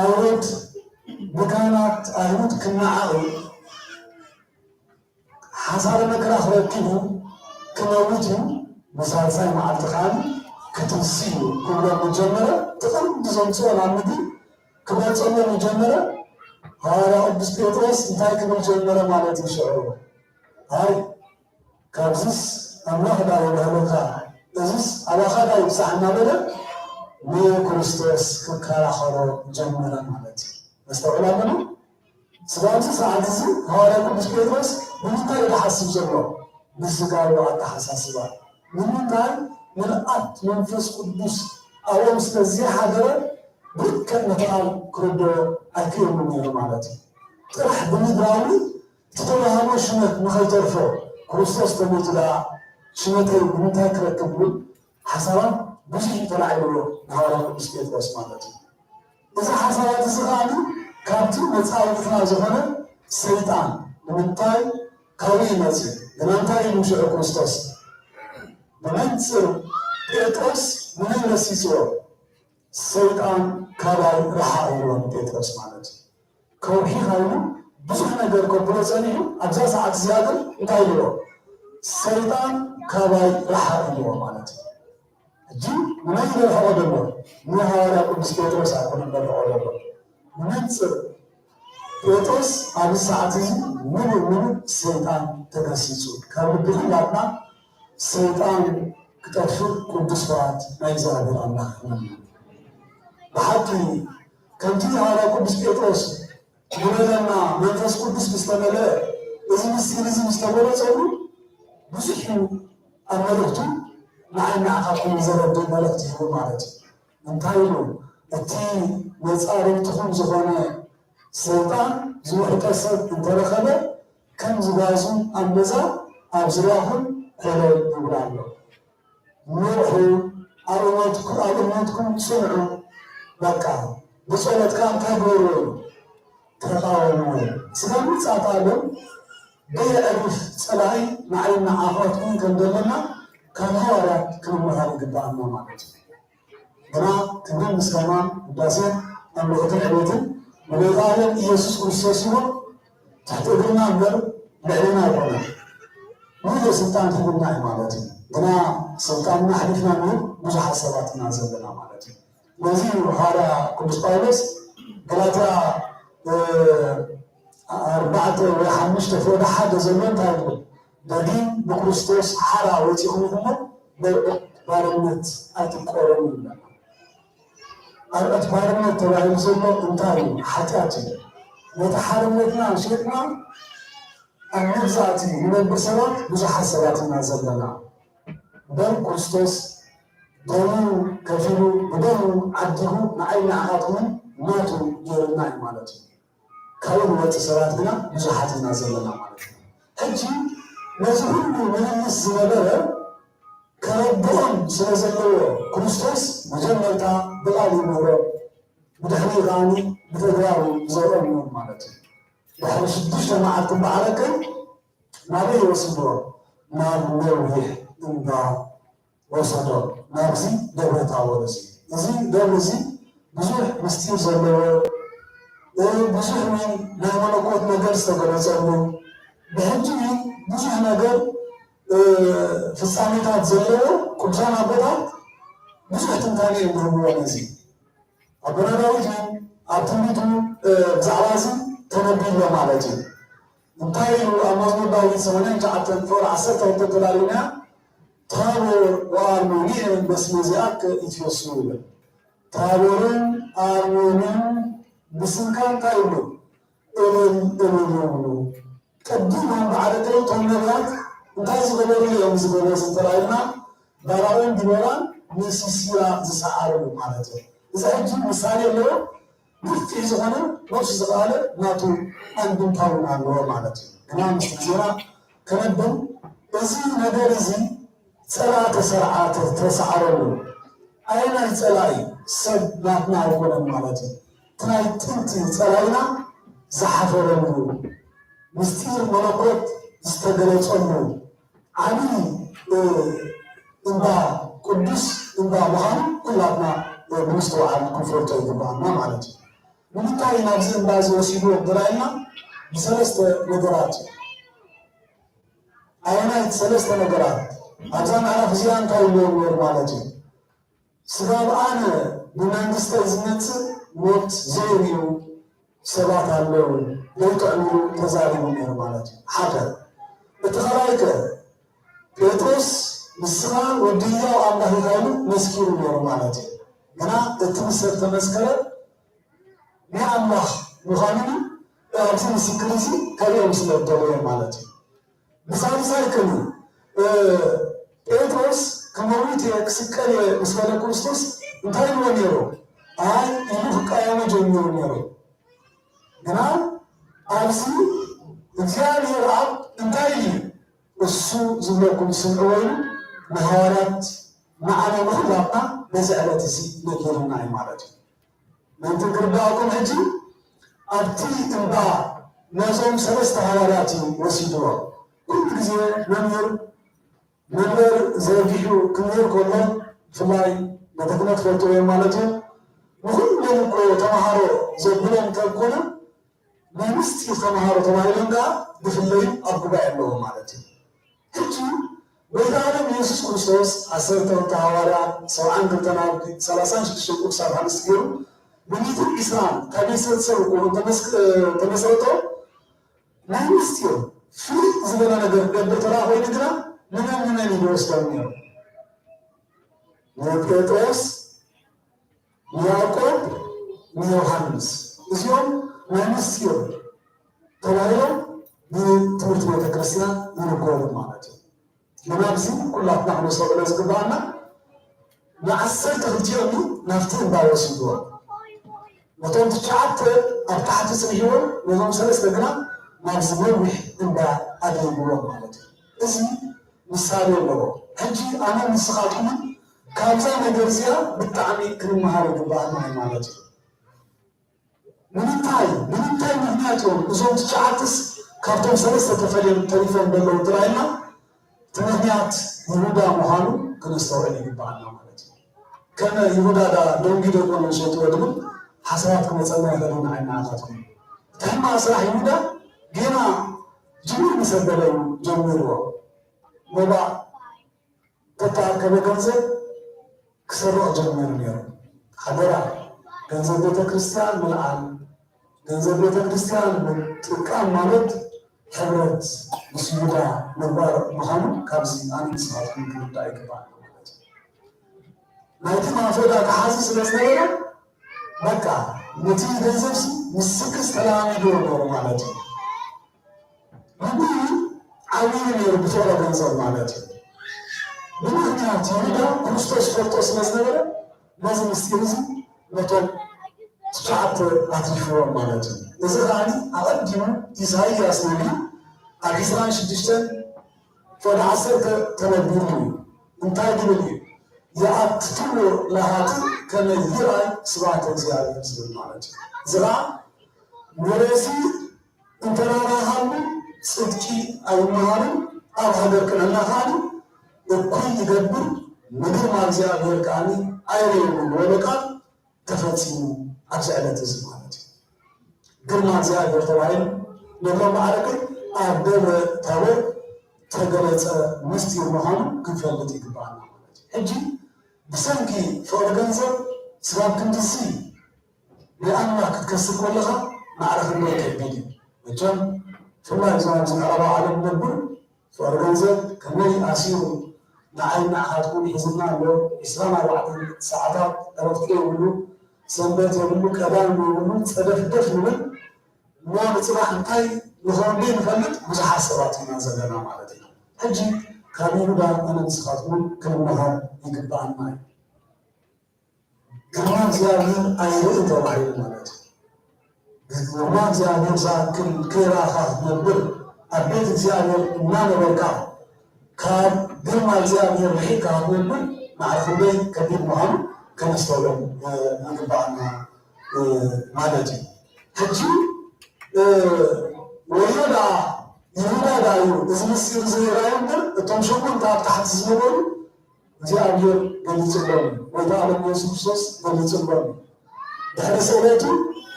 ኣውረድ ብካህናት ኣይሁድ ክነዓቕ እዩ። ሓሳረ መከራ ክረክብ እዩ፣ ክመውት እዩ፣ ብሳልሳይ መዓልቲ ከኣ ክትንሲ እዩ ክብሎም ምጀመረ። እቲ ቀንዲ ዘምጽኦ ናብ ምድሪ ክገልጸሎም ምጀመረ። ሃዋርያ ቅዱስ ጴጥሮስ እንታይ ክብል ጀመረ ማለት እዩ ሽዑ? ኣይ ካብዚስ ኣምላኽ ዳ ይብህለካ፣ እዚስ ኣባኻ ዳ ይብጻሕ እናበለ ንክርስቶስ ክከራኸሮ ጀመረ ማለት እዩ። ነስተውዕል ኣለና። ስጋብ እዚ ሰዓት እዚ ሃዋርያ ቅዱስ ጴጥሮስ ብምንታይ እዩ ዝሓስብ ዘሎ? ብስጋዊ ኣተሓሳስባ። ንምንታይ? ምልኣት መንፈስ ቅዱስ ኣብኦም ስለ ዘይሓደረ ብልክዕ ነቲ ቃል ክርድኦ ኣይክእሉን ነይሩ ማለት እዩ። ጥራሕ ብምድራዊ እቲ ተዋህቦ ሽመት ንኸይተርፎ ክርስቶስ ተሞይቱ ደኣ ሽመተይ ንምንታይ ክረክብ ዝብል ሓሳባት ብዙሕ እዩ ተላዒልዎ ንሃዋርያ ቅዱስ ጴጥሮስ ማለት እዩ። እዚ ሓሳባት እዚ ከኣ ካብቲ መጻወትትና ዝኾነ ሰይጣን ንምንታይ ካብኡ ይመጽእ? ግና እንታይ ኢሉ ሽዑ ክርስቶስ? ብመንጽር ጴጥሮስ ንመን ገሲጽዎ? ሰይጣን ካባይ ረሓቕ ኢልዎ ንጴጥሮስ ማለት እዩ። ከውሒ ኮይኑ ብዙሕ ነገር ከብሎ ጸኒሑ ኣብዛ ሰዓት እዚኣ ግን እንታይ ኢልዎ? ሰይጣን ካባይ ረሓቕ ኢልዎ ማለት እዩ። ሕጂ ንመን ይረሕቆ ዘሎ? ንሃዋርያ ቅዱስ ጴጥሮስ ኣይኮነን ዘርሕቆ ዘሎ። ንመንጽር ጴጥሮስ ኣብዚ ሰዓት እዚ ምሉእ ምሉእ ሰይጣን ተገሲጹ። ካብ ልቢ ኩላትና ሰይጣን ክጠፍእ ቅዱስ ፍርሃት ናይ እግዚኣብሔር ኣምላኽ ይኹነና። ብሓቂ ከምቲ ሃዋርያ ቅዱስ ጴጥሮስ ዝበለና መንፈስ ቅዱስ ምስ ተመልአ፣ እዚ ምስጢር እዚ ምስ ተገለጸሉ ብዙሕ እዩ ኣብ መልእኽቱ ንዓይ ንዓኻትኩም ዘረድእ መልእኽቲ ሂቡ ማለት እዩ። እንታይ ኢሉ? እቲ መጻርርትኹም ዝኾነ ሰይጣን ዝውሕጠ ሰብ እንተረኸበ ከም ዝጓዙ ኣንበዛ ኣብ ዙርያኹም ኮለል ይብል ኣሎ። ንውሑ፣ ኣብ እምነትኩ-፣ ኣብ እምነትኩም ጽንዑ። በቃ ብጸሎት ከኣ እንታይ ግበሩ? ተቃወሙ። ስጋን ምጽኣት ዓለም በየዕርፍ ጸላኢ ንዓይን ንዓኻትኩም ከም ዘለና ካብ ሃዋርያት ክንመሃር ይግብኣና ማለት እዩ። ግና ክብርን ምስጋናን ውዳሴን ኣምልኾትን ዕቤትን ንጎይታና ኢየሱስ ክርስቶስ ይኹን። ትሕቲ እግርና እምበር ልዕሌና ኣይኮነን። ሙሉእ ስልጣን ሂቡና እዩ ማለት እዩ። ግና ስልጣንና ኣሕሊፍና ንህብ ብዙሓት ሰባት ኢና ዘለና ማለት እዩ። ነዚ እዩ ሃዋርያ ቅዱስ ጳውሎስ ገላትያ፣ እ፣ ኣርባዕተ ወይ ሓሙሽተ ፍቕዲ ሓደ ዘሎ እንታይ ይብል? ደጊም ብክርስቶስ ሓራ ወጺኹም ኢኹም እሞ፣ ናይ ዕርቀት ባርነት ኣይትቆረኑ ይብለና። ዕርቀት ባርነት ተባሂሉ ዘሎ እንታይ እዩ? ሓጢኣት እዩ። ነቲ ሓርነትና ሸጥና ኣብ መግዛእቲ ንነብር ሰባት ብዙሓት ሰባት ኢና ዘለና። እምበር ክርስቶስ ደሙ ከፊሉ ብደሙ ዓዲጉ ንዓይ ንዓኻትኩም እውን ናቱ ገይሩና እዩ ማለት እዩ። ካብኡ ንወፅእ ሰባት ግና ብዙሓት ኢና ዘለና ማለት እዩ። ሕጂ ነዚ ሁሉ ምልልስ ዝነበረ ከረድኦም ስለ ዘለዎ ክርስቶስ መጀመርታ ብቓል ይምህሮም፣ ብድሕሪ ከዓኒ ብተግባር ይዘርኦም እዮም ማለት እዩ። ድሕሪ ሽዱሽተ መዓልቲ እምበኣረከ ናበይ ይወስድዎ? ናብ ነዊሕ እምባ ወሰዶ፣ ናብዚ ደብረ ታቦር እዚ። እዚ ደብሪ እዚ ብዙሕ ምስጢር ዘለዎ፣ እ፣ ብዙሕ እውን ናይ መለኮት ነገር ዝተገለጸሉ፣ ብሕጂ እውን ብዙሕ ነገር፣ እ፣ ፍጻሜታት ዘለዎ ቅዱሳን ኣቦታት ብዙሕ ትንታኔ እዮም ዝህብዎ ነዚ። ኣቦና ዳዊት እውን ኣብ ትንቢቱ፣ እ፣ ብዛዕባ እዚ ተነቢዩ ኣሎ ማለት እዩ። እንታይ ኢሉ ኣብ መዝሙር ዳዊት ሰማንያን ትሽዓተን ፍቕዲ ዓሰርተ ክልተ ተላሊና፣ ታቦር ወኣርሞንኤም በስመ ዚአከ ኢትፌስሑ ይብል። ታቦርን ኣርሞንን ብስምካ እንታይ ይብሉ? እልል እልል ይብሉ። ቅድም ኣንባዕረተይ እቶም ነቢያት እንታይ ዝገበሩ እዮም ዝገበሩ እንተራኢልና፣ ባራቅን ዲቦራን ንሲሲራ ዝሰዓሩ ማለት እዩ። እዚ ሕጂ ምሳሌ ኣለዎ። ንፍዕ ዝኾነ ነብሱ ዝኸኣለ ናቱ ኣንድምታ እውን ኣለዎ ማለት እዩ። ግና ምስቲ ግዜና ከነብን እዚ ነገር እዚ ጸላእ ተሰርዓ ተሰዓረሉ። ኣየናይ ጸላኢ? ሰብ ናትና ኣይኮነን ማለት እዩ። እቲ ናይ ጥንቲ ጸላኢና ዝሓፈረሉ፣ ምስጢር መለኮት ዝተገለጸሉ ዓብዪ፣ እ፣ እምባ፣ ቅዱስ እምባ ምዃኑ ኩላትና፣ እ፣ ብምስትውዓል ክንፈልጦ ይግባኣና ማለት እዩ። ንምንታይ ናብዚ እምባ እዚ ወሲድዎ እንተራኢልና ብሰለስተ ነገራት እዩ። ኣየናይ ሰለስተ ነገራት? ኣብዛ ምዕራፍ እዚኣ እንታይ ኢልዎም ነይሩ ማለት እዩ? ስጋብ ኣነ ብመንግስተይ ዝመጽእ ሞት ዘይርእዩ ሰባት ኣለዉ፣ ዘይጥዕምሉ ተዛሪቡ ነይሩ ማለት እዩ። ሓደ። እቲ ኻልኣይ ከ ጴጥሮስ ንስኻ ወዲ ህያው ኣምላኽ ኢኻ ኢሉ መስኪሩ ነይሩ ማለት እዩ። ግና እቲ ብሰብ ተመስከረ ናይ ኣምላኽ ምዃኑን ኣብዚ ምስክር እዚ ከርእዮም ስለ ዝደለየ ማለት እዩ። ብሳልሳይ ከ እ፣ ጴጥሮስ ክመውት እየ ክስቀል እየ ምስ በለ ክርስቶስ እንታይ ኢልዎ ነይሩ? ኣይ ኢሉ ክቃወሞ ጀሚሩ ነይሩ። ግና ኣብዚ እግዚኣብሔር ኣብ እንታይ ኢሉ? እሱ ዝብለኩም ስምዕዎ ኢሉ ንሃዋርያት፣ ንዓና ንኹላትና በዚ ዕለት እዚ ነጊሩና እዩ ማለት እዩ። ምእንቲ ክርዳእኩም ሕጂ ኣብቲ እምባ ነዞም ሰለስተ ሃዋርያት እዩ ወሲድዎ። ኩሉ ግዜ መምህር መንበር ዘርጊሑ ክምህር ከሎ ብፍላይ ነቲ ክነት ፈልጥዎ እዮም ማለት እዩ። ንኹሎም እኮ ተምሃሮ ዘብሎም እንተኮነ ናይ ምስጢር ተምሃሮ ተባሂሎም ከዓ ዝፍለዩ ኣብ ጉባኤ ኣለዎ ማለት እዩ። ሕጂ ጎይታ ዓለም ኢየሱስ ክርስቶስ ዓሰርተ ክልተ ሃዋርያ ሰብዓን ክልተን ኣርድእት ሰላሳን ሽዱሽተን ቅዱሳት ኣንስቲ ገይሩ ብሚእትን ዕስራን ካብ ቤተሰብ እኮ እንተመስክ- እንተመስረቶ ናይ ምስጢር ፍልይ ዝበለ ነገር ክገብር ተራ ኮይኑ ግና ንመን ንመን እዩ ዝወስዶም ነይሩ? ንጴጥሮስ፣ ንያዕቆብ፣ ንዮሃንስ። እዚኦም ናይ ምስጢር ተባሂሎም ብትምህርቲ ቤተ ክርስቲያን ይንገሩ ማለት እዩ። ንናብዚ ኩላትና ክነስተውዕሎ ዝግባኣና ንዓሰርተ ክልቲኦም ናብቲ እምባ ወሲድዎም። ነቶም ትሽዓተ ኣብ ታሕቲ ጽኒሕዎም ነዞም ሰለስተ ግና ናብዚ ነዊሕ እምባ ኣድሂብዎም ማለት እዩ። እዚ ምሳሌ ኣለዎ። ሕጂ ኣነ ንስኻትኩምን ካብዛ ነገር እዚኣ ብጣዕሚ ክንመሃር ይግባኣና እዩ ማለት እዩ። ንምንታይ ንምንታይ ምኽንያት እዮም እዞም ትሽዓተስ ካብቶም ሰለስተ ተፈልዮም ተሪፎም ዘለዉ እንተባሂልና እቲ ምኽንያት ይሁዳ ምዃኑ ክነስተውዕል ይግባኣና ማለት እዩ። ከመ ይሁዳ ዳ ደንጊ ደጎ ንሸጥዎ ዝብል ሓሳባት ክመፀና ይኽእል ኢና። ዓይናታትኩም እቲ ሕማቕ ስራሕ ይሁዳ ጌና ጅምር ምስ ኣበለ እዩ ጀሚርዎ። መባእ ተተኣከበ ገንዘብ ክሰርቕ ጀሚሩ ነይሩ። ሓደራ፣ ገንዘብ ቤተ ክርስቲያን ምልዓል፣ ገንዘብ ቤተ ክርስቲያን ምጥቃም ማለት ሕብረት ምስ ይሁዳ ምግባር ምዃኑ ካብዚ ኣነ ንስኻትኩም ክንርዳእ ይግባእ ማለት እዩ። ናይቲ ማፎዳ ተሓዚ ስለ ዝነበረ በቃ ነቲ ገንዘብ ምስክስ ተለማሚድዎ ነይሩ ማለት እዩ። ልቡ ዓብዩ ነይሩ ብፍቕረ ገንዘብ ማለት እዩ። ብምኽንያት ይሁዳ ክርስቶስ ፈልጦ ስለ ዝነበረ ነዚ ምስጢር እዚ ነቶም ትሽዓተ ኣትሪፍዎም ማለት እዩ። እዚ ከዓኒ ኣቐዲሙ ኢሳይያስ ነቢይ ኣብ ዕስራን ሽዱሽተን ፍቕዲ ዓሰርተ ተነቢሩ እዩ። እንታይ ዝብል እዩ? ይኣትትዎ ለሃጥእ ከመ ይርኣይ ስብሐተ እግዚኣብሔር ዝብል ማለት እዩ። እዚ ከዓ ንርእሲ እንተራራኻሉ ጽድቂ ኣይመሃርን ኣብ ሃገር ቅንዕና ከዓኒ እኩይ ይገብር ምድር ማእግዚኣብሔር ከዓኒ ኣይርእየሉን ዝበሎ ቃል ተፈጺሙ ኣብዚ ዕለት እዚ ማለት እዩ። ግርማ እግዚኣብሔር ተባሂሉ ነብሮ ማዕረግን ኣብ ደብረ ታቦር ተገለጸ ምስጢር ምዃኑ ክንፈልጥ ይግባኣና ማለት እዩ። ሕጂ ብሰንኪ ፍቕሪ ገንዘብ ስጋብ ክንድዚ ናይ ኣምላኽ ክትከስር ከለኻ ማዕረ ክንደይ ከቢድ እዩ። መቸም ብፍላይ እዞም ኣብዚ ምዕራባዊ ዓለም ንነብር ፍቕሪ ገንዘብ ከመይ ኣሲሩ ንዓይ ንዓኻትኩም ሒዝና ኣሎ። ዕስራን ኣርባዕተን ሰዓታት ዕረፍቲ የብሉ፣ ሰንበት የብሉ፣ ቀዳም የብሉ፣ ጸደፍደፍ ንብል እሞ ንጽባሕ እንታይ ንኸውን ዘይንፈልጥ ብዙሓት ሰባት ኢና ዘለና ማለት ኢና። ሕጂ ካብ ይሁዳ ኣነ ንስኻትኩም ክንመሃር ይግብኣና እዩ። ግርማ እግዚኣብሔር ኣይርእን ተባሂሉ ማለት እዩ። ግርማ እግዚኣብሔር ዝኣክል ከይረኣኻ ክትነብር ኣብ ቤት እግዚኣብሔር እናነበርካ ካብ ግርማ እግዚኣብሔር ርሒቕካ ክትነብር ማዕረ ክንደይ ከቢድ ምዃኑ ከነስተውዕል ይግባኣና ማለት እዩ። ሕጂ ወዮ ደኣ ይሁዳ ደኣ እዩ እዚ ምስጢር እዚ የርኣዮ እምበር እቶም ሸሞንተ ኣብ ታሕቲ ዝነበሩ እግዚኣብሔር ገሊጽሎም እዩ። ጎይታ ዓለም ኢየሱስ ክርስቶስ ገሊጽሎም እዩ። ድሕሪ ስቕለቱ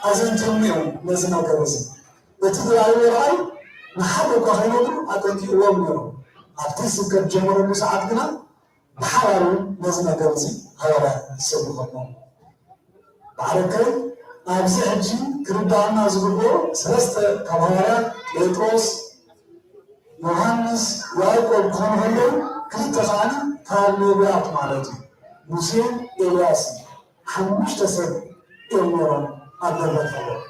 ኣዘንትዮም እዮም ነዚ ነገር እዚ። እቲ ዝረኣይዎ ራእይ ንሓደ እኳ ከይነግሩ ኣጠንቂቕዎም ነይሮም። ኣብቲ ስብከት ጀመረሉ ሰዓት ግና ብሓባር እውን ነዚ ነገር እዚ ሃዋርያት ይሰብኹ ኣለዉ። ማዕረከይ ኣብዚ ሕጂ ክርዳኣና ዝግብኦ ሰለስተ ካብ ሃዋርያት ጴጥሮስ፣ ዮሃንስ፣ ያዕቆብ ክኾኑ ከለዉ ክልተ ከዓኒ ካብ ነቢያት ማለት እዩ ሙሴን ኤልያስን ሓሙሽተ ሰብ እዮም ነይሮም ኣብ ደብረ ታቦር።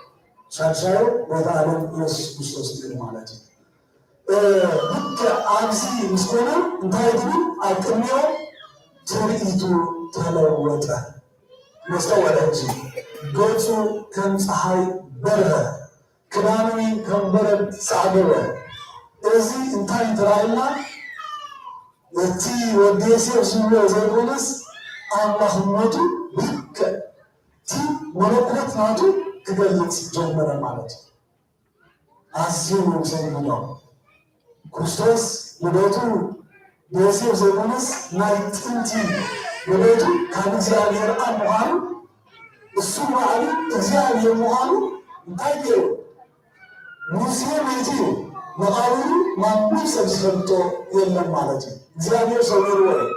ሻድሻዩ ጎይታ ዓለም ኢየሱስ ክርስቶስ እዩ ማለት እዩ። ልክዕ ኣብዚ ምስ ኮነ እንታይ ትብል ኣብ ቅድሚኦም ትርኢቱ ተለወጠ። መስተውዕል ሕጂ ገጹ ከም ጸሓይ በርሀ። ክዳኑ ከም በረድ ጻዕደወ። እዚ እንታይ ተራእየና? እቲ ወዲ ዮሴፍ ዝብሎ ዘይኮነስ ኣምላኽነቱ ልክዕ እቲ መለኮት ናቱ ክገልጽ ጀመረ ማለት እዩ። ኣዝዩ ነው ዘንግዶ። ክርስቶስ ልደቱ ንዮሴፍ ዘይኮነስ ናይ ጥንቲ ልደቱ ካብ እግዚኣብሔር ኣብ ምዃኑ፣ እሱ ባዕሉ እግዚኣብሔር ምዃኑ እንታይ ገይሩ? ሙሴ መይቱ እዩ፣ መቓብሩ ማንም ሰብ ዝፈልጦ የለን ማለት እዩ። እግዚኣብሔር ሰዊርዎ እዩ።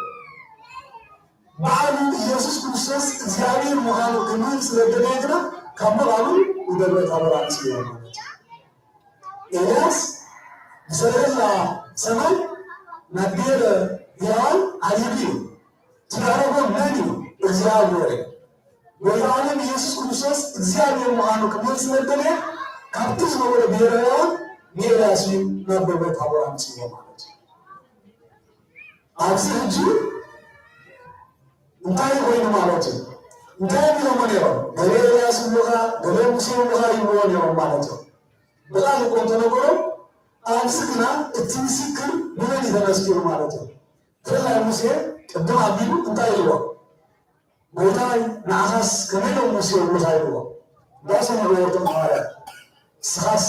በዓሉ ኢየሱስ ክርስቶስ እግዚኣብሔር ምዃኑ ክምህር ስለ ደለየ ግና ካብ መቓብሩ ንደብረ ታቦር ኣምጽእዎ ማለት እዩ። ኤልያስ ብሰረገላ ሰማይ ናብ ብሔረ ሕያዋን ዓሊቡ እዩ። እቲ ዘዕረጎ መን እዩ? እግዚኣብሔር እዩ። ወልደ ዓለም ኢየሱስ ክርስቶስ እግዚኣብሔር ምዃኑ ክምህር ስለ ደለየ ካብቲ ዝነበረ ብሔረ ሕያዋን ንኤልያስ እዩ ናብ ደብረ ታቦር ኣምጽእዎ ማለት እዩ። ኣብዚ ሕጂ እንታይ ኮይኑ ማለት እዩ? እንታይ ይብሎሞ ነይሮም? ገለ ኤልያስ ይብሉኻ፣ ገለ ሙሴ ይብሉኻ ይብልዎ ነይሮም ማለት እዩ። ብቓል እኮ እንተነገሮም፣ ኣብዚ ግና እቲ ምስክር ብመን እዩ ተመስኪሩ ማለት እዩ? ብፍላይ ሙሴ ቅድም ኣቢሉ እንታይ ኢልዎ? ጎይታይ፣ ንዓኻስ ከመይ ኢሎም ሙሴ ይብሉኻ ኢልዎ። እንዳሰምዕዎ እቶም ሃዋርያት፣ ንስኻስ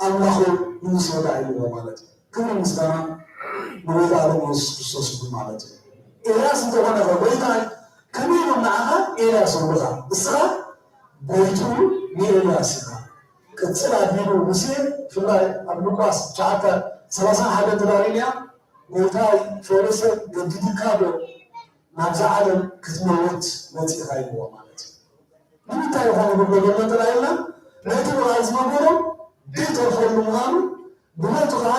ኣምላኽ ንሙሴ ደኣ ኢልዎ ማለት እዩ። ክብሪ ምስጋና ንጎይታ ዓለም ኢየሱስ ክርስቶስ ይኹን ማለት እዩ። ኤልያስ እንተኾነ ኸ ጎይታይ ከመይ ኢሎም ንዓኻ ኤልያስ ይብሉኻ? እስኻ ጎይትኡ ንኤልያስ ኢኻ። ቅጽል ኣቢሉ ሙሴ ብፍላይ ኣብ ሉቃስ ትሽዓተ ሰላሳ ሓደ ተዳሊልያ ጎይታይ ፈሪሰ ገዲድካ ዶ ናብዛ ዓለም ክትመውት መጺእኻ ኢልዎ ማለት እዩ። ንምንታይ ይኾን ዝብሎ ዘሎ እንተ ኢልና፣ ነቲ ብቓል ዝመገቦ ዘይተርፈሉ ምዃኑ፣ ብሞቱ ከኣ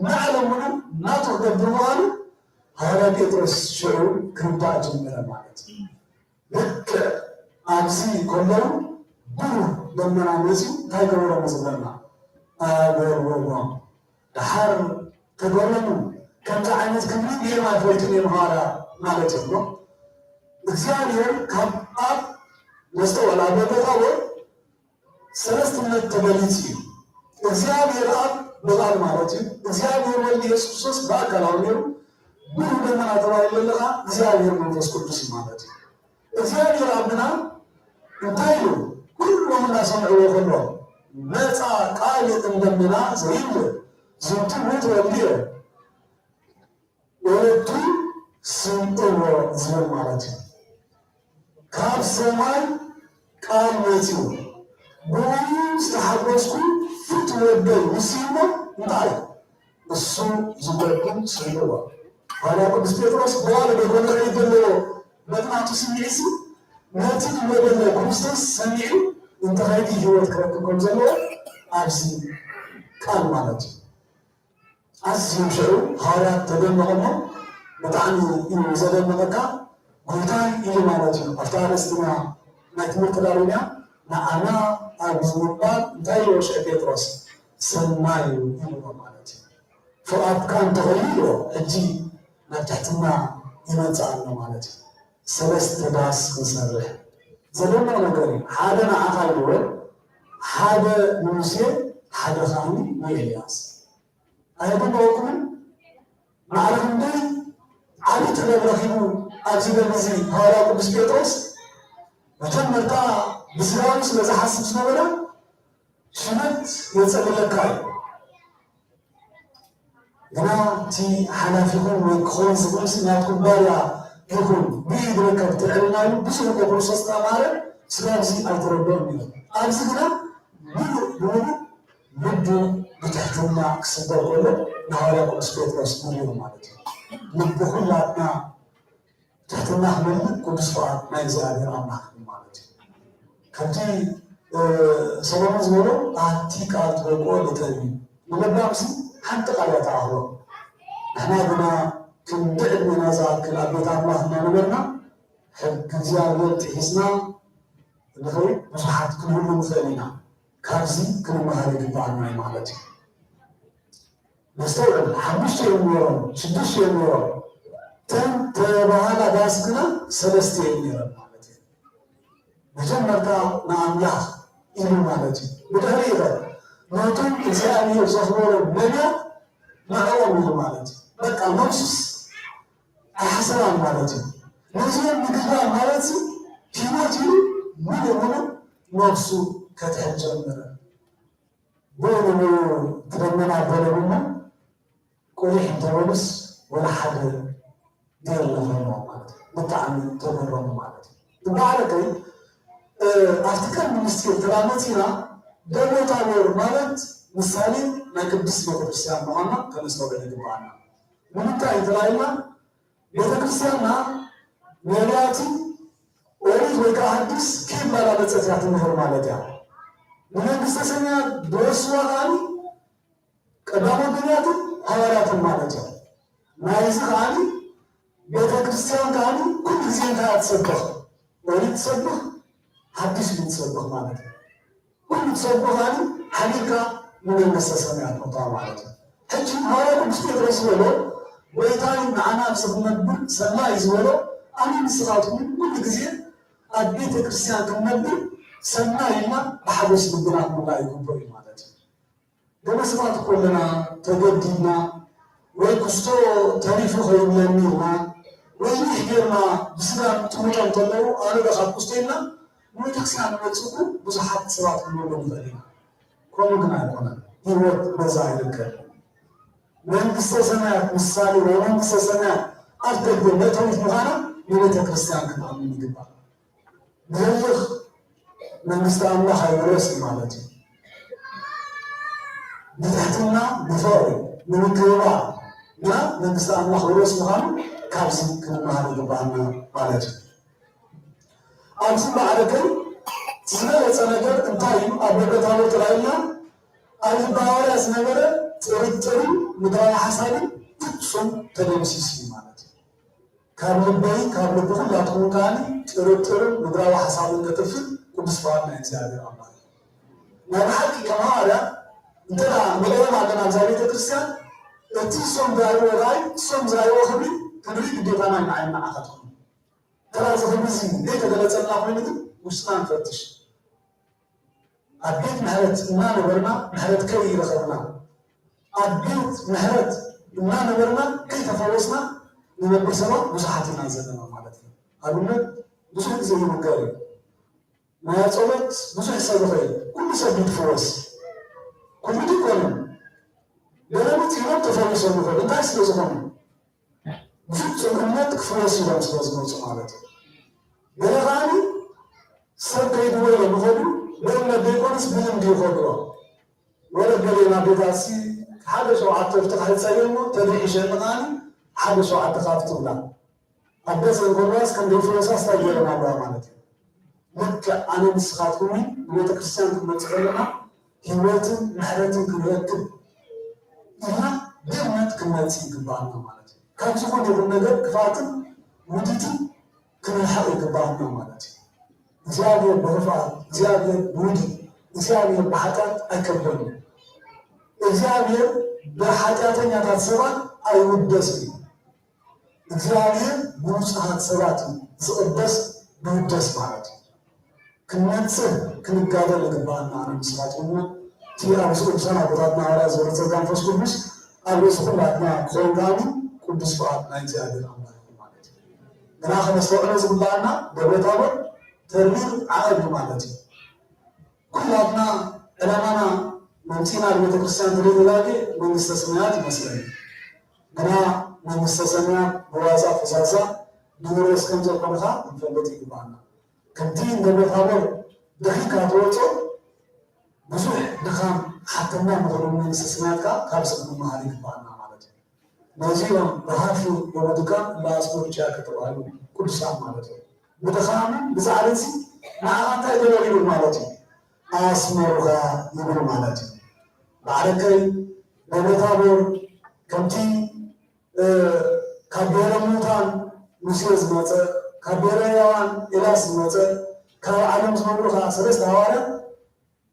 ንዓለም ምሉእ ናቱ ክገብር ምዃኑ ሃዋርያ ጴጥሮስ ሽዑ ክርዳእ ጀመረ ማለት እዩ። ልክዕ ኣብዚ ከለዉ ብሩህ ደመና መጺኡ እንታይ ገበሮም ዝብለና? ኣበርወዎም። ደሓር ተገረሙ። ከምዚ ዓይነት ክብሪ ጌሮም ኣይፈልጡን እዮም ሃዋርያ ማለት እዮም። እግዚኣብሔር ካብ ኣብ መስተውዓል ኣብ ደብረ ታቦር ሰለስትነት ተገሊጹ እዩ። እግዚኣብሔር ኣብ ብቓል ማለት እዩ። እግዚኣብሔር ወልድ ኢየሱስ ክርስቶስ ብኣካላዊ ነይሩ። ብሩህ ደመና ተባሂሉ ዘሎ ኸዓ እግዚኣብሔር መንፈስ ቅዱስ እዩ ማለት እዩ። እግዚኣብሔር ኣብና እንታይ ኢሉ? ኩሎም እናሰምዕዎ ከለዉ መጻ ቃል እም ደመና ዘይብሉ ዝንቱ ውእቱ ወልድየ ወለቱ ስምዕዎ ዝብል ማለት እዩ። ካብ ሰማይ ቃል መጺኡ ብኡ ዝተሓጎስኩ ፍትው ወደይ ንሱ እሞ እንታይ እሱ ዝበልኩም ስምዕዎ። ሃዋርያ ቅዱስ ጴጥሮስ በዋለ ደጎነ ከይድ ዘለዎ በቲ ናቱ ስምዒት ሲ ነቲ ዝወደለ ክርስቶስ ሰሚዑ እንተኸይዲ ህይወት ክረክብ ከም ዘለዎ ኣብዚ ቃል ማለት እዩ። ኣዝዮም ሽዑ ሃዋርያት ተደነቑ እሞ ብጣዕሚ እዩ ዘደንቐካ። ጎይታይ ኢሉ ማለት እዩ። ኣብታ ኣርእስትና ናይ ትምህርቲ ዳርያ ንዓና ኣብዚ ምባል እንታይ ኢልዎ ሽዑ ጴጥሮስ? ሰናይ እዩ ኢልዎ ማለት እዩ። ፍቓድካ እንተኾይኑ ኢልዎ ሕጂ ናብ ትሕትና ይመጽእ ኣሎ ማለት እዩ። ሰለስተ ዳስ ክንሰርሕ ዘደንቕ ነገር እዩ። ሓደ ንዓኻ ኢልዎ፣ ሓደ ንሙሴ፣ ሓደ ኸኣ ንኤልያስ። ኣየደንቀወኩምን? ማዕረ ክንደይ ዓቢ ጥበብ ረኺቡ ኣብዚ ደም እዚ ሃዋርያ ቅዱስ ጴጥሮስ መጀመርታ ብስጋዊ ስለ ዝሓስብ ዝነበረ ሽመት የጸልለካ እዩ። ግና እቲ ሓላፊኹም ወይ ክኸውን ዝኽእል ናትኩም ባርያ ይኹን ብኢድ ርከብ ትልዕልና ኢሉ ብዙሕ እኮ ክርስቶስ ዝተማሃረ ስጋብ እዚ ኣይተረድኦን እዩ። ኣብዚ ግና ምሉእ ብምሉእ ልቡ ብትሕትና ክስበር ከሎ ንሃዋርያ ቅዱስ ጴጥሮስ ንሪኦ ማለት እዩ። ልቢ ኩላትና ትሕትና ክመልእ ቅዱስ ፍቓድ ናይ እግዚኣብሔር ኣምላኽ እዩ ማለት እዩ። ከምቲ ሰሎሞን ዝበሎ ኣቲ ቃል ትበቅዖ ልጠቢ ንለባምሲ ሓንቲ ቃል እያ ትኣኽሎ። ንሕና ግና ክንዲ ዕድሜና ዝኣክል ኣብ ቤት ኣምላኽ እናነበርና ሕጊ እግዚኣብሔር ጥሒስና ንኸይድ ብዙሓት ክንህሉ ንኽእል ኢና። ካብዚ ክንመሃር ይግባኣና እዩ ማለት እዩ። ነስተውዕል። ሓሙሽተ እዮም ነይሮም፣ ሽዱሽተ እዮም ነይሮም። እተን ተባሃላ ዳስ ግና ሰለስተ እዮም ነይረን ማለት እዩ። መጀመርታ ንኣምላኽ ኢሉ ማለት እዩ። ብድሕሪ ኢኸ ነቶም እግዚኣብሔር ዘኽበሮም ነቢያት ንዕኦም ኢሉ ማለት እዩ። በቃ ነብሱስ ኣይሓሰባን ማለት እዩ። ነዚኦም ምግባር ማለት እዩ፣ ህይወት ኢሉ ሙሉ ሙሉ ነብሱ ከትሕል ጀመረ። ብኡ ንብኡ እቲ ደመና በለ እሞ ቁሊሕ እንተበሉስ ወላ ሓደ ገይርለፈ ማለት እዩ። ብጣዕሚ ተገረሙ ማለት እዩ። ብባዕለከይ ኣብቲ ቀንዲ ምስጢር ተራ መፂና ደብረ ታቦር ማለት ምሳሌ ናይ ቅድስት ቤተክርስትያን ምዃና ከነስተውዕል ይግባኣና። ንምንታይ እንተላይና ቤተክርስትያንና ነቢያትን ኦሪት ወይ ከዓ ሓዲስ ከይመላለጸት እያ ትምህር ማለት እያ። ንመንግስተ ሰማያት ዝወርስዋ ከዓኒ ቀዳሞት ነቢያትን ሃዋርያትን ማለት እዮም። ናይዚ ከዓኒ ቤተ ክርስቲያን ከዓኒ ኩሉ ግዜ እንታይ እያ ትሰብኽ? ኦሪት ትሰብኽ፣ ሓዲስ እውን ትሰብኽ ማለት እዩ። ኩሉ ትሰብኽ ከዓኒ ሓቢርካ ንመንግስተ ሰማያት ምእታው ማለት እዩ። ሕጂ ሃዋርያ ቅዱስ ጴጥሮስ ዝበሎ፣ ጎይታይ ንዓና ኣብዚ ክነብር ሰናይ እዩ ዝበሎ፣ ኣነ ንስኻትኩም ኩሉ ግዜ ኣብ ቤተ ክርስቲያን ክንነብር ሰናይ ኢልና ብሓጎስ ልብና ክምላእ ይግብኦ እዩ ማለት እዩ። ገለ ሰባት እኮ ኣለና ተገዲድና ወይ ክስቶ ተሪፉ ከይብለኒ ኢልና ወይ ኒሕ ጌርና ብስጋ ጥሙጦም እንተለዉ ኣነ ዶ ካብ ክስቶ ኢልና ንቤተክርስትያን ንመጽእ እኮ ብዙሓት ሰባት ክንብሎም ንኽእል ኢና። ከምኡ ግን ኣይኮነን። ህይወት በዛ ኣይርከብ። መንግስተ ሰማያት ምሳሌ ናይ መንግስተ ሰማያት ኣፍደገ መእተዊት ምዃና ንቤተ ክርስቲያን ክንኣምን ይግባእ። ብህልኽ መንግስቲ ኣምላኽ ኣይውረስ እዩ ማለት እዩ። ብትሕትና ብፍቕሪ ንምክብባር እና መንግስቲ ኣምላኽ ውረስ ምዃኑ ካብዚ ክንመሃር ይግባኣና ማለት እዩ። ኣብዚ ማዕረ ግን ዝበለፀ ነገር እንታይ እዩ? ኣብ በበታቦ ተላኢልና ኣብ ልቢ ሃዋርያ ዝነበረ ጥርጥርን ምድራዊ ሓሳብን ፍጹም ተደምሲሱ እዩ ማለት እዩ። ካብ ልበይ ካብ ልቢ ኩላትኩም ከዓኒ ጥርጥርን ምድራዊ ሓሳብን ከጥፍእ ቅዱስ ፍቓድ ናይ እግዚኣብሔር ኣምላኽ እዩ። ናይ ብሓቂ ከም ሃዋርያ እንተ ደኣ ንሪኦም ኣለና ኣብዛ ቤተ ክርስቲያን እቲ እሶም ዝረኣይዎ ራእይ እሶም ዝረኣይዎ ክብሪ ክንርኢ ግዴታና እዩ ንዓይን ንዓኻትኩም። ተራ እዚ ክብሪ እዚ ዘይተገለጸልና ኮይኑ ግን ውስጥና ንፈትሽ። ኣብ ቤት ምሕረት እናነበርና ምሕረት ከይረኸብና፣ ኣብ ቤት ምሕረት እናነበርና ከይተፈወስና ንነብር ሰባት ብዙሓት ኢና ዘለና ማለት እዩ። ኣብነት ብዙሕ ግዜ ይንገር እዩ። ናይ ጸሎት ብዙሕ ሰብ ይኸይድ፣ ኩሉ ሰብ ይትፈወስ። ኩሉ ኣይኮነን። ገለ መጺኦም ተፈዊሶም ይኸዱ። እንታይ ስለ ዝኾኑ? ብፍጹም እምነት ክፍወስ ኢሎም ስለ ዝመጹ ማለት እዩ። ገለ ከዓኒ ሰብ ከይድዎ ኢሎም ይኸዱ፣ ብእምነት ዘይኮነስ ብልምዲ ይኸድዎ። ወለ ገሌና ቤታሲ ሓደ ሸውዓተ ወፍቲ ክሕጸየ እሞ ተድሒሸ ከዓኒ ሓደ ሸውዓተ ካብቲ ትብላ። ኣብ ገጸን ከለዋስ ከም ዘይፍወሳስ እንታይ ገይረን ኣለዋ ማለት እዩ። ልክዕ ኣነ ንስኻትኩምን ንቤተ ክርስቲያን ክንመጽእ ከለና ህይወትን ምሕረትን ክንረክብ ኢልና ብእምነት ክንመጽእ ይግባኣና ማለት እዩ። ካብ ዝኾነ ይኹን ነገር ክፍኣትን ውዲትን ክንርሕቕ ይግባኣና ማለት እዩ። እግዚኣብሔር ብኽፍኣት፣ እግዚኣብሔር ብውዲት፣ እግዚኣብሔር ብሓጢኣት ኣይከብደሉን። እግዚኣብሔር ብሓጢኣተኛታት ሰባት ኣይውደስን እዩ። እግዚኣብሔር ብንጹሃት ሰባት እዩ ዝቕደስ ዝውደስ ማለት እዩ። ክንነጽህ ክንጋደል ይግባኣና። ኣነ ንስኻትኩም እውን እቲ ኣብ ርእሲ ቅዱሳን ኣቦታትና ሃዋርያት ዝወረደ ጸጋ መንፈስ ቅዱስ ኣብ ርእሲ ኩላትና ክኸውን ከኣ ቅዱስ ፍቓድ ናይ እግዚኣብሔር ኣምላኽ እዩ ማለት እዩ። ግና ከነስተውዕሎ ዝግባኣና ደብረ ታቦር ተርቢር ዓቐብ እዩ ማለት እዩ። ኩላትና ዕላማና መምፂና ንቤተ ክርስቲያን ትሪኢ ላጊ መንግስተ ሰማያት ይመስለኒ። ግና መንግስተ ሰማያት ብዋዛ ፈዛዛ ንውረስ ከም ዘይኮነ ኸዓ ክንፈልጥ ይግባኣና። ከምቲ እንደ መቃብር ደኺምካ ትወጾ ብዙሕ ድኻም ሓተና ምኽሪ መንግስተ ሰማያት ከዓ ካብዚ ክንመሃር ይግባኣና ማለት እዩ። ነዚኦም ብሃፊ ወበድካም ለአስመሩኪ ከተባህሉ ቅዱሳን ማለት እዩ። ብድኻምን ብጻዕርን ንዓኻ እንታይ ገበሩ ይብል ማለት እዩ? ኣስመሩኻ ይብል ማለት እዩ። ባዕለከይ ደብረ ታቦር ከምቲ ካብ ብሔረ ሙታን ሙሴ ዝመጸ፣ ካብ ብሔረ ሕያዋን ኤልያስ ዝመጸ፣ ካብ ዓለም ዝመብሩ ከዓ ሰለስተ ሃዋርያት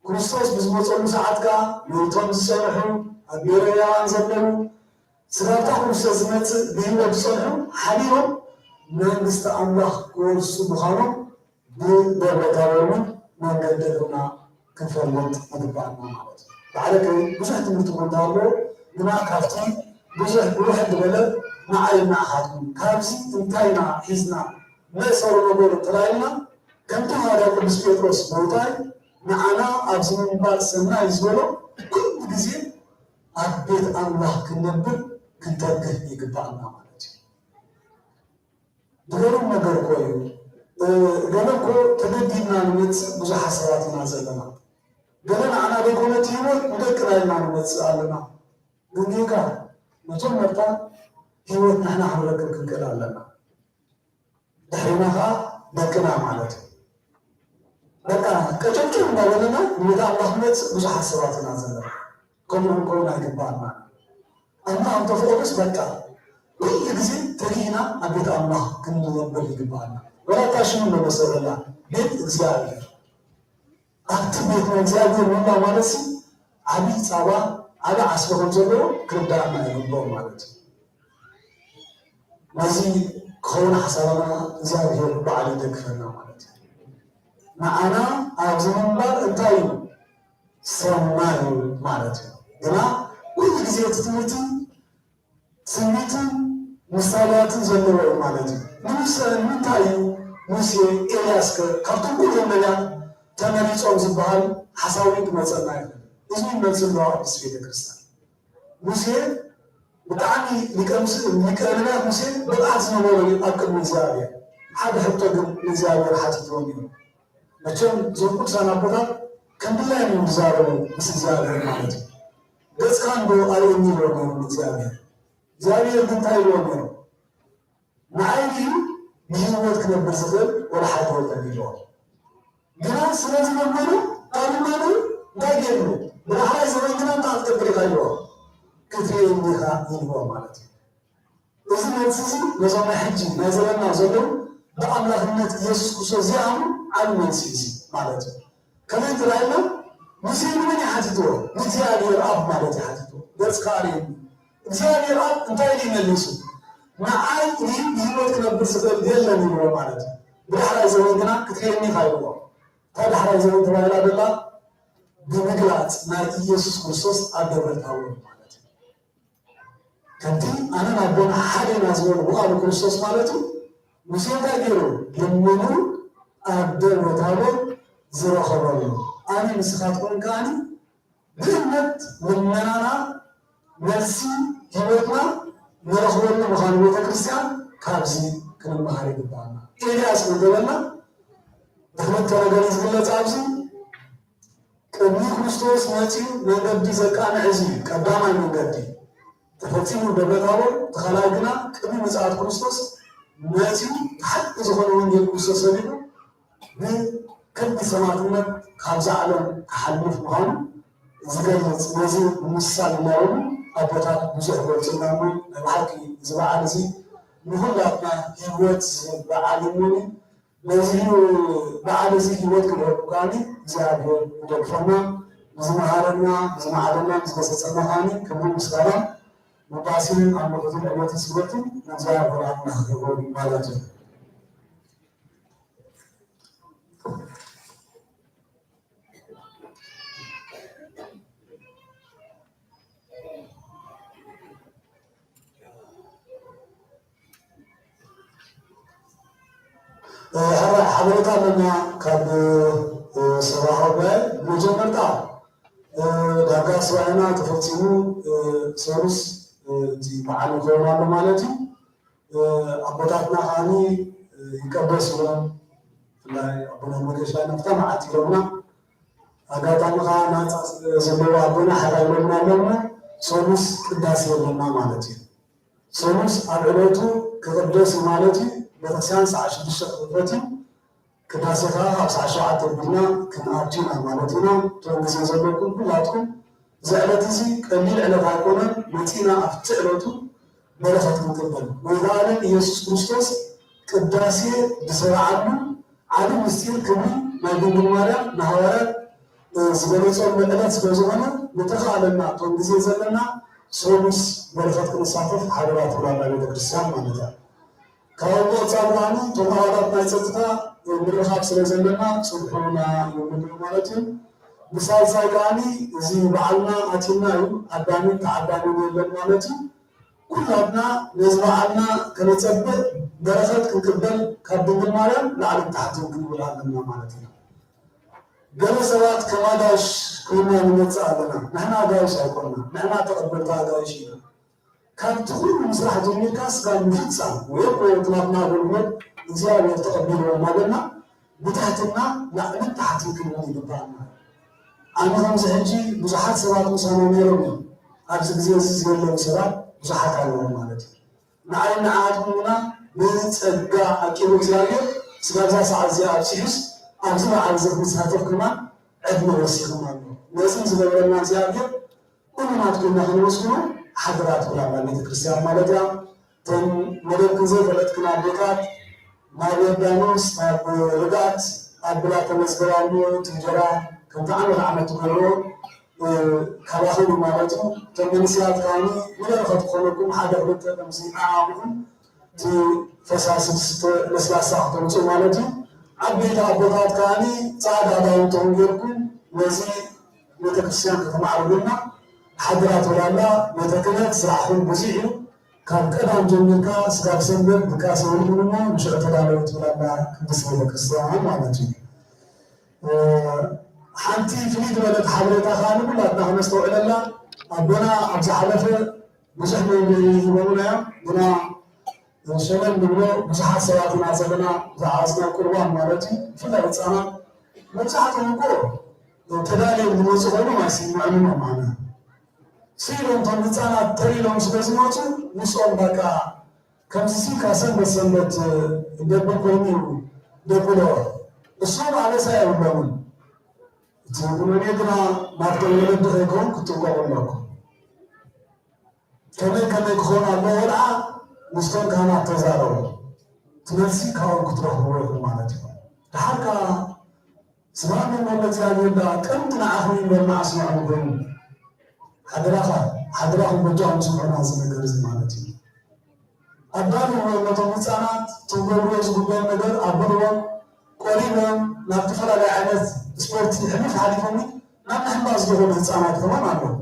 ክርስቶስ ብዝመጸሉ ሰዓት ከዓ ነቶም ዝጸንሑ ኣብ ብሔረ ሕያዋን ዘለዉ ስጋብታ ክርስቶስ ዝመጽእ ብህይወት ዝጸንሑ ሓቢሮም መንግስቲ ኣምላኽ ክወርሱ ምዃኖም ብደብረ ታቦር እውን መንገዲ እግርና ክንፈልጥ ይግባኣና ማለት እዩ። ባዕለከይ ብዙሕ ትምህርቲ እኮ እንተሃለዎ፣ ግና ካብቲ ብዙሕ ብውሕድ ዝበለ ንዓይ ንዓኻትኩም ካብዚ እንታይ ኢና ሒዝና? መእሰሩ ነገሩ እንተላይልና፣ ከምቲ ሃዋርያ ቅዱስ ጴጥሮስ ምውታይ ንዓና ኣብዚ ምንባር ሰናይ ዝበሎ፣ ኩሉ ግዜ ኣብ ቤት ኣምላኽ ክንነብር ክንተግህ ይግባኣና ማለት እዩ። ዝገርም ነገር እኮ እዩ። እ፣ ገለ እኮ ተገዲድና ንመጽእ ብዙሓት ሰባት ኢና ዘለና። ገለ ንዓና ዘይኮነ እቲ ህይወት ንደቅና ኢልና ንመጽእ ኣለና። ግን ጌጋ መጀመርታ ህይወት ንሕና ክንረክብ ክንክእል ኣለና። ድሕሪና ኸዓ ደቅና ማለት እዩ። በቃ ቀጨውጨው እንዳበለና ንቤት ኣምላኽ ንመጽእ ብዙሓት ሰባት ኢና ዘለና። ከምኡ ክንከውን ኣይግባኣና። ኣምላኽ እንተፈቐዶስ በቃ ኩሉ ግዜ ተሪእና ኣብ ቤት ኣምላኽ ክንነብር ይግባኣና። ወላ እታ ሽሙ እንዶ መሰለላ ቤት እግዚኣብሔር። ኣብቲ ቤት ናይ እግዚኣብሔር ምንባር ማለት ሲ ዓብዪ ጻባ ዓቢ ዓስቢ ከም ዘለዎ ክርዳኣና ይግብኦ ማለት እዩ። ነዚ ክኸውን ሓሳባና እግዚኣብሔር ባዕሉ ይደግፈና ማለት እዩ። ንዓና ኣብዚ ምንባር እንታይ እዩ? ሰናይ እዩ ማለት እዩ። ግና ኩሉ ግዜ እቲ ትምህርቲ ትንቢትን ምሳሌያትን ዘለዎ እዩ ማለት እዩ። ንምሳሌ ንምንታይ እዩ ሙሴ ኤልያስ ከ ካብቶም ኩሎም ነቢያት ተመሪጾም ዝበሃል ሓሳዊ ክመጸና ይኽእል? እዚ ይመጽእ ኣለዋ ቅድስት ቤተ ክርስቲያን። ሙሴ ብጣዕሚ ሊቀ ምስ- ሊቀ ነቢያት ሙሴ ብቕዓት ዝነበሮ እዩ ኣብ ቅድሚ እግዚኣብሔር። ሓደ ሕቶ ግን ንእግዚኣብሔር ሓቲትዎ ነይሩ። መቸም እዞም ቅዱሳን ኣቦታት ከም ድላዮም እዮም ዝዛረቡ ምስ እግዚኣብሔር ማለት እዩ። ገጽካ እንዶ ኣርእየኒ ኢልዎ ነይሩ ንእግዚኣብሔር። እግዚኣብሔር ግን እንታይ ኢልዎ ነይሩ? ንዓይ ድዩ ብህይወት ክነብር ዝኽእል ወላ ሓደ የለን ኢልዎ። ግና ስለ ዝለመኑ ካብ ልመኑ እንታይ ገይሩ? ብዳሕራይ ዘበን ግና እንታይ ክትገብር ኢኻ ኢልዎ? ክትርእየኒ ኢኻ ኢልዎ ማለት እዩ። እዚ መልሲ እዚ ነዞም ናይ ሕጂ ናይ ዘበንና ዘለዉ ብኣምላኽነት ኢየሱስ ክርስቶስ ዝኣምኑ ዓቢ መልሲ እዩ እዚ ማለት እዩ። ከመይ እንተ ኢልና ሙሴ ንመን እዩ ሓቲትዎ? ንእግዚኣብሔር ኣብ ማለት እዩ ሓቲትዎ። ገጽካ ኣርእየኒ። እግዚኣብሔር ኣብ እንታይ ኢሉ መሊሱ? ንዓይ ድዩ ብህይወት ክነብር ዝኽእል? የለን ኢልዎ ማለት እዩ። ብዳሕራይ ዘበን ግና ክትርእየኒ ኢኻ ኢልዎ። እታ ዳሕራይ ዘበን ተባሂላ ዘላ ብምግላጽ ናይ ኢየሱስ ክርስቶስ ኣብ ደብረ ታቦር ማለት እዩ። ከምቲ ኣነን ኣቦና ሓደ ኢና ዝበሎ ብቃሉ ክርስቶስ ማለት እዩ። ሙሴ እንታይ ገይሩ? ልመኑ ኣብ ደብረ ታቦር ዝረኸበሉ። ኣነ ንስኻትኩም ከኣኒ ብእምነት ልመናና መልሲ ህይወትና ንረኽበሉ ምዃኑ ቤተ ክርስቲያን ካብዚ ክንመሃር ይግባኣና። ኤልያስ መደበና ብክልተ ነገር እዩ ዝግለጽ ኣብዚ። ቅድሚ ክርስቶስ መጺኡ መንገዲ ዘቃንዕ እዚ እዩ። ቀዳማይ መንገዲ ተፈጺሙ ደብረ ታቦር፣ እቲ ካልኣይ ግና ቅድሚ ምጽኣት ክርስቶስ መጺኡ እቲ ሓቂ ዝኾነ ወንጌል ክርስቶስ ሰቢኹ ብከቢድ ሰማዕትነት ካብዛ ዓለም ክሓልፍ ምዃኑ ዝገልጽ ነዚ ብምስሳል እናበሉ ኣቦታት ብዙሕ ይገልጹልና እሞ ናይ ብሓቂ እዚ በዓል እዚ ንኹላትና ህይወት ዝህብ በዓል እዩ እሞ ነዚ በዓል እዚ ህይወት ክልህብ ከኣኒ እግዚኣብሔር ይደግፈና። ንዝመሃረና፣ ንዝመዓደና፣ ንዝገሰጸና ከኣኒ ክብርን ምስጋናን ውዳሴን ኣምልኾትን ዕልወትን ስግደትን ንእግዚኣብሔር ኣምላኽ ይኹን ማለት እዩ። ሕራይ ሓበሬታ ኣለና ካብ ሰብኣዊ ጉባኤ። ብመጀመርታ ዳጋ ስራሕና ተፈፂሙ ሰሉስ እቲ በዓል ይኸውን ኣሎ ማለት እዩ። ኣቦታትና ከዓኒ ይቀደስ ኢሎም፣ ብፍላይ ኣቦና መገሻ ነፍታ መዓት ኢሎምና። ኣጋጣሚ ከዓ ናፃ ዘለዎ ኣቦና ሓራ ኢሎምና ኣለሞ ሰሉስ ቅዳሴ የለና ማለት እዩ። ሰሉስ ኣብ ዕለቱ ክቕደስ እዩ ማለት እዩ። ቤተክርስትያን ሰዓት ሽዱሽተ ክኽፈት እዩ። ቅዳሴ ከዓ ካብ ሰዓት ሸውዓተ ኣቢልና ክንኣቱ ኢና ማለት ኢና። እቶም ግዜ ዘለኩም ኩላትኩም እዚ ዕለት እዚ ቀሊል ዕለት ኣይኮነን። መፂና ኣብቲ ዕለቱ በረኸት ክንቅበል መድኃኔዓለም ኢየሱስ ክርስቶስ ቅዳሴ ዝሰራዓሉ ዓቢ ምስጢር ክብሪ ናይ ድንግል ማርያም ንሃዋርያት ዝገለጸሉ ዕለት ስለ ዝኾነ፣ ምተኻእለና እቶም ግዜ ዘለና ሰሉስ በረኸት ክንሳተፍ ሓደራ ትብላና ቤተክርስትያን ማለት እያ። ካብ ምቕጻል ከዓኒ እቶም ኣባላት ናይ ጸጥታ ምርኻብ ስለ ዘለና ጽንሑና ይብሉ ማለት እዩ። ብሳልሳይ ከዓኒ እዚ በዓልና ኣቲና እዩ፣ ዓዳምን ተዓዳምን የለን ማለት እዩ። ኩላትና ነዚ በዓልና ከነጸብቕ በረኸት ክንቅበል ካብ ድንግል ማርያም ላዕልን ታሕትን ክንብል ኣለና ማለት እዩ። ገለ ሰባት ከም ኣጋይሽ ኮይና ንመጽእ ኣለና። ንሕና ኣጋይሽ ኣይኮንና፣ ንሕና ተቐበልቲ ኣጋይሽ ኢና። ካብቲ ኩሉ ምስራሕ ጀሚርካ ስጋብ ምፍጻም ወይ እኮ እቲ ናትና ኣገልግሎት እግዚኣብሔር ተቐቢልዎ እናበልና ብትሕትና ላዕልን ታሕትን ክንብል ይግባኣና። ኣነ ከምዚ ሕጂ ብዙሓት ሰባት ምሳና ነይሮም እዮም። ኣብዚ ግዜ እዚ ዘለዉ ሰባት ብዙሓት ኣለዉ ማለት እዩ። ንዓይ ንዓኹምና ነዚ ጸጋ ኣቂቡ እግዚኣብሔር ስጋብ እዛ ሰዓት እዚኣ ኣብጺሑስ ኣብዚ በዓል እዚ ክንሳተፍ ከማን ዕድመ ወሲኹም ኣሎ። ነዚ ዝገበረልና እግዚኣብሔር ኩሉ ናትኩም ኢና ክንመስግኖ ሓደራ ትብል ኣላ ቤተ ክርስቲያን ማለት እያ። እተን መደብክን ዘይፈለጥክን ኣቦታት ናብ ዮርዳኖስ ናብ ርግኣት ኣብላ ተመዝገባ እሞ እቲ እንጀራ ከምቲ ዓመት ዓመት ትገብሮ ካባኹም እዩ ማለት እዩ። እቶም መንእሰያት ከኣ ንበረኸት ክኾነኩም ሓደ ክልተ ከምዚ ዓዓኹም እቲ ፈሳሲ ዝስተ ለስላሳ ክተምፅኡ ማለት እዩ። ዓበይቲ ኣቦታት ከኣ ፃዕዳ ክዳውንትኹም ጌርኩም ነዚ ቤተክርስትያን ከተማዕርጉልና ሓድራ ትብል ኣላ። ቤተ ክህነት ስራሕኹም ብዙሕ እዩ። ካብ ቀዳም ጀሚርካ ስጋብ ሰንበት ድቃስ የብልኩምን እሞ ንሽዑ ተዳለዉ ትብል ኣላ ቅድስት ቤተክርስትያን ማለት እዩ። እ፣ ሓንቲ ፍልይ ዝበለት ሓበሬታ ከኣ ንኩላትና ከነስተውዕለላ፣ ኣቦና ኣብ ዝሓለፈ ብዙሕ መምርሒ ሂቦምና እዮም። ግና ሸለል ንብሎ ብዙሓት ሰባት ኢና ዘለና፣ ዝሓዝና ቁርባን ማለት እዩ። ብፍላይ ህፃናት መብዛሕትኦም እኮ ተዳልዮም ዝመፁ ኮይኖም ኣይስምዖምን እዮም። ኣነ ስኢሎም እቶም ህፃናት ተር ኢሎም ስለ ዝመፁ ምስኦም በቃ ከምዚ ሲ ካብ ሰንበት ሰንበት ደብል ኮይኑ እዩ ደብሎ። እሱ ማለሳ የብሎምን። እቲ ኩነኔ ግና ናብቶም ወለዲ ከይከውን ክትጥንቀቑ ኣለኩም። ከመይ ከመይ ክኸውን ኣለዎ ወልዓ ምስቶም ካህናት ተዛረቡ። እቲ መልሲ ካብኦም ክትረኽብዎ ኢኹም ማለት እዩ። ደሓር ከኣ ስብሃት ንመለስ እግዚኣብሔር ደኣ ቀንዲ ንዓኹም እዩ እምበር ንዓስና ኣይኮኑን። ሓደራኻ፣ ሓደራኹም በጃኹም ስምዑና እዚ ነገር እዚ ማለት እዩ። ኣዳልዎ ነቶም ህፃናት ትገብርዎ ዝግበኦም ነገር ኣብልዎም፣ ቆሪቦም ናብ ዝተፈላለዩ ዓይነት ስፖርቲ ሕሉፍ ሓሊፎም ናብ ምሕንባስ ዝኾኑ ህፃናት ከማን ኣለዉ።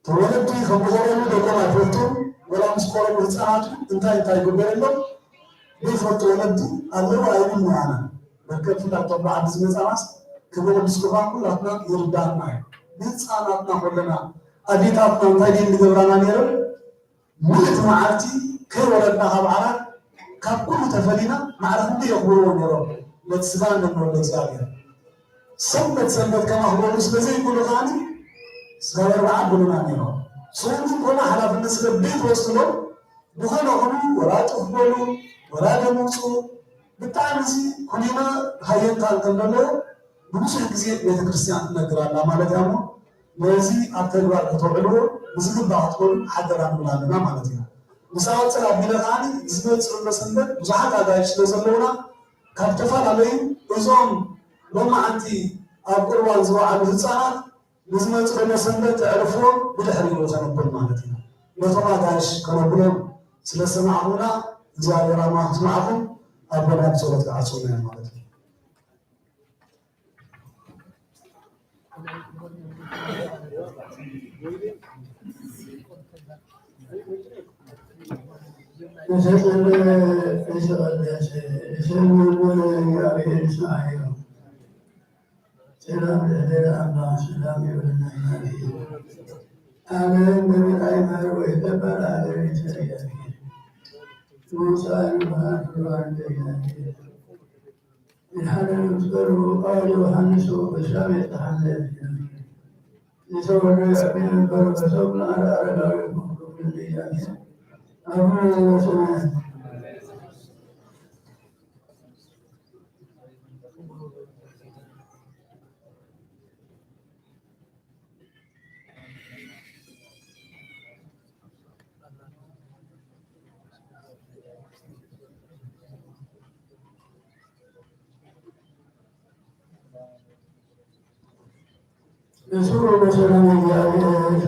ተወለድቲ ከም ዝቆረቡ ደቆም ኣይፈልጡን፣ ወላ ምስ ቆረቡ ህፃናት እንታይ እንታይ ይግበረሎም ዘይፈልጡ ወለዲ ኣለዉ ኣይብልን ኣነ። በርከት ፍላጦም ብዓዲ ዝመፃናስ ክብሪ ቅዱስ ቁርባን ኩላትና ይርዳእና እዩ። ንህፃናትና ኮለና ኣዴታትና እንታይ ድየን ዝገብራና ነይረን? ምእቲ መዓልቲ ከይወረድና ካብ ዓራት ካብ ኩሉ ተፈሊና ማዕረ ክንደይ የኽብርዎ ነይሮም ነቲ ስጋ ነቲ ወልደ እግዚኣብሔር። ሰንበት ሰንበት ከማኽበሩ ስለ ዘይክእሉ ከዓኒ ስጋብ ኣርብዓ ኣብሉና ነይሮም። ስኹም ግን ኮነ ሓላፍነት ስለ ዘይትወስድሎም ብኾነ ኹኑ ወላ ጡፍ በሉ ወላ ደም ውፅኡ። ብጣዕሚ እዚ ኩሊና ሃየንታ እንከሎ ብብዙሕ ግዜ ቤተክርስትያን ትነግር ኣላ ማለት እያ እሞ ነዚ ኣብ ተግባር ከተውዕልዎ ብዝግባእ ክትኮኑ ሓደራ ንብል ኣለና ማለት እዩ። ምስ ኣወፅር ኣቢለ ከዓኒ ዝመፅእ ዘሎ ሰንበት ብዙሓት ኣጋይሽ ስለ ዘለውና ካብ ዝተፈላለዩ እዞም ሎማዓንቲ ኣብ ቁርባን ዝወዓሉ ህፃናት ንዝመፅእ ዘሎ ሰንበት ኣዕርፍዎም ብድሕሪኡ ከነብል ማለት እዩ። ነቶም ኣጋይሽ ከነብሎም ስለ ዝሰማዕኹምና እግዚኣብሔር ኣምላኽ ይስማዕኹም። ኣቦና ብፀሎት ክዓፅውና እዮም ማለት እዩ። ዝተጸለለ ዝተቐደሰ፣ ዝተመርመረ እግዚኣብሔር ይስምዓዮ። ሰላም ለእግዚኣብሔር ኣምላኽ፣ ሰላም ይሁንና። ኣሜን። በምድር ኣይመር ወይትቀበል ኣገር ይትረያል። ንውፃን ብርሃን ፍርሃን ይትረያል። ይድሓነ ምስጢሩ ቃል ዮሃንስ በሻም የጽሓነ። የተወልደ ያዕቆብ በረከቶም ለዓለ አረጋዊ ኩሉ ያለ አቡነ ዘበሰማያት። እሱ በሰላም እግዚአብሔር